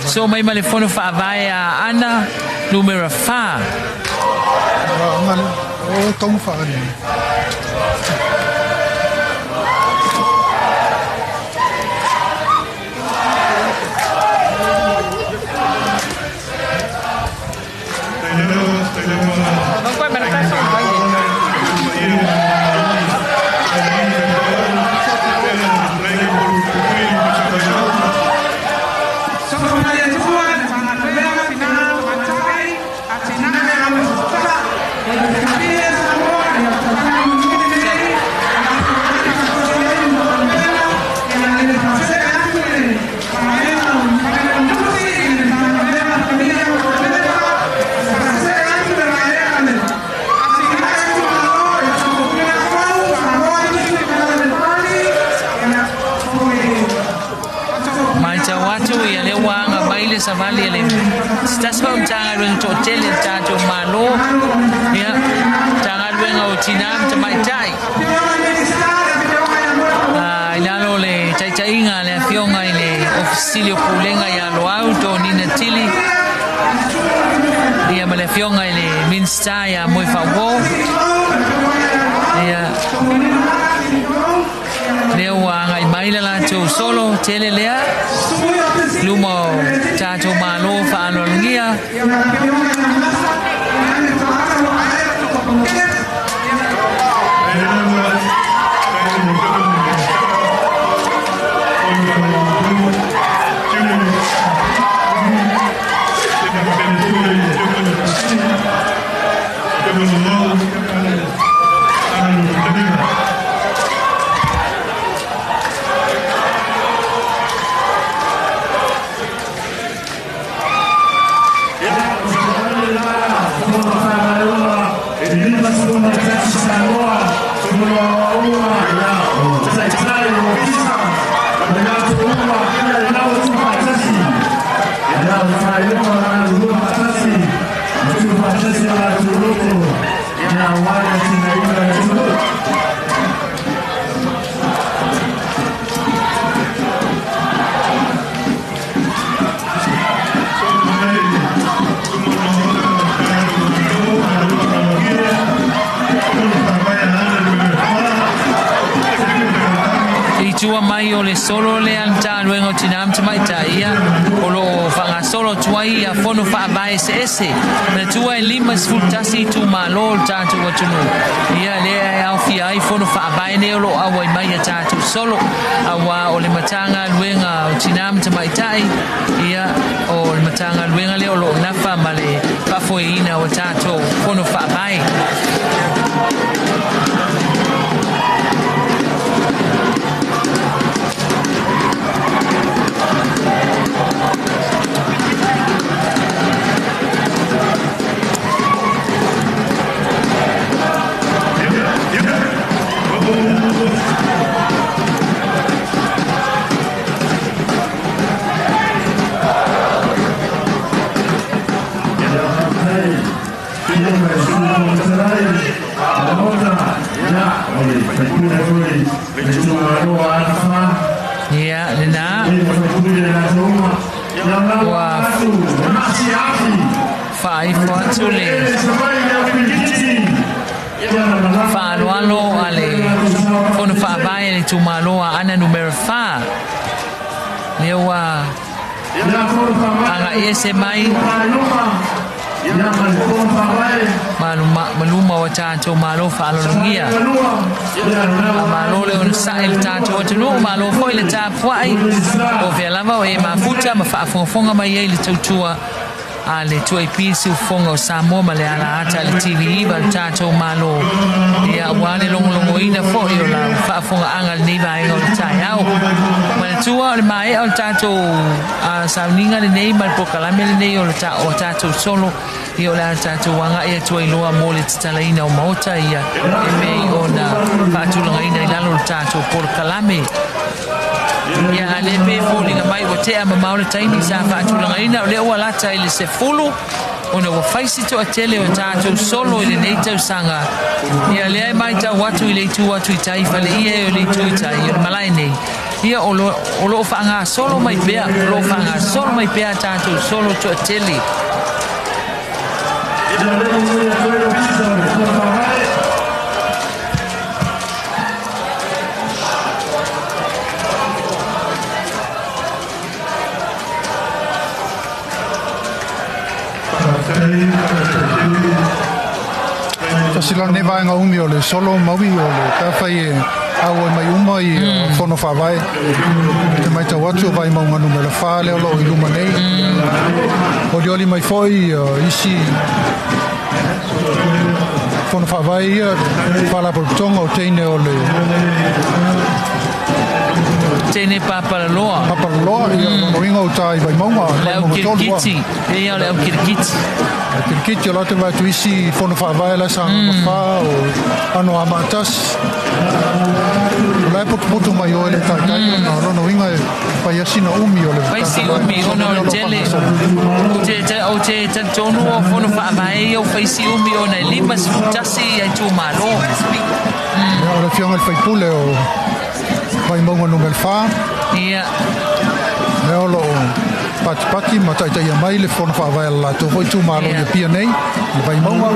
So mai ma le fono faavae a Aana numera 4. O taumafa. Matau atu ia lea ua aga mai le savali a le se tasi foi o Matagaluega to'atele a le tatou Malo, ia Matagaluega o Tinā ma Tamaitai i lalo o le taita'iga a le Afioga i le Ofisili o Pulega ia Loau Tonina Tili ia ma le Afioga i le Minisita ia Moe Fa'auō. Ia lea ua aga'i mai le latou solo tele lea luma o tatou Malo faaaloalogia. tua mai o le solo lea a le Matagaluega o Tinā ma Tamaitai, ia, o lo o faagasolo atu ai ia fono faavae eseese. Manatua e 51 itumalo o le tatou atunuu, ia, lea e aofia ai fono faavae nei o lo o auai mai ia tatou solo, auā o le Matagaluega o Tinā ma Tamaitai, ia, o le Matagaluega lea o lo o nafa ma le faafoeina o a tatou fono faavae. Ia, lena. Ua faaifo atu le faaaloalo a le Fono Faavae a le itumalo a Aana Numera 4. Lea ua agai ese mai ma luma o tatou malo faalologia. A malo le onosai i le tatou atunuu, malo foi le tapuai o fea lava o e mafuta ma faafogafoga mai ai le tautua a le 2AP Siufofoga o Samoa ma le ala ata a le TV9 a le tatou Malo, ia aua le logologoina foi o lau faafofogaaga i lenei vaega o le taeao. Manatua o le maea o le tatou sauniga lenei ma le polokalame lenei o le o tatou solo, ia o le a tatou agai atu ai loa mo le tatalaina o maota ia e pei ona faatulagaina i lalo o le tatou polokalame. Ia, a lea pei e foliga mai ua tea mamao le taimi sa faatulagaina, o lea ua lata i le 10 ona ua fai si toatele o tatou solo i lenei tausaga. Ia, lea e matau atu i le itu atu i tai faleie o le itu i tai o le malae nei, ia o lo, o lo o faagasolo mai pea, o lo o faagasolo mai pea a tatou solo toatele. Tasi la lenei vaega umi o le solo maui o le tafai e auai mai uma i fono faavae. Te matau atu o Vaimauga numera 4 lea o lo o i luma nei. Olioli mai foi isi fono faavae ia faalapotopotoga o teine o le Teine Papalaloa. Papalaloa, ia lona uiga o uta i Vaimauga. Le au kirikiti, e ia o le au kirikiti. Kirikiti o latou vae atu isi fono faavae la sa fa o ano a maatasi. O la e potupotu mai o ele taitai ona lona uiga e fai asi na umi o le Fai si umi ona o le tele. O te talitonu o fono faavae ia o fai si umi ona e 51 ia itumalo. Ia, o le afioga i le faipule o Vaimauga numera 4. Ia. Lea o lo o patipati ma taitaia mai le fono faavae a le latou foi itumalo i Apia nei, le Vaimauga.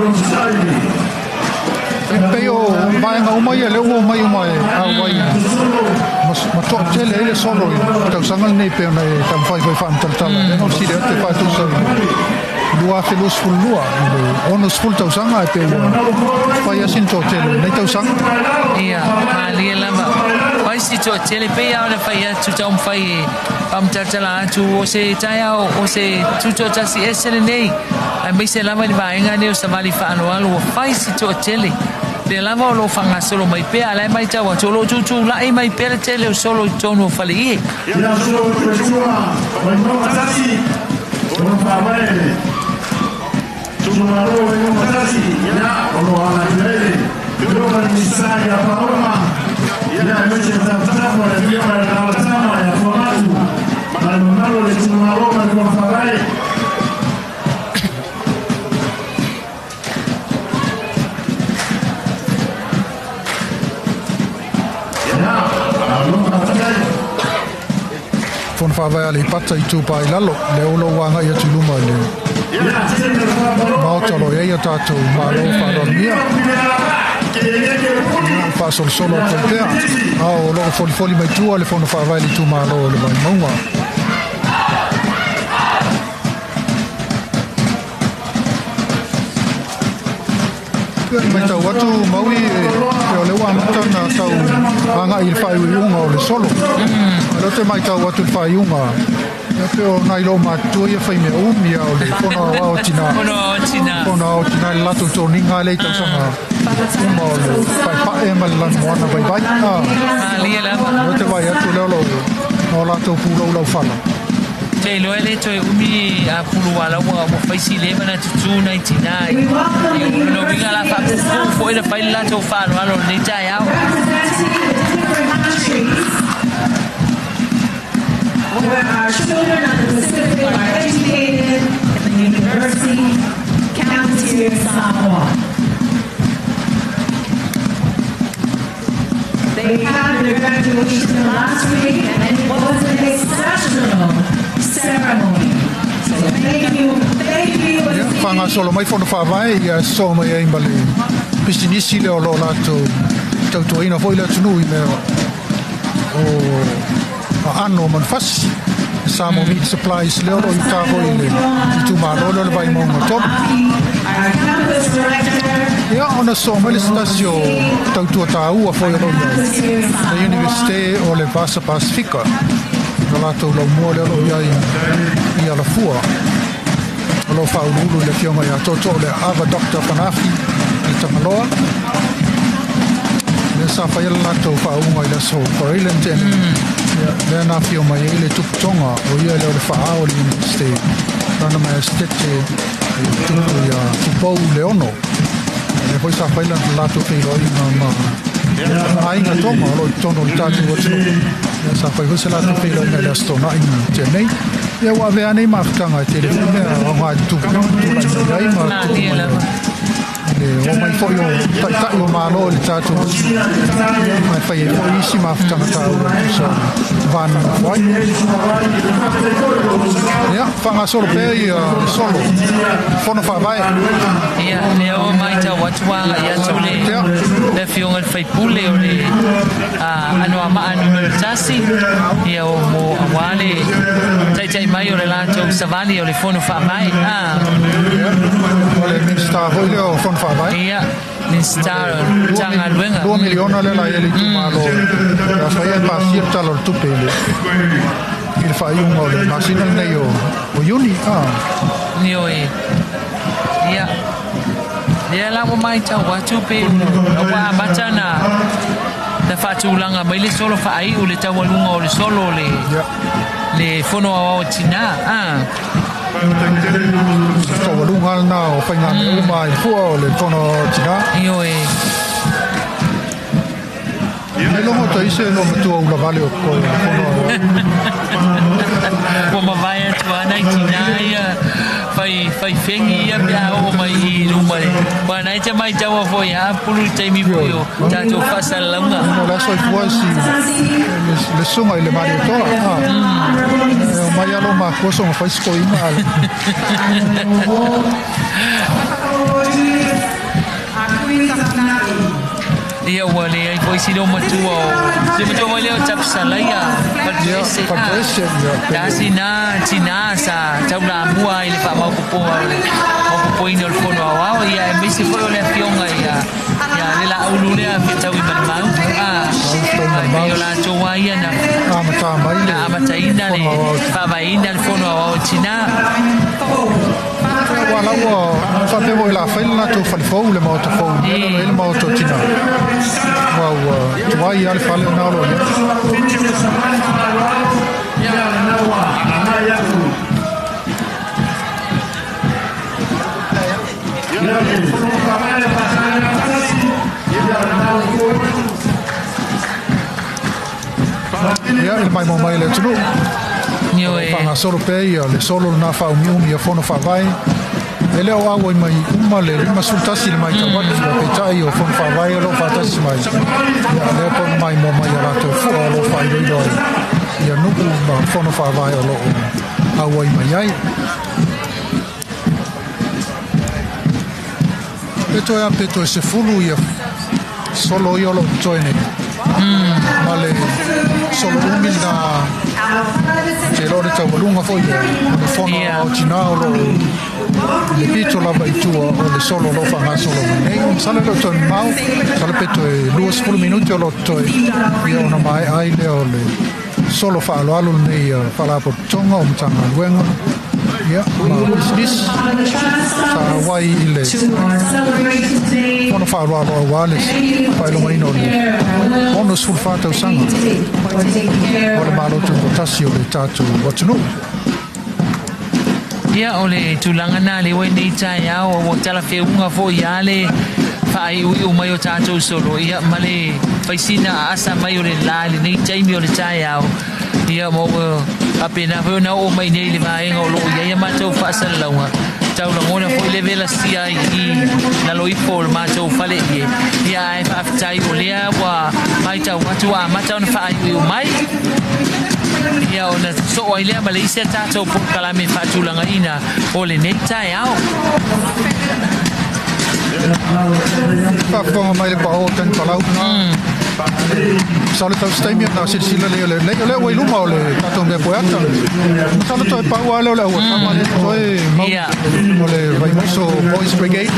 E pei o vaega uma ia lea ua omai uma e auai ma toatele ai le solo i tausaga lenei pei ona e taumafai foi faamatalatala. Lea na o sili atu e faatusa i 2022 i le 60 tausaga e pei ua fai asi ni toatele i lenei tausaga. Ia, malie lava. Fai si toatele pei lava ona fai atu taumafai e faamatalatala atu o se taeao o se tutoatasi ese lenei, aemaise lava i le vaega lenei o Savali Faaaloalo ua fai si toatele. Lea lava o lo o faagasolo mai pea, a o la e matau atu o lo o tutulai mai pea le tele o solo i totonu o faleie. Ia solo tua Vaimauga tasi, ona faavae itumalo Vaimauga tasi, ia o lo agai ai le afioga i le Minisita ia Paoma, ia aemaise le tafatafa o le afioga i le Alatama ia Fuamatu ma le mamalu o le itumalo ma le fono faavae. Fono faavae a Aleipata Itupa i lalo, lea o lo o agai atu i luma i le Maota o lo o i ai a tatou Malo faaaloalogia. Faasolosolo atu ai pea a o loo folifoli mai tua le fono faavae i le itumalo o le Vaimauga. Ia matau atu Maui e o lea ua amata ona tau agai i le faaiuiuga o le solo. O lea ou te matau atu i le faaiuga, ia pei o nai loomatutua ia fai mea umi a o le Fono Aoao a Tina. Fono Aoao a Tina. Fono Aoao a Tina i le latou toniga lea i tausaga uma o le paepae ma le lanumoana vaivai. Malie lava. O lea ou te vaai atu lea o lo o latou pulou laufala. Te iloa e le toe umi a pulu ala ua ua fai si leva na tutū nai tinā i i lona uiga la faapuupuu foi na fai le latou faaaloalo i lenei taeao. Where our children of the Pacific are educated in the University campus here in Samoa. They had their graduation last week and it was an exceptional ceremony. So thank you, thank you. Ia, faagasolo mai fono faavae ia sosoo mai ai ma le pisinisi lea o lo o latou tautuaina foi le atunuu i mea o aano o manufasi. Samoa Meat Supplies lea o lo o i uta foi i le itumalo lea o le Vaimauga 3. Ia, ona sosoo mai le se tasi o tautua taua foi o lo o i ai, le Iunivesite o le Vasa Pasifika, lo latou laumua lea o lo o i ai i Alafua. O lo o faauluulu i le Afioga ia Tootoo le Aava Doctor Fanafi i Tagaloa. Lea sa faia le latou faauuga i le aso Faraile na tea nei. Ia, lea na afio mai ai le Tupu Tonga, o ia lea o le faaao o le Iunivesite, Lana Maestete Tupu ia Tupou Leono. Lea foi sa fai le latou feiloaiga ma aiga Tonga o lo o i totonu o le tatou atunuu. Ia, sa fai foi se latou feiloaiga i le Aso Toonai na tea nei. Ia, ua avea nei mafutaga e tele foi mea aoga e tulai mai ai ma tupu mai ai. Le omai foi o taitai o Malo i le tatou atunuu, ma e fai ai foi isi mafutaga taua e tusa o le va nonofo ai. Ia, faagasolo pea ia le solo fono faavae. Ia, lea ua matau atu ua agai atu le le Afioga i le sui usufono o le Anoamaa Nu.1, ia o mo aua le taitai mai o le latou savali o le Fono Faavae. Ia, o le Minisita foi lea o Fono Faavae. Ia, Minisita o Matagaluega. $2 miliona lea la i ai le itumalo e afaia e pasia le Tala o le Tupe i le i le faaiuga o le masina lenei o Iuni. Ioe. Ia, lea la ua matau atu pe ua amata na na faatulaga mai le solo faaiu le taualuga o le solo le le Fono Aoao a Tina. Taualuga lena o faigamea uma i le fua o le Fono Aoao a Tina. Ioe. Nei logo ta ise no matua ula vale o koe le fono aoao. Ua mavae atu a nai tina ia fai fai fegi ia pe a oo mai i luma le ua nai te maitaua foi a pulu i taimi foi o tatou faasalalauga. Ona o le aso i fua si le susuga i le Malietoa. E o mai alo makua soga fai sikoina ale. Ia ua leai foi si loomatua o si matua foi lea o Tapsalaia Faletuese. Faletuese, ia. Tasi na tina sa taulamua i le faamaopoopoga o le maopoopoina o le Fono Aoao, ia aemaise foi o le afioga ia ia le Laaulu lea Fetaui Malimau. Ai pei o latou lava ia na amata mai le na amataina le faavaeina le Fono Aoao a Tina. Aua la ua faapea foi o le a fai le latou fale fou, le maota fou i le mea lea o lo o i ai le maota o Tina. Aua ua tuai lava le fale lena o lo o i ai. Ia, i le maimoa mai a le atunuu. Ioe. Faagasolo pea ia le solo lena faaumiumi o Fono Faavae. E le o auai mai uma le 51 i le matau atu, ae peitai o Fono Faavae o lo o faatasi mai. Ia, lea po o maimoa mai a latou fua o lo o faailoilo ai ia nuu ma Fono Faavae o lo o auai mai ai. Pe toe a pe toe 10 ia Solo ia o loo totoe nei ma le solo umi lena te iloa o le taualuga foi lea o le fono aoao tinā o loo i le pito lava i tua o le solo o loo faagasolo mai nei. Masalo e le o toe mamao, masalo pe toe 20 minute o loo totoe ia ona maea ai lea o le solo faaaloalo lenei a Faalapotopotoga o Matagaluega ia ma pisinisi sa auai i le fono faaaloalo aua le faailogaina o le 64 tausaga o le Malo Tutoatasi o le tatou atunuu. Ia, o le tulaga na lea ua i nei taeao, ua talafeuga foi ia le faaiuiu mai o tatou solo, ia, ma le faisina aasa mai o le la i lenei taimi o le taeao, ia, ma ua faapena foi ona oo mai nei i le vaega o lo o i ai a matou faasalalauga, tau lagona foi le velasia ai i lalo ifo o le matou fale ie, ia, ae faafetai o lea ua matau atu ua amata ona faaiuiu mai. Ia ona soo ai lea ma le isi a tatou polokalame faatulagaina o lenei taeao. Faafofoga mai le paoa o Tanipalau. Masalo tau se taimi ona silasila lea o le lei o lea ua i luma o le tatou mea poeata. Masalo toe pau lava lea o le auatama lea totoe mau o le Vaimoso Boys Brigade.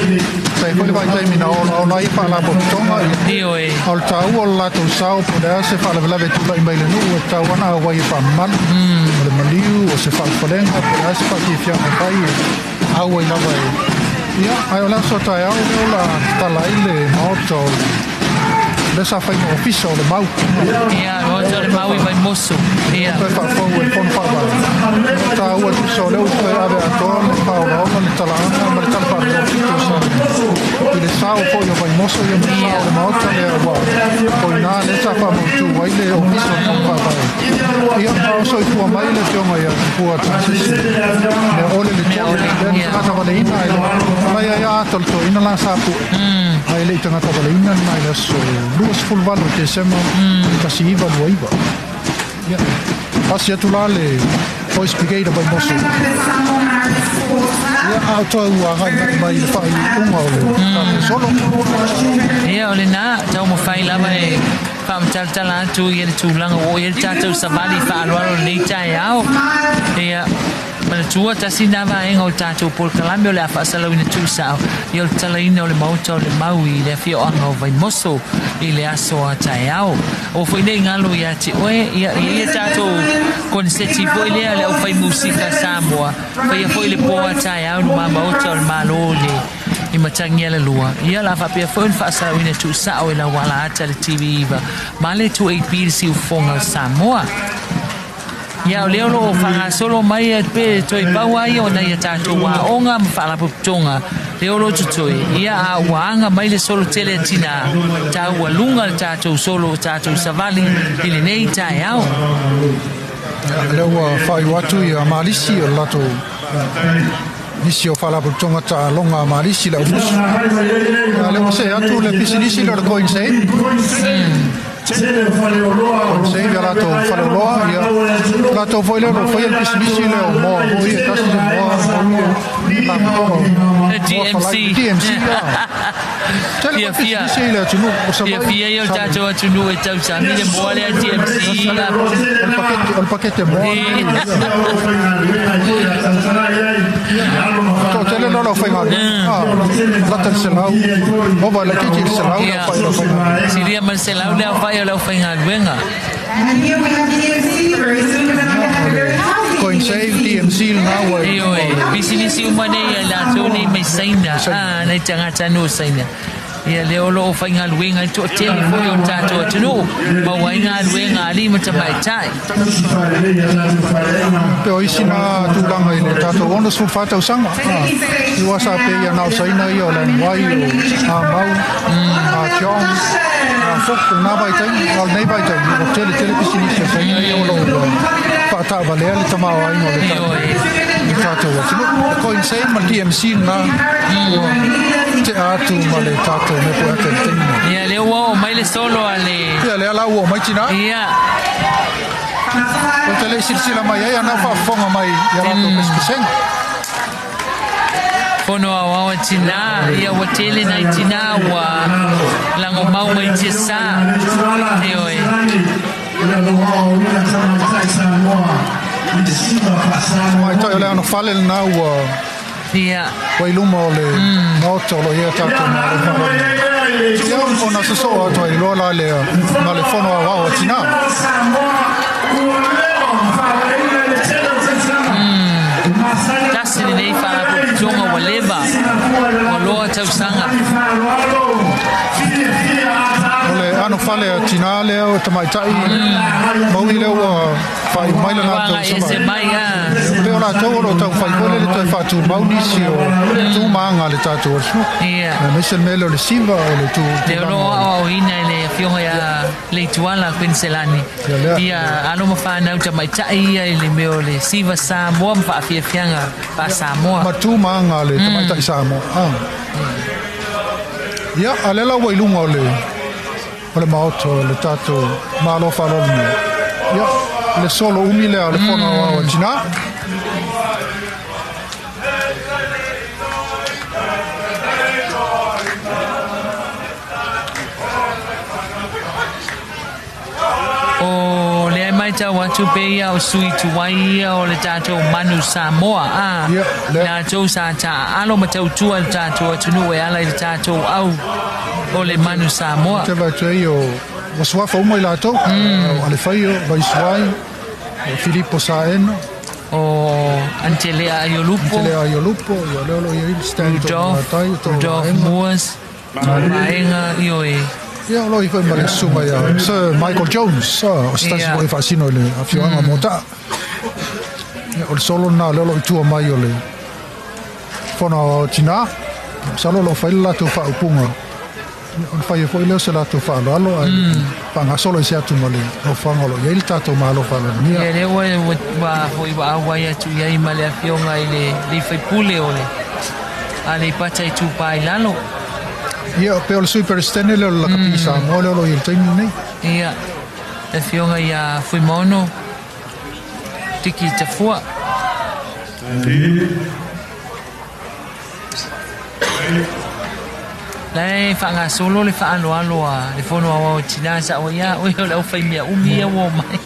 Sa i ai foi le vaitaimi na olaola ai faalapotopotoga Ioe. A o le taua o le latou sao po o le a se faalavelave e tulai mai i le nuu e tatau lava ona auai e faamamalu. O le maliu, o se faalufalega, po o le a se faafiafiaga e fai e auai lava e. Ia, ae o le aso a taeao lea o le a tatala ai le maota o le lea sa fai ma ofisa o le Mau. Ia, maota o le Mau i Vaimoso. Ia. Toe faafou e le Fono Faavae. O taua tusa o lea ua toe ave atoa le faaolaola, le talaaga ma le tala faapito sa i le sao foi o Vaimoso ia ma le sao o le Maota lea ua o i ina lea sa faamautu ai le Ofisa o le Fono Faavae. Ia, a o soifua mai le Afioga ia Tupua Tamasese Meaole le Tolu, lea na tagata valeina ai le malaia ia ata o le toeaina la sa pue, ae le i tagata valeina lena i le aso 28 o Tesema 1929. Ia, pasi atu la le Boys Brigade o Vaimoso. Ia, a o tau agai mai i le faaiuga o le tatou solo. Ia, o lena, taumafai lava e faamatalatala atu ia le tulaga ua oo i ai le tatou savali faaaloalo i lenei taeao. Ia, manatua, tasi lena vaega o le tatou polokalame o le a faasalauina tuusao ia o le tatalaina o le Maota o le Mau i le afioaga o Vaimoso i le aso a taeao. Aua foi ne i galo ia te oe, ia e i ai a tatou koneseti foi lea a le aufai musika Samoa, faia foi le po a taeao i luma Maota o le Malo i le i Matagialalua. Ia o le a faapea foi ona faasalauina tuusao e lau ala ata le TV9 ma le 2AP le siufofoga o Samoa. Ia o lea o lo o faagasolo mai e pe toe pau lava ia o nai a tatou aoga ma faalapotopotoga lea o lo o totoe, ia a ua aga mai le solo tele a tinā, taualuga le tatou solo o tatou savali i lenei taeao. Ia, lea ua faaiu atu ia Malisi o le latou nisi o faalapotopotoga taaloga a Malisi le aumusu. Ia, lea ua see atu le pisinisi lea o le Coin Save. Save ia latou faleoloa, ia latou foi lea o lo o faia le pisinisi lea o moa foi e tasi le moa Le DMC. DMC ia. Tele foi pisinisi i le atunuu o Savaii. Fiafia ia o le tatou atunuu e tausami le moa lea DMC. O le pakete moa. Toatele lea o le aufaigaluega. Lata i le 100. Ova laitiiti i le 100 le aofai o le aufaigaluega. Silia ma le 100 le aofai o le aufaigaluega. Coin Save, DMC lena ua i Ioe, pisinisi uma nei a i latou nei mai Saina, nai tagata anō Saina. Ia lea o lo o faigaluega ai le toatele foi o le tatou atunuu, maua ai galuega a alii ma tamaitai. Pe o isi na tulaga i le tatou 64 tausaga, i ua sa pei ia na o Saina ia o Lan Wai, o A Mau, A Tiong, A Fok, lena vaitaimi, a o lenei vaitaimi, ua tele tele pisinisi a Saina ia o lo o faataavalea le tamaoaiga o le tatou atunuu. Le Coin Save ma le DMC lena ua tea atu ma le tatou mea poe atu i le taimi nei. Ia, lea ua oo mai le solo a le... Ia, lea la ua oo mai tinā. Ia. Ou te le i silasila mai ai, a na o faafofoga mai i a latou pesepesega. Fono aoao a tinā, ia ua tele nai tinā ua lagomau mai tiasā. Ioe. Tamaitai o le anofale lenā ua Ia. Ua i luma o le Maota o lo o i ai a tatou Malo Faaaloalo. Ia, ona sosoo atu ai loa la lea ma le Fono Aoao a Tinā. Tasi lenei faalapotopotoga ua leva, ua loa tausaga. O le anofale a tinā lea o tamaitai maui lea ua faaiu mai le latou sama. Pei o latou o lo o taumafai foi lea le toe faatumau nisi o tu ma aga a le tatou atunuu. Aemaise le mea lea o le siva o le tu Lea o lo o aoaoina e le Afioga ia Leituala Quincelani ia alo ma fanau tamaitai ia i le mea o le siva Samoa ma faafiafiaga faa-Samoa. Ma tu ma aga a le tamaitai Samoa. Ia, a o lea la ua i luga o le o le Maota o le tatou Malo Faaaloalo nei. Ia, le solo umi lea o le Fono Aoao a Tinā. O lea e matau atu pei ia o sui tuai ia o le tatou Manu Samoa, a latou sa taaalo ma tautua i le tatou atunuu e ala i le tatou au o le Manu Samoa. Ou te vaai atu ai o ua suafa uma i latou, o Alefaio, Vaisuai, o Filipo Saena, o Antelea Aiolupo, Antelea Aiolupo, ia lea o lo o i ai le Stan To'omatai, o Rudolph Moores, Vaega, ioe. Ia, o lo o i foi ma le susuga ia Sir Michael Jones, o se tasi foi e faasino i le afioaga o Mota'a. Ia, o le solo lena o lea o lo o i tua mai o le Fono Aoao Tinā. Masalo o lo o fai le latou faaupuga, ona fai ai foi lea o se latou faaaloalo, ae faagasolo ese atu ma le nofoaga o lo o i ai le tatou Malo Faaaloalogia. Ia, lea ua, ua, foi ua auai atu i ai ma le afioga i le alii faipule o le Aleipata Itupa i Lalo. Ia, pei o le Sui Peresetene lea o le Lakapi Samoa lea o lo o i ai i le taimi lenei. Ia, le afioga ia Fuimaono Tiki Tafua. La e faagasolo le faaaloalo a le Fono Aoao o Tinā sa oe ia oe o le aufaimea umi ia ua omai.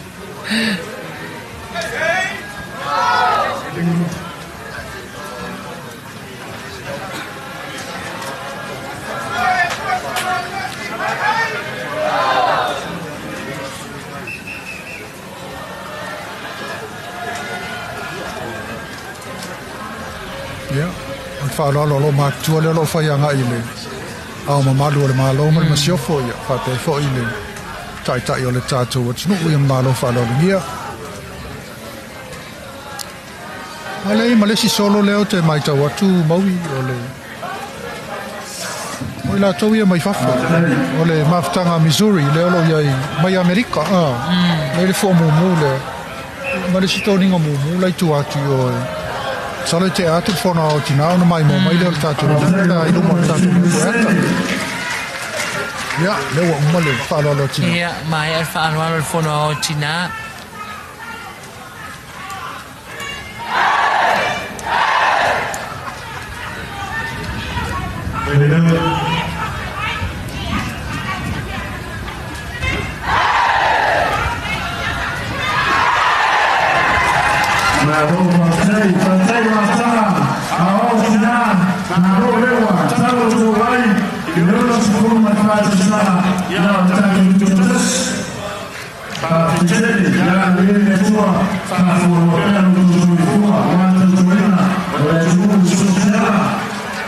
Ia, o le faaaloalo o lou matutua lea o lo o fai agai i le Ao Mamalu o le Malo ma le Masiofo, ia, faapea ai foi le Taitai o le tatou atunuu, ia ma Malo faaaloalogia. A lea ma le isi solo lea ou te matau atu Maui, o le o i latou ia mai fafo, o le mafutaga a Missouri lea o lo o i ai mai Amerika, a lea le fua mumu lea ma le isi toniga mumu la i tua atu i o e masalo e tea atu le fono aoao tinā ona maimoa mai lea o le tatou atunuu pe a i luma o le tatou motu e ata. Ia, lea ua uma le faaaloalo a tinā. Ia, maea le faaaloalo o le fono aoao tinā.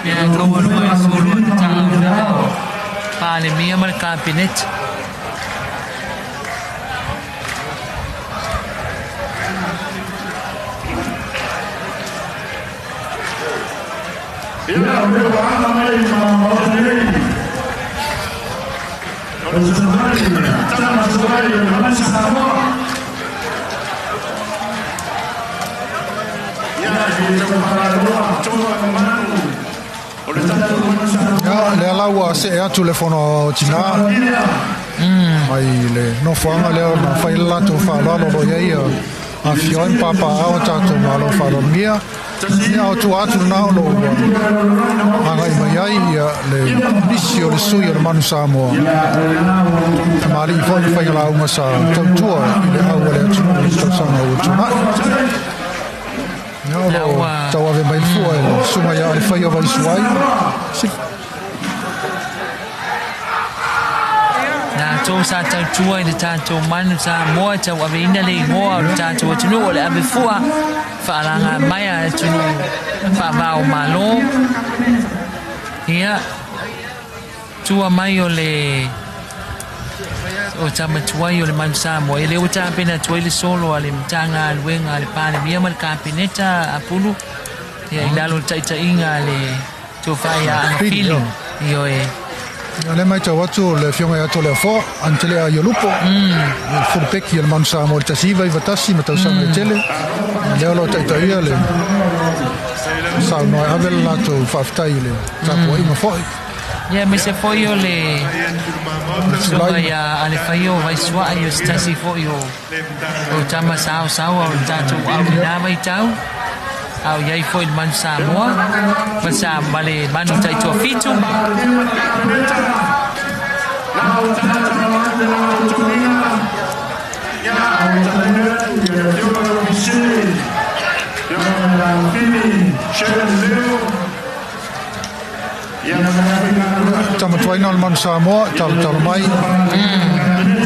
Ia taualuga i sulu o le Matagaluega o Palemia ma le Kapeneta. Ia, lea la ua see atu le fono aoao tinā mai le nofoaga lea na fai ai le latou faaaloalo o lo o i ai Afifio ai ma papaaao a tatou malo faaaloalogia. Ia o tua atu lenā o loo ua agai mai ai ia le nisi o le sui o le Manu Samoa, tamalii foi ma faigalauga sa tautua i le au a le atunuu i le tausaga ua tuanai. Ia o loo tauave mai le fua e le susuga ia Alefaio Vaisuai. Latou sa tautua i le tatou manu Samoa e tauaveina le igoa o le tatou atunuu o le avefua faalaga mai a atunuu faavao Malo. Ia, tua mai o le o tama tuai o le manu Samoa, ia lea ua tapena atu ai le solo a le Matagaluega a le Palemia ma le Kapeneta a Pulu, ia i lalo o le taitaiga a le Tofa ia Agafili. Ioe. Ia lea matau atu o le Afioga ia Toleafoa, Antelea Iolupo, le fulupeki o le Manu Samoa i le 1991 ma tausaga e tele. Lea o lo o taitaia le saunoa e ave le latou faafetai i le tapuaiga foi. Ia aemaise foi o le Susuga ia Alefaio Vaisuai, o se tasi foi o tama saosaoa o le tatou au i na vaitau, a o i ai foi i le Manu Samoa ma sa ma le Manu Taitoafitu. Tamatuaina o le Manu Samoa, talotalo mai.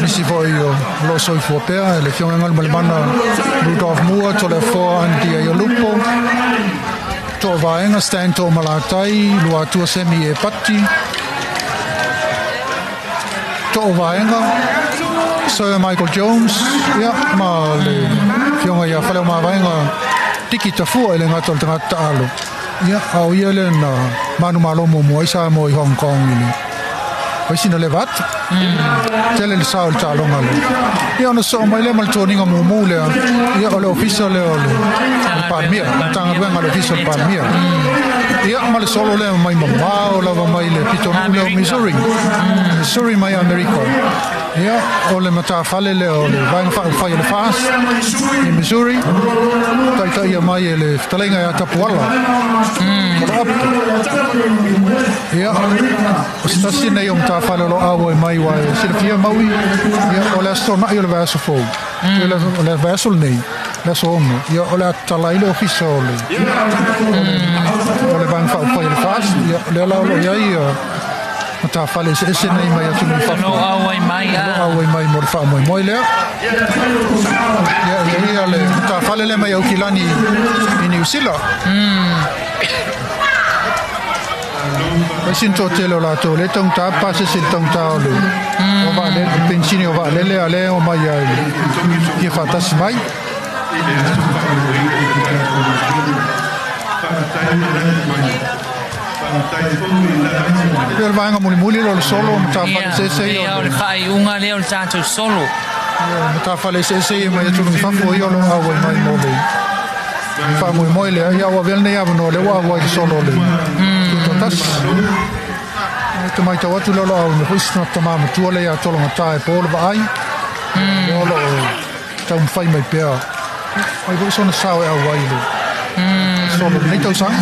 Nisi foi o lo o soifua pea, le Afioga ia Galumalemana Rudolph Mua, Toleafoa Andy Aiolupo, Toavaega Stan Toomalatai, Luatua Semi E Pati, Toovaega Sir Michael Jones, ia, ma le Afioga ia Faleomavaega Tiki Tafua i le gata o le tagata taalo. Ia, a o ia lea na manumalo muamua ai Samoa i Hong Kong i le vaisina leva atu. Tele le sao i le taaloga lea. Ia, ona soo mai lea ma le toniga mumu lea, ia, o le ofisa lea o le Palemia, Matagaluega a le Ofisa o le Palemia. Ia, ma le solo lea mai mamao lava mai le pitonuu lea o Missouri. Missouri mai Amerika. Ia, o le matafale lea o le Vaega Faaupufai o le FAST i Missouri, taitaia mai e le fetalaiga ia Tapuala Toloapu. Ia, o se tasi nei o matafale o lo o auai mai aua e silafia Maui, ia, o le Aso Toonai o le vaiaso fou, o le vaiaso lenei, le aso 6, ia, o le a tatala ai le ofisa o le, o le Vaega Faaupufai o le FAST, ia, lea la o lo o i ai matafale eseese nei mai atunuu i fafo. O lo o auai mai O lo o auai mai mo le faamoemoe lea. Ia, e i ai le matafale lea mai Aukilani i Niu Sila. Pai sin toatele o latou lea e taugata pasese i le taugata o le o vaalele, penisini o vaalele a lea e omai ai fia faatasi mai. Pei o le vaega mulimuli lea o le solo, matafale eseese ia. Ia, o le faaiuga lea o le tatou solo. Ia, matafale eseese ia mai atunuu i fafo ia o lo o auai mai mo le faamoemoe lea. Ia, ua avea lenei avanoa lea ua auai le solo o le Tutoatasi. E te matau atu lea o lo o auai mai foi si tama matua lea ia Tologata e po le vaai. Lea o lo o taumafai mai pea. Mai foi sona sao e auai i le solo i lenei tausaga.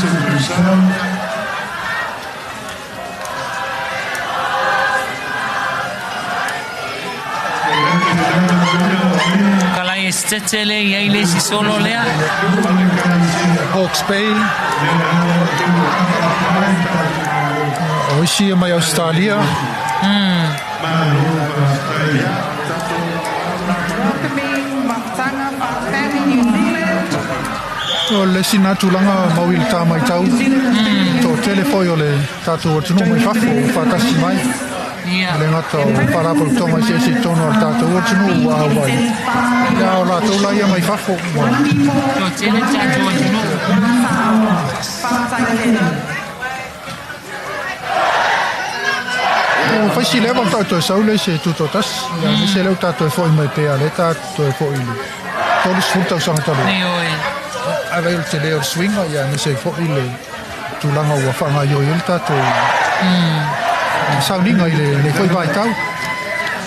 Kalai Esitete lea i ai le isi solo lea. Hawke's Bay. O isi ia mai Ausetalia. O le isi na tulaga mau i le tā matau, toatele foi o le tatou atunuu mai fafo ua faatasi mai. E le gata o faalapotopotoga eseese i totonu o le tatou atunuu ua auai. Ia, a o latou la ia mai fafo ua. Toatele le tatou atunuu. Ua fai si leva o le tatou sau le se tutoatasi, ia aemaise lea ua tatou e foi mai pea lea tatou e foi i le 30 tausaga talu ai. Ae vaai o le tele o le suiga, ia aemaise ai foi le tulaga ua faagaoioi ai le tatou sauniga i lenei foi vaitau.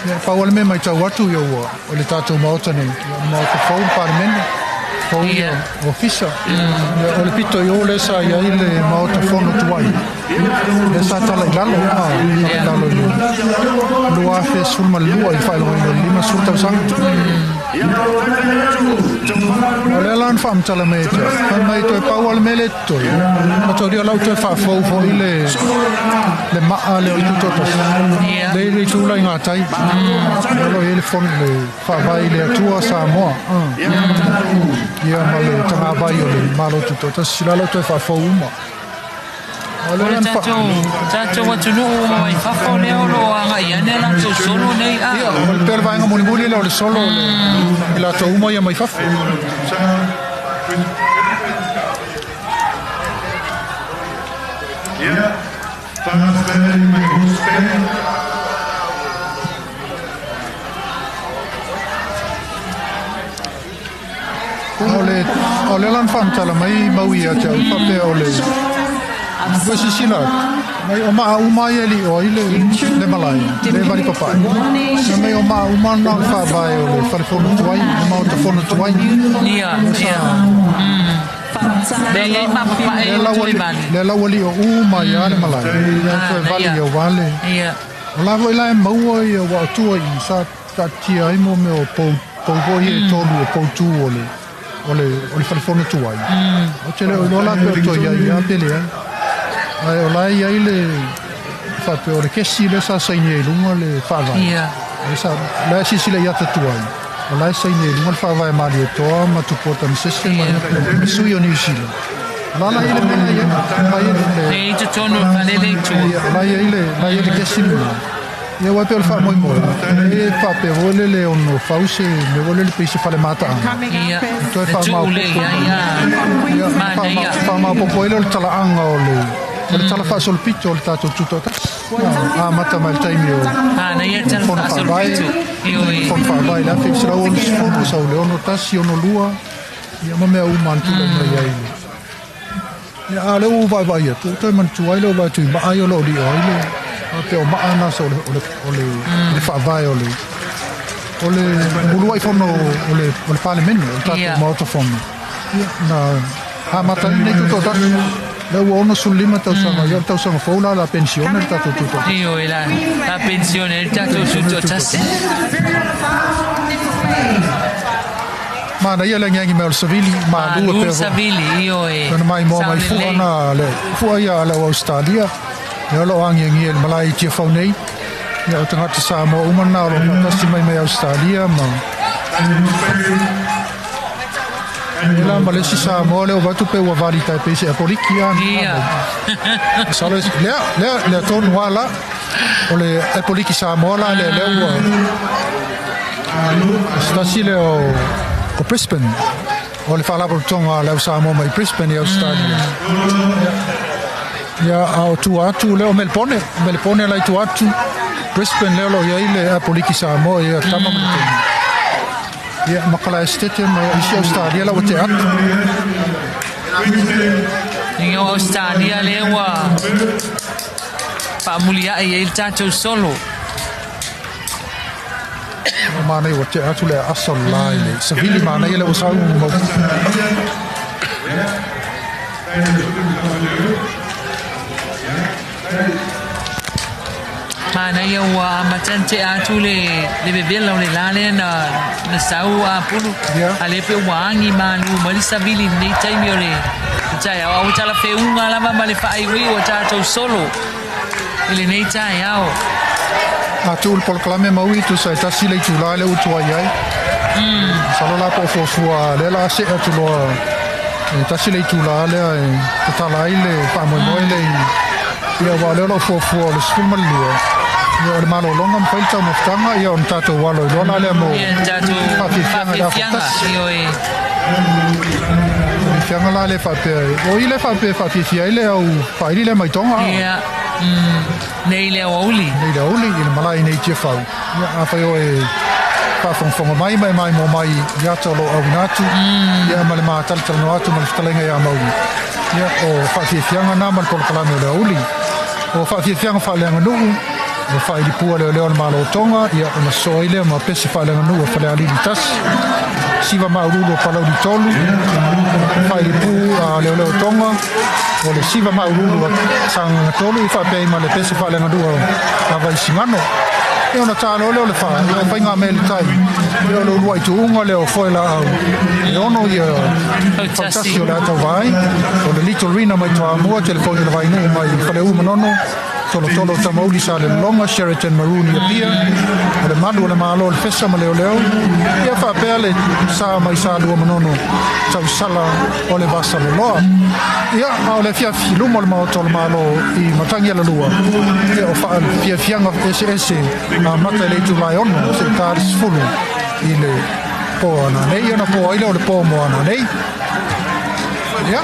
Ia, pau lava le mea e matau atu, ia ua o le tatou Maota nei, ia o le Maota fou, le Palemene. Fou ia ofisa. Ia, o le pito i o le sa i ai le maota fono tuai. Le sa tala i lalo, a, tala i lalo i le 2012 i faailogaina o le 50 tausaga. O lea la na faamatala mai e te au. Fai mai toe pau a le mea lea e totoe. Ma taulia o lau toe faafou foi le le maa lea o le tutoatasi. Le i le itu la i gatai. O lo o i ai le fono le faavae i le Atua Samoa. Ia ma le tagavai o le Malo Tutoatasi. La lau toe faafou uma. O le tatou atunuu uma mai fafo lea o lo o agai ane a latou solo nei a. Ia, o le pei o le vaega mulimuli lea o le solo o le i latou uma ia mai fafo. O le la na faamatala mai mau ia te au faapea o le ua silasila atu mai o maa uma ia e lio ai le malae le vali papae na mai o maa uma na o le faavae o le fale fono tuai le maota fono tuai. Ia, ia. Le iai mapapae o tuli vali. Le la ua lio uma ia le malae le toe vali ia wale. Ia. O la foi la e maua ia ua atua i sa taatia ai mo mea o pou pou foi e tolu o pou tū o le o le o le fale fono tuai. O te le o iloa la pe o toe iai ia pe leai. Ae o la e iai le faapea o le kesi lea sa saini ai i luga le faavae. Ia. Le sa la e silasila i ata tuai. O la e saini ai i luga le faavae Malietoa ma Tupua Tamasese ma le sui o Niu Sila. O la la i le mea la iai. La iai le Le i totonu o le fale le i tua. Ia, la iai le la iai le kesi lena. Ia aua e pei o le faamoemoe, e faapea foi lele e ono fau se mea foi lele pei se fale mataaga. Ia, Toe le tuu le iai a Ia, manaia. faamaopoopo ai lea o le talaaga o le o le tala faasolopito o le tatou tutoatasi. Amata mai le taimi o Manaia le tala Fono Faavae, faasolopito. Ioe. Fono Faavae i le 1960, sau le 61, 62, ia ma mea uma na tulai mai ai. Ia, a o lea ua ou vaaivaai atu, ua toe manatua ai lea ua vaai atu i maa ia o lo o lio ai le faapea o maa na sa o le, o le, o le, o le faavae o le, o le uluai fono o le, o le Palemene, o le tatou Maota Fono. Ia, na amata ai lenei tutoatasi. Lea ua 65 tausaga, ia o le tausaga fou la o le a penisione le tatou tutoatasi. Ioe la, la penisione ai le tatou tutoatasi. Manaia le agiagi mai o le savili, malu e Malu pea foi. savili, ioe. Ona maimoa mai Sao fua lelei. na le fua ia a le au Ausetalia. Ia o lo o agiagia i le malae i Tiafau nei. Ia o tagata Samoa uma na o lo o faatasi mai mai Ausetalia ma Ia la ma le isi Samoa lea ua vaai atu pe ua vali tai pei se Apoliki a. Ia. Masalo lea lea lea tonu lava la o le Apoliki Samoa la lea lea ua se tasi lea o Brisbane o le faalapotopotoga a le au Samoa mai Brisbane i Ausetalia. Ia a o tua atu lea o Melebone, Melebone la i tua atu Brisbane lea o lo o i ai le Apoliki Samoa ia tama ma le teine. Ia ma Kalaesetete ma isi Ausetalia la ua tea atu. Ia o Ausetalia lea ua faamuliai ai le tatou solo. O manaia ua tea atu le aasa o le la i le savili manaia lea ua sau mau. Manaia ua amata ona tea atu le le vevela o le la lea na na sau apulu. Yeah. A lea pe ua agi malu mai le savili i lenei taimi o le taeao. A ua talafeuga lava ma le faaiuiu a tatou solo i lenei taeao. A tuu le polokalame maui tusa e tasi le itula lea ua tuai ai. Masalo la po o fuafua lea la a see atu loa e tasi le itula lea e tatala ai le faamoemoe lea i ia aua o lea o lo o fuafua o le 12 ia o le malologa ma fai le taumafataga ia ona tatou alo ai loa la lea mo Ia le tatou faafiafiaga i le afa faafiafiaga, tasi. ioe. Fiafiaga la lea faapea o i lea faapea e faafiafia ai le au faaili lea mai Tonga. Ia, nei le aoauli. Nei le aoauli i le malae nei i Tiafau. Ia, afai oe e faafogafoga mai ma e maimoa mai i ata o lo o auina atu, ia ma le matalatalanoa atu ma le fetalaiga ia Maui. Ia, o faafiafiaga na ma le polokalame o le aoauli. O faafiafiaga faaleaganuu, O faailipua leoleo o le Malo o Toga, ia ona sosoo ai lea ma pese faaleaganuu a Falealili 1, siva maualulu o Palauli 3, faailipu a leoleo o Toga, o le siva maualulu a Sagaga 3, i faapea ai ma le pese faaleaganuu a Vaisigano. Ia ona ta loa lea o le 4, ia o faigamea i le tai, ia o le uluai tuuga lea o foelaau e 6 ia fautasi o le Atauvai, o le Little Rina mai Toamua, telefoni o le Vainuu mai Faleu Manono, Tolotolo Tamauli sa le Lolonga, Sheraton Maroon i Apia, o le malu o le Malo o le Fesa ma Leoleo, ia faapea le sa mai Sa Lua Manono tausala o le Vasaloloa. Ia, a o le afiafi luma o le maota o le Malo i Matagialalua, ia o faafiafiaga eseese amata i le itula e 6 seia ta le 10 i le po ananei, ia ona po ai lea o le po mo ananei. Ia,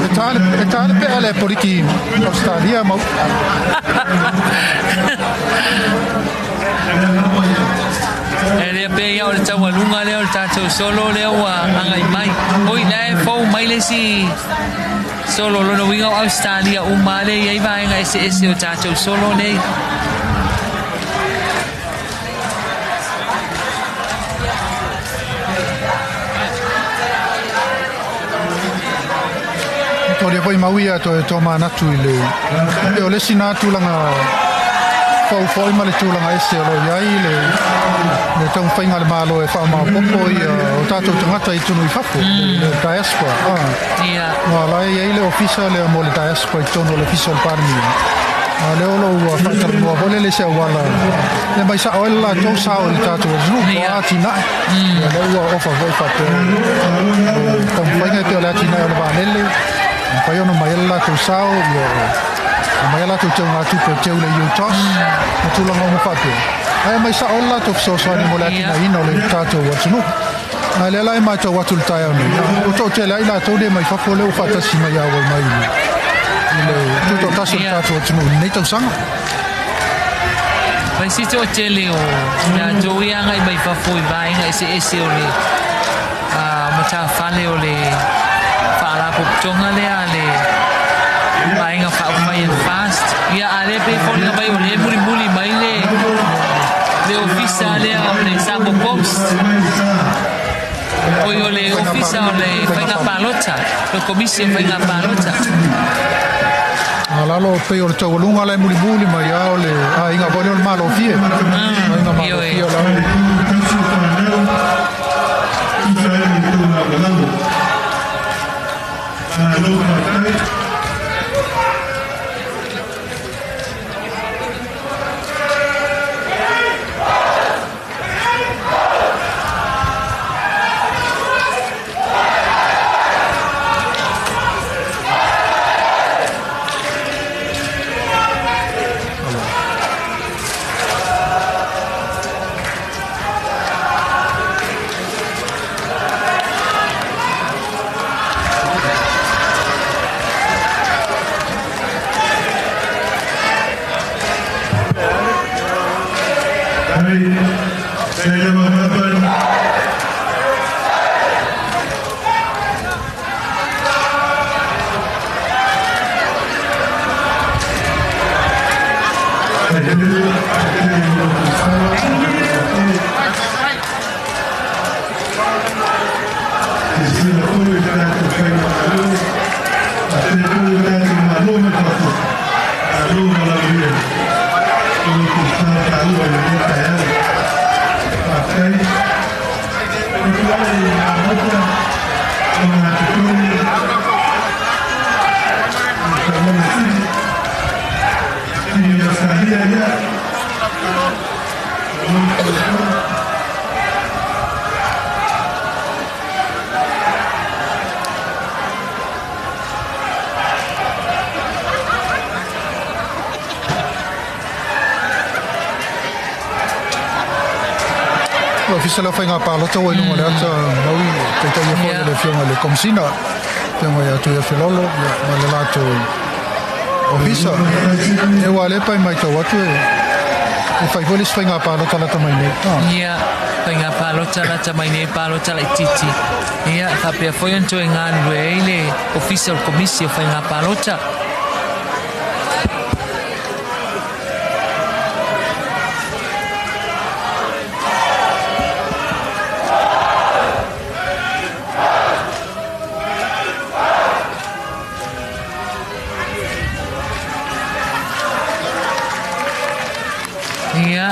e ta le, e ta le pea le poliki Australia mau. E lea pe ia o le taualuga lea o le tatou solo lea ua agai mai. Oi, la e fou mai le isi solo lona uiga o Australia uma lea e i ai vaega eseese o tatou solo nei. Tolia foi mau ia toe tomanatu i le e o le isi na tulaga fou foi ma le tulaga ese o lo o i ai le le taumafaiga a le Malo e faamaopoopo ia o tatou tagata i totonu i fafo, le diaspora. Ua la e i ai le ofisa lea mo le diaspora i totonu o le ofisa o le Palemia. A lea o lo o ua faatalanoa foi lele i se auala e mai sao ai le latou sao i le tatou atunuu o atinae. Ia lea ua ofa foi faapea le taumafaiga e pei o le atinae o le vaalele, e mafai ona aumai ai le latou sao, ia aumai a latou teugatupe e teu i le UTOS ma tulaga uma faapea. Ae aumai sao ai le latou fesoasoani mo le atinaeina o le tatou atunuu. A lea la e matau atu i le taeao nei, ua toatele ai latou lea mai fafo lea ua faatasi mai auai mai i le tutoatasi o le tatou atunuu i lenei tausaga. Mai se toatele o latou ia agai mai fafo i vaega eseese o le matafale o le faalapotopotoga lea a le Vaega Faaupufai a le FAST. Ia, a lea pei e foliga mai o lea e mulimuli mai le le ofisa lea o le Samoa Post. Oi, o le ofisa o le Faiga Palota, le Komisi o Faiga Palota. A lalo pei o le taualuga la e mulimuli mai a o le aiga foi lea o le Malofie. Aiga Malofie o la. Le Ofisa lea o Faiga Palota ua i luga o le ata maui taitaia foi e le Afioga i le Komesina, Afioga ia Tuiafelolo ma le latou ofisa. E ua le pai matau atu e fai foi le isi faiga palota lata mai nei. Ia, faiga palota lata mai nei, palota laitiiti. Ia, faapea foi ona toe galulue ai le Ofisa o le Komisi o Faiga Palota. Ia,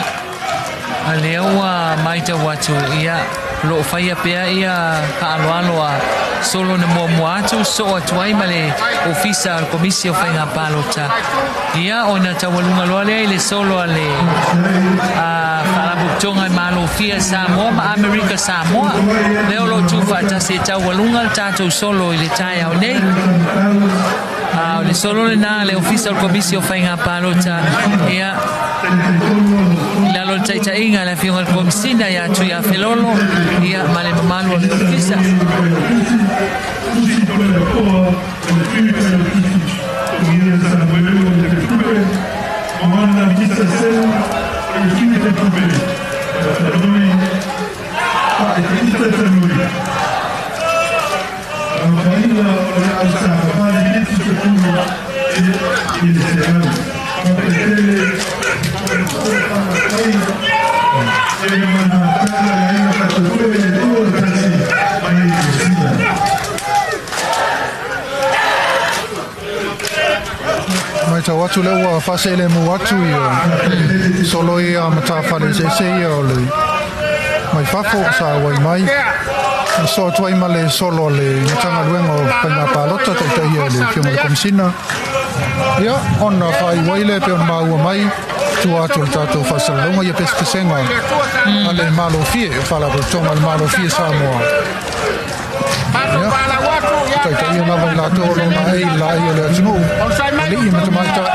a lea ua maitau atu, ia, o loo faia pea ia faaaloalo a solo na muamua atu soo atu ai ma le ofisa o le Komisi o Faiga Palota. Ia, ona taualuga loa lea i le solo a le Faalapotopotoga e Malofia Samoa ma Amerika Samoa. Lea o loo tuufaatasi e taualuga le tatou solo i le taeao nei. A o le solo lenā le Ofisa o le Komisi o Faiga Palota, ia, i lalo o le taitaiga a le Afioga i le Komisina ia Tuiafelolo, ia, ma le mamalu o le Ofisa. Matau atu lea ua faaseelemu atu ia solo ia matafale eseese ia o le mai fafo sa auai mai ma soo atu ai ma le solo a le Matagaluega o Faiga Palota taitaia e le Afioga i le Komisina. Ia, ona faaiu ai lea pei ona maua mai tua atu o le tatou faasalalauga ia pesepesega a le Malofie, Faalapotopotoga a le Malofie Samoa. Ia, taitaia lava i latou o lo o laei i le laei o le atunuu, alii ma tamaitai,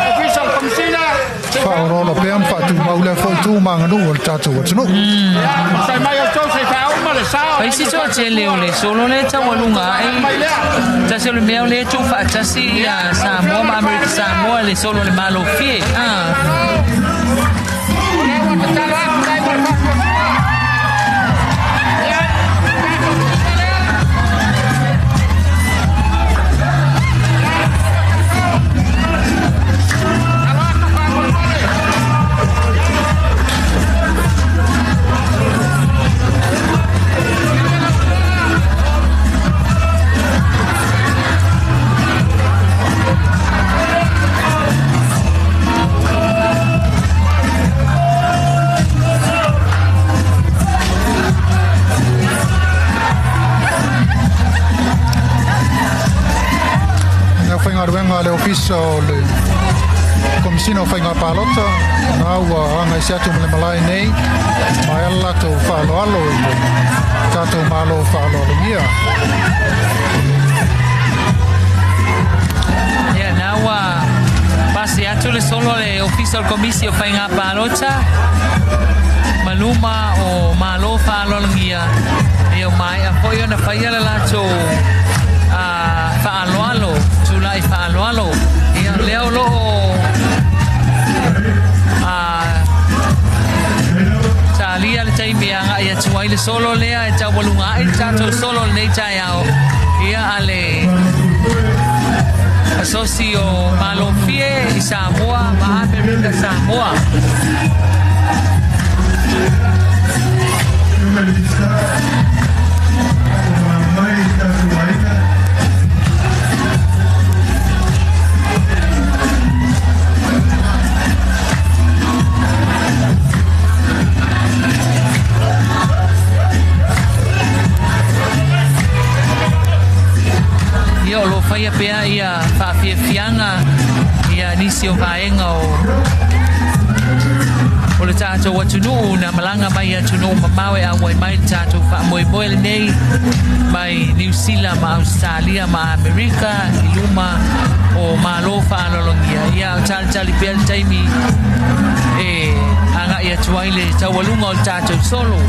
faaolaola pea ma faatumau lea foi tu ma aganuu o le tatou atunuu. Isi toatele o le solo le taualuga ae tasi o le mea o lea tuufaatasi ia Samoa ma Amerika Samoa le solo le Malofie. Le aufaigaluega a le Ofisa o le Komisina o Faiga Palota, na ua agaise atu ma le malae nei, ma e ala latou faaaloalo i le tatou Malo faaaloalogia. Ia, na ua pasi atu le solo le Ofisa o le Komisi o Faiga Palota ma luma o Malo faaaloalogia. Ia, o maea foi ona faia le latou faaaloalo, tulai faaaloalo. Ia, lea o loo talia le taimi e agai atu ai le solo lea e taualuga ai le tatou solo lenei taeao. Ia, a le asosi o Malofie i Samoa ma Amerika Samoa. Ia, o lo faia pea ia faafiafiaga ia nisi o vaega o le tatou atunuu na malaga mai atunuu mamao e auai mai le tatou faamoemoe lenei mai Niu Sila ma Australia ma Amerika i luma o Malo faaaloalogia. Ia, o talitali pea le taimi e agai atu ai le taualuga o le tatou solo.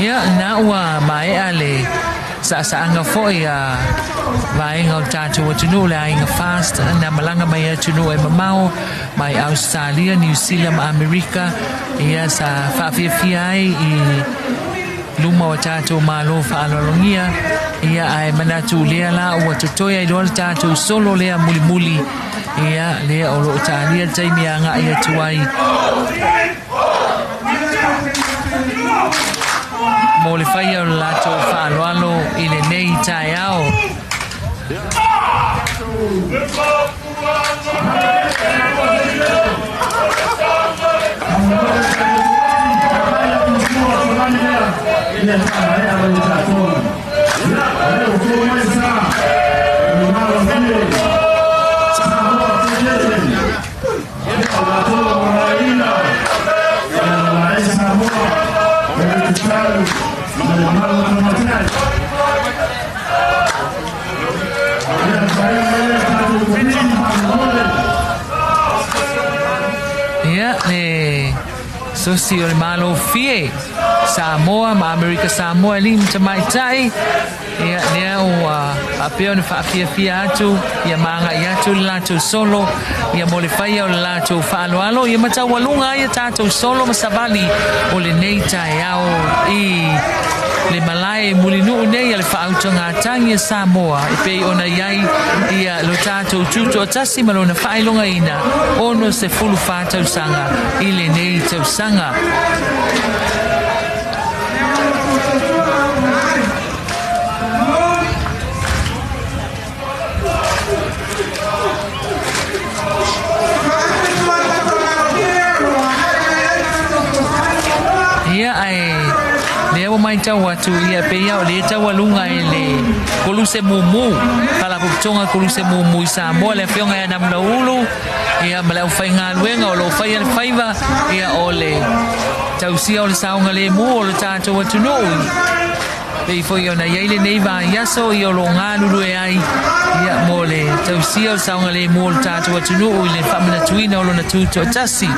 Ia na ua maea le saasaaga foi a vaega o le tatou atunuu le aiga Fast na malaga mai atunuu e mamao mai Australia, Niu Sila ma Amerika. Ia sa faafiafia ai i luma o tatou malo faaaloalogia. Ia ae manatu lea la ua totoe ai loa le tatou solo lea mulimuli. Ia lea o loo talia le taimi agai atu ai mo le faia o le latou faaaloalo i lenei taeao. Ia le sosi o le Malo Fie Samoa ma Amerika Samoa e alii ma tamaitai. Ia lea ua faapea ona faafiafia atu ia magai atu le latou solo ia mo le faia o le latou faaaloalo ia ma taualuga ai a tatou solo ma savali o lenei taeao i le malae mulinuu nei a le faautugatagi a Samoa e pei ona i ai ia lo tatou tutoatasi ma lona faailogaina 64 tausaga i lenei tausaga. Ia ae lea ua matau atu ia pei o lea taualuga e le Koluse Mumu, Faalapotopotoga Koluse Mumu i Samoa, le afioga ia Namulaulu ia ma le aufaigaluega o loo faia le faiva ia o le tausia o le saogalemu o le tatou atunuu pei foi ona i ai lenei vaiaso ia o loo galulue ai ia mo le tausia o le saogalemu o le tatou atunuu i le faamanatuina o lona tutoatasi.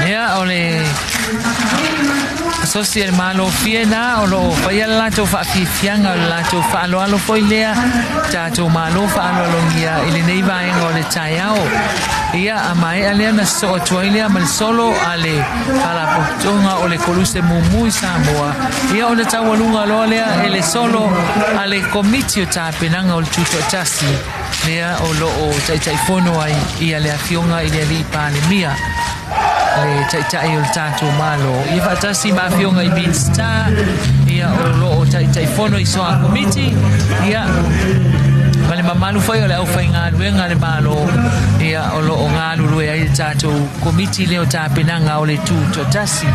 Ia o le sosi e le malofie na o loo faia le latou faafiafiaga o le latou faaaloalo foi lea tatou malo faaaloalogia i lenei vaega o le taeao. Ia a maea lea na sosoo atu ai lea ma le solo a le Faalapotopotoga o le Koluse Mumu i Samoa. Ia ona taualuga loa lea e le solo a le Komiti o Tapenaga o le Tutoatasi lea o loo taitaifono ai ia le afioga i le Alii Palemia, le taitai o le tatou Malo, ia faatasi ma afioga i Minista ia o loo taitaifono i soa komiti ia ma le mamalu foi o le aufaigaluega a le Malo ia o loo galulue ai le tatou komiti lea o tapenaga o le Tutoatasi.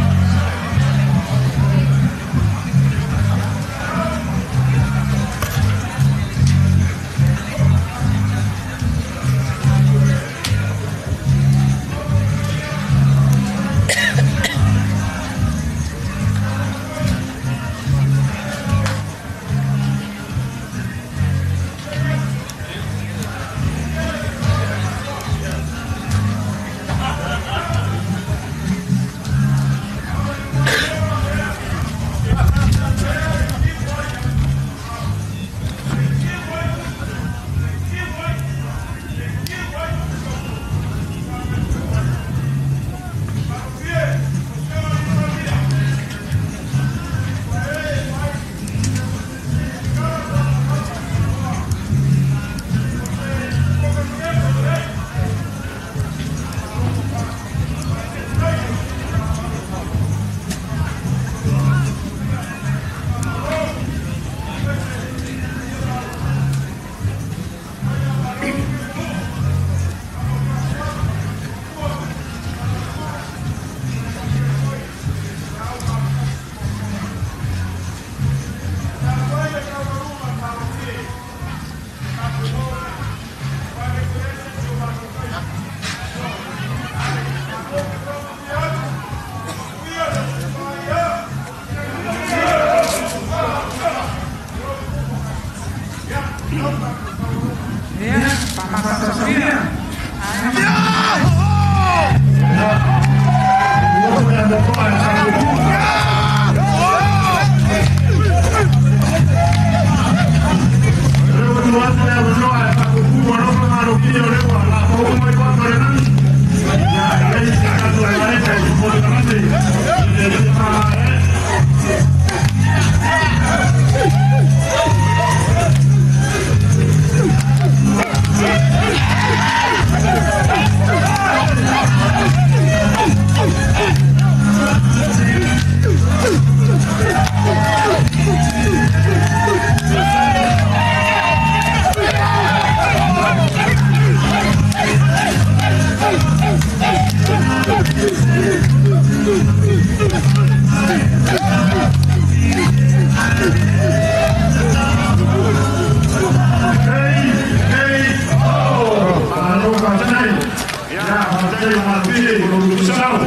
Faafetai malofie i lo tusao.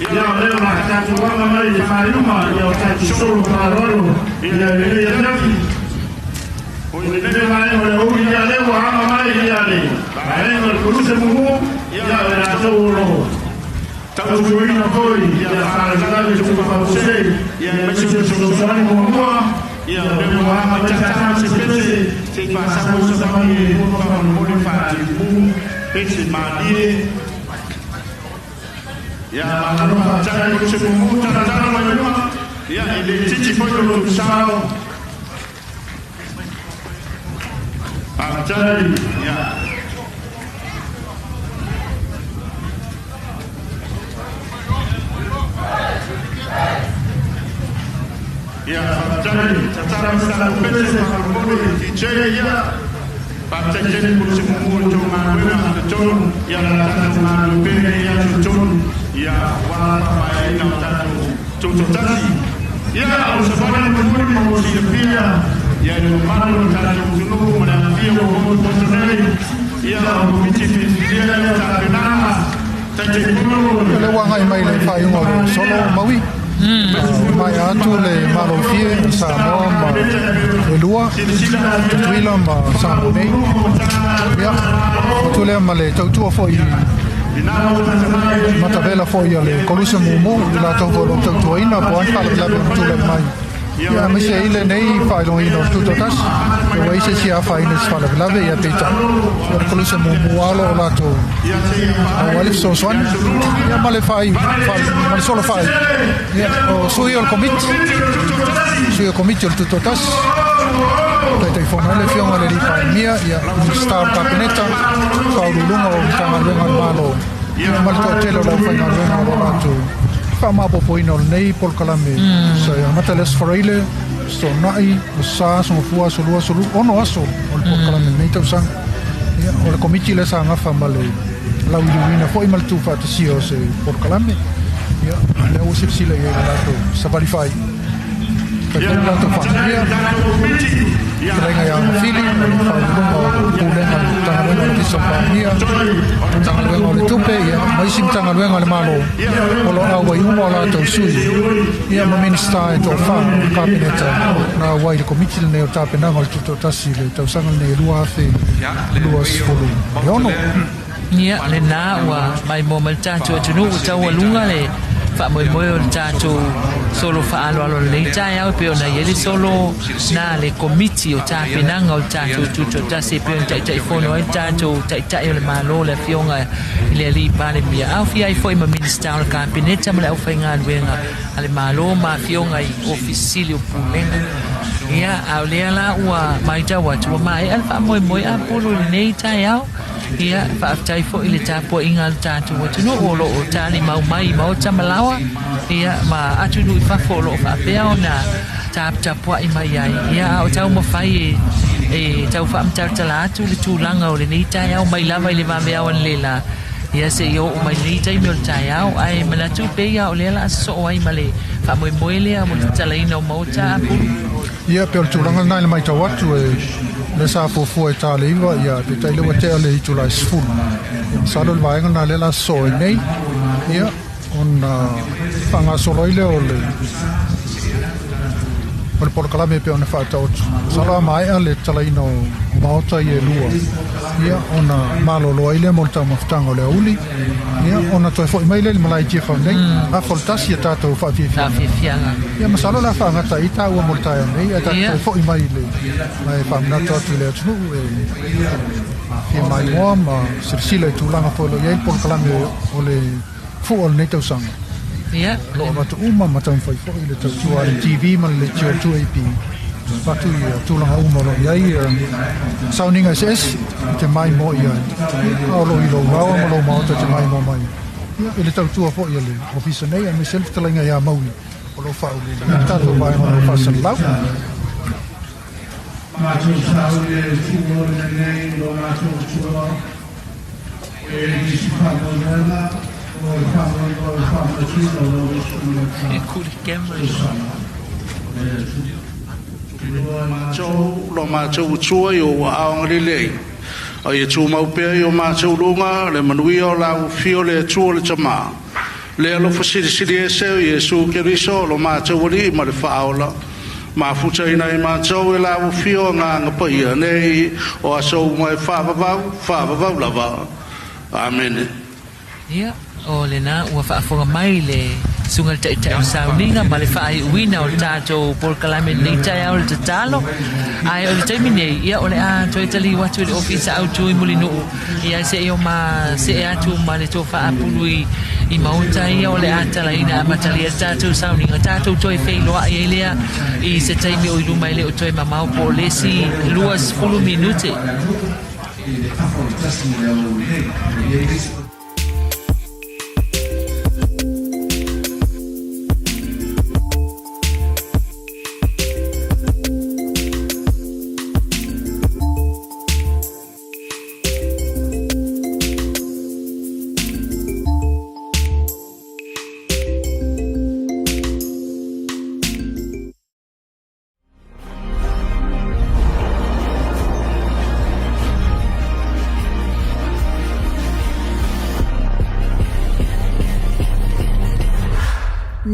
Ia o lea o le a tatou aga mai i le faaiuga ia o tatou solo faaaloalo i lenei afiafi. O lenei vaega o le aoauli ia lea ua aga mai ia le vaega o le Koluse Mumu ia o le latou o loo tautuaina foi ia faalavelave tupu faafuasei ia aemaise o le fesoasoani muamua ia o lea ua aga mai tata se pese se i faasausa mai e lua faamolemole faatiumu pese malie. Ia malo faafetai Koluse Mumu talatala mai luma ia e le titi foi o lo tusao. Faafetai ia. Ia faafetai tatala ma tatou pese faamolemole DJ ia. Faafetai tele Koluse Mumu i le tou galuega totonu ia la tatou galulue pea lenei aso tonu ia aua le faamaeaina o tatou tutoatasi. Ia o le savali mulimuli mo silafia ia i le mamalu o le tatou atunuu ma le alafia ua motu nei ia o Komiti Filifilia lea o tapenaga Taitaifono O lea ua agai mai le faaiuga o le solo Maui. Maea atu le malofie o Samoa ma e lua, Tutuila ma Samoa nei. Ia, atu lea ma le tautua foi matavela foi a le Koluse Mumu i latou foi o lo o tautuaina po o a ni faalavelave o tulai mai. Ia, aemaise ai lenei faailogaina o le Tutoatasi, ia ua i ai se isi afaina i se faalavelave, ia peitai, o le Koluse Mumu lava o lo o latou maua ai le fesoasoani, ia ma le faai, ma le solo faai. Ia, o sui o le Komiti, sui o Komiti o le Tutoatasi, Taitaifono ai le Afioga i le Alii Palemia, ia, Minisita o le Kapeneta, Faauluuluga o Matagaluega a le Malo, ia ma le toatele o le aufaigaluega o lo o latou faamaopoopoina o lenei polokalame. Sa amata i le Aso Faraile, Aso Toonai, Aso Sa, Aso Gafua, Aso Lua, Aso 6 aso o le polokalame lenei tausaga. Ia, o le komiti lea sa gafa ma le lauiliuina foi ma le tuufaatasia o se polokalame. Ia, lea ua silasila i ai le latou savali fai. Faitau le latou faamanuia. Fetalaiga ia Mafili, o le Faauluuluga o le Pulega o le Matagaluega o le Ofisa o le Palemia, Matagaluega o le Tupe, ia, ma isi Matagaluega a le Malo o lo o auai uma o latou sui, ia, ma Minisita e toafa o le Kapeneta na auai i le Komiti lenei o Tapenaga o le Tutoatasi i le tausaga lenei e 2026. Ia, lena ua maimoa mai le tatou atunuu ua taualuga le faamoemoe o le tatou solo faaaloalo lenei taeao e pei ona i ai le solo na le Komiti o Tapenaga o le tatou Tutoatasi e pei ona taitaifono ai le tatou Taitai o le Malo le Afioga i le Alii Palemia, aofia ai foi ma Minisita o le Kapeneta ma le aufaigaluega a le Malo ma afioga i Ofisa Sili o Pulega. Ia, a o lea la ua matau atu ua maea le faamoemoe apulu i lenei taeao. Ia, faafetai foi i le tapuaiga a le tatou atunuu o lo o talimau mai i maota ma laoa, ia, ma atunuu i fafo o lo o faapea ona taputapuai mai ai. Ia, a o taumafai e, e tau faamatalatala atu le tulaga o lenei taeao mai lava i le vaveao analeila, ia, seia oo mai lenei taimi o le taeao. Ae manatu pei lava o lea o le a sosoo ai ma le faamoemoe lea mo le tatalaina o maota apulu. Ia, pei o le tulaga lena i le matau atu, e lea sa fuafua e ta le 9, ia, peitai lea ua tea le itula e 10. Ia, masalo le vaega lena lea la sosoo ai nei, ia, ona faagasolo ai lea o le o le polokalame e pei ona faataoto. Masalo a maea le tatalaina o maota ia e lua, ia, ona malolo ai lea mo le taumafataga o le aoauli, ia, ona toe foi mai lea i le malae i Tiafau nei, afa o le tasi a tatou faafiafiaga. Ia, masalo o le a faagata ai taua mo le taeao nei, ae tatou toe foi mai i le ma e faamanatu atu i le atunuu e fia maimoa ma silasila i tulaga foi o lo o i ai le polokalame o le fua o lenei tausaga. Ia. O lo o avatu uma ma taumafai foi le tautua a le TV ma le leitio 2AP avatu i tulaga uma o lo o i ai sauniga eseese e te maimoa i ai. A o lo o i lou laoa ma lou maota e te maimoa mai ia i le tautua foi a le ofisa nei aemaise ai le fetalaiga ia Maui o lo o faauluuluina le tatou vaega o lo o faasalalau. Matou sauni e tuuina nei lo matou tua e nisi faamoemoega o le faamoemoe o le faamanatuina o lo Matou, lo matou utua i ou aoga lelei. A ia tumau pea i o matou luga le manuia o lau afio le Atua le Tamā, le alofa silisili ese o Iesu Keriso lo matou Alii ma le Faaola, mafutaina ai matou e lau afio Agaga Paia nei o aso uma e faavavau, faavavau lava. Amene. Ia, o lena ua faafofoga mai le Susuga i le Taitai o le Sauniga ma le faaiuina o le tatou polokalame i lenei taeao i le tatalo. Ae o le taimi nei, ia o le a toe taliu atu i le Ofisa Autu i Mulinuu, ia se i o ma see atu ma le tofa apulu i, i maota ia o le a talaina amatalia le tatou sauniga, tatou toe feiloai ai lea i se taimi o i luma e le o toe mamao po o le isi 20 minute.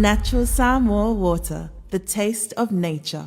Natural Samoa water, the taste of nature.